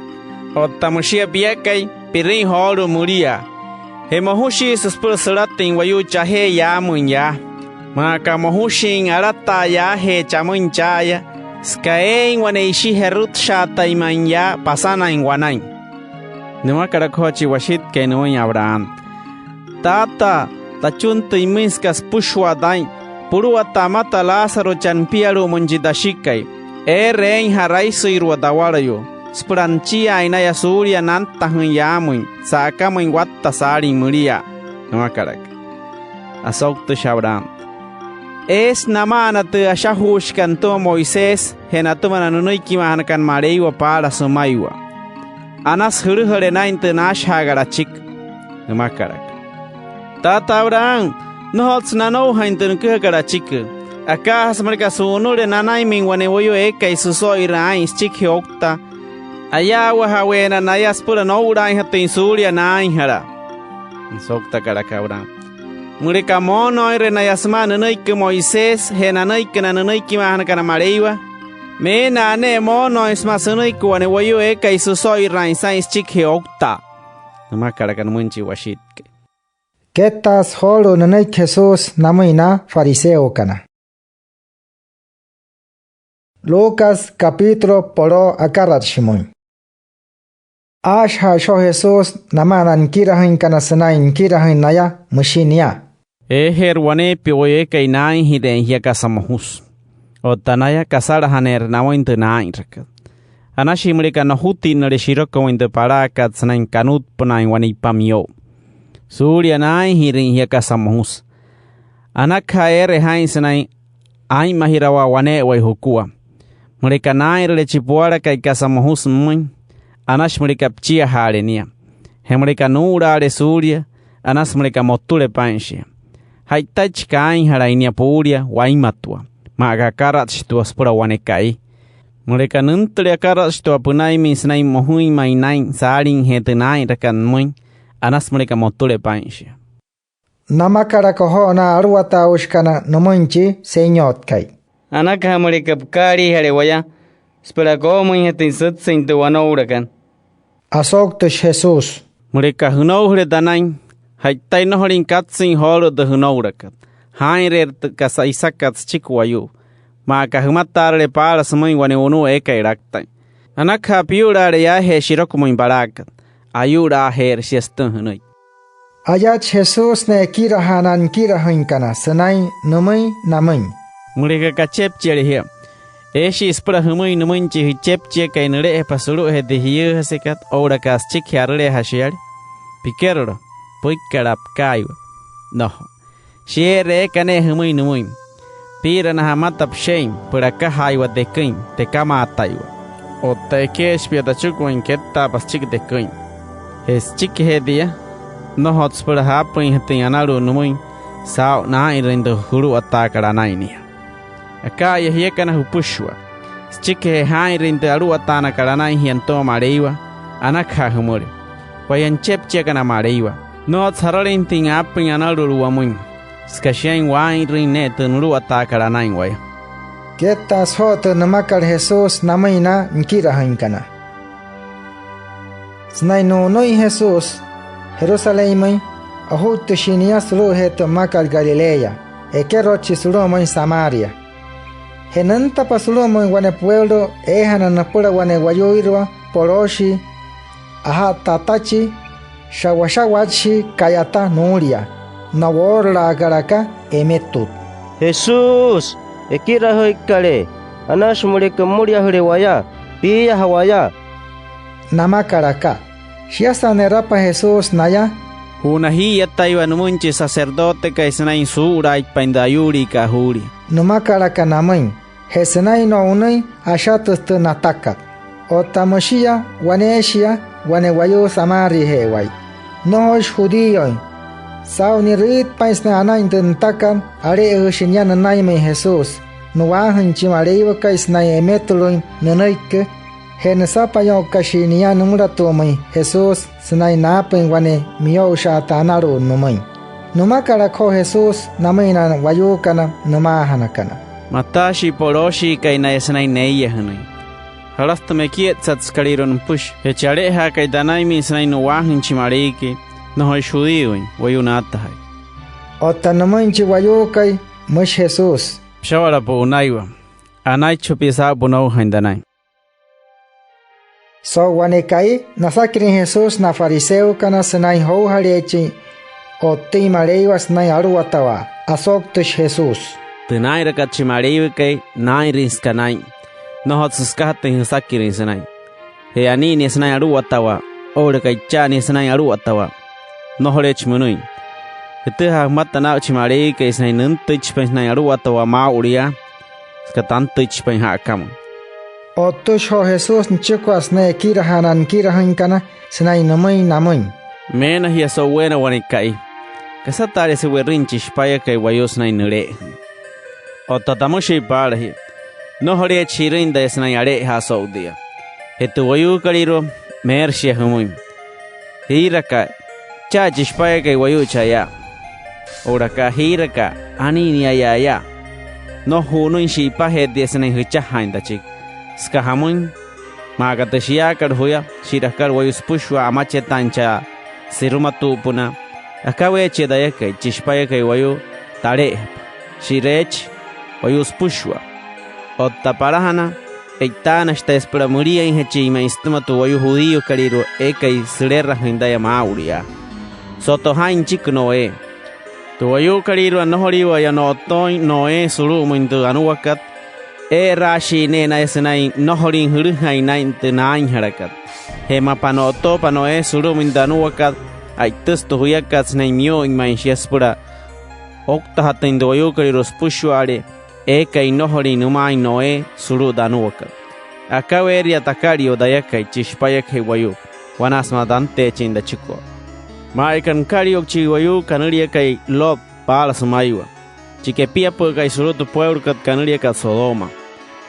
Otta müshia piakai, pi'rüin joolu'u müliaa. Je mojushiisü süpüla sülatüin wayuu chajee yaamüin yaa. Maa aka mojushin alataa yaajee chamüin cha'aya, süka eein wane ishi jerutshaatain ma'i yaa pasanain wanain. Nümakalaka joo chi washitkai nümüin Abraham: —Taataa, tachuntüin pümüin süka süpüshua taa'in. Puluwataa pümata Lázaro chaa nipialu'umüin chi Tashikai. Eere eein ja'raisüirua tawalayuu süpüla nüchiaain naya suulia nantajüin yaamüin sa'akamüin watta saalin müliaa —nümakalaka. Asouktüshi Abraham: —Eesü nama'ana tü ashajuushikat nütüma Moisés je natüma na nünüikimaajanakana Maleiwa paala sümaiwa. Anasü jülüjüle naa'in tü naashajaakat achiki —nümakalaka. —Taata Abraham, nnojotsü nanoujain tü nüküjakat achiki. Akaajasa müleka su'unüle nanainmüin wane wayuu eekai süso'iraain aa'in süchikijee ouktaa, ayaawajaweena naya süpüla noo'ulaainjatüin suulia naainjala —nüsouktakalaka Abraham—. Müleka moonooinre naya sümaa nünüiki Moisés je nanüiki na nünüikimaajanakana Maleiwa, meena ne'e moonooin sümaa sünüiki wane wayuu eekai süso'iraain saa'in süchikijee ouktaa —nümakalaka nümüin chi washitkai. Kettaasü joolu'u nünüiki Jesús namüin na fariseokana. Lucas capítulo po'loo akaratshimüin. Aashajaashi joo Jesús namaa na nikirajüinkana sünain nikirajüin naya, müshi nia: —Eejeerü waneepia wayuu eekai naainjireein jia kasa mojusü. Otta naya, kasalajaneerü namüin tü naa'inrakat. Anashii müleka nojutinnüle shirokumüin tü palaakat sünain kanutpünaain wane ipa miyo'u suulia naainjirüin jia kasa mojusü. Anakaja eere jaa'in sünain aa'inmajirawaa wane'ewai jukua. Müleka naa'inrüle chi puwalakai kasa mojusü pümüin, anashi müleka püchiajaale nia. Je müleka nuu'ulaale suulia, anasü müleka motüle paa'in shia. Ja'itaichi kaainjalain nia puulia wainmatua, maa aka akaratshitua süpüla wane ka'i. Müleka nüntüle akaratshitua pünainmüin sünain mojuin ma'i naa'in saaliijee tü naa'inrakat pümüin, anasü müleka motüle paa'in shia. Namakalaka joo na aluwataaushikana nümüin chi Senyotkai: —Anakaja müleka pükaaliijale waya süpüla koo'omüinjatüin sütsüin tü wanoulakat. Asouktüshi Jesús: —Müleka jünoujale tanain, ja'itai nnojolüin katsüin joolu'u tü jünoulakat. Jaa'inreerü tü kasa isakat süchiki wayuu, maa aka jümataarüle paala sümüin wane wunu'u eekai laktain. Anakaja piyu'laale yaajee shirokumüin palaakat. Ayu'laajeerü shia sütüma jünüiki. Ayatshi Jesús ne'e ekirajaa na nikirajüinkana sünain nümüin namüin: —Müleka kachepchiale jia, eeshii süpüla jümüin nümüin chi jüchepchiakai nüle'ejapa sulu'ujee tü jiyüüjasekat oo'ulaka süchikijee arüleejashi yale: “Pikerolo, püikkala, pükaaiwa”. Nnojo. Shieerü eeka ne'e jümüin nümüin: “Pii'iranajaa pümata püshe'in pülakajaaiwa teküin tekamaataiwa”. Otta ekeeshi pia tachukumüin kettaapa süchiki teküin. Je süchikijee tia, nnojotsü süpüla jaapüinjatüin analu'ut nümüin saa'u naa'inrüin tü juluwataakat anain nia. Aka'aya jiakana jüpüshua, süchikijee jaa'inrüin tü aluwataanakat anain jia nütüma Maleiwa, anakaja jümüle: “Waya nüchepchiakana Maleiwa, nnojotsü jaralüinjatüin aapüin analu'ut wamüin, süka shiain waa'inrüin ne'e tü nuluwataakat anain waya”. Kettaasü joo tü nümakat Jesús namüin na nikirajüinkana. Sünain nu'unüin Jesús Jerusalénmüin, ojuittüshii nia sulu'ujee tü mmakat Galilea, ekerotshi sulu'umüin Samaria. Je nüntapa sulu'umüin wane pueulo eejana nüpüla wane wayuuirua polooshii, aja'tta atachi, sha'washa'watshii ka'yata nuulia, na woorolaakalaka emetut: —Jesús, Ekirajüikalee, anashi müleka pümüliajüle waya, piiyaja waya —namakalaka. Shiasa ne'rapa Jesús naya, —Ju'una jii'iyataiwa nümüin chi sacerdotekai sünain suu'ulaaitpain tü ayuuliikat juulia —nümakalaka namüin. Je sünain no'unüin, ashatüsü tü natakat. Otta müshia waneeshia wane wayuu Samariaje'ewai, nnojoishi judíoin. Saa'u ni'rüitpain sünain anain tü nütakat, ale'ejüshi nia nünainmüin Jesús. Nu'waajüin chi Maleiwakai sünain emetuluin nünüiki. Je nüsapainyo'ukashi nia nümülatu'umüin Jesús sünain naapüin wane miyo'ushaata analu'ut nümüin. Nümakalaka joo Jesús namüin na wayuukana nümaajanakana: —Mataashii polooshiikai naya sünain neiyajünüin. Jalasü tü mekietsatsekalüirua nüpüshi. Je chi ale'ejaakai tanainmüin sünain nu'waajüin chi Maleiwakai, nnojoishi judíoin, wayuu naatajai. Otta nümüin chi wayuukai, müshi Jesús: —Püsha'wala pu'unaiwa. Anaichipa pia saa'u pünoujain tanain. So'u wane ka'i, nasakirüin Jesús na fariseokana sünain joujaleechin o'ttüin Maleiwa sünain aluwatawaa. Asouktüshi Jesús: —Tü naa'inrakat chi Maleiwakai, naa'inrüin süka naa'in. Nnojotsü sükajatüin jüsakirüin sünain. Je anii nia sünain aluwatawaa oo'ulaka icha'a nia sünain aluwatawaa, nnojoleechi münüin. Jütüjaa jümata naa'u chi Maleiwakai sünain nüntüichipain sünain aluwatawaa maa'ulu yaa, süka tantüichipain ja'akamüin. O'ttüshi joo Jesús nüchikua sünain ekirajaa na nikirajüinkana sünain nümüin namüin: —Meena jia so'uweena wane ka'i. ¿Kasataalejese we'rüin chi Shipayakai Wayuu sünain nüle'ejüin? Otta tamüshii paala jia: Nnojoleechi ji'rüin taya sünain ale'ejaa so'u tia. Je tü wayuukolüirua, meerü shia jümüin: “Jiiraka, cha'a chi Shipayakai Wayuu cha'aya”. Oo'ulaka: “Jiiraka, anii nia ya'aya”. Nnojo ju'unüin shi'ipajee tia sünain jüchajaain tachiki. Süka jamüin, maa aka tü shiyaakat juya shi'rakat wayuu süpüshua amachetaain chaa sirumatu'upünaa, akaweechia tayakai, chi Shipayakai Wayuu, tale'ejapa. Shi'reechi, wayuu süpüshua. Otta palajana, e'itaanashi taya süpüla müliainjachin ma'i sütüma tü wayuu judíokalüirua eekai sülerajüin taya maa'ulu yaa. Soto jaa'in nüchiki Noé. Tü wayuukolüirua, nnojoliiwa'aya no'otooin Noé sulu'umüin tü anuakat, ee'eraashii ne'e naya sünain nnojolin jülüjain naa'in tü naainjalakat. Je mapa no'otoopa Noé sulu'umüin tü anuakat, a'itüsü tü juyakat sünain miyo'uin ma'i shia süpüla ouktajatüin tü wayuukolüirua süpüshua'ale eekai nnojolin nümaain Noé sulu'u tü anuakat. Akaweeria takalia o'u tayakai, chi Shipayakai Wayuu, wanaa sümaa tanteechin tachikua. Maa aka nükalia o'u chi wayuu kanüliakai Lot paala sümaiwa, chi kepiapü'ükai sulu'u tü pueulokat kanüliakat Sodoma.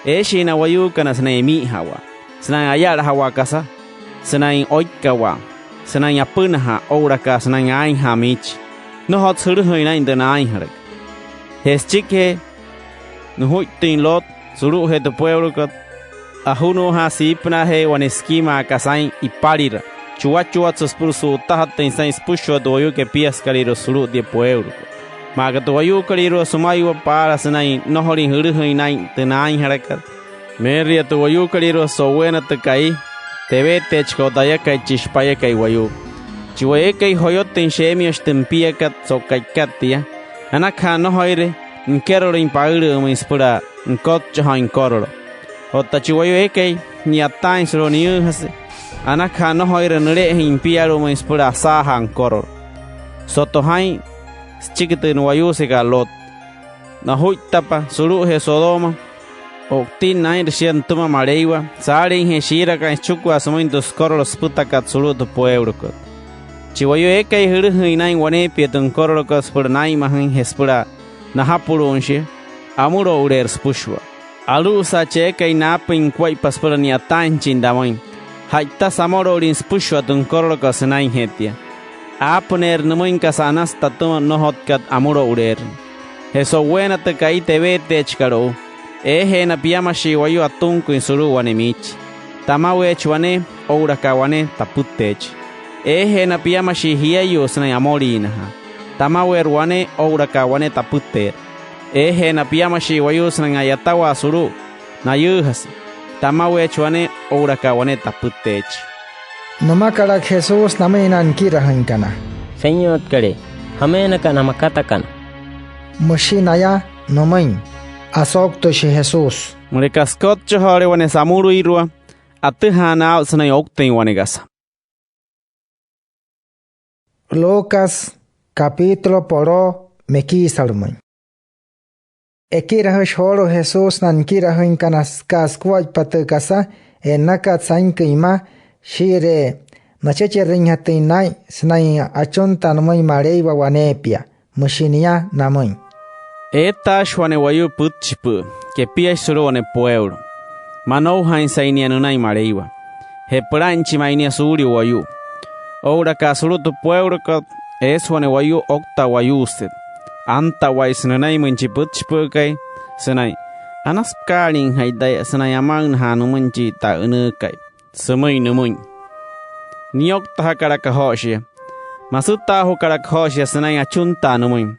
Eeshii na wayuukana sünain emi'ijawaa, sünain ayalajawaa kasa, sünain oikkawaa, sünain apünajaa oo'ulaka sünain aainjaa miichi. Nnojotsü jülüjüin naa'in tü naainjalakat. Je süchikijee nujuittüin Lot sulu'ujee tü pueulokat, ajunuujaasü iipünaajee wane sikimaa aka saa'in ipalira. Chuwachuwatsü süpüla su'utajatüin saa'in süpüshua tü wayuu kepiasükalüirua sulu'u tia pueulokat. Maa aka tü wayuukolüirua sümaiwa paala sünain nnojolin jülüjüin naa'in tü naainjalakat, meeria tü wayuukolüirua so'uweena tü ka'i teweeteechikat o'u tayakai, chi Shipayakai Wayuu. Chi wayuu eekai joyotüin sheemiashi tü nipiakat so'u ka'ikat tia, anakaja nnojoire nikerolüin paülü'ümüin süpüla nükotchojoin nükorolo. Otta chi wayuu eekai ni'yataain sulu'u niyüüjase, anakaja nnojoire nüle'ejüin nipialu'umüin süpüla asaajaa nükorolo. Soto jaa'in süchiki tü nu'wayuusekat Lot. Najuittapa sulu'ujee Sodoma, o'utinna aa'inrü shia nütüma Maleiwa saaliijee shiirakain süchikua sümüin tü sükorolo süpütakat sulu'u tü pueulokat. Chi wayuu eekai jülüjüin naa'in waneepia tü nükorolokat süpüla naa'inmajüin je süpüla najapulu'uin shia, amülo'uleerü süpüshua. Alu'usa chi eekai naapüin nukuaippa süpüla ni'yataainjachin tamüin, ja'itasü amülo'ulin süpüshua tü nükorolokat sünainjee tia. Aapüneerü nümüin kasa anasü tatüma nnojotkat amülo'uleerüin. Je so'uweena tü ka'i teweeteechikat o'u, eejeena piamashii wayuu atunküin sulu'u wane miichi. Tamaweechi wane oo'ulaka wane tapüteechi. Eejeena piamashii jieyuu sünain amoliinajaa. Tamaweerü wane oo'ulaka wane tapüteerü. Eejeena piamashii wayuu sünain a'yatawaa sulu'u nayüüjase. Tamaweechi wane oo'ulaka wane tapüteechi. Nümakalaka Jesús namüin na nikirajüinkana: —Senyotkalee, ¿jameena aka na makatakana? —müshi naya nümüin. Asouktüshi Jesús: —Müleka sükotchojoole wane samuluirua, atüjaana aa'u sünain ouktüin wane kasa. Lucas capítulo po'loo mekiisalümüin. Ekirajüshi joolu'u Jesús na nikirajüinkana süka sukuaippa tü kasa e'nnakat sainküin mma shii'iree nachecherüinjatüin naa'in sünain achuntaa nümüin Maleiwa waneepia. Müshi nia namüin: Eetaashi wane wayuu pütchipü'ü kepiashi sulu'u wane pueulo. Manoujainsai nia nünain Maleiwa je pülainchi ma'i nia suulia wayuu. Oo'ulaka sulu'u tü pueulokot, eesü wane wayuu ouktaa wayuuset. Antawaisü nünainmüin chi pütchipü'ükai sünain: “Anasü pükaaliijai taya sünain ama'ünajaa nümüin chi ta'ünüükai”, sümüin nümüin. Niyouktajakalaka joo shia. Masütaajukalaka joo shia sünain achuntaa nümüin.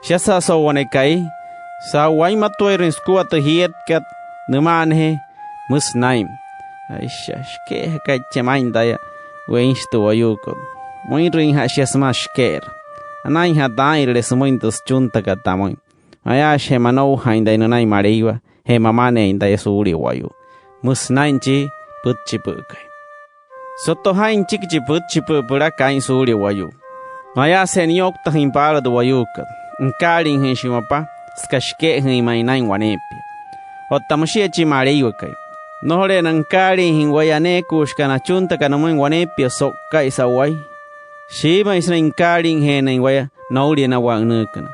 Shiasa so'u wane ka'i, saa'u wainmatuairüin sükua tü jietkat nüma'anajee, müsü naa'in: “Aisha, shike'ejakai che'e maa'in taya weinshi tü wayuukot. Müinrüinja'a shia sümaa shike'era. Anainja'a taa'inrüle sümüin tü süchuntakat tamüin. Mayaashije manoujain taya nünain Maleiwa je mamaneein taya suulia wayuu”, müsü naa'in chi pütchipü'ükai. Soto jaa'in nüchiki chi pütchipü'ü pülaküin aa'in suulia wayuu. Mayaasüje niyouktajüin paala tü wayuukat, nükaaliijüinshi mapa süka shike'ejüin ma'i naa'in waneepia. Otta müshia chi Maleiwakai: “Nnojoleena nükaaliijüin waya aneekuushikana achuntakana nümüin waneepia so'uka'i sa'wai. Shiimüin sünain nükaaliijeenain waya noulia na wa'ünüükana.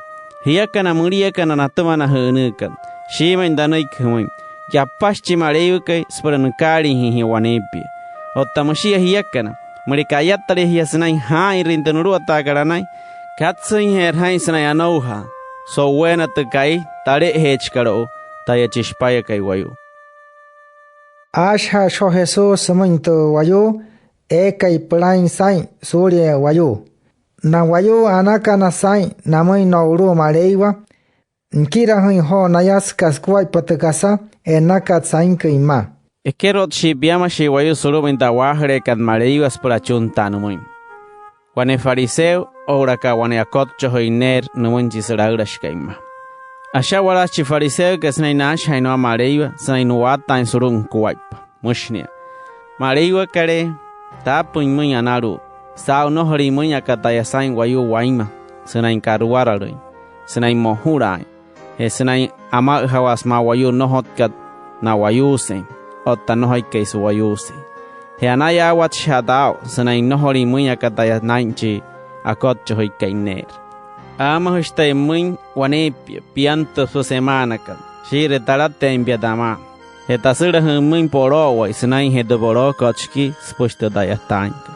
Jiakana müliakana natüma na jü'ünüükat, shiimüin tanüiki jümüin. Yapashi chi Maleiwakai süpüla nükaaliijüin jia waneepia”. Otta müshia jiakana, müleka ayatale jia sünain jaa'inrüin tü nuluwataakat anain, katsüinjeerü jaa'in sünain anoujaa so'uweena tü ka'i tale'ejeechikat o'u taya chi Shipayakai Wayuu. Aashajaashi joo Jesús sümüin tü wayuu eekai pülain saa'in suulia wayuu. Na wayuu anakana saa'in namüin no'ulu'u Maleiwa, nikirajüin joo naya süka sukuaippa tü kasa e'nnakat sainküin mma. Ekerotshii piamashii wayuu sulu'umüin tü a'waajüleekat Maleiwa süpüla achuntaa nümüin. Wane fariseo oo'ulaka wane akotchajüin neerü nümüin chi sülaülashikai mma. Asha'walaasü chi fariseokai sünain naashajaain nümaa Maleiwa sünain nu'waataain sulu'u nukuaippa. Müshi nia: “Maleiwakalee, taapüin pümüin analu'ut saa'u nnojolüin müin aka taya saa'in wayuu wainma sünain ka'ruwaralüin, sünain mojulaain, je sünain ama'üjawaa sümaa wayuu nnojotkat na'wayuusein otta nnojoikai su'wayuusein. Je anayaawatshijaa taa'u sünain nnojolüin müin aka taya naa'in chi akotchajüikai neerü. Aamajüshi taya pümüin waneepia piantu süpüla semaanakat shii'iree talateein pia tamaa. Je tasülajüin pümüin polo'owai sünainjee tü polookot shikii süpüshi tü ta'yataainkat”.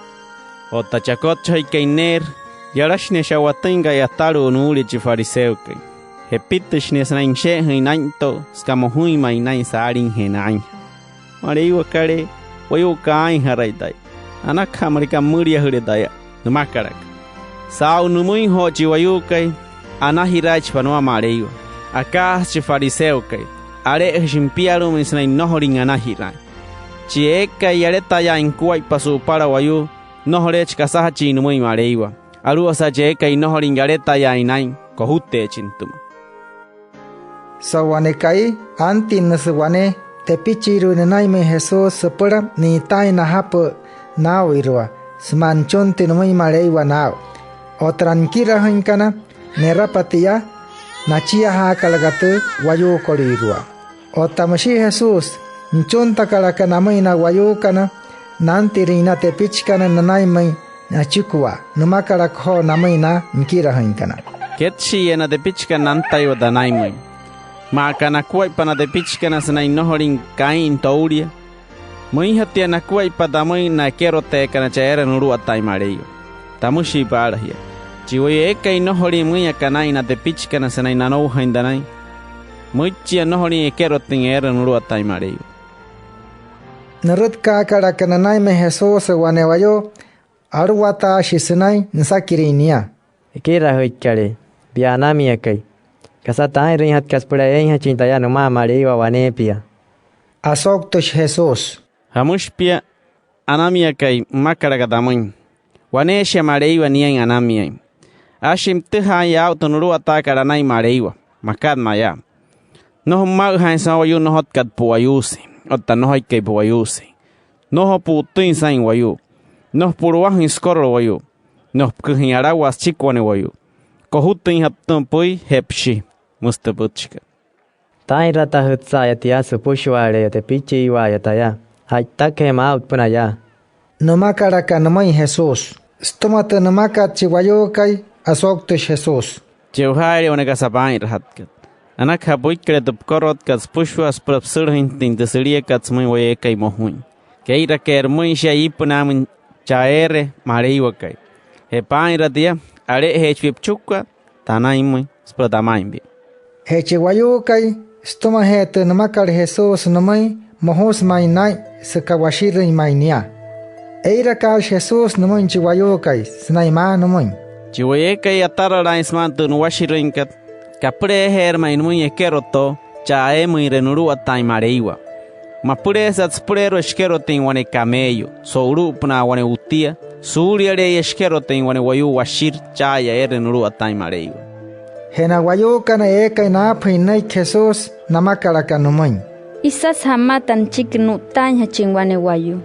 Otta chi akotchajüikai neerü, yalashi nia sha'watüin ka'yatalu'u nuulia chi fariseokai. Jepitüshi nia sünain nüshe'ejüin naa'into'u süka mojuin ma'i naa'in saaliijee naainjala: “Maleiwakalee, wayuu kaainjarai taya. Anakaja müleka pümüliajüle taya”, nümakalaka. Saa'u nümüin joo chi wayuukai, anajiraaichipa nümaa Maleiwa. Akaajasa chi fariseokai, ale'ejüshi nipialu'umüin sünain nnojolin anajiraain. Chi eekai yaletayaain nukuaippa su'upala wayuu, nnojoleechi kasajachin nümüin Maleiwa. Alu'ujasa chi eekai nnojolin yaletayaain naa'in, kojuteechi nütüma. So'u wane ka'i, antinnüsü wane tepichiirua nünainmüin Jesús süpüla ni'itaain najapü naa'uirua sümaa nüchuntüin nümüin Maleiwa naa'u. Otta na nikirajüinkana, ne'rapa tia, nachiajaakalaka tü wayuukolüirua. Otta müshia Jesús, nüchuntakalaka namüin na wayuukana nantirüin na tepichikana nünainmüin nachikua. Nümakalaka joo namüin na nikirajüinkana: —Ketshi'iya na tepichikana nantaiwa tanainmüin. Maa aka nakuaippa na tepichikana sünain nnojolin kaa'in toulia, müinjatia nakuaippa tamüin na ekeroteekana chaa eere nuluwataain Maleiwa. Tamüshii paala jia: Chi wayuu eekai nnojolin müin aka naa'in na tepichikana sünain nanoujain tanain, müichia nnojolin ekerotüin eere nuluwataain Maleiwa. Nürütkaakalaka nünainmüin Jesús wane wayuu aluwataashii sünain nüsakirüin nia: —Ekirajüikalee, pia anamiakai, ¿kasa taa'inrüinjatkat süpüla eeinjachin taya nümaa Maleiwa waneepia? Asouktüshi Jesús: —¿Jamüshi pia anamiakai? Pümakalaka tamüin: “Waneeshia Maleiwa niain anamiain. Aashi pütüjaain aa'u tü nuluwataakat anain Maleiwa”, makat mayaa. Nnojo püma'üjaain sümaa wayuu nnojotkat pu'wayuusein otta nnojoikai pu'wayuusein. Nnojo pu'utüin saa'in wayuu. Nnojo pu'luwajüin sükorolo wayuu. Nnojo püküjüin alawaa süchiki wane wayuu. Kojutüinjatü pütüma püi je püshi. Müsü tü pütchikat: —Taa'inratajütsa'aya tia süpüshua'ale'eya tepichiiwa'aya taya. Ja'itakaje maa'utpünaa yaa —nümakalaka nümüin Jesús. Sütüma tü nümakat chi wayuukai, asouktüshi Jesús: —Che'ojaa'iria wane kasa paa'inrajatkat. Anakaja püikkale tü pükorotkat süpüshua süpüla püsülajüinjatüin tü süliakat sümüin wayuu eekai mojuin. Kee'irakeerü pümüin shia iipünaamüin chaa eere Maleiwakai. Je paa'inra tia, ale'ejeechi pia püchikua tanainmüin süpüla tamaain pia. Je chi wayuukai, sütümajee tü nümakat Jesús nümüin, mojusü ma'i naa'in süka washirüin ma'i nia. Ee'irakaashi Jesús nümüin chi wayuukai sünain maa nümüin: —Chi wayuu eekai ataralaain sümaa tü nuwashirüinkat, kapüleejeerü ma'i nümüin ekerotoo chaa eemüinre nuluwataain Maleiwa. Mapüleesat süpüleerua shikerotüin wane camello so'ulu'upünaa wane wutia, suuliale'eya shikerotüin wane wayuu washirü cha'aya eere nuluwataain Maleiwa. Je na wayuukana eekai naapajüin nünüiki Jesús, namakalaka nümüin: —Isasüja pümata nüchiki nu'ttaainjachin wane wayuu.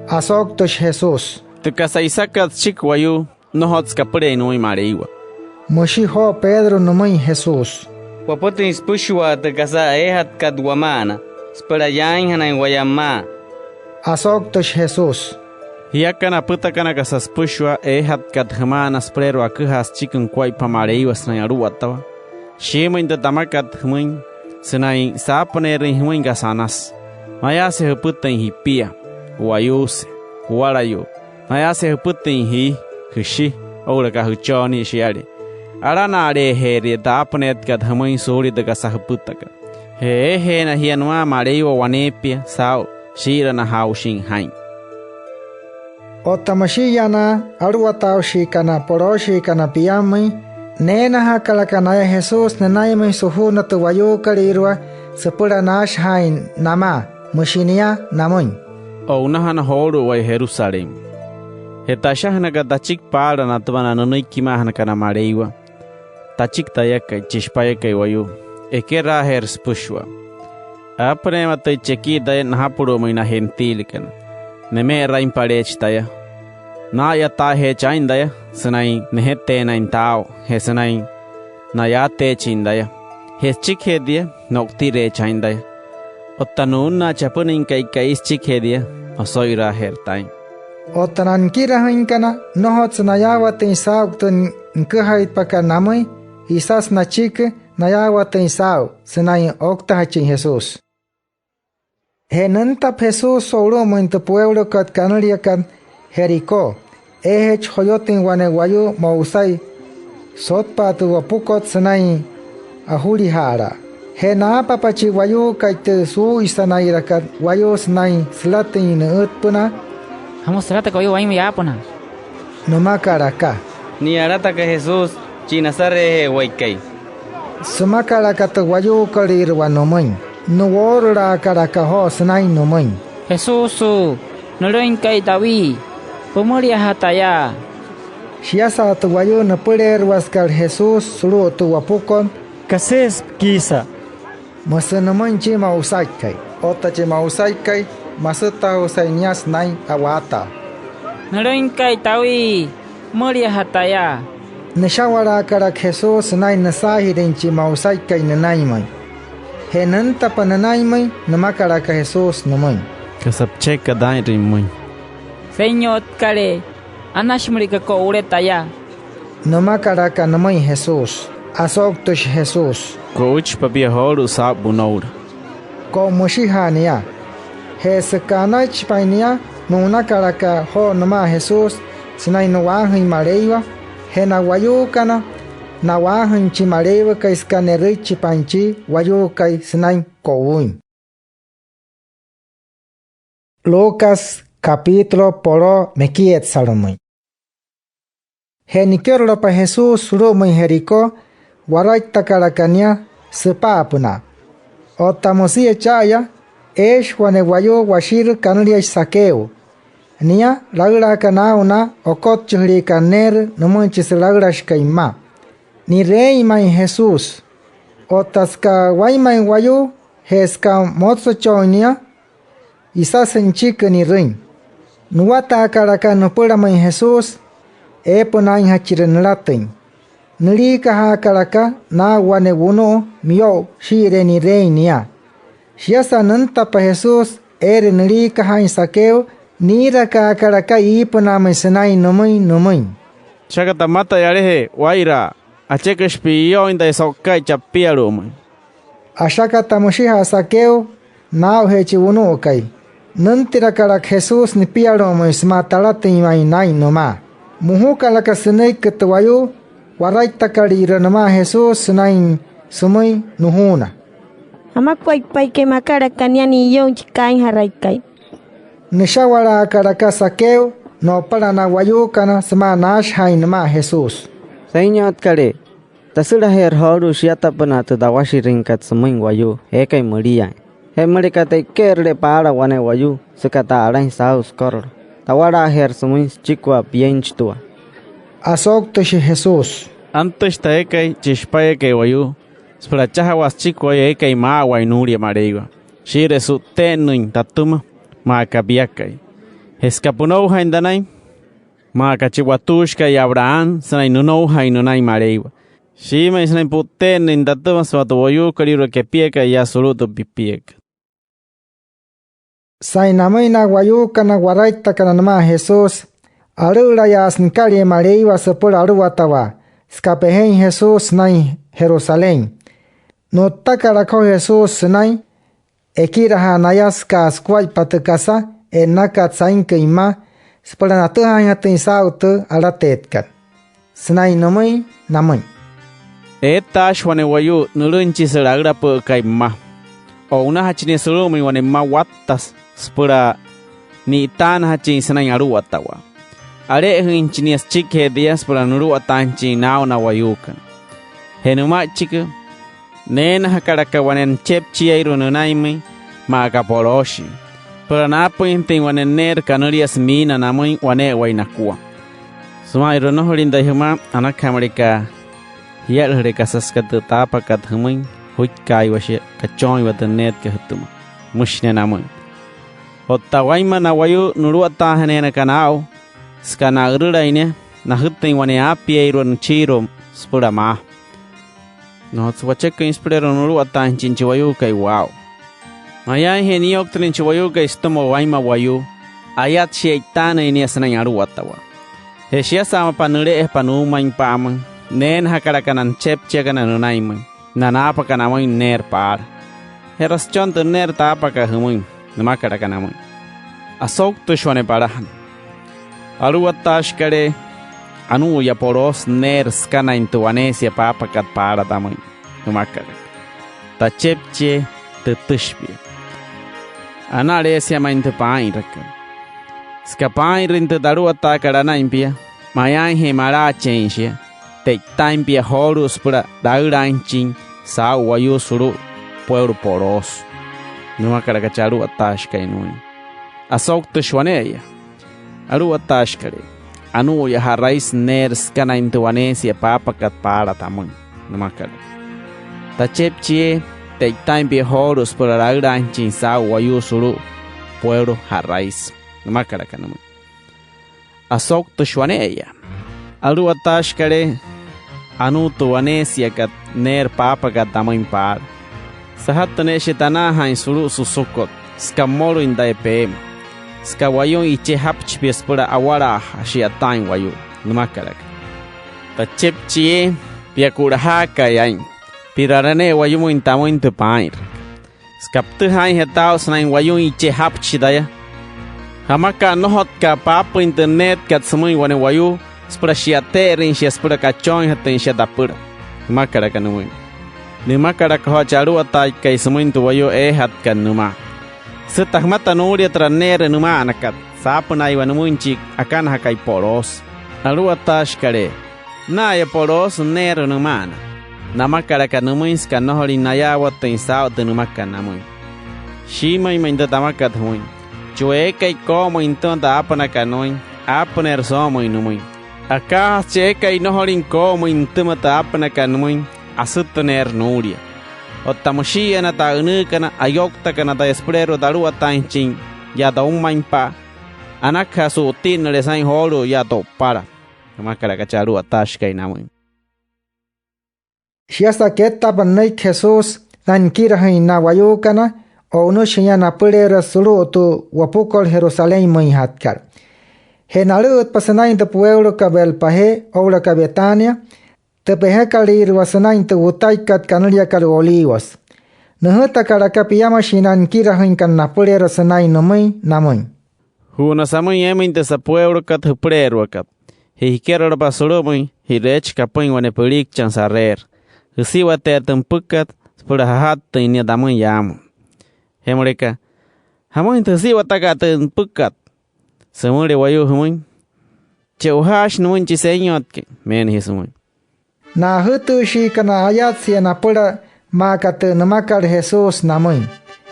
Asouktüshi Jesús: —Tü kasa isakat süchiki wayuu, nnojotsü kapüleein nümüin Maleiwa. Müshi joo Pedro nümüin Jesús: —Wapütüin süpüshua tü kasa eejatkat wama'ana süpüla yaainjanain waya pümaa. Asouktüshi Jesús: —Jiakana apütakana kasa süpüshua eejatkat jüma'ana süpüleerua aküjaa süchiki nukuaippa Maleiwa sünain aluwatawaa, shiimüin tü tamakat jümüin sünain saapüneerüin jümüin kasa anasü. Mayaasüje jüpütüin jipia, wayuuse, juwalayuu. Mayaasüje jüpütüin jii, jüshi oo'ulaka jüchon nia shiale. Alana'aleejeeria tü aapüneetkat jümüin suulia tü kasa jüpütakat. Je eejeena jia nümaa Maleiwa waneepia saa'u shii'iranajaaushin jaa'in. Otta müshi'iya na aluwataaushikana polooshiikana piammüin, neenajakalaka naya Jesús nünainmüin sujuuna tü wayuukolüirua süpüla naashajaain namaa. Müshi nia namüin: —O'unajana joolu'u waya Jerusalén. Je tü ashajünakat achiki paala natüma na nünüikimaajanakana Maleiwa, tachiki tayakai, chi Shipayakai Wayuu, ekeraajeerü süpüshua. Aapüneematüichi ekii taya najapulu'umüin na gentilekana. Neme'erainpaleechi taya. Naa'ayataajeechi aa'in taya sünain nejeteenain taa'u je sünain na'yaateechin taya. Je süchikijee tia, no'utireechi aa'in taya. Otta nu'unnaa chi apünüinkai ka'i süchikijee tia, oso'iraajeerü taa'in. Otta na nikirajüinkana, nnojotsü nayaawatüin saa'u tü nüküjaitpakat namüin. Isasü nachiki nayaawatüin saa'u sünain ouktajachin Jesús. Je nüntapa Jesús so'ulu'umüin tü pueulokat kanüliakat Jericó, eejachi joyotüin wane wayuu mo'usai sotpa'a tü wopukot sünain ajulija'alaa. Je naapapa chi wayuukai tü suu'uisanairakat wayuu sünain sülatüin nü'ütpünaa: —¿Jamüsü sülataka wayuu wainma yaapünaa? —nümakalaka. —Nia alataka Jesús chi Nazaretje'ewaikai —sümakalaka tü wayuukolüirua nümüin. Nuwoorulaakalaka joo sünain nümüin: —Jesúsuu, nülüin ka'i David, pümüliaja taya. Shiasa tü wayuu nüpüleeruasükat Jesús sulu'u tü wopukot, —Kaseesü pikiisa —müsü nümüin chi mo'usaikai. Otta chi mo'usaikai, masütaausai nia sünain a'waataa: —Nülüin ka'i David, pümüliaja taya. Nüsha'walaakalaka Jesús sünain nüsaajirüin chi mo'usaikai nünainmüin. Je nüntapa nünainmüin, nümakalaka Jesús nümüin: —¿Kasa pücheka taa'inrüin pümüin? —Senyotkalee, anashi müleka ko'ule taya —nümakalaka nümüin Jesús. Asouktüshi Jesús: —Ko'uichipa pia joolu'u saa'u punoula. Ko'umüshija'a nia. Je süka anaichipain nia, nu'unakalaka joo nümaa Jesús sünain nu'waajüin Maleiwa. Je na wayuukana, na'waajüin chi Maleiwakai süka ne'rüichipain chi wayuukai sünain ko'uuin. Lucas capítulo poloo mekietsalümüin. Je nikerolapa Jesús sulu'umüin Jericó, waraittakalaka nia süpa'apünaa. Otta müsia cha'aya, eeshi wane wayuu washirü kanüliashi Zaqueo. Nia, laülaaka naa'u na okotchijüliikana neerü nümüin chi sülaülashikai mma. Ni'reein ma'i Jesús. Otta süka wainmain wayuu je süka motsochooin nia, isasü nüchiki ni'rüin. Nuwataakalaka nüpülamüin Jesús, eepünaainjachire nülatüin. Nüliikajaakalaka naa'u wane wunu'u miyo'u shii'iree ni'reein nia. Shiasa nüntapa Jesús eere nüliikajaain Zaqueo, niirakaakalaka iipünaamüin sünain nümüin nümüin: —Ashakata pümata yalajee waa'iraa, acheküshi pi'iyooin taya so'uka'i chapialu'umüin. Ashakata müshija'a Zaqueo, naa'ujee chi wunu'ukai, nüntirakalaka Jesús nipialu'umüin sümaa talatüin ma'i naa'in nümaa. Mojukalaka sünüiki tü wayuu waraittakalüirua nümaa Jesús sünain sümüin nujuuna: —¿Jamakuaippaikai makalaka nia ni'iyoin chi kaainjaraikai? Nüsha'walaakalaka Zaqueo no'upala na wayuukana sümaa naashajaain nümaa Jesús: —Senyotkalee, tasülajeerü joolu'u shiatapünaa tü tawashirüinkat sümüin wayuu eekai müliaain. Je müleka te'ike'erüle paala wane wayuu süka ta'alain saa'u sükorolo, tawalaajeerü sümüin süchikua pienchitua. Asouktüshi Jesús: —Antüshi tü eekai, chi Shipayakai Wayuu, süpüla achajawaa süchikua eekai maa'awain nuulia Maleiwa shii'iree su'tte'ennüin tatüma maa aka piakai. Je süka pünoujain tanain, maa aka chi watuushikai Abraham sünain nünoujain nünain Maleiwa, shiimüin sünain pu'tte'ennüin tatüma sümaa tü wayuukolüirua kepiakai yaa sulu'u tü pipiakat. Saa'in namüin na wayuukana waraittakana nümaa Jesús, alü'ülayaasü nükalia Maleiwa süpüla aluwatawaa, süka pejein Jesús sünain Jerusalén. Nu'ttakalaka joo Jesús sünain ekirajaa naya süka sukuaippa tü kasa e'nnakat sainküin mma süpüla natüjaainjatüin saa'u tü alateetkat sünain nümüin namüin: —Eetaashi wane wayuu nülüin chi sülaülapü'ükai mma. O'unajachi nia sulu'umüin wane mma watta süpüla ni'itaanajachin sünain aluwatawaa. Ale'ejüinjachi nia süchikijee tia süpüla nuluwataainjachin naa'u na wayuukana. Je nüma'ichiki, neenajakalaka wane nüchepchiairua nünainmüin maa aka polooshin süpüla naapüinjatüin wane neerü kanüliasü miina namüin wane'ewai nakua. Süma'inru'u nnojolüin taya jümaa, anakaja müleka jiyalajüle kasa süka tü taapakat jümüin, juikkaaiwa shia kachooinwa tü neetkat jütüma, müshi nia namüin. Otta wainma na wayuu nuluwataajaneenakana aa'u, süka na'ürülain nia, najütüin wane aapieeirua nüchiirua süpüla maa. Nnojotsü wacheküin süpüleerua nuluwataainjachin chi wayuukai waa'u. Mayaainje niyouktünüin chi wayuukai sütüma wainma wayuu, ayatshi e'itaanüin nia sünain aluwatawaa. Je shiasa mapa nüle'ejapa nuumainpa'amüin, neenajakalaka na nüchepchiakana nünainmüin na naapakana amüin neerü paala. Je'ra süchon tü neerü taapakat jümüin, nümakalaka namüin. Asouktüshi wane palajana: “Aluwataashikalee, anu'uya poloosü neerü sükanain tü waneesia paapakat paala tamüin”, nümakalaka. “Tachepchiee, tütüshi pia. Analeesia ma'i tü paa'inrakat. Süka paa'inrüin tü taluwataakat anain pia, mayaainje malaacheein shia, te'itaain pia joolu'u süpüla laülaainjachin saa'u wayuu sulu'u pueulo poloosü”, nümakalaka chi aluwataashikai nümüin. Asouktüshi wane'eya: “Aluwataashikalee, anu'uya ja'raisü neerü sükanain tü waneesia paapakat paala tamüin”, nümakalaka. “Tachepchiee, te'itaain pia joolu'u süpüla laülaainjachin saa'u wayuu sulu'u pueulo ja'raisü”, nümakalaka nümüin. Asouktüshi wane'eya: “Aluwataashikalee, anuu tü waneesiakat neerü paapakat tamüin paala. Sajatü ne'e shia tanaajaain sulu'u susukot süka mmolüin taya peema, süka wayuuin ichejapüchi pia süpüla awalaajaa shi'yataain wayuu”, nümakalaka. “Tachepchiee, pia ku'lajaakai aa'in, pi'rara ne'e wayumüin tamüin tü paa'inrakat. Süka pütüjaainjatü aa'u sünain wayuuin ichejapüchi taya, ¿jamaka'a nnojotka'a paapüin tü neetkat sümüin wane wayuu süpüla shi'yate'erüin shia süpüla kachooinjatüin shia tapüla?”, nümakalaka nümüin. Nümakalaka joo chi aluwataaikai sümüin tü wayuu eejatkat nümaa: “Süta jümata nuulia türa neerü nüma'anakat saapünaiwa nümüin chi akanajakai poloosü: ‘Aluwataashikalee, na'aya poloosü neerü nüma'ana’, namakalaka nümüin süka nnojolüin nayaawatüin saa'u tü nümakat namüin. Shiimüin ma'i tü tamakat jümüin: Chi eekai koo'omüin nütüma tü aapünakat nümüin, aapüneerü soo'omüin nümüin. Akaajasa chi eekai nnojolüin koo'omüin nütüma tü aapünakat nümüin, asütüneerü nuulia. Otta müshi'iya na ta'ünüükana ayouktakana taya süpüleerua taluwataainjachin yaa toumainpa'a, anakaja su'utinnüle saa'in joolu'u yaa to'upala”. —nümakalaka chi aluwataashikai namüin. Shiasa kettaapa nünüiki Jesús sünain nikirajüin na wayuukana, o'unüshi nia napüleerua sulu'u tü wopukot Jerusalénmüinjatkat. Je nalü'ütpa sünain tü pueulokat Betfagé oo'ulaka Betania, tü pejekalüirua sünain tü wutaikat kanüliakat Olivos. Nüjütakalaka piamashin na nikirajüinkana napüleerua sünain nümüin namüin: —Ju'una samüin eemüin tü sapueulokat jüpüleeruakat. Je jikerolapa sulu'umüin, ji'reechi kapüin wane püliikchon sareerü. Jüsiwateerü tü nüpükat süpüla jajattüin nia tamüin yaamüin. Je müleka ¿jamüin tü jüsiwatakat tü nüpükat?, sümüle wayuu jümüin: —Che'ojaashi nümüin chi Senyotkai —meena jia sümüin. Na ajütüüshiikana, ayatsia napüla maa aka tü nümakat Jesús namüin.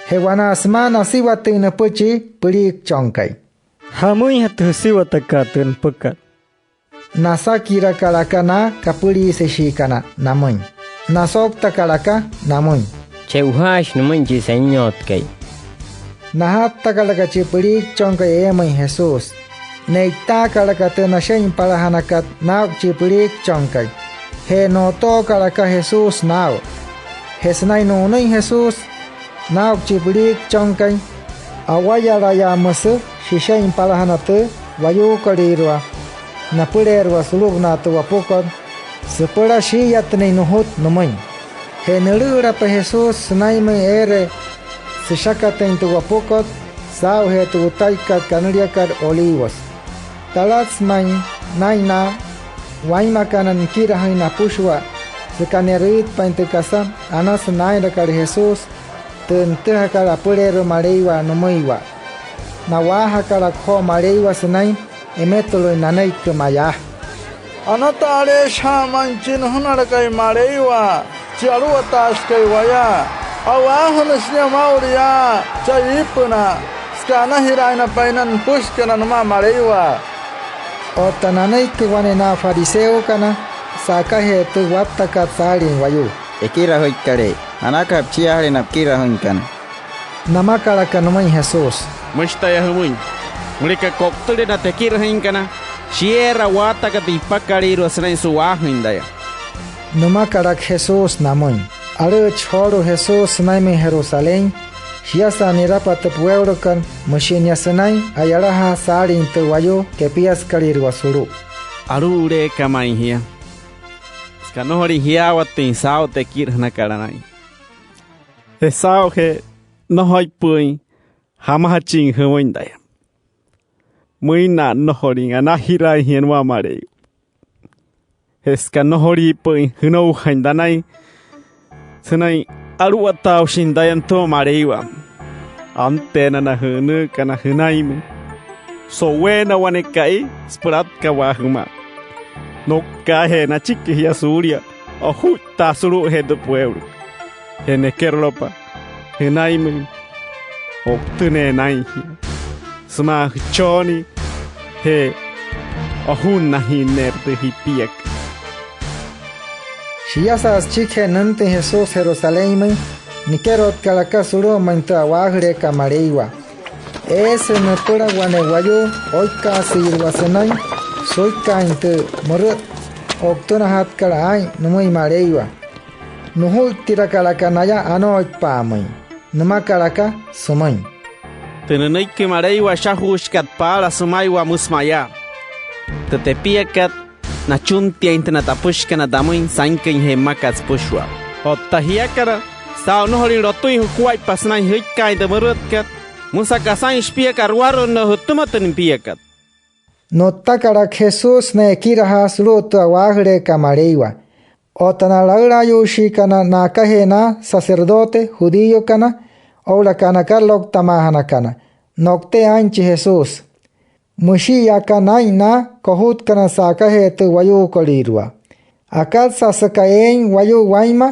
Je wanaa sümaa nasiwatüin nüpü chi püliikchonkai: —¿Jamüinjatü jüsiwatakat tü nüpükat? Nasakirakalaka na kapüliiseshiikana namüin. Nasouktakalaka namüin: —Che'ojaashi nümüin chi Senyotkai. Najattakalaka chi püliikchonkai eemüin Jesús. Ne'itaakalaka tü nashe'inpalajanakat naa'u chi püliikchonkai. Je no'otookalaka Jesús naa'u. Je sünain nu'unüin Jesús naa'u chi püliikchonkai, awayalayaa müsü süshe'inpalajana tü wayuukolüirua napüleerua sulu'upünaa tü wopukot süpüla shii'iyatünüin nujut nümüin. Je nülü'ülapa Jesús sünainmüin eere süshakatüin tü wopukot saa'ujee tü wutaikat kanüliakat Olivos. Talatsü ma'i naa'in na wainmakana nikirajüin napüshua süka ne'rüitpain tü kasa anasü naa'inrakat Jesús tü nütüjakat apüleerua Maleiwa nümüiwa. Na'waajakalaka joo Maleiwa sünain emetuluin nanüiki mayaa: —Anata'aleeshija'a ma'i chi nüjünalakai Maleiwa, chi Aluwataashikai waya. A'waajünüshi nia maa'ulu yaa chaa iipünaa süka anajiraainapain na nüpüshikana nümaa Maleiwa. Otta nanüiki wane na fariseokana sa'akajee tü wattakat saalin wayuu: —Ekirajüikalee, anakaja püchiajüle na pikirajüinkana. Namakalaka nümüin Jesús: —Müshi taya jümüin: Müleka ko'utüle na tekirajüinkana, shieerü a'waataka tü ipakalüirua sünain su'waajüin taya. Nümakalaka Jesús namüin. Alü'üchi joolu'u Jesús sünainmüin Jerusalén. Shiasa ni'rapa tü pueulokat, müshi nia sünain a'yalajaa saalin tü wayuu kepiasükalüirua sulu'u: —Alu'uleeka ma'i jia süka nnojolüin jiyaawatüin saa'u tü ekirajünakat anain. Je saa'ujee nnojoipü'üin jamajachin jümüin taya, müin na nnojolüin anajiraain jia nümaa Maleiwa. Je süka nnojoliipü'üin jünoujain tanain sünain aluwataaushin taya nütüma Maleiwa, anteena na jü'ünüükana jünainmüin. So'uweena wane ka'i süpüla atkawaa jümaa. Noukaajeena achiki jia suulia ojuittaa sulu'ujee tü pueulo. Je nekerolapa jünainmüin, o'utüneena aa'in jia sümaa jüchonnii je ojunnajinneerü tü jipiakat. Shiasa süchikijee nüntüin Jesús Jerusalénmüin, nikerotkalaka sulu'umüin tü a'waajüleekat Maleiwa. Eesü nüpüla wane wayuu oikkaasüirua sünain suikkaain tü mürüt o'utünajatkat aa'in nümüin Maleiwa. Nujuittirakalaka naya anooipa'amüin. Nümakalaka sümüin: —Tü nünüiki Maleiwa ashajuushikat paala sümaiwa, müsü mayaa: Tü tepiakat, nachuntiainjatü na tapüshikana tamüin sainküinjee mmakat süpüshua. Otta jiakana, saa'u nnojolüin lotüin jukuaippa sünain jüikkaain tü mürütkat, müsü aka saa'in shipiakat aruwaru'unnüü jütüma tü nipiakat. Nu'ttakalaka Jesús sünain ekirajaa sulu'u tü a'waajüleekat Maleiwa. Otta na laülaayuushiikana na'akajee na sacerdote judíokana oo'ulaka na karalouktamaajanakana, no'utee aa'inchi Jesús. Müshi'iya aka naa'in na kojutkana sa'akajee tü wayuukolüirua. Akatsa'a süka eein wayuu wainma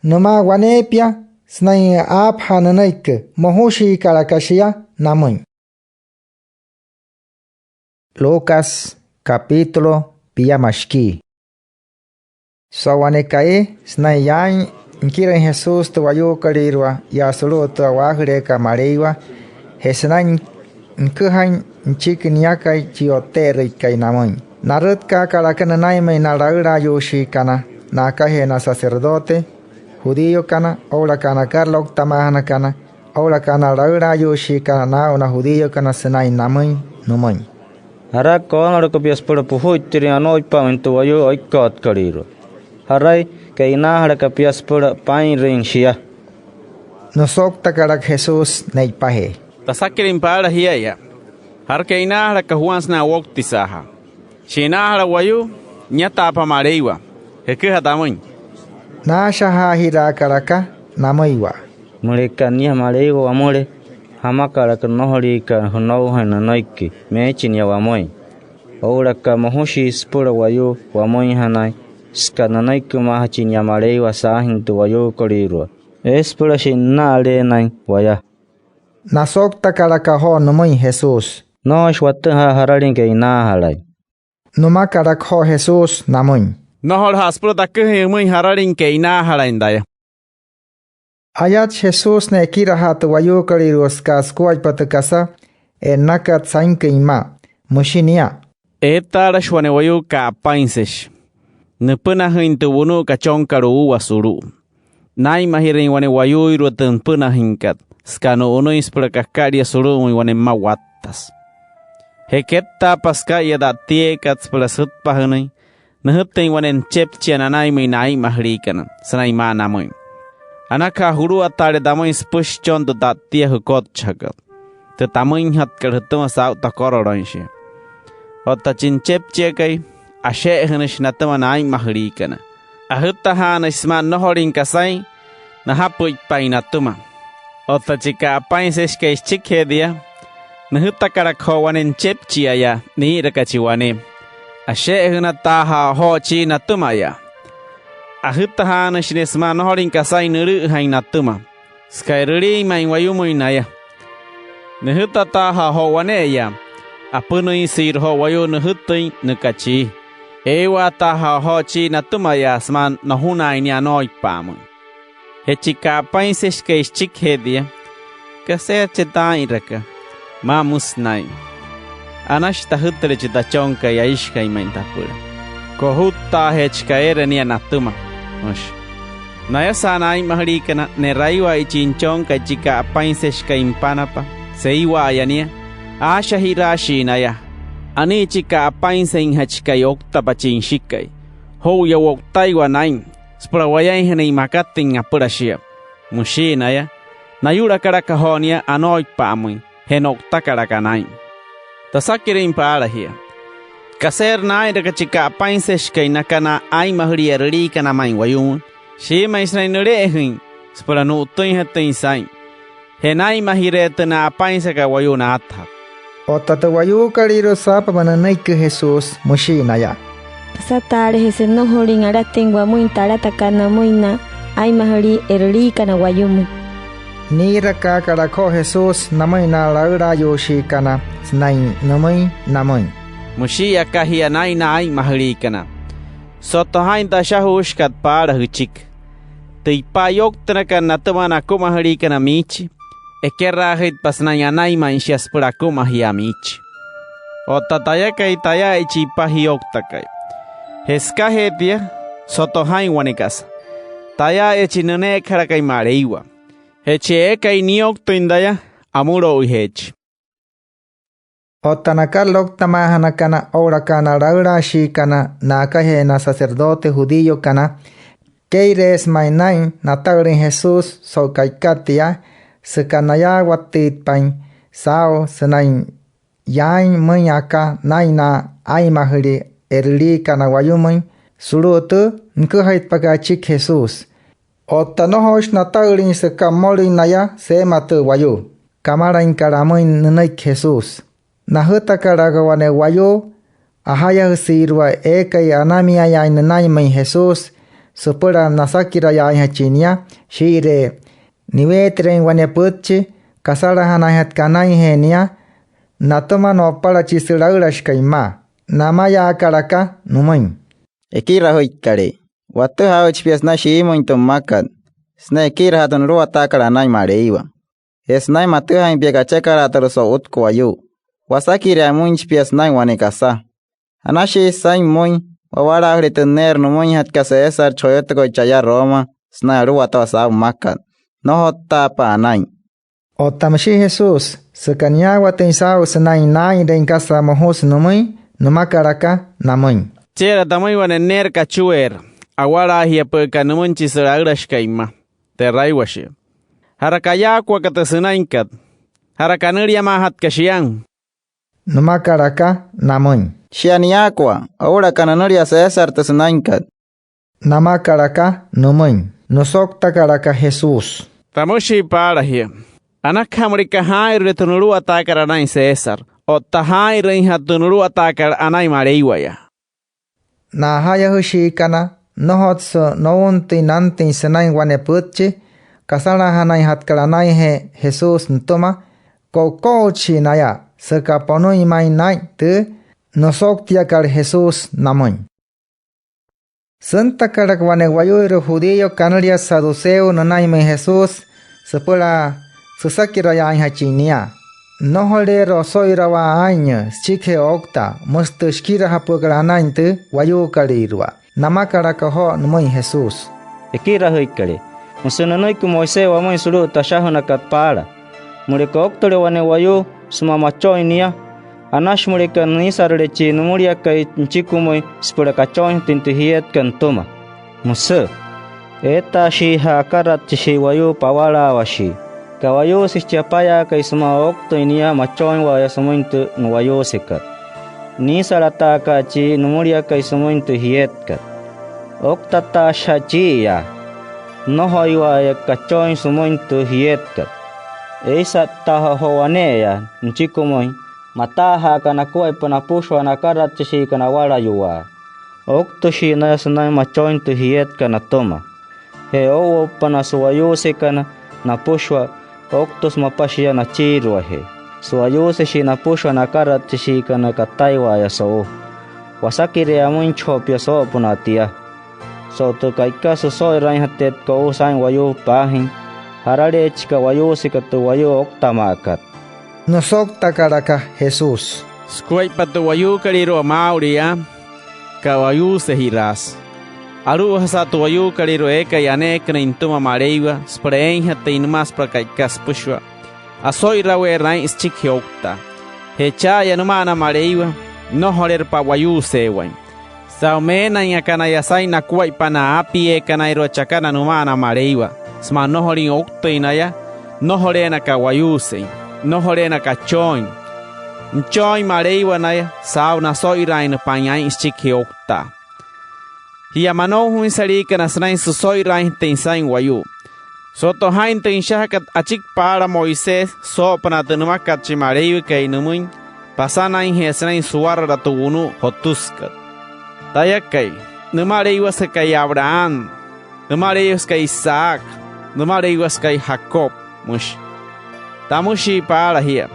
nümaa waneepia sünain aapajaa nünüiki, mojushiikalaka shia namüin. Lucas capítulo piama shikii. So'u wane ka'i sünain yaain nikirajüin Jesús tü wayuukolüirua yaa sulu'u tü a'waajüleekat Maleiwa, je sünain nüküjain nüchiki niakai chi O'tte'erüikai namüin. Narütkaakalaka nünainmüin na laülaayuushiikana na'akajee na sacerdote judíokana oo'ulaka na karalouktamaajanakana oo'ulaka na laülaayuushiikana naa'u na judíokana sünain namüin nümüin: —¿Jarai koonoloko pia süpüla pujuittirüin anooipa'amüin tü wayuu oikkootkalüirua? ¿Jarai ke'inaajalaka pia süpüla paa'inrüin shia? Nüsouktakalaka Jesús ne'ipajee: —Tasakirüin paala jia'aya: ¿Jarai ke'inaajalaka Juan sünain owoutisaajaa? ¿Shi'inaajala wayuu, niataapa Maleiwa? Jüküja tamüin. Naashajaajiraakalaka namüiwa: —Müleka nia Maleiwa wamüle, ¿jamakalaka nnojoliika jünoujain nünüiki? Meechi nia wamüin. Oo'ulaka mojushii süpüla wayuu wamüinjanain süka nünüikimaajachin nia Maleiwa saajüin tü wayuukolüirua. ¿Eesü süpüla shi'nna'aleena waya? Nasouktakalaka joo nümüin Jesús: —Nnojoishi watüjaa jaralin ke'inaajalai. Nümakalaka joo Jesús namüin: —Nnojolaja'a süpüla taküjain jümüin jaralin ke'inaajalain taya. Ayatshi Jesús ne'ekirajaa tü wayuukolüirua süka sukuaippa tü kasa e'nnakat sainküin mma. Müshi nia: —Eetaalashi wane wayuu ka'apainseshi nüpünajüin tü wunu'u kachonkat uuwa sulu'u. Naa'inmajirüin wane wayuuirua tü nüpünajüinkat süka nu'unüin süpüla kakalia sulu'umüin wane mma wattasü. Je kettaapa süka'iya ta'ttieekat süpüla sütpajünüin, nüjütüin wane nüchepchia nanainmüin na aa'inmajüliikana sünain maa namüin: “Anakaja juluwataale tamüin süpüshi süchon tü ta'ttia jükotchajakat, tü tamüinjatkat jütüma saa'u tokoroloin shia”. Otta chi nüchepchiakai, ashe'ejünüshi natüma na aa'inmajüliikana. Ajütajaanüshi sümaa nnojolüin kasain najapü'itpain natüma. Otta chi ka'apainseshikai süchikijee tia, nüjütakalaka joo wane nüchepchiaya nii'iraka chi wane. Ashe'ejünataaja'a joo chii natümaya. Ajütajaanüshi nia sümaa nnojolüin kasain nülü'üjain natüma, süka e'rüliin ma'i wayumüin naya. Nüjütataaja'a joo wane'eya, apünüinsüirü joo wayuu nüjütüin nüka chii. Eewaataaja'a joo chii natümaya sümaa nojunaain nia anooipa'amüin. Je chi ka'apainseshikai süchikijee tia, “¿Kaseerü chi taa'inraka?”, maa müsü naa'in. “Anashi tajütüle chi tachonkai aishikai ma'i tapüla. Kojuttaajeechi ka'i eere nia natüma”, müshi. Nayasa'a na aa'inmajüliikana, ne'raiwa'aichi nüchonkai chi ka'apainseshikai nüpanapa, seiwa'aya nia, aashajiraashii naya: “Anii chi ka'apainseinjachikai ouktapa chi nüshikai. Joo'uya wo'utaiwa naa'in süpüla wayainjanain makatüin apüla shia”, müshii naya. Nayu'lakalaka joo nia anooipa'amüin, je no'utakalaka naa'in. Tasakirüin paala jia: ¿Kaseerü naa'inraka chi ka'apainseshikai naka na aa'inmajülii e'rüliikana ma'i wayumüin? Shiimüin sünain nüle'ejüin süpüla nu'utüinjatüin saa'in. Je naa'inmajireerü tü na'apainsakat wayuu naatajatü. Otta tü wayuukolüirua, saapapa nünüiki Jesús, müshii naya: —Tasataalejese nnojolüin alatüin wamüin tü alatakat namüin na aa'inmajülii e'rüliikana wayumüin. Niirakaakalaka joo Jesús namüin na laülaayuushiikana sünain nümüin namüin: —Müshii aka jia naa'in na aa'inmajüliikana. Soto jaa'in tü ashajuushikat paala jüchiki: “Tü ipa ayouktünakat natüma na akumajüliikana miichi, ekeraajüitpa sünain anain ma'i shia süpüla akumajiaa miichi”. Otta tayakai, tayaa'ichi ipa jiyouktakai. Je sükajee tia, soto jaa'in wane kasa: Tayaa'aya chi nüneekajalakai Maleiwa. Je chi eekai niyouktüin taya, amülouijeechi. Otta na karalouktamaajanakana oo'ulaka na laülaashiikana na'akajee na sacerdote judíokana, kee'ireesü ma'i naa'in nata'ülüin Jesús so'u ka'ikat tia, süka nayaawatüitpain saa'u sünain yaain müin aka naa'in na aa'inmajülii e'rüliikana wayumüin sulu'u tü nüküjaitpakat achiki Jesús. Otta nnojoishi nata'ülüin süka mmolüin naya seema tü wayuu kamalainkat amüin nünüiki Jesús. Najütakalaka wane wayuu ajayajüsiirua eekai anamiayaain nünainmüin Jesús süpüla nasakirayaainjachin nia shii'iree niweetirüin wane pütchi kasalajanainjatkat anainjee nia natüma no'upala chi sülaülashikai mma. Namayaakalaka nümüin: —Ekirajüikalee, watüjaa aa'uchi pia sünain shiimüin tü mmakat sünain ekirajaa tü nuluwataakat anain Maleiwa. Je sünain matüjaain pia kachekalaatalu'u so'utku wayuu, wasakiree amüinchi pia sünain wane kasa. Anashiisü saa'in pümüin wawalaajüle tü neerü nümüinjatkat César chi joyotokai cha'aya Roma sünain aluwatawaa saa'u mmakat. Nnojottaapa anain. Otta müshii Jesús, süka niyaawatüin saa'u sünain naa'inreein kasa mojusü nümüin, nümakalaka namüin: —Süche'era tamüin wane neerü kachueerü awalaajiapü'ükat nümüin chi sülaülashikai mma te'raiwa shia. ¿Jara kayaakuaka tü sünainkat? ¿Jara kanüliamaajatkat shia? —nümakalaka namüin. —Shia niyaakua oo'ulaka nünülia César tü sünainkat —namakalaka nümüin. Nüsouktakalaka Jesús: —Tamüshii paala jia: Anakaja müleka jaa'inrüle tü nuluwataakat anain César, otta jaa'inrüinjatü tü nuluwataakat anain Maleiwaya. Na ajayajüshiikana, nnojotsü nountüin nantüin sünain wane pütchi kasalaajanainjatkat anainjee Jesús nütüma, ko'uko'utshii naya süka ponüin ma'i naa'in tü nüsouktiakat Jesús namüin. Süntakalaka wane wayuuirua judío kanüliasü saduceo nünainmüin Jesús süpüla süsakirayaainjachin nia. Nnojoleerü oso'irawaa aa'inyüü süchikijee ouktaa, müsü tü shikirajapü'ükat anain tü wayuukolüirua. Namakalaka joo nümüin Jesús: —Ekirajüikalee, müsü nünüiki Moisés wamüin sulu'u tü ashajünakat paala: Müleka ouktüle wane wayuu sümaa machoin nia, anashi müleka niisarüle chi nümüliakai nüchikimüin süpüla kachoinjatüin tü jietkat nütüma. Müsü: Eetaashiija'a akaratshishii wayuu pawalaawashii. Ka'wayuuseshi chi apayaakai sümaa ouktüin nia machoinwa'aya sümüin tü nu'wayuusekat. Niisalataaka'a chi nümüliakai sümüin tü jietkat. Ouktataashija chi'iya nnojoiwa'aya kachoin sümüin tü jietkat. Eisa'ttaaja'a joo wane'eya nüchikimüin, mataaja'a aka nakuaippa napüshua na akaratshishiikana awalayuwaa. Ouktüshii naya sünain machoin tü jietkat natüma. Je oo'uwo'upa na su'wayuusekana napüshua, ouktüsü mapa shia nachiiruajee. Su'wayuuseshii napüshua na akaratshishiikana kataiwa'aya so'u. Wasakire'eya amüinchi joo pia soo'opünaa tia. So'u tü ka'ikat süso'irainjateetkat o'u saa'in wayuu paajüin, ¿jaraleechi ka'wayuusekat tü wayuu ouktama'akat? Nüsouktakalaka Jesús: —Sukuaippa tü wayuukolüirua maa'ulu yaa, ka'wayuusejiraasü. Alu'ujasa tü wayuukolüirua eekai aneekünüin nütüma Maleiwa süpüla eeinjatüin nümaa süpüla ka'ikat süpüshua, oso'iraweerü aa'in süchikijee ouktaa. Je cha'aya nüma'ana Maleiwa, nnojoleerü pa'wayuuseewain. Saa'u meenain aka naya saa'in nakuaippa na aapieekanairua chakana nüma'ana Maleiwa sümaa nnojolin ouktüin naya, nnojoleena ka'wayuusein, nnojoleena kachooin. Nüchooin Maleiwa naya saa'u naso'iraainnapain aa'in süchikijee ouktaa. Jia manoujainsaliikana sünain süso'iraainjatüin saa'in wayuu, soto jaa'in tü nüshajakat achiki paala Moisés soo'opünaa tü nümakat chi Maleiwakai nümüin pasanainjee sünain suwarala tü wunu'u jotüsükat: “Tayakai, Nümaleiwasekai Abraham, Nümaleiwasekai Isaac, Nümaleiwasekai Jacob”, müshi. Tamüshii paala jia: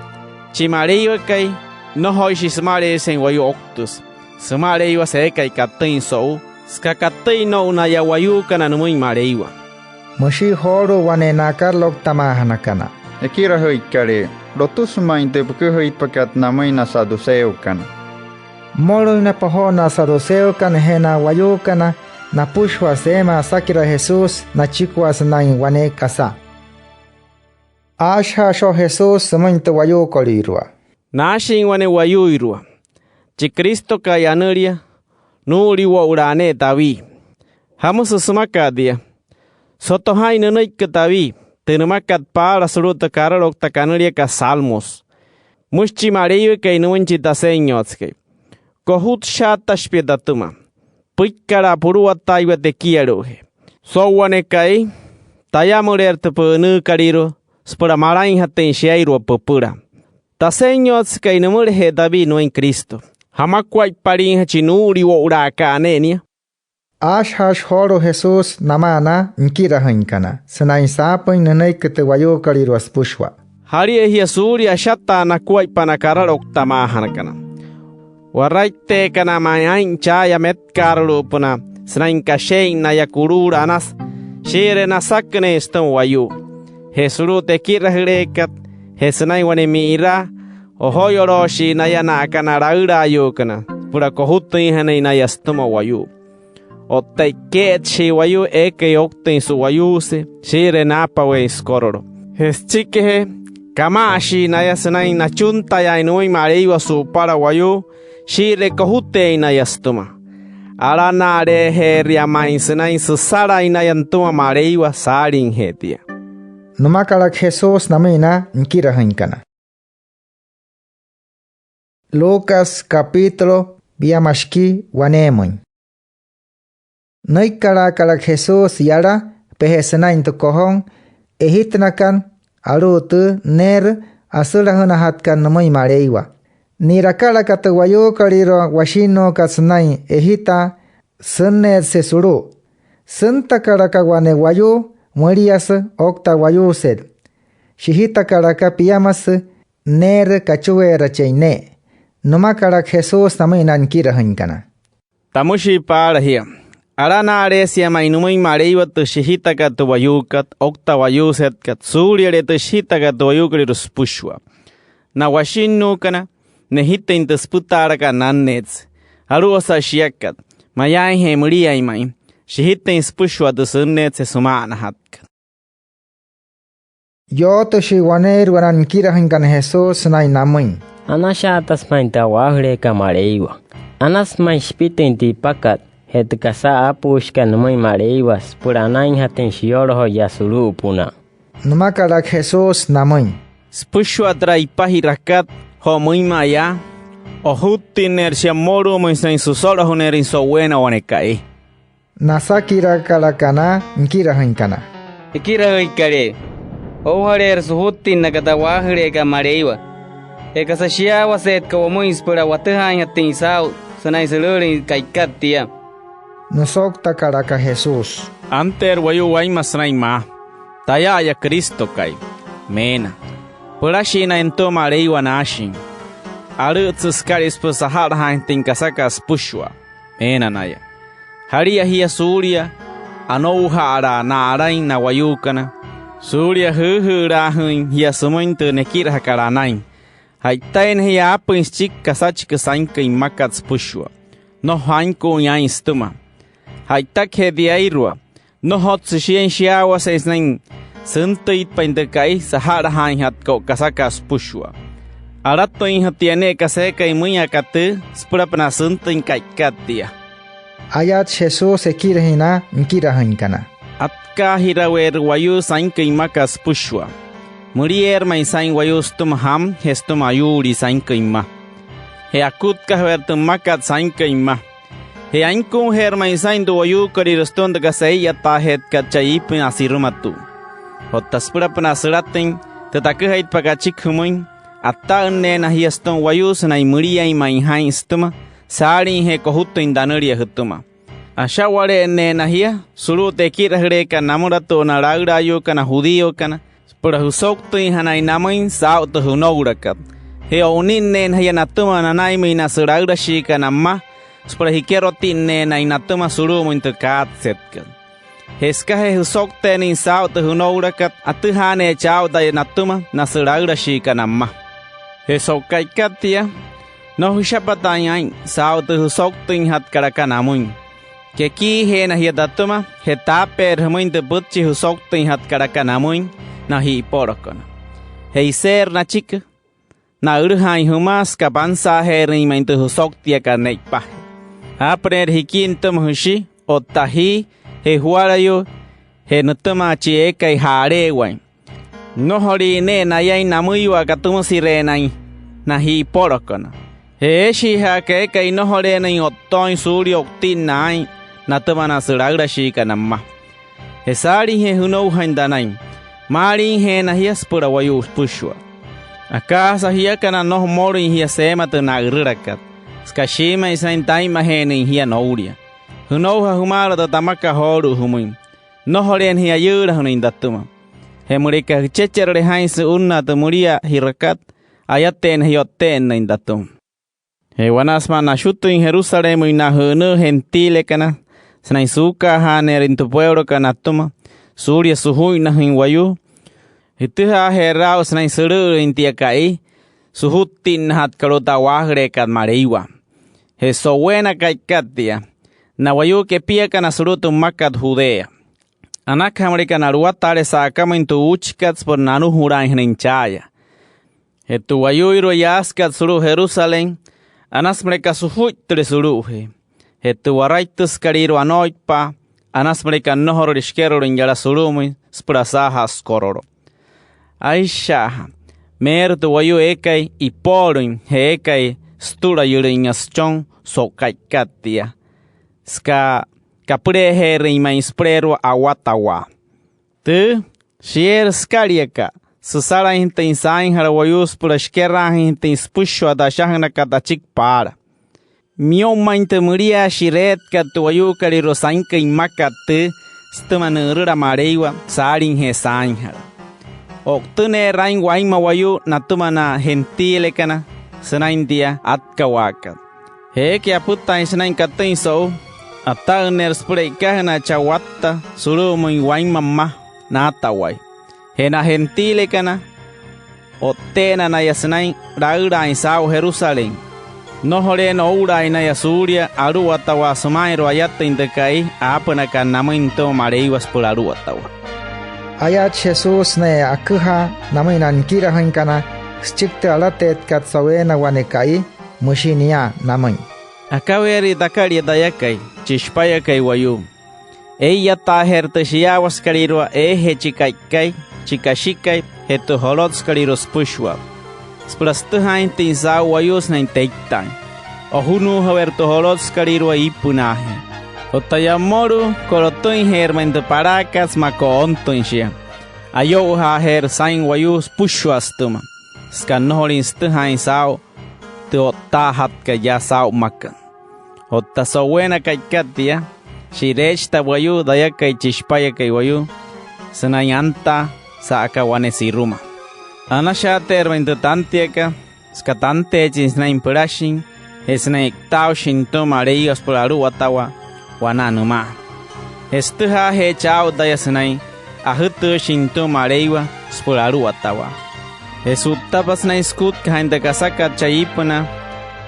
Chi Maleiwakai, nnojoishi sümaleesein wayuu ouktüsü. Sümaleiwase eekai katüin so'u, süka katüin no'u naya wayuukana nümüin Maleiwa. Müshii joolu'u wane na karalouktamaajanakana: —Ekirajüikalee, lotüsü ma'i tü püküjüitpakat namüin na saduceokana. Mmolüinapa joo na saduceokana je na wayuukana napüshua seema asakiraa Jesús nachikua sünain wane kasa. Aashajaashi joo Jesús sümüin tü wayuukolüirua: —Naashin wane wayuuirua, chi Cristokai anülia, nuu'uliwo'ulaa ne'e David. ¿Jamüsü sümaka'a tia? Soto jaa'in nünüiki David, tü nümakat paala sulu'u tü karaloukta kanüliakat Salmos. Müshi chi Maleiwakai nümüin chi Tasenyotsekai: “Kojutshaatashi pia tatüma. Püikkalaa puluwataaiwa tekialu'ujee. So'u wane ka'i, tayamüleerü tü pü'ünüükalüirua süpüla malainjatüin shiairua püpüla”. Tasenyotsekai, nümülajee David nümüin Cristo, ¿jamakuaippaliinjachi nuu'uliwo'ulaaka'a ne'e nia? Aashajaashi joolu'u Jesús namaa na nikirajüinkana sünain saapüin nünüiki tü wayuukolüirua süpüshua: —Jalia jia suulia ashataa nakuaippa na karalouktamaajanakana. Waraitteekana ma'i aa'in cha'aya metkaarulu'upünaa sünain kashe'in naya kuluulu anasü shii'iree nasakünüin sütüma wayuu. Je sulu'u tü ekirajüleekat je sünain wane mi'iraa, ojoyolooshii naya na'aka na laülaayuukana. süpüla kojutüinjanain naya sütüma wayuu. Otta e'ike'etshii wayuu eekai ouktüin su'wayuuse shii'iree naapaweein sükorolo. Je süchikijee, kama'ashii naya sünain nachuntayaain nümüin Maleiwa su'upala wayuu shii'iree kojuteein naya sütüma. Alana'aleejeeria ma'i sünain süsalain naya nütüma Maleiwa saaliijee tia. Nümakalaka Jesús namüin na nikirajüinkana. Lucas capítulo piama shikii waneemüin. Nüikkalaakalaka Jesús yala peje sünain tü kojon ejitünakat alu'u tü neerü asülajünajatkat nümüin Maleiwa. Ni'rakalaka tü wayuukolüirua washinnuukat sünain ejitaa sünneetse sulu'u. Süntakalaka wane wayuu müliasü oukta wayuuset. Shijitakalaka piamasü neerü kachueerachein ne'e. Nümakalaka Jesús namüin na nikirajüinkana: —Tamüshii paala jia: Alana'aleesia ma'i nümüin Maleiwa tü shijitakat tü wayuukat oukta wayuusetkat suuliale'e tü shijitakat tü wayuukolüirua süpüshua. Na washinnuukana, nejitüin tü süpütaalakat nanneetse. Alu'ujasa shiakat, mayaainje müliain ma'i, shijitüin süpüshua tü sünneetse süma'anajatkat. Yootüshii waneeirua na nikirajüinkana Jesús sünain namüin: —Anashaatasü ma'i tü a'waajüleekat Maleiwa. Anasü ma'i shipitüin tü ipakat je tü kasa aapuushikat nümüin Maleiwa süpüla anainjatüin shiyolojo yaa sulu'upünaa. Nümakalaka Jesús namüin: —Süpüshua türa ipa ji'rakat joo müinma'a yaa, ojuttinneerü shia mmolu'umüin sünain süsolojüneerüin so'uweena wane ka'i. Nasakirakalaka na nikirajüinkana: —Ekirajüikalee, oujaleerü sujuttinnaka tü a'waajüleekat Maleiwa. Je kasa shiyaawaseetka wamüin süpüla watüjaainjatüin saa'u sünain sülü'ülüin ka'ikat tia. Nüsouktakalaka Jesús: —Anteerü wayuu wainma sünain maa: “Taya'aya Cristokai”, meena. “Pülashii naya nütüma Maleiwa”, naashin. “Alü'ütsü sükalia süpüla saja'lajaainjatüin kasakat süpüshua”, meena naya. Jalia jia suulia anouja'alaa na'alain na wayuukana, suulia jüüjü'ülaajüin jia sümüin tü nekirajakat anain. Ja'itaina jia aapüin süchiki kasachiki sainküin mmakat süpüshua. Nnojo jainkuuin aa'in sütüma. Ja'itakajee tiairua, nnojotsü shiain shiyaawasein sünain süntüitpain tü ka'i saja'lajaainjatkat o'u kasakat süpüshua. Alatüinjatia ne'e kasa eekai müin aka tüü süpülapünaa süntüin ka'ikat tia. Ayatshi Jesús ekirajüin na nikirajüinkana: —Atkaajiraweerü wayuu sainküin mmakat süpüshua. Mülieerü ma'i saa'in wayuu sütüma jamü je sütüma ayuulii sainküin mma. Je akutkajaweerü tü mmakat sainküin mma. Je ainkuujeerü ma'i saa'in tü wayuukolüirua sütüma tü kasa ee'iyataajeetkat chaa iipünaa sirumatu'u. Otta süpülapünaa sülatüin tü taküjaitpakat achiki jümüin, ata'ünneena jia sütüma wayuu sünain müliain ma'i jaa'in sütüma saaliijee kojutüin tanülia jütüma. Asha'wale'enneena jia sulu'u tü ekirajüleekat namülatu'u na laülaayuukana judíokana süpüla jüsouktüinjanain namüin saa'u tü jünoulakat. Je o'uninneena jia natüma nanainmüin na sülaülashiikana mma süpüla jikerotinneenain natüma sulu'umüin tü kaatsetkat. Je sükajee jüsoukteenüin saa'u tü jünoulakat, atüjaaneechi aa'u taya natüma na sülaülashiikana mma. Je so'u ka'ikat tia, nnojo jüshapataain aa'in saa'u tü jüsouktüinjatkat aka namüin. Kekiijeena jia tatüma je taapeerü jümüin tü pütchi jüsouktüinjatkat aka namüin na ji'ipolokana. Je iseerü nachiki na'ülüjaain jümaa süka pansaajeerüin ma'i tü jüsouktiakat ne'ipa. Aapüneerü jikii nütüma jüshi otta jii je juwalayuu je nütüma chi eekai ja'aleewain. Nnojoliin ne'e nayain namüiwa katümüsireenain na ji'ipolokana. Je eeshiija'a aka eekai nnojoleenain o'ttooin suulia o'utinna aa'in natüma na sülaülashiikana mma. Je saaliijee jünoujain tanain, maaliijeena jia süpüla wayuu süpüshua. Akaajasa jiakana, nnojo mmolüin jia seema tü na'ürülakat, süka shiimüin sünain taa'inmajeenüin jia noulia. Jünouja jümaala tü tamakat joolu'u jümüin. Nnojoleena jia ayüülajünüin tatüma. Je müleka jüchecherüle jaa'in su'unnaa tü müliaa ji'rakat, ayateena jia o'tte'ennüin tatüma. Je wanaa sümaa nashutüin Jerusalénmüin na jü'ünüü gentilekana sünain suukaajaaneerüin tü pueulokat natüma suulia sujuinnajüin wayuu, jütüjaajeerü aa'u sünain sülü'ülüin tia ka'i sujuttinnajatkat o'u tü a'waajüleekat Maleiwa. Je so'uweena ka'ikat tia, na wayuu kepiakana sulu'u tü mmakat Judea, anakaja müleka na'luwataale sa'akamüin tü uuchikat süpüla nanujulaainjanain cha'aya. Je tü wayuuirua yaasükat sulu'u Jerusalén, anasü müleka sujuittüle sulu'ujee. Je tü waraittüsükalüirua anooippa'a, anasü müleka nnojorule shikerolüin yala sulu'umüin süpüla asaajaa sükorolo. Aisha'aja, meerü tü wayuu eekai ipoolüin je eekai sütulayülüinya süchon so'u ka'ikat tia, süka kapüleejeerüin ma'i süpüleerua awatawaa. Tüü, shieerü sükaliaka süsalainjatüin saainjala wayuu süpüla shikeraajüinjatüin süpüshua tü ashajünakat achiki paala. Miyo'u ma'i tü müliaa shi'reetkat tü wayuukolüirua sainküin mmakat tüü sütüma nü'ürüla Maleiwa saaliijee saainjala. O'utüneerü aa'in wainma wayuu natüma na gentilekana sünain tia atkawaakat. Je eekai apütaain sünain katüin so'u, ata'ünneerü süpüla e'ikajünaa chaa watta sulu'umüin wainma mma naatawai. Je na gentilekana, o'tteena naya sünain laülaain saa'u Jerusalén. Nnojoleena oo'ulaain naya suulia aluwatawaa süma'inrua ayatüin tü ka'i aapünakat namüin nütüma Maleiwa süpüla aluwatawaa. Ayatshi Jesús sünain aküjaa namüin na nikirajüinkana süchiki tü alateetkat so'uweena wane ka'i, müshi nia namüin: —Akaweeria takalia tayakai, chi Shipayakai Wayuu. Ee'iyataajeerü tü shiyaawasekalüirua eejee chi ka'ikai, chi kashikai, je tü jolotsükalüirua süpüshua, süpüla sütüjaainjatüin saa'u wayuu sünain teitaain. Ojunuujaweerü tü jolotsükalüirua iipünaajee. Otta yaa mmolu'u, ko'lotüinjeerü ma'i tü palaakat sümaa ko'ontüin shia. Ayo'ujaajeerü saa'in wayuu süpüshua sütüma, süka nnojolüin sütüjaain saa'u tü o'ttaajatkat yaa saa'u mmakat. Otta so'uweena ka'ikat tia, shi'reechi tü wayuu tayakai, chi Shipayakai Wayuu, sünain antaa sa'aka wane siruma. Anashaateerü ma'i tü tantiakat, süka tanteechin sünain pülashin je sünain e'itaaushin nütüma Maleiwa süpüla aluwatawaa wanaa nümaa. Je sütüjaajeechi aa'u taya sünain ajütüüshin nütüma Maleiwa süpüla aluwatawaa. Je su'ttapa sünain sükutkajaain tü kasakat chaa iipünaa,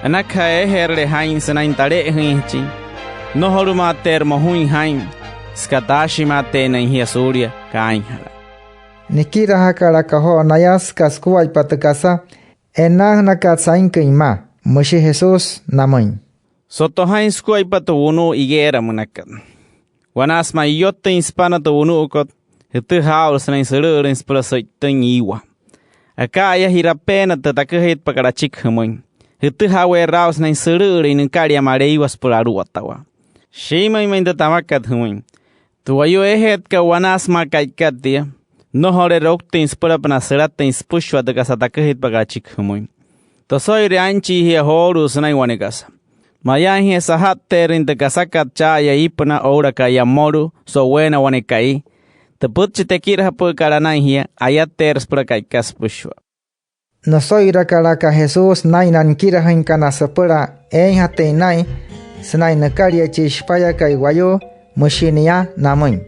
anakaja eejeerüle jaa'in sünain tale'ejüinjachin. Nnojolumaateerü mojuin jaa'in, süka taashimaateenain jia suulia kaainjalaa. Nikirajakalaka joo naya süka sukuaippa tü kasa e'nnaajünakat sainküin mma. Müshi Jesús namüin: —Soto jaa'in sukuaippa tü wunu'u higuera münakat. Wanaa sümaa iyotüin süpana tü wunu'ukot, jütüjaa aa'ulu sünain sülü'ülüin süpüla sü'itüin iiwa. Aka'aya ji'rapeena tü taküjaitpakat achiki jümüin. Jütüjaweerü aa'u sünain sülü'ülüin nükalia Maleiwa süpüla aluwatawaa. Shiimüin ma'i tü tamakat jümüin: Tü wayuu eejeetkat wanaa sümaa ka'ikat tia, nnojoleerü ouktüin süpülapünaa sülatüin süpüshua tü kasa taküjaitpakat achiki jümüin. Toso'ire aa'inchii jia joolu'u sünain wane kasa: Mayaainje saja'tteerüin tü kasakat cha'aya iipünaa oo'ulaka yaa mmolu'u so'uweena wane ka'i, tü pütchi tekirajapü'ükat anain jia, ayateerü süpüla ka'ikat süpüshua. Nüso'irakalaka Jesús naa'in na nikirajüinkana süpüla eeinjatüin naa'in sünain nükalia chi Shipayakai Wayuu, müshi nia namüin: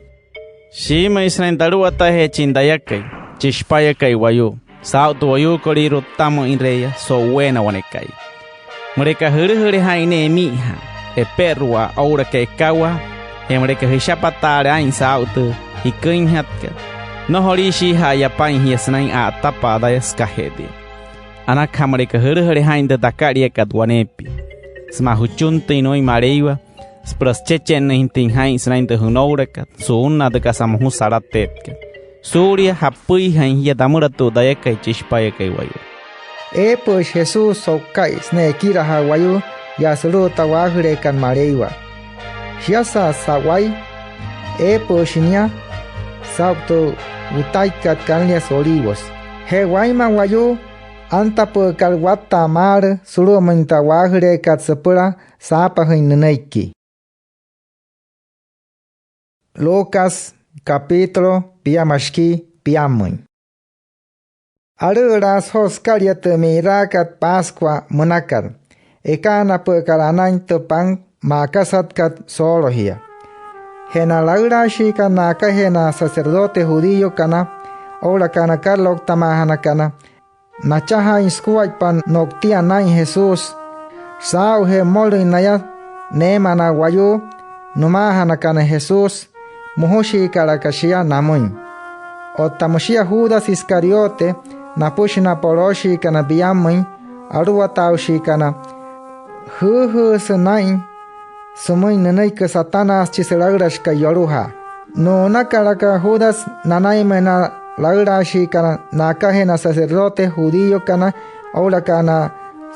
—Shiimüin sünain Taluwataajeechin tayakai, chi Shipayakai Wayuu, saa'u tü wayuukolüirua otta müinre'eya so'uweena wane ka'i. Müleka jülüjüle jaa'in ne'e emi'ijaa, eperuwaa oo'ulaka ekawaa, je müleka jüshapataale aa'in saa'u tü jiküinjatkat, nnojoliishiija'a yapain jia sünain a'atapaa taya sükajee tia. Anakaja müleka jülüjüle jaa'in tü takaliakat waneepia, sümaa jüchuntüin nümüin Maleiwa süpüla süchechennüinjatüin jaa'in sünain tü jünoulakat su'unnaa tü kasa mojusü alateetkat, suulia japüijain jia tamülatu'u tayakai, chi Shipayakai Wayuu. Eepü'üshi Jesús so'uka'i sünain ekirajaa wayuu yaa sulu'u tü a'waajüleekat Maleiwa. Shiasa sa'wai, eepü'üshi nia saa'u tü wutaikat kanüliasü Olivos. Je wainma wayuu antapü'ükat watta'a maalü sulu'umüin tü a'waajüleekat süpüla saapajüin nünüiki. Lucas capítulo piama shikii piammüin. Alü'ülaasü joo sükalia tü mi'iraakat Pascua münakat, ekaanapü'ükat anain tü pan ma'akasatkat soolojia. Je na laülaashiikana na'akajee na sacerdote judíokana oo'ulaka na karalouktamaajanakana, nachajaain sukuaippa no'utia naa'in Jesús. Saa'ujee mmolüin naya neema na wayuu nümaajanakana Jesús, mojushiikalaka shia namüin. Otta müshia Judas Iscariote, napüshi na polooshiikana piammüin aluwataaushiikana, jüüjüüsü naa'in sümüin nünüiki Satanás chi sülaülashikai yolujaa. Nu'unakalaka Judas nanainmüin na laülaashiikana na'akajee na sacerdote judíokana oo'ulaka na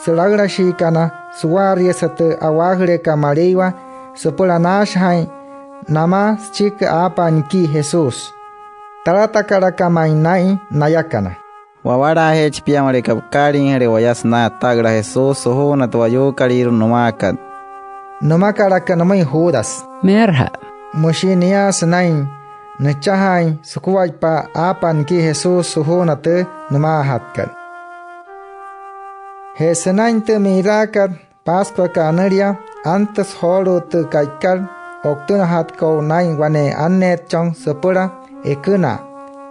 sülaülashiikana suwaariasa tü a'waajüleekat Maleiwa süpüla naashajaain namaa süchiki aapaa nikii Jesús. Talatakalaka ma'i naa'in nayakana: —Wawalaajeechi pia müleka pükaaliijüle waya sünain ata'üla Jesús sujuuna tü wayuukolüirua nümaakat. Nümakalaka nümüin Judas: —Meerüja'a. Müshi nia sünain nüchajaain sukuaippa aapaa nikii Jesús sujuuna tü nümaajatkat. Je sünain tü mi'iraakat Pascuakat anülia, antüsü joolu'u tü ka'ikat o'utünajatkat o'u naa'in wane anneetchon süpüla ekünaa.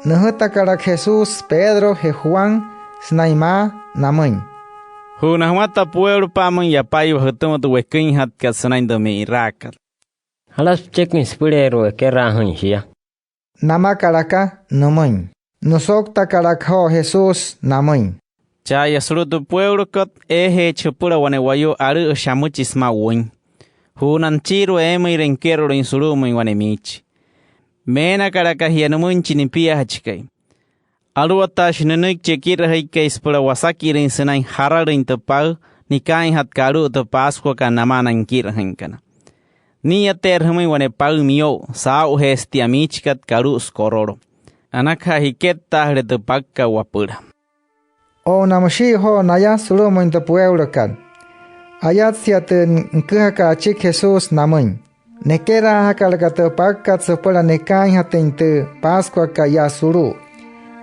Nüjütakalaka Jesús Pedro je Juan sünain maa namüin: —Ju'una jümata pueulopa'amüin yapaiwa jütüma tü weküinjatkat sünain tü mi'iraakat. ¿Jalasü pücheküin süpüleerua ekeraajüin shia? —namakalaka nümüin. Nüsouktakalaka joo Jesús namüin: —Cha'aya sulu'u tü pueulokot, eejeechi jüpüla wane wayuu alü'üjüshi amüchi sümaa wüin. Ju'una nüchiirua eemüinre nikerolüin sulu'umüin wane miichi. Meenakalaka jia nümüin chi nipiajachikai. Aluwataashi nünüiki chi ekirajüikai süpüla wasakirüin sünain jaralüin tü paü nikaainjatkat alu'u tü Pascuakat namaa na nikirajüinkana. Nii'iyateerü jümüin wane paü miyo'u saa'ujeesü tia miichikat kalu'usü korolo. Anakaja jikettaajüle tü paükat wapüla. O'una müshii joo naya sulu'umüin tü pueulokat. Ayatsia tü nüküjakat achiki Jesús namüin. Nekeraajakalaka tü paükat süpüla nekaainjatüin tü Pascuakat yaa sulu'u.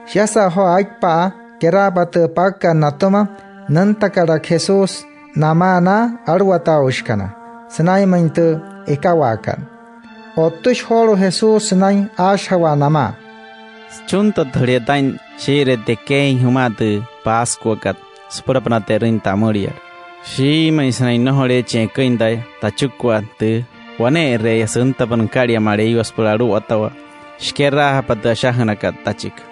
Shiasa joo aipa'a keraapa tü paükat natüma, nüntakalaka Jesús namaa na aluwataaushikana sünainmüin tü ekawaakat. O'ttüshi joolu'u Jesús sünain aashajawaa namaa: —Süchuntatüjülia taa'in shii'iree tekeein jümaa tü Pascuakat süpülapünaa te'rüin tamüliala. Shiimüin sünain nnojoleechin eküin taya tachikua tüü wane'ere'eya süntapa nükalia Maleiwa süpüla aluwatawaa shikeraajapa tü ashajünakat tachiki.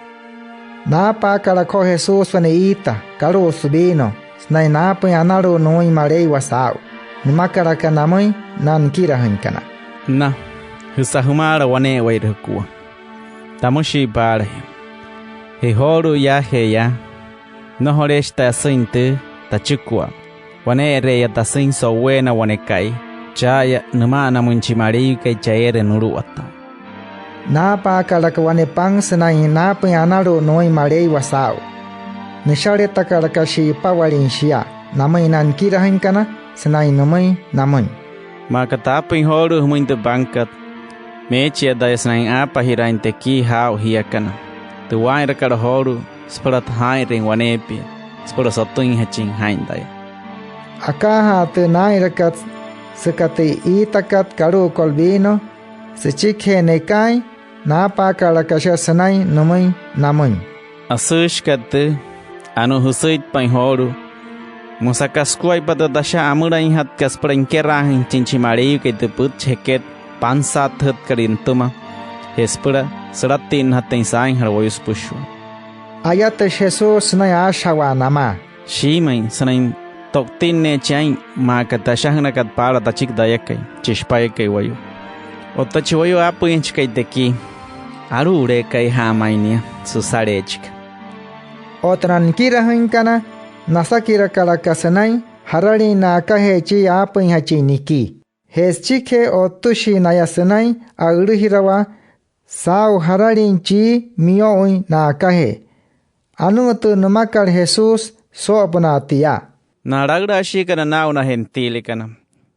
Naapaakalaka joo Jesús wane iita kalu'usü vino sünain naapüin analu'ut nümüin Maleiwa saa'u. Nümakalaka namüin na nikirajüinkana: —Nna, jüsa jümaala wane'ewaire jukua. Tamüshii paala jia: Je joolu'u yaajee yaa, nnojoleechi taya asüin tüü tachikua wane'ere'eya tasüin so'uweena wane ka'i cha'aya nüma'anamüin chi Maleiwakai chaa eere nuluwataa. Naapaakalaka wane pan sünain naapüin analu'ut nümüin Maleiwa saa'u. Nüshaletakalaka shi'ipawalin shia namüin na nikirajüinkana sünain nümüin namüin: —Maa aka taapüin joolu'u jümüin tü pankat, meechia taya sünain aapajiraain tekii jaa'u jiakana. Tü waa'inrakat joolu'u süpüla jaa'inrüin waneepia süpüla sotüinjachin jaa'in taya. Akaajaa tü naa'inrakat süka tü iitakat kalu'ukot vino, süchikijee nekaain, naapaakalaka shia sünain nümüin namüin: —Asüüshikat tüü, anuu jüsüitpain joolu'u, müsü aka sukuaippa tü tasha amülainjatkat süpüla nikeraajüinjachin chi Maleiwakai tü pütchi jeket pansaatajütkalüirua nütüma je süpüla sülatinnajatüin saainjala wayuu süpüshua. Ayatüshi Jesús sünain aashajawaa namaa: —Shiimüin sünain to'utinneechin aa'in maa aka tü ashajünakat paala tachiki tayakai, chi Shipayakai Wayuu. Otta chi wayuu aapüinjachikai tekii, alu'uleekaija'a ma'i nia süsaleechika. Otta na nikirajüinkana, nasakirakalaka sünain jaralin na'akajee chi aapüinjachin nikii. Je süchikijee, o'ttüshii naya sünain a'ülüjirawaa saa'u jaralin chii miyo'uin na'akajee. Anuu tü nümakat Jesús soo'opünaa tia: —Na laülaashiikana naa'u na gentilekana,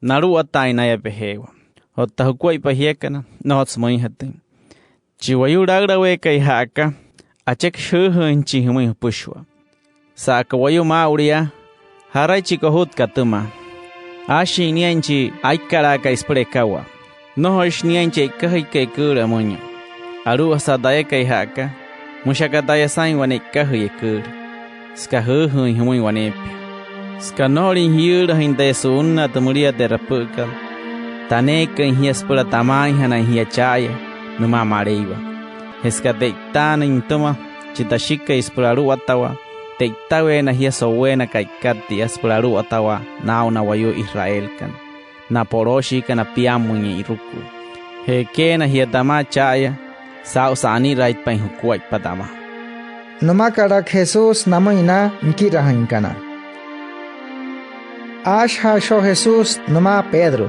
naluwataain naya pejeewa. Otta jukuaippa jiakana, nnojotsü müinjatüin. Chi wayuu laülaweekai ja'aka, acheküshi jüüjüüinjachin jümüin jüpüshua. Sa'aka wayuu maa'ulu yaa, ¿jarai chi kojutka atüma? Aashin niain chi aikkalaakai süpüla ekawaa. Nnojoishi niain chi e'ikajüikai eküülü amüinya. Alu'ujasa tayakai ja'aka, müshi aka taya saa'in wane e'ikajüi eküülü süka jüüjüüin jümüin waneepia. Süka nnojolüin jiyüülajüin taya su'unnaa tü müliaa te'rapü'ükat, taneeküin jia süpüla tamaainjanain jia cha'aya nümaa Maleiwa. Je süka te'itaanüin nütüma chi Tashikai süpüla aluwatawaa, te'itaweena jia so'uweena ka'ikat tia süpüla aluwatawaa naa'u na wayuu Israelkana, na polooshiikana piammüin e'irukuu. Je ekeena jia tamaa cha'aya saa'u sa'aniraaitpain jukuaippa tamaa —nümakalaka Jesús namüin na nikirajüinkana. Aashajaashi joo Jesús nümaa Pedro: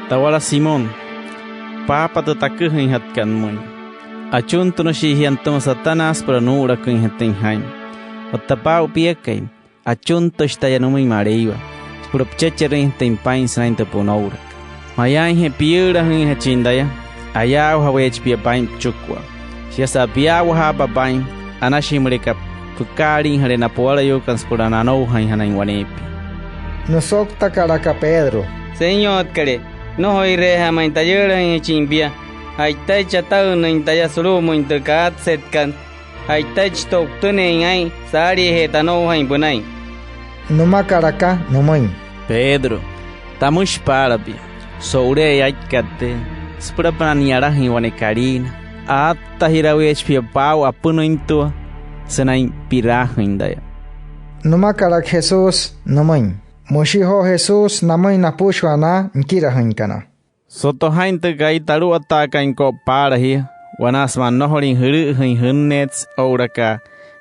—Tawala Simón, paapa tü taküjainjatkat pümüin. Achuntünüshii jia nütüma Satanás süpüla nuu'ulaküinjatüin jaa'in. Otta paa'u piakai, achuntüshi taya nümüin Maleiwa süpüla püchecherüinjatüin paa'in sünain tü pünoulakat. Mayaainje piyüülajüinjachin taya, ayaawajaweechi pia paa'in püchikua. Shiasa piyaawajapa paa'in, anashii müleka pükaaliijüle na puwalayuukana süpüla nanoujainjanain waneepia. Nüsouktakalaka Pedro: —Senyotkalee, nnojoireeja ma'i tayüülajüinjachin pia. Ja'itaichi ata'ünnüin taya sulu'umüin tü kaatsetkat. Ja'itaichi to'utüneein aa'in saaliijee tanoujain pünain. Nümakalaka nümüin: —Pedro, tamüshi paala pia. So'ule'eya aikat tüü, süpülapünaa ni'yalajüin wane kaliina, aattajiraweechi pia paa'u apünüintua sünain pi'raajüin taya —nümakalaka Jesús nümüin. Müshi joo Jesús namüin napüshua na nikirajüinkana: —Soto jaa'in tü ka'i taluwataakain ko'u paala jia wanaa sümaa nnojolüin jülü'üjüin jünneetse oo'ulaka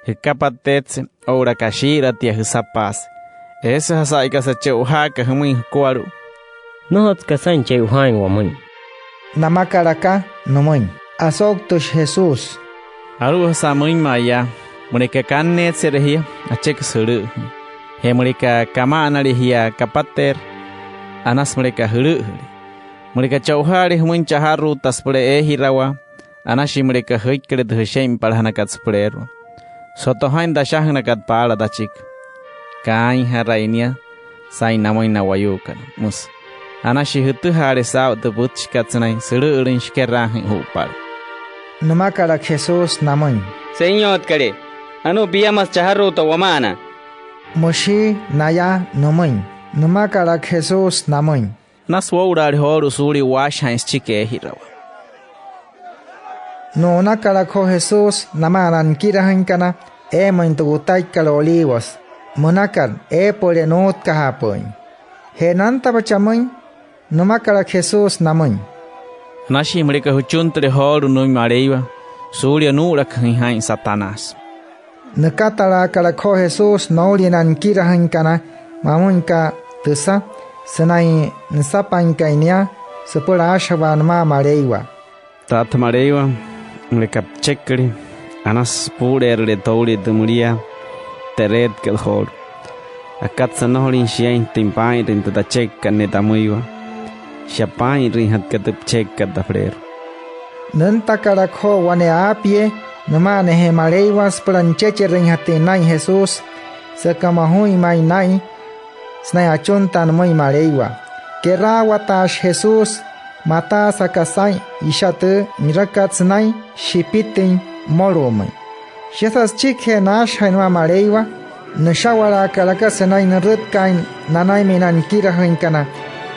jükapateetse oo'ulaka shii'ira tia jüsapaase. Eesüjasa a'aya kasa che'ojaaka jümüin jukualu'u. —Nnojotsü kasain che'ojaain wamüin —namakalaka nümüin. Asouktüshi Jesús: —Alu'ujasa müinma'a yaa: Müleka kanneetsere jia, acheküsü jülü'üjüin. Je müleka kama'anale jia kapateerü, anasü müleka jülü'üjüle. Müleka che'ojaale jümüin chajaruuta süpüla eejirawaa, anashii müleka jüikküle tü jüshe'inpalajanakat süpüleerua. Soto jaa'in tü ashajünakat paala tachiki: “Kaainjarai nia saa'in namüin na wayuukana”, müsü. Anashii jütüjaale saa'u tü pütchikat sünain sülü'ülüin shikeraajüin ju'upala. Nümakalaka Jesús namüin: —Senyotkalee, anuu piamasü chajaruuta wama'ana. Müshii naya nümüin. Nümakalaka Jesús namüin: —Anasü woo'ulaale joolu'u suulia waashajaain süchiki eejirawaa. Nu'unakalaka joo Jesús namaa na nikirajüinkana eemüin tü wutaikat Olivos münakat eepü'üle nuutkajaapü'üin. Je nantapa chamüin, nümakalaka Jesús namüin: —Anashii müleka jüchuntüle joolu'u nümüin Maleiwa suulia nuu'ulakajüin jaa'in Satanás. Nükatalaakalaka joo Jesús noulia na nikirajüinkana mamüin aka tüsa sünain nüsapainkain nia süpüla aashajawaa nümaa Maleiwa: —Taata Maleiwa, müleka pücheküle, anasü puu'ule'erüle toulia tü müliaa te'reetkat joolu'u. Akatsa nnojolüin shiainjatüin paa'inrüin tü tachekakat ne'e tamüiwa, shia paa'inrüinjatka tü püchekakat tapüleerua. Nüntakalaka joo wane aapiee nüma'anajee Maleiwa süpüla nüchecherüinjatüin naa'in Jesús, süka mojuin ma'i naa'in sünain achuntaa nümüin Maleiwa. Keraawataashi Jesús mataasü aka saa'in isha tü nirakat sünain shipitüin mmolu'umüin. Shiasa süchikijee naashajain nümaa Maleiwa, nüsha'walaakalaka sünain nürütkaain nanainmüin na nikirajüinkana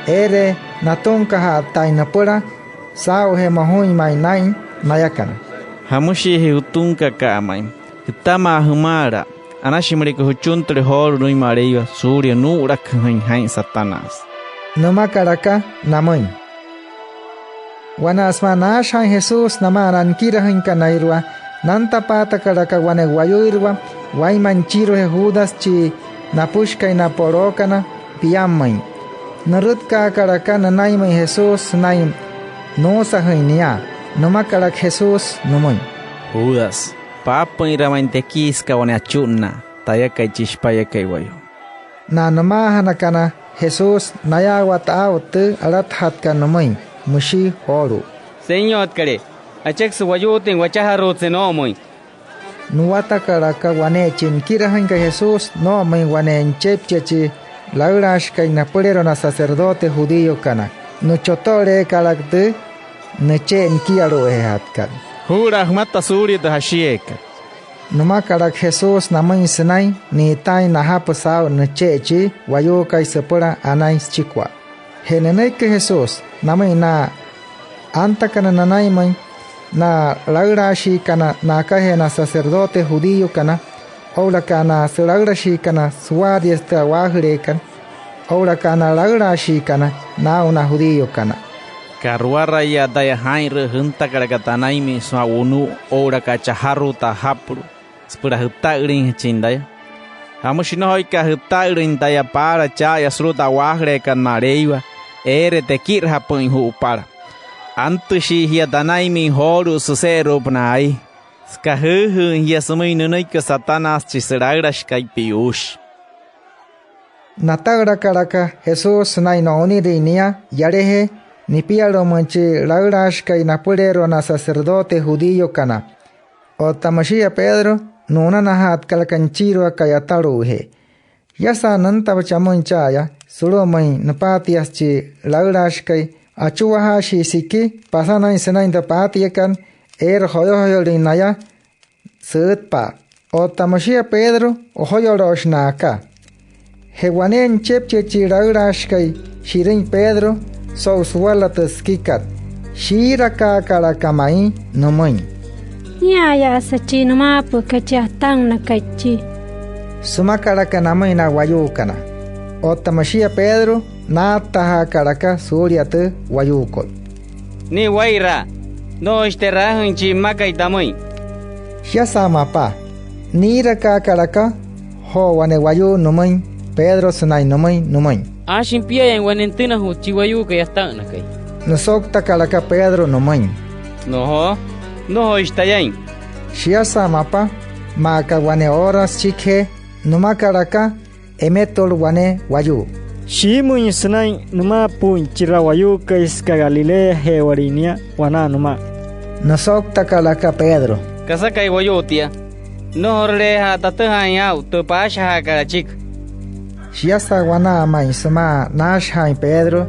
eere natunkaja'ataain nüpüla saa'ujee mojuin ma'i naa'in nayakana: —¿Jamüshiije jutunkaka'a ma'i? Jütamaa jümaala. Anashii müleka jüchuntüle joolu'u nümüin Maleiwa suulia nuu'ulakajüin jaa'in Satanás —nümakalaka namüin. Wanaa sümaa naashajaain Jesús namaa na nikirajüinkanairua, nantapaatakalaka wane wayuuirua wainma nüchiiruajee Judas chi napüshikai na polookana piammüin. Nürütkaakalaka nünainmüin Jesús sünain nuusajüin nia. Nümakalaka Jesús nümüin: —Judas, paapüinra ma'i tekii süka wane achunnaa tayakai, chi Shipayakai Wayuu. Na nümaajanakana Jesús, nayaawata aa'u tü alatajatkat nümüin. Müshii joolu'u: —Senyotkalee, acheküsü wayuutüin wachajaruutse noo'omüin. Nuwatakalaka wane chi nikirajüinkai Jesús noo'omüin wane nüchepchia chi laülaashikai napüleerua na sacerdote judíokana. Nüchoto'oleekalaka tü nüche'e nikialu'ujeejatkat: —Juu'ulaa jümata suulia tü jashieekat. Nümakalaka Jesús namüin sünain ni'itaain najapü saa'u nüche'e chi wayuukai süpüla anain süchikua. Je nünüiki Jesús namüin na antakana nünainmüin, na laülaashiikana na'akajee na sacerdote judíokana, oo'ulaka na sülaülashiikana suwaariase tü a'waajüleekat, oo'ulaka na laülaashiikana naa'u na judíokana. ¿Ka'ruwaraiya taya jaa'inrü'ü jüntakalaka tanainmüin sümaa wunu'u oo'ulaka chajaruu tajapulu'u süpüla jüta'ülüinjachin taya? ¿Jamüshi nnojoika'a jüta'ülüin taya paala cha'aya sulu'u tü a'waajüleekat Maleiwa eere tekirajapü'üin ju'upala? Antüshii jia tanainmüin joolu'u süse'eru'upünaa ai, süka jüüjüüin jia sümüin nünüiki Satanás chi sülaülashikai piyuushi. Nata'ülakalaka Jesús sünain no'unirüin nia yalajee nipialu'umüin chi laülaashikai napüleerua na sacerdote judíokana. Otta müshia Pedro, nu'unanajaatkalaka nüchiirua ka'yatalu'ujee. Shiasa nüntapa chamüin cha'aya sulu'umüin nüpaatiase chi laülaashikai, achuajaashii siki pasanain sünain tü paatiakat eere joyojoyolüin naya sü'ütpa'a. Otta müshia Pedro, ojoyolooshi na'aka. Je wane nüchepchia chi laülaashikai shi'rüin Pedro so'u suwarala tü sikikat, shiirakaakalaka ma'i nümüin: —Nia'aya'asa chi nümaapü'ükat chi ata'ünakai chi —sümakalaka namüin na wayuukana. Otta müshia Pedro, naatajaakalaka suulia tü wayuukot: —Nii waa'iraa, nnojoishi te'raajüin chi pümakai tamüin. Shiasa mapa, niirakaakalaka joo wane wayuu nümüin Pedro sünain nümüin nümüin: —¿Aashin piayain wane nütünajut chi wayuukai ata'ünakai? Nüsouktakalaka Pedro nümüin: —Nnojo, nnojoishi tayain. Shiasa mapa, maa aka wane oora süchikijee, nümakalaka emetulu wane wayuu: —Shiimüin sünain nümaapuuin chira wayuukai süka Galileaje'ewalüin nia wanaa nümaa. Nüsouktakalaka Pedro: —Kasakai wayuu tia, nnojorüleeja'a tatüjaain aa'u tü paashajaakat achiki. Shiasa wanaa ma'i sümaa naashajaain Pedro,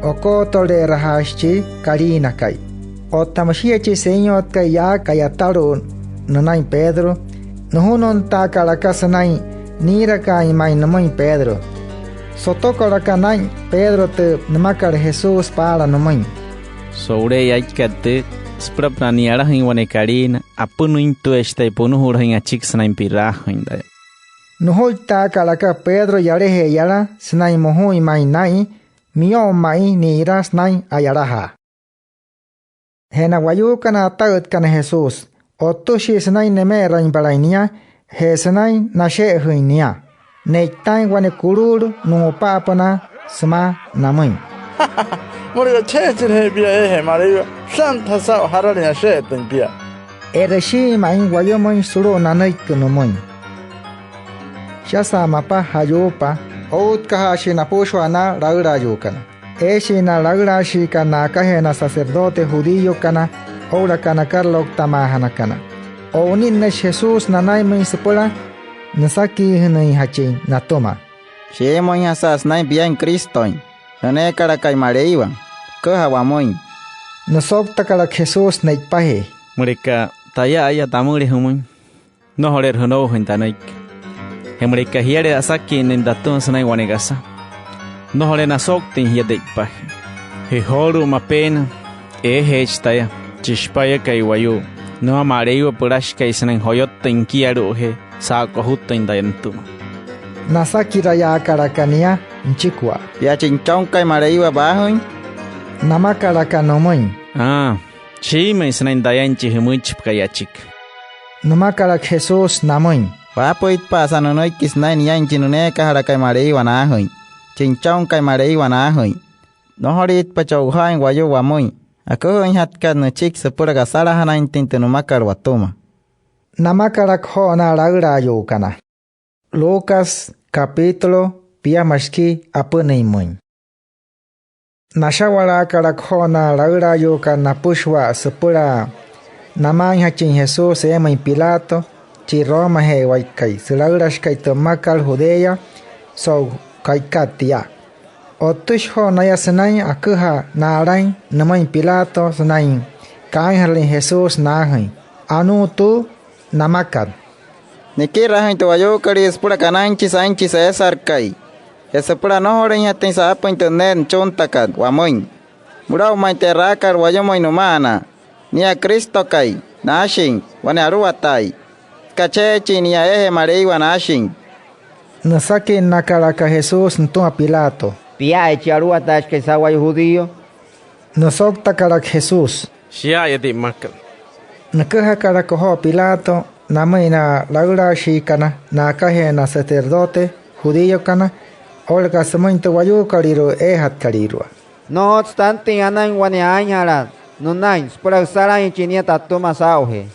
okootole'erajaashi chi kaliinakai. Otta müshia chi Senyotkai yaa ka'yatalu'u nünain Pedro, nujununtaakalaka sünain niirakaain ma'i nümüin Pedro. Sotokalaka naa'in Pedro tü nümakat Jesús paala nümüin: —So'ule'eya aikat tüü, süpülapünaa ni'yalajüin wane kaliina, apünüintueechi taya punujulajüin achiki sünain pi'raajüin taya. Nujuittaakalaka Pedro yalajee yala sünain mojuin ma'i naa'in, miyo'u ma'i ni'ira sünain a'yalajaa. Je na wayuukana ata'ütkana Jesús, o'ttüshii sünain neme'erainpalain nia je sünain nashe'ejüin nia. Ne'itaain wane kuluulu nu'upa'apünaa sümaa namüin: —Müleka chejechireje pia eejee Maleiwa, püsha'ntaja saa'u jaralüin ashe'etüin pia. E'rüshii ma'i wayumüin sulu'u nanüiki nümüin. Shiasa mapa ja'yuupa, outkajaashii napüshua na laülaayuukana. Eeshii na laülaashiikana na'akajee na sacerdote judíokana oo'ulaka na karalouktamaajanakana. O'uninnüshi Jesús nanainmüin süpüla nüsakiijünüinjachin natüma: —Shiimüinjasa sünain piain Cristoin, nüneekalakai Maleiwa, püküja wamüin. Nüsouktakalaka Jesús ne'ipajee: —Müleka taya'aya tamüle jümüin, nnojoleerü jünoujain tanüiki. Je müleka jiale asakinnüin tatüma sünain wane kasa, nnojoleena asouktüin jia te'ipajee. Je joolu'u mapeena, eejeechi taya, chi Shipayakai Wayuu, nümaa Maleiwa Pülashikai sünain joyottüin nikialu'ujee saa'u kojutüin taya nütüma. Nasakirayaakalaka nia nüchikua: —¿Pia chi Nüchonkai Maleiwa paajüin? —namakalaka nümüin. —Aa, shiimüin sünain tayain chi jümüichipakai achiki. Nümakalaka Jesús namüin: —Waapüitpa'asa nünüiki sünain niain chi nüneekajalakai Maleiwa naajüin, chi Nüchonkai Maleiwa naajüin. Nnojoliitpa cho'ujaain wayuu wamüin aküjüinjatkat nüchiki süpüla kasalajanainjatüin tü nümakat watüma —namakalaka joo na laülaayuukana. Lucas capítulo piama shikii apünüinmüin. Nasha'walaakalaka joo na laülaayuukana napüshua süpüla namaainjachin Jesús eemüin Pilato, chi Romaje'ewaikai sülaülashikai tü mmakat Judea so'u ka'ikat tia. O'ttüshi joo naya sünain aküjaa na'alain nümüin Pilato sünain kaainjaralüin Jesús naajüin. Anuu tuu namakat. Nikirajüin tü wayuukolüirua süpüla kanainjachin saa'in chi Césarkai. Je süpüla nnojolüinjatüin saapüin tü ne'e nüchuntakat wamüin. Mülo'u ma'i tü e'raakat wayumüin nüma'ana. Nia Cristokai naashin, wane aluwataai. Süka che'echin nia, eejee Maleiwa naashin. Nüsakinnakalaka Jesús nütüma Pilato: —¿Pia'aya chi aluwataashikai saa'u wayuu judío? Nüsouktakalaka Jesús: —Shia'aya tia mmakat. Nüküjakalaka joo Pilato namüin na laülaashiikana na'akajee na sacerdote judíokana oo'ulaka sümüin tü wayuukolüirua eejatkalüirua: —Nnojotsü tantüin anain wane aainjalaa nünain süpüla jüsalainjachin nia tatüma saa'ujee.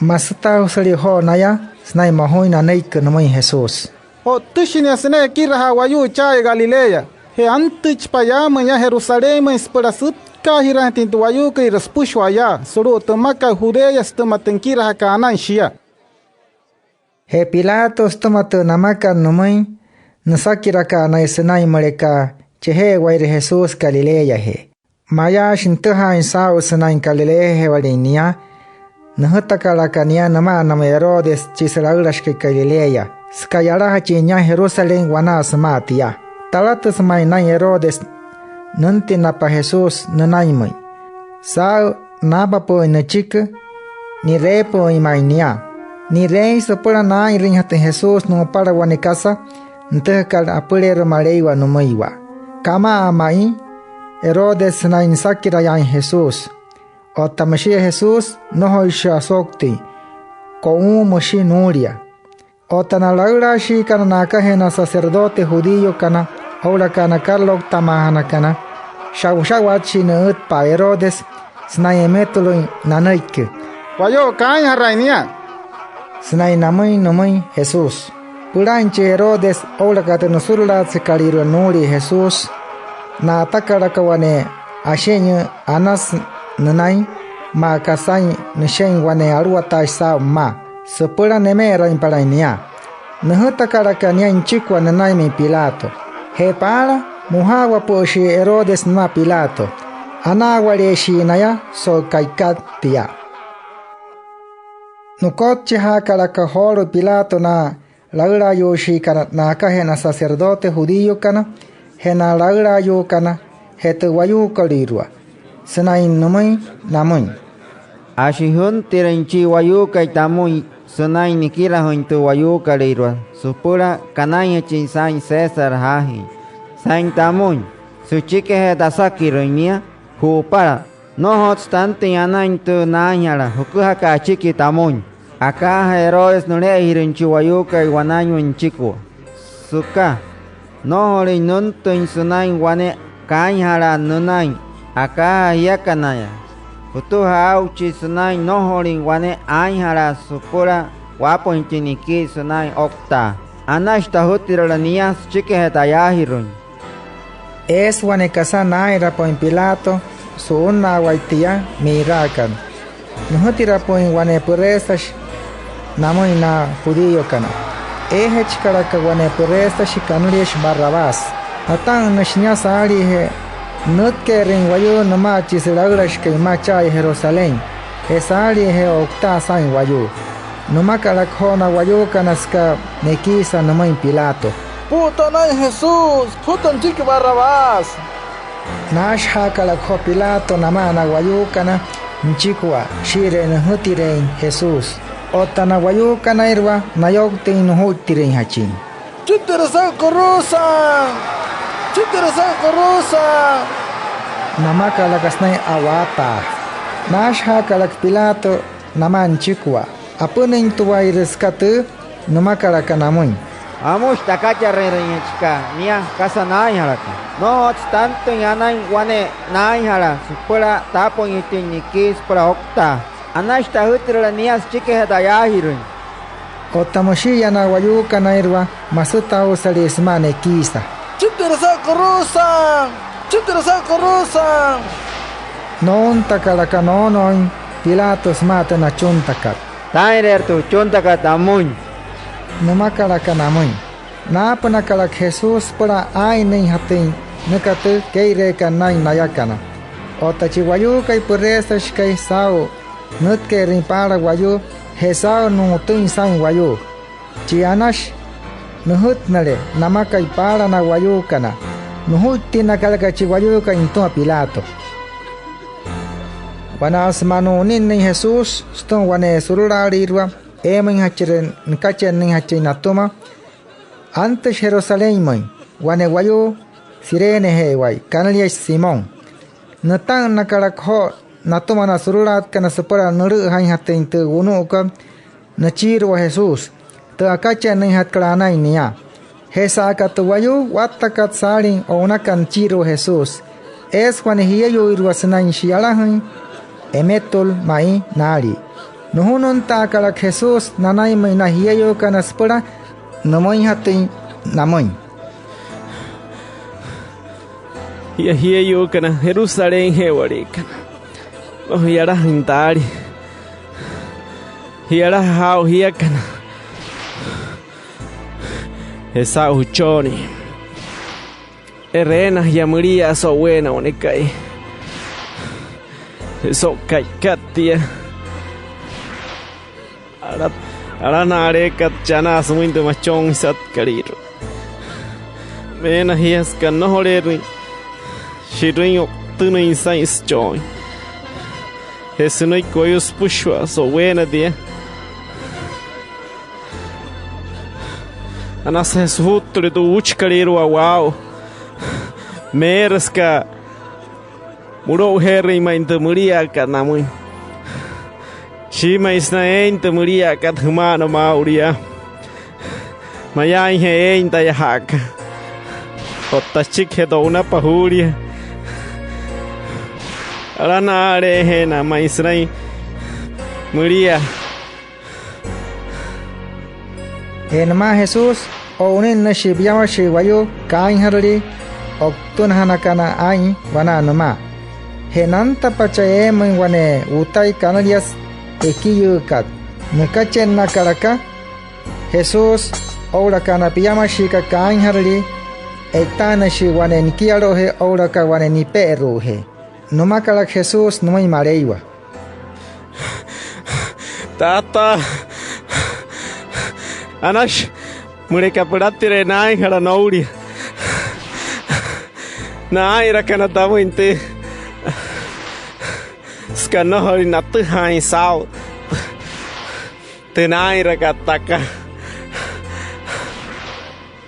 Masütaausülia joo naya sünain mojuin nanüiki nümüin Jesús: —O'ttüshi nia sünain ekirajaa wayuu cha'aya Galilea. Je antüichipa yaamüin yaa Jerusalénmüin süpüla sütkaajiraainjatüin tü wayuukolüirua süpüshua yaa sulu'u tü mmakat Judea sütüma tü nikirajakat anain shia. Je Pilato, sütüma tü namakat nümüin, nüsakiraka'a naya sünain müleka cheje'ewaire Jesús Galileajee. Mayaashi nütüjaain saa'u sünain Galileajeewalin nia, nüjütakalaka nia nüma'anamüin Herodes chi sülaülashikai Galilea, süka yalajachin nia Jerusalén wanaa sümaa tia. Talatüsü ma'i naa'in Herodes nüntinnapa Jesús nünainmüin. Saa'u naapapü'üin nüchiki, ni'reepü'üin ma'i nia. Ni'reein süpüla naa'inrüinjatüin Jesús nu'upala wane kasa nütüjakat apüleerua Maleiwa nümüiwa. Kama'aa ma'i Herodes sünain nüsakirayaain Jesús. Otta müshia Jesús, nnojoishi asouktüin. Ko'uun müshi nuulia. Otta na laülaashiikana na'akajee na sacerdote judíokana oo'ulaka na karalouktamaajanakana, sha'usha'watshii nü'ütpa'a Herodes sünain emetuluin nanüiki: —Wayuu, kaainjarain nia —sünain namüin nümüin Jesús. Pülainchi Herodes oo'ulaka tü nüsurulaatsekalüirua nuulia Jesús, na'atakalaka wane ashi'inyüü anasü nünain maa aka saa'in nüshe'in wane aluwataashi saa'u mma süpüla neme'erainpalain nia. Nüjütakalaka nia nüchikua nünainmüin Pilato. Je paala, mojaawapü'üshii Herodes nümaa Pilato. Anaawaleeshii naya so'u ka'ikat tia. Nükotchijaakalaka joolu'u Pilato na laülaayuushiikana na'akajee na sacerdote judíokana je na laülaayuukana je tü wayuukolüirua sünain nümüin namüin: —Ashi jüntirüin chi wayuukai tamüin sünain nikirajüin tü wayuukolüirua süpüla kanainjachin saa'in César jaajüin. Saa'in tamüin, süchikijee tasakirüin nia, ju'upala nnojotsü tantüin anain tü naainjala jüküjakat achiki tamüin. Akaajaa Herodes nüle'ejirüin chi wayuukai wanainmüin nüchikua, süka nnojolüin nüntüin sünain wane kaainjalaa nünain. Akaajaa jiakanaya, jütüjaa aa'uchi sünain nnojolüin wane aainjalaa süpüla waapüinjatüin nikii sünain ouktaa. Anashi tajütirüla nia süchikijee ta'yaajirüin. Eesü wane kasa naa'inrapü'üin Pilato su'unnaawai tia mi'iraakat. Nüjütirapü'üin wane püreesashi namüin na judíokana. Eejachikalaka wane püreesashi kanüliashi Barrabás. Ata'ünnüshi nia saaliijee nütke'erüin wayuu nümaa chi sülaülashikai mma cha'aya Jerusalén je saaliijee o'utaa saa'in wayuu. Nümakalaka joo na wayuukana süka nekiisa nümüin Pilato: —Pu'uta naa'in Jesús, püjüta nüchiki Barrabás. Naashajaakalaka joo Pilato namaa na wayuukana nüchikua shii'iree nüjütireein Jesús. Otta na wayuukanairua, nayouktüin nujuittirüinjachin: —¡Püchitirü saa'u kuruusa! ¡Püchitirü saa'u kuruusa! —namakalaka sünain a'waataa. Naashajaakalaka Pilato namaa nüchikua. Apünüintuairü süka tüü, nümakalaka namüin: —¿Jamüshi takacherüinjachika nia kasa naainjalaka? Nnojotsü tantüin anain wane naainjala süpüla taapüinjatüin nikii süpüla ouktaa. Anashi tajütirüla nia süchikijee ta'yaajirüin. Otta müshi'iya na wayuukanairua, masütausalii sümaa nekiisa: —¡Püchitirü saa'u kuruusa! ¡Püchitirü saa'u kuruusa! Nountakalaka noonooin Pilato sümaa tü nachuntakat. —Taa'inreerü tü jüchuntakat tamüin —nümakalaka namüin. Naapünakalaka Jesús süpüla aa'innüinjatüin nüka tü kee'ireekat naa'in nayakana. Otta chi wayuukai püreesashikai, saa'u nütke'erüin paala wayuu je saa'u nu'utüin saa'in wayuu. Chi Anashi nüjütnüle namakai paala na wayuukana, nujuittinnakalaka chi wayuukai nütüma Pilato. Wanaa sümaa nu'uninnüin Jesús sütüma wane surulaalüirua eemüinjachire nükachennüinjachin natüma, antüshi Jerusalénmüin wane wayuu Cireneje'ewai kanüliashi Simón. Nüta'ünnakalaka joo natüma na surulaatkana süpüla nülü'üjainjatüin tü wunu'ukat nüchiirua Jesús, tü akachennüinjatkat anain nia. Je sa'aka tü wayuu wattakat saalin o'unakat nüchiirua Jesús, eesü wane jieyuuirua sünain shi'yalajüin Emetul ma'i naalii. Nujununtaakalaka Jesús nanainmüin na jieyuukana süpüla nümüinjatüin namüin: —Jia jieyuukana Jerusalénje'ewaliikana, nnojo ji'yalajüin taalii. Ji'yalaja jaa'u jiakana je saa'u jüchonnii. E'reena jia müliaa so'uweena wane ka'i je so'u ka'ikat tia. Ala, alana'aleekat chanaa sümüin tü machonjisatkalüirua. Meena jia süka nnojoleerüin shi'rüin o'utünüin saa'in süchooin je sünüiki wayuu süpüshua so'uweena tia. Anasüje sujuttüle tü uuchikalüirua waa'u, meerü süka mülo'ujeerüin ma'i tü müliaakat namüin. Shiimüin sünain eein tü müliaakat jüma'ana maa'ulu yaa. Mayaainje eein taya ja'aka. Otta süchikijee to'unapa juulia, alana'aleejeena ma'i sünain müliaa. Je nümaa Jesús, o'uninnüshii piamashii wayuu kaainjaralii o'utünajanakana aa'in wanaa nümaa. Je nantapa chaa eemüin wane wutai kanüliasü Ekiyüükat, nükachennakalaka Jesús oo'ulaka na piamashiikana kaainjaralii, e'itaanüshii wane nikialu'ujee oo'ulaka wane nipe'eru'ujee. Nümakalaka Jesús nümüin Maleiwa: —Taataa, anashi müleka pülatire naainjala noulia na aa'inrakana tamüin tüü, süka nnojolüin natüjaain saa'u tü naa'inrakat taka.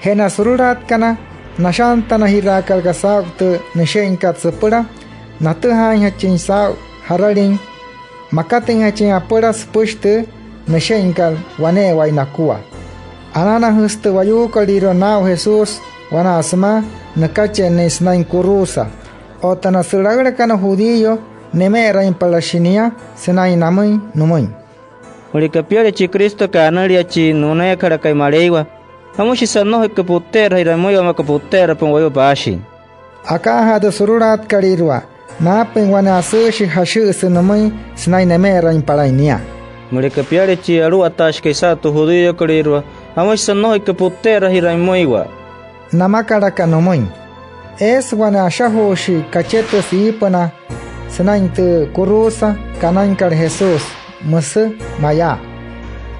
Je na surulaatkana, nashantanajiraakalaka saa'u tü nüshe'inkat süpüla natüjaainjachin saa'u jaralin makatüinjachin apüla süpüshi tü nüshe'inkat wane'ewai nakua. Ananajüsü tü wayuukolüirua naa'u Jesús wanaa sümaa nükachennüin sünain kuruusa. Otta na sülaülakana judío, neme'erainpalashi nia sünain namüin nümüin: —Müleka piale chi Cristokai anülia chi nüneekajalakai Maleiwa, ¿jamüshisa nnojoika pu'tte'erajiraain pümüiwa maa aka pu'tte'erapü'üin wayuu paashin? Akaajaa tü surulaatkalüirua, naapüin wane asüüshi jashü'üsü nümüin sünain neme'erainpalain nia: —Müleka piale chi aluwataashikai saa'u tü judíokolüirua, ¿jamüshisa nnojoika pu'tte'erajiraain pümüiwa? —namakalaka nümüin. Eesü wane ashajuushi kachetüsü iipünaa sünain tü kuruusa kanainkat Jesús, müsü mayaa: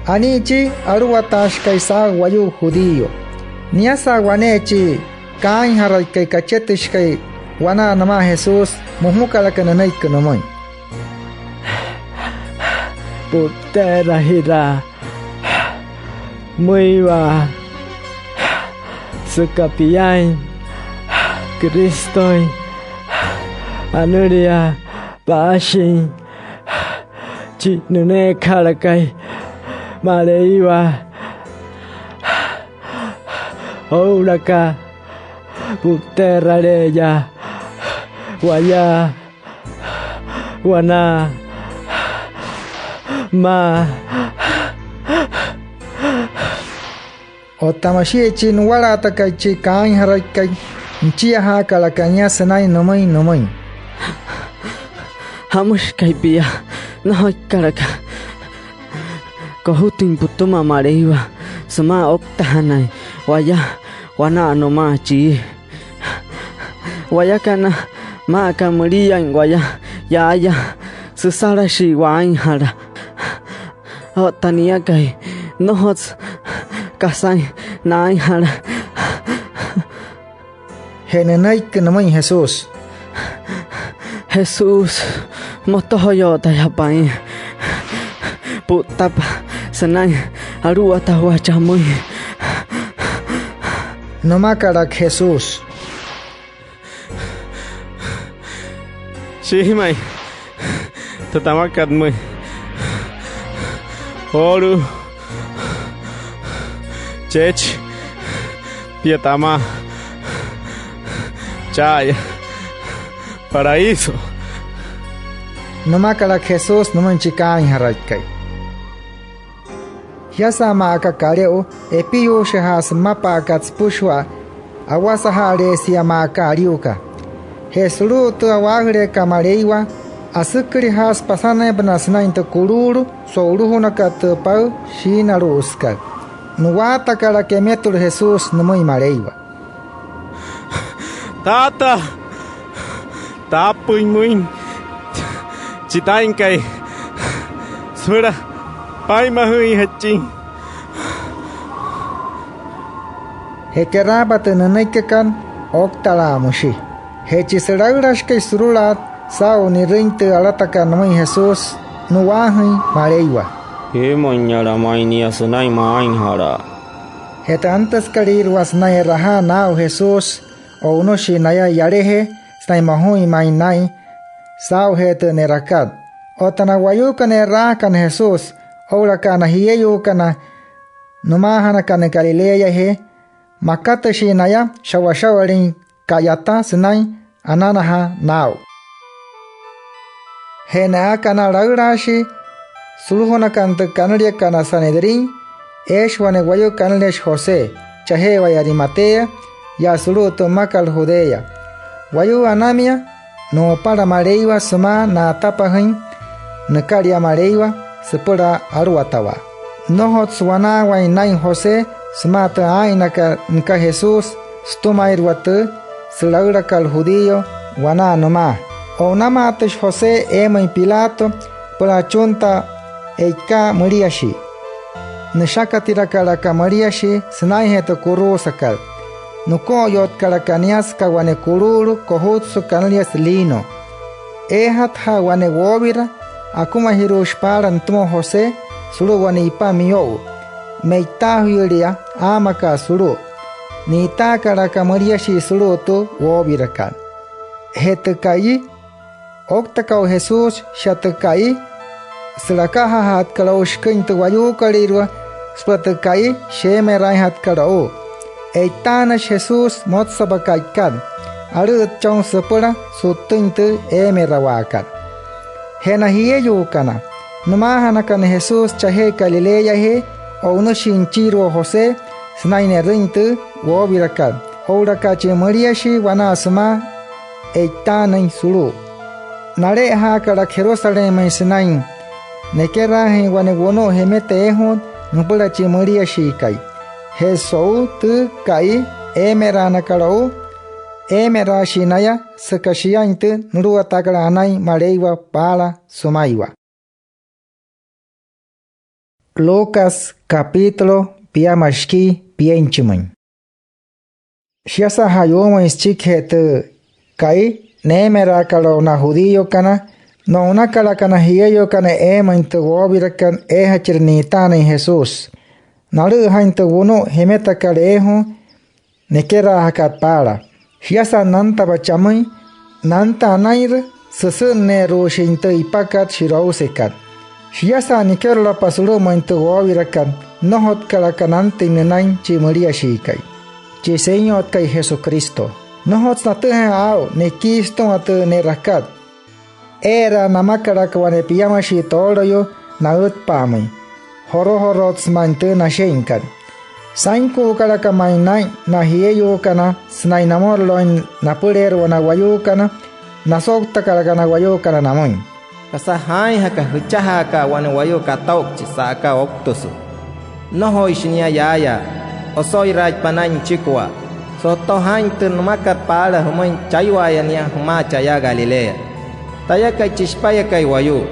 “Anii chi aluwataashikai saa'u wayuu judío”. Niasa wane chi kaainjaraikai kachetüshikai wanaa nümaa Jesús, mojukalaka nünüiki nümüin: —Pu'tte'erajiraa pümüiwa süka piain Cristoin anülia paashin chi nüneekajalakai Maleiwa. Oo'ulaka pu'tte'erale'eya waya wanaa maa. Otta müshia chi nuwalaatakai chi kaainjaraikai, nüchiajaakalaka nia sünain nümüin nümüin: —¿Jamüshikai pia nnojoikalaka kojutüin pütüma Maleiwa sümaa ouktajanain waya wanaa nümaa chii? Wayakana, maa aka müliain waya yaaya, süsalashii waainjala. Otta niakai, nnojotsü kasain naainjala. Je nünüiki nümüin Jesús: —Jesús, motojoyootayaa paa'in. Pu'ttapa sünain aluwatawaa chamüin. Nümakalaka Jesús: —Shiimüin tü tamakat pümüin. Joolu'u cheechi pia tamaa cha'aya paraíso. Nümakalaka Jesús nümüin chi kaainjaraikai: —Shiasa maa aka kale'u, epiyuushijaasü mmapa'akat süpüshua. Awasaja'aleesia maa aka aliuka. Je sulu'u tü a'waajüleekat Maleiwa, asükülijaasü pasanainpünaa sünain tü kuluulu so'ulujunakat tü paü shiinalu'usükat. Nu'waatakalaka emetulu Jesús nümüin Maleiwa: —Taataa, taapüin pümüin chi Taa'inkai süpüla paa'inmajüinjachin. Je keraapa tü nünüikikat, ouktalaa müshi. Je chi sülaülashikai surulaat saa'u ni'rüin tü alatakat nümüin Jesús, nu'waajüin Maleiwa: —Shiimüinyala ma'i nia sünain maainjalaa. Je tü antüsükalüirua sünain e'rajaa naa'u Jesús, o'unüshii naya yalajee sünain mojuin ma'i naa'in saa'ujee tü ne'rakat. Otta na wayuukana e'raajakana Jesús oo'ulaka na jieyuukana nümaajanakana Galileajee, makatüshii naya sha'washa'walüin ka'yata sünain ananajaa naa'u. Je na'aka na laülaashii sulujunakana tü kanüliakat na Sanedrín, eeshi wane wayuu kanüliashi José, chaje'ewai Arimatea, yaa sulu'u tü mmakat Judea. Wayuu anamia nu'upala Maleiwa sümaa na'atapajüin nükalia Maleiwa süpüla aluwatawaa. Nnojotsü wanaawain naa'in José sümaa tü aa'innakat nüka Jesús sütümairua tü sülaülakat judío wanaa nümaa. O'unamaatüshi José eemüin Pilato süpüla achuntaa e'ikaa müliashii. Nüshakatirakalaka müliashii sünainjee tü kuruusakat. Nuko'oyotkalaka nia süka wane kuluulu kojutsü kanüliasü lino. Eejatüja'a wane woowira akumajiruushi paala nütüma José sulu'u wane ipa miyo'u. Me'itaajuyülia aamaka sulu'u. Ni'itaakalaka müliashii sulu'u tü woowirakat. Je tü ka'i ouktaka o'u Jesús, shia tü ka'i sü'lakajaajatkat o'u shiküin tü wayuukolüirua süpüla tü ka'i sheemeraainjatkat o'u. E'itaanüshi Jesús motsapa ka'ikat alü'ütchonsü süpüla su'ttüin tü eemerawaakat. Je na jieyuukana nümaajanakana Jesús chajee Galileajee, o'unüshii nüchiirua José sünain ne'rüin tü woowirakat oo'ulaka chi müliashii wanaa sümaa e'itaanüin sulu'u. Nale'ejaakalaka Jerusalénmüin sünain nekeraajüin wane wunu'u jemeta eejuut nüpüla chi müliashiikai. Je so'u tü ka'i eemeraanakat o'u, eemeraashii naya süka shiain tü nuluwataakat anain Maleiwa paala sümaiwa. Lucas capítulo piama shikii pienchimüin. Shiasa ja'yuumüin süchikijee tü ka'i neemeraakat o'u na judíokana, no'unakalaka na jieyuukana eemüin tü woowirakat eejachire ni'itaanüin Jesús. Nalü'üjain tü wunu'u jemetakat eejuu nekeraajakat paala. Shiasa nantapa chamüin, nanta anainrü süsü'nneeruushin tü ipakat shi'rousekat. Shiasa nikerolapa sulu'umüin tü woowirakat, nnojotkalaka nantüin nünain chi müliashiikai, chi Senyotkai Jesucristo. Nnojotsü natüjaain aa'u nekii sütüma tü ne'rakat. Ee'eraa namakalaka wane piamashii tooloyuu naütpa'amüin. Jorojorotsü ma'i tü nashe'inkat. Sainkuukalaka ma'i naa'in na jieyuukana sünain namorolooin napüleerua na wayuukana. Nasouktakalaka na wayuukana namüin: —¿Kasa jaainjaka jüchajaaka'a wane wayuu kato'uchi sa'aka ouktüsü? Nnojoishi nia yaaya. Oso'iraaitpa naa'in nüchikua. Soto jaa'in tü nümakat paala jümüin chaiwa'aya nia jümaa cha'aya Galilea. Tayakai, chi Shipayakai Wayuu,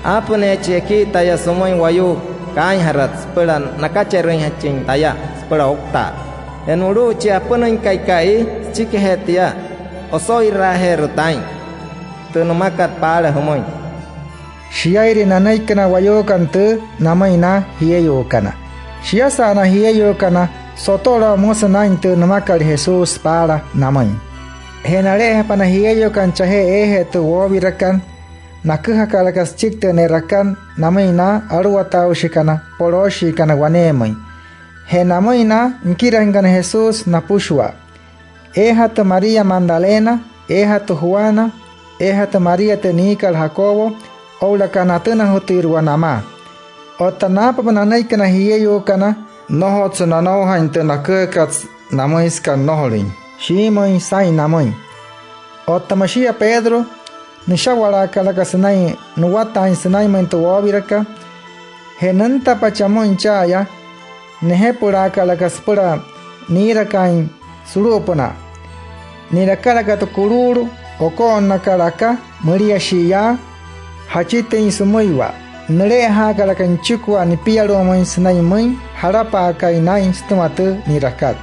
aapüneechi ekii taya sümüin wayuu kaainjarat süpüla nakacherüinjachin taya süpüla ouktaa. Je nu'ulu'u chi apünüinkai ka'i, süchikijee tia, oso'iraajeerü taa'in tü nümakat paala jümüin. Shiairü nanüiki na wayuukana tüü namüin na jieyuukana. Shiasa na jieyuukana, sotolo'o müsü naa'in tü nümakat Jesús paala namüin. Je nale'ejapa na jieyuukana chajee eejee tü woowirakat, naküjakalaka süchiki tü ne'rakat namüin na aluwataaushikana polooshiikana waneemüin. Je namüin na nikirajüinkana Jesús napüshua. Eejatü María Magdalena, eejatü Juana, eejatü María tü niikat Jacobo, oo'ulaka natünajutüirua namaa. Otta naapapa nanüiki na jieyuukana, nnojotsü nanoujain tü naküjakat namüin süka nnojolüin shiimüin saa'in namüin. Otta müshia Pedro, nüsha'walaakalaka sünain nuwataain sünainmüin tü woowirakat. Je nüntapachi amüin cha'aya, nejepulaakalaka süpüla niirakaain sulu'upünaa. Ni'rakalaka tü kuluulu oko'onnakat aka müliashii yaa jachitüin sümüiwa. Nüle'ejaakalaka nüchikua nipialu'umüin sünain müin jalapaakai naa'in sütüma tü ni'rakat.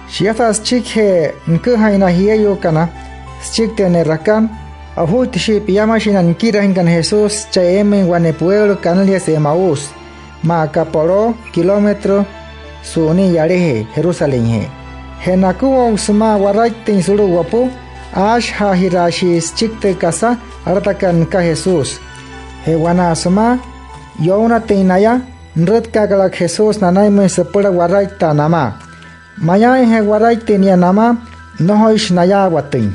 Shiasa süchikijee nüküjain na jieyuukana süchiki tü ne'rakat, ojuittüshii piamashii na nikirajüinkana Jesús chaa eemüin wane pueulo kanüliasü Emaús, maa aka poloo kilómetro su'unin yalajee Jerusalénjee. Je nakuaippa sümaa waraittüin sulu'u wopu, aashajaajiraashii süchiki tü kasa alatakat nüka Jesús. Je wanaa sümaa younatüin naya, nürütkaakalaka Jesús nanainmüin süpüla waraittaa namaa. Mayaainje waraittüin nia namaa, nnojoishi nayaawatüin.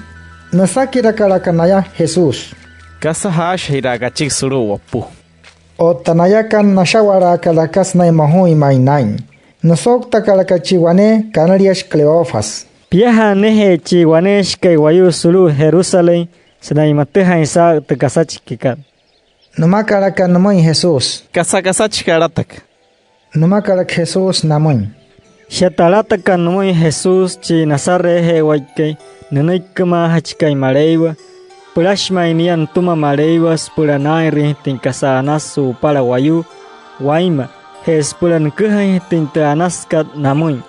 Nüsakirakalaka naya Jesús: —¿Kasa jaashajiraaka achiki sulu'u wopu? Otta nayakana, nasha'walaakalaka sünain mojuin ma'i naa'in. Nüsouktakalaka chi wane kanüliashi Cleofas: —Piajaa neje'e chi waneeshikai wayuu sulu'u Jerusalén sünain matüjain saa'u tü kasachikikat. Nümakalaka nümüin Jesús: —¿Kasa kasachikat alataka? Nümakalaka Jesús namüin: —Shia tü alatakat nümüin Jesús chi Nazaretje'ewaikai, nünüikimaajachikai Maleiwa. Pülashi ma'i nia nütüma Maleiwa süpüla naa'inrüinjatüin kasa anasü su'upala wayuu wainma je süpüla nüküjainjatüin tü anasükat namüin.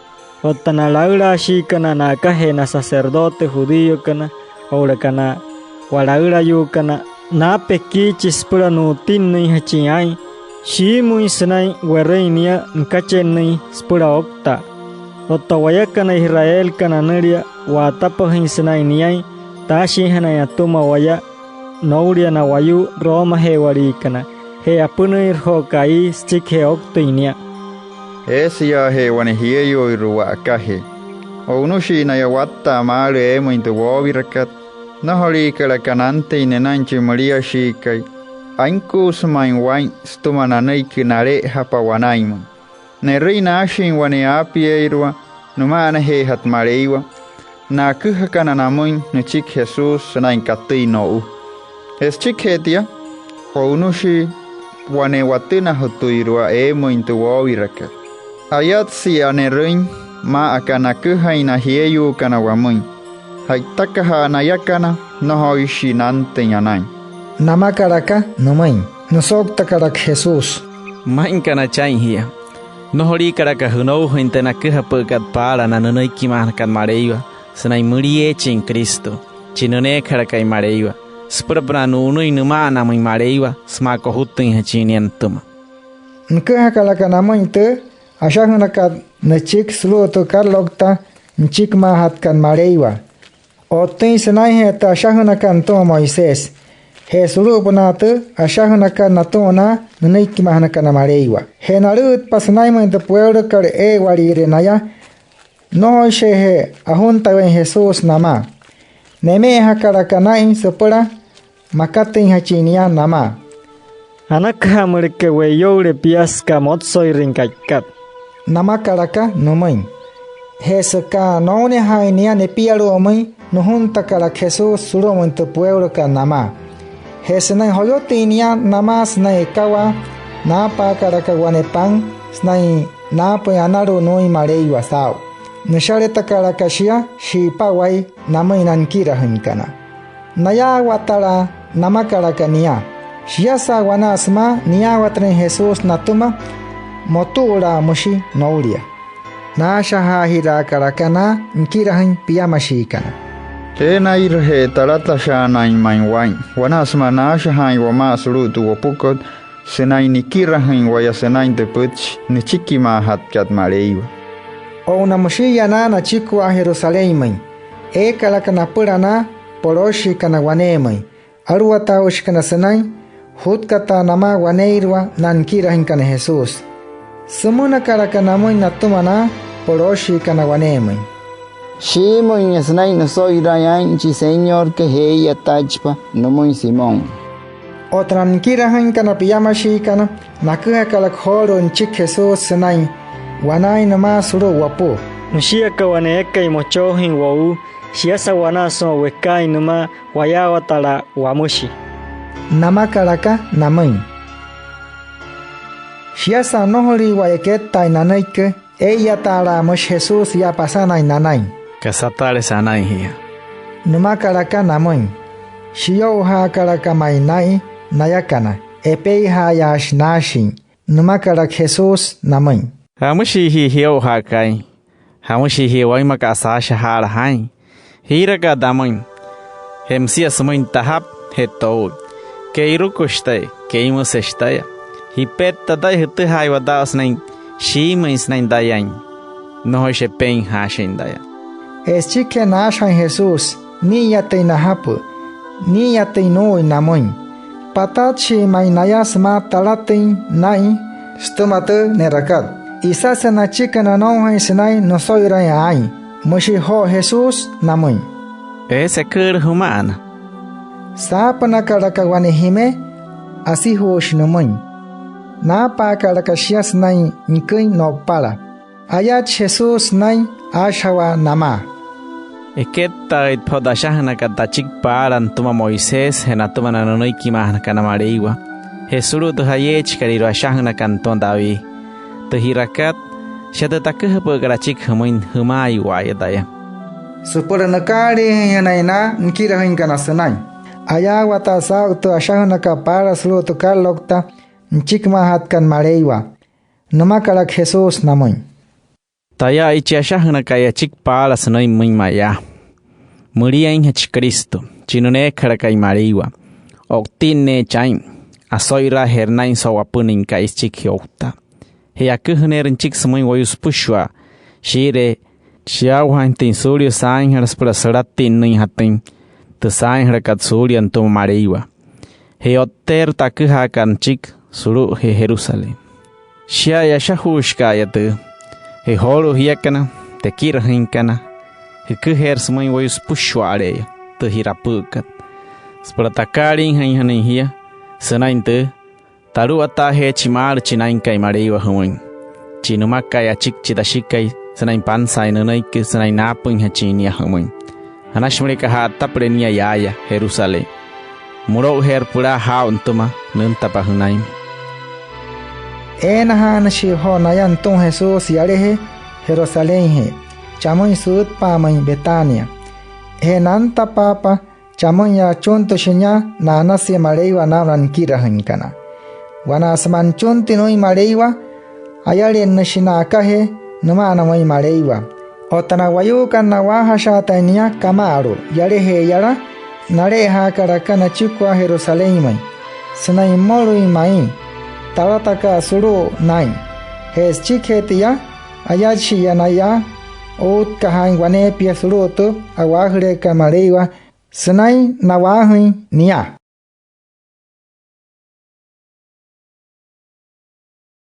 Otta na laülaashiikana na'akajee na sacerdote judíokana oo'ulaka na walaülayuukana, naapa ekiichi süpüla nu'utinnüinjachin aa'in shiimüin sünain we'rüin nia nükachennüin süpüla ouktaa. Otta wayakana israelkana anülia, wa'atapajüin sünain niain taashinjanain atüma waya noulia na wayuu romaje'ewaliikana. Je apünüinrü joo ka'i süchikijee ouktüin nia. —Eesüyaaje wane jieyuuirua wa'akajee. O'unüshii naya wattaa maalü eemüin tü woowirakat. Nnojoliikalaka nantüin nünain chi müliashiikai. Ainkuusü ma'i waa'in sütüma nanüiki nale'ejapa wanainmüin. Ne'rüin naashin wane aapieeirua nüma'anajeejatü Maleiwa, na aküjakana namüin nüchiki Jesús sünain katüin no'u. Je süchikijee tia, o'unüshii wane watünajutüirua eemüin tü woowirakat. Ayatsia ne'rüin maa aka naküjain na jieyuukana wamüin. Ja'itakaja'a nayakana, nnojoishi nantüin anain —namakalaka nümüin. Nüsouktakalaka Jesús: —Maa'inkana chaa'in jia. Nnojoliikalaka jünoujain tü naküjapü'ükat paala na nünüikimaajanakana Maleiwa sünain mülieechin Cristo, chi nüneekajalakai Maleiwa, süpülapünaa nu'unüin nüma'anamüin Maleiwa sümaa kojutüinjachin nia nütüma. Nüküjakalaka namüin tü ashajünakat nüchiki sulu'u tü karaloukta nüchikimaajatkat Maleiwa. O'ttüin sünainjee tü ashajünakat nütüma Moisés je sulu'upünaa tü ashajünakat natüma na nünüikimaajanakana Maleiwa. Je nalü'ütpa sünainmüin tü pueulokat ee'ewaliire naya, nnojoishiije ajuntaweein Jesús namaa. Neme'ejakalaka naa'in süpüla makatüinjachin nia namaa. —Anakaja müleka we'iyoule pia süka motsoirüin ka'ikat —namakalaka nümüin. Je süka nounejaain nia nepialu'umüin, nujuntakalaka Jesús sulu'umüin tü pueulokat namaa. Je sünain joyotüin nia namaa sünain ekawaa, naapaakalaka wane pan sünain naapüin analu'ut nümüin Maleiwa saa'u. Nüshaletakalaka shia shi'ipawai namüin na nikirajüinkana. Nayaawatalaa namakalaka nia. Shiasa wanaa sümaa niyaawatünüin Jesús natüma, motu'ulaa müshi noulia. Naashajaajiraakalaka na nikirajüin piamashiikana: —Eenairüje talatashaanain ma'i waa'in wanaa sümaa naashajaain wamaa sulu'u tü wopukot sünain nikirajüin waya sünain tü pütchi nüchikimaajatkat Maleiwa. O'una müshi'iya na nachikua Jerusalénmüin. Eekalaka napüla na polooshiikana waneemüin aluwataaushikana sünain jutkataa namaa waneeirua na nikirajüinkana Jesús. Sümünakalaka namüin natüma na polooshiikana waneemüin: —Shiimüinya sünain nüso'iraain aa'in chi Senyotkai je ee'iyataachipa nümüin Simón. Otta na nikirajüinkana piamashiikana, naküjakalaka joolu'u nüchiki Jesús sünain wanaain nümaa sulu'u wopu: —Müshii aka wane eekai mochoojüin wo'u. Shiasa wanaa sümaa wekaain nümaa, wayaawatalaa wamüshi —namakalaka namüin. Shiasa nnojolüiwa'aya kettaain nanüiki, ee'iyataalaa müshi Jesús yaa pasanain nanain: —Kasataalejese anain jia —nümakalaka namüin. Shiyo'ujaakalaka ma'i naa'in nayakana, epeija'ayaashi naashin. Nümakalaka Jesús namüin: —¿Jamüshii jia jiyo'ujaakai aa'in? ¿Jamüshii jia wainmaka'a saashajaala jaa'in? Jiiraka tamüin. Je müsia sümüin tajapü je toui, ke'irukushi taya, keimüseshi taya. Jipetta taya, jütüjaaiwa taa'u sünain shiimüin sünain tayain, nnojoishi epeinjaashin taya. Je süchikijee naashajaain Jesús, nii'iyatüin najapü, nii'iyatüin nuu'ui namüin. Patatshii ma'i naya sümaa talatüin naa'in sütüma tü ne'rakat. Isasü nachiki nanoujain sünain nüso'iraain aa'in. Müshi joo Jesús namüin: —Eesü eküülü juma'ana. Saapünakalaka wane jime asijuushi nümüin. Naapaakalaka shia sünain niküin no'upala. Ayatshi Jesús sünain aashajawaa namaa: —Ekettaa'üitpa joo tü ashajünakat achiki paala nütüma Moisés je natüma na nünüikimaajanakana Maleiwa, je sulu'u tü jayeechikalüirua ashajünakat nütüma David. Tü ji'rakat, shia tü taküjapü'ükat achiki jümüin jümaaiwa'aya taya. Süpüla nükaaliijüinjanain na nikirajüinkana sünain, ayaawataa saa'u tü ashajünakat paala sulu'u tü karaloukta nüchikimaajatkat Maleiwa. Nümakalaka Jesús namüin: —Taya'i, chi ashajünakai achiki paala sünüin pümüin mayaa: Müliainjachi Cristo, chi nüneekajalakai Maleiwa. O'utinneechi aa'in. Oso'iraajeerü naa'in so'u apünüin ka'i süchikijee ouktaa. Je aküjüneerü nüchiki sümüin wayuu süpüshua shii'iree shiyaawajaainjatüin suulia saainjala süpüla sülatinnüinjatüin tü saainjalakat suulia nütüma Maleiwa. Je o'tteerü tü aküjaakat nüchiki sulu'ujee Jerusalén. Shia'aya ashajuushika'aya tüü. Je joolu'u jiakana, tü ekirajüinkana, jüküjeerü sümüin wayuu süpüshua'ale'eya tü ji'rapü'ükat süpüla takaaliijainjanain jia sünain tüü taluwataajeechi maalü chi Naa'inkai Maleiwa jümüin, chi nümakai achiki chi Tashikai sünain pansaain nünüiki sünain naapüinjachin nia jümüin. Anashi müleka ja'atapüle nia yaaya Jerusalén, mülo'ujeerü pülaa jaa'u nütüma nüntapa jünainmüin. Eenajaanüshii joo naya nütüma Jesús yalajee Jerusalénjee chamüin sü'ütpa'amüin Betania. Je nantapaapa chamü'inya, achuntüshi nia na'anasia Maleiwa naa'u na nikirajüinkana. Wanaa sümaa nüchuntüin nümüin Maleiwa, ayalinnüshi na'akajee nüma'anamüin Maleiwa. Otta na wayuukana na'waajashaatain nia kama'alu'u yalajee yala, nale'ejaakalaka nachikua Jerusalénmüin sünain mmolüin ma'i talataka'a sulu'u naa'in. Je süchikijee tia, ayatshi'iya naya outkajaain waneepia sulu'u tü a'waajüleekat Maleiwa sünain na'waajüin nia.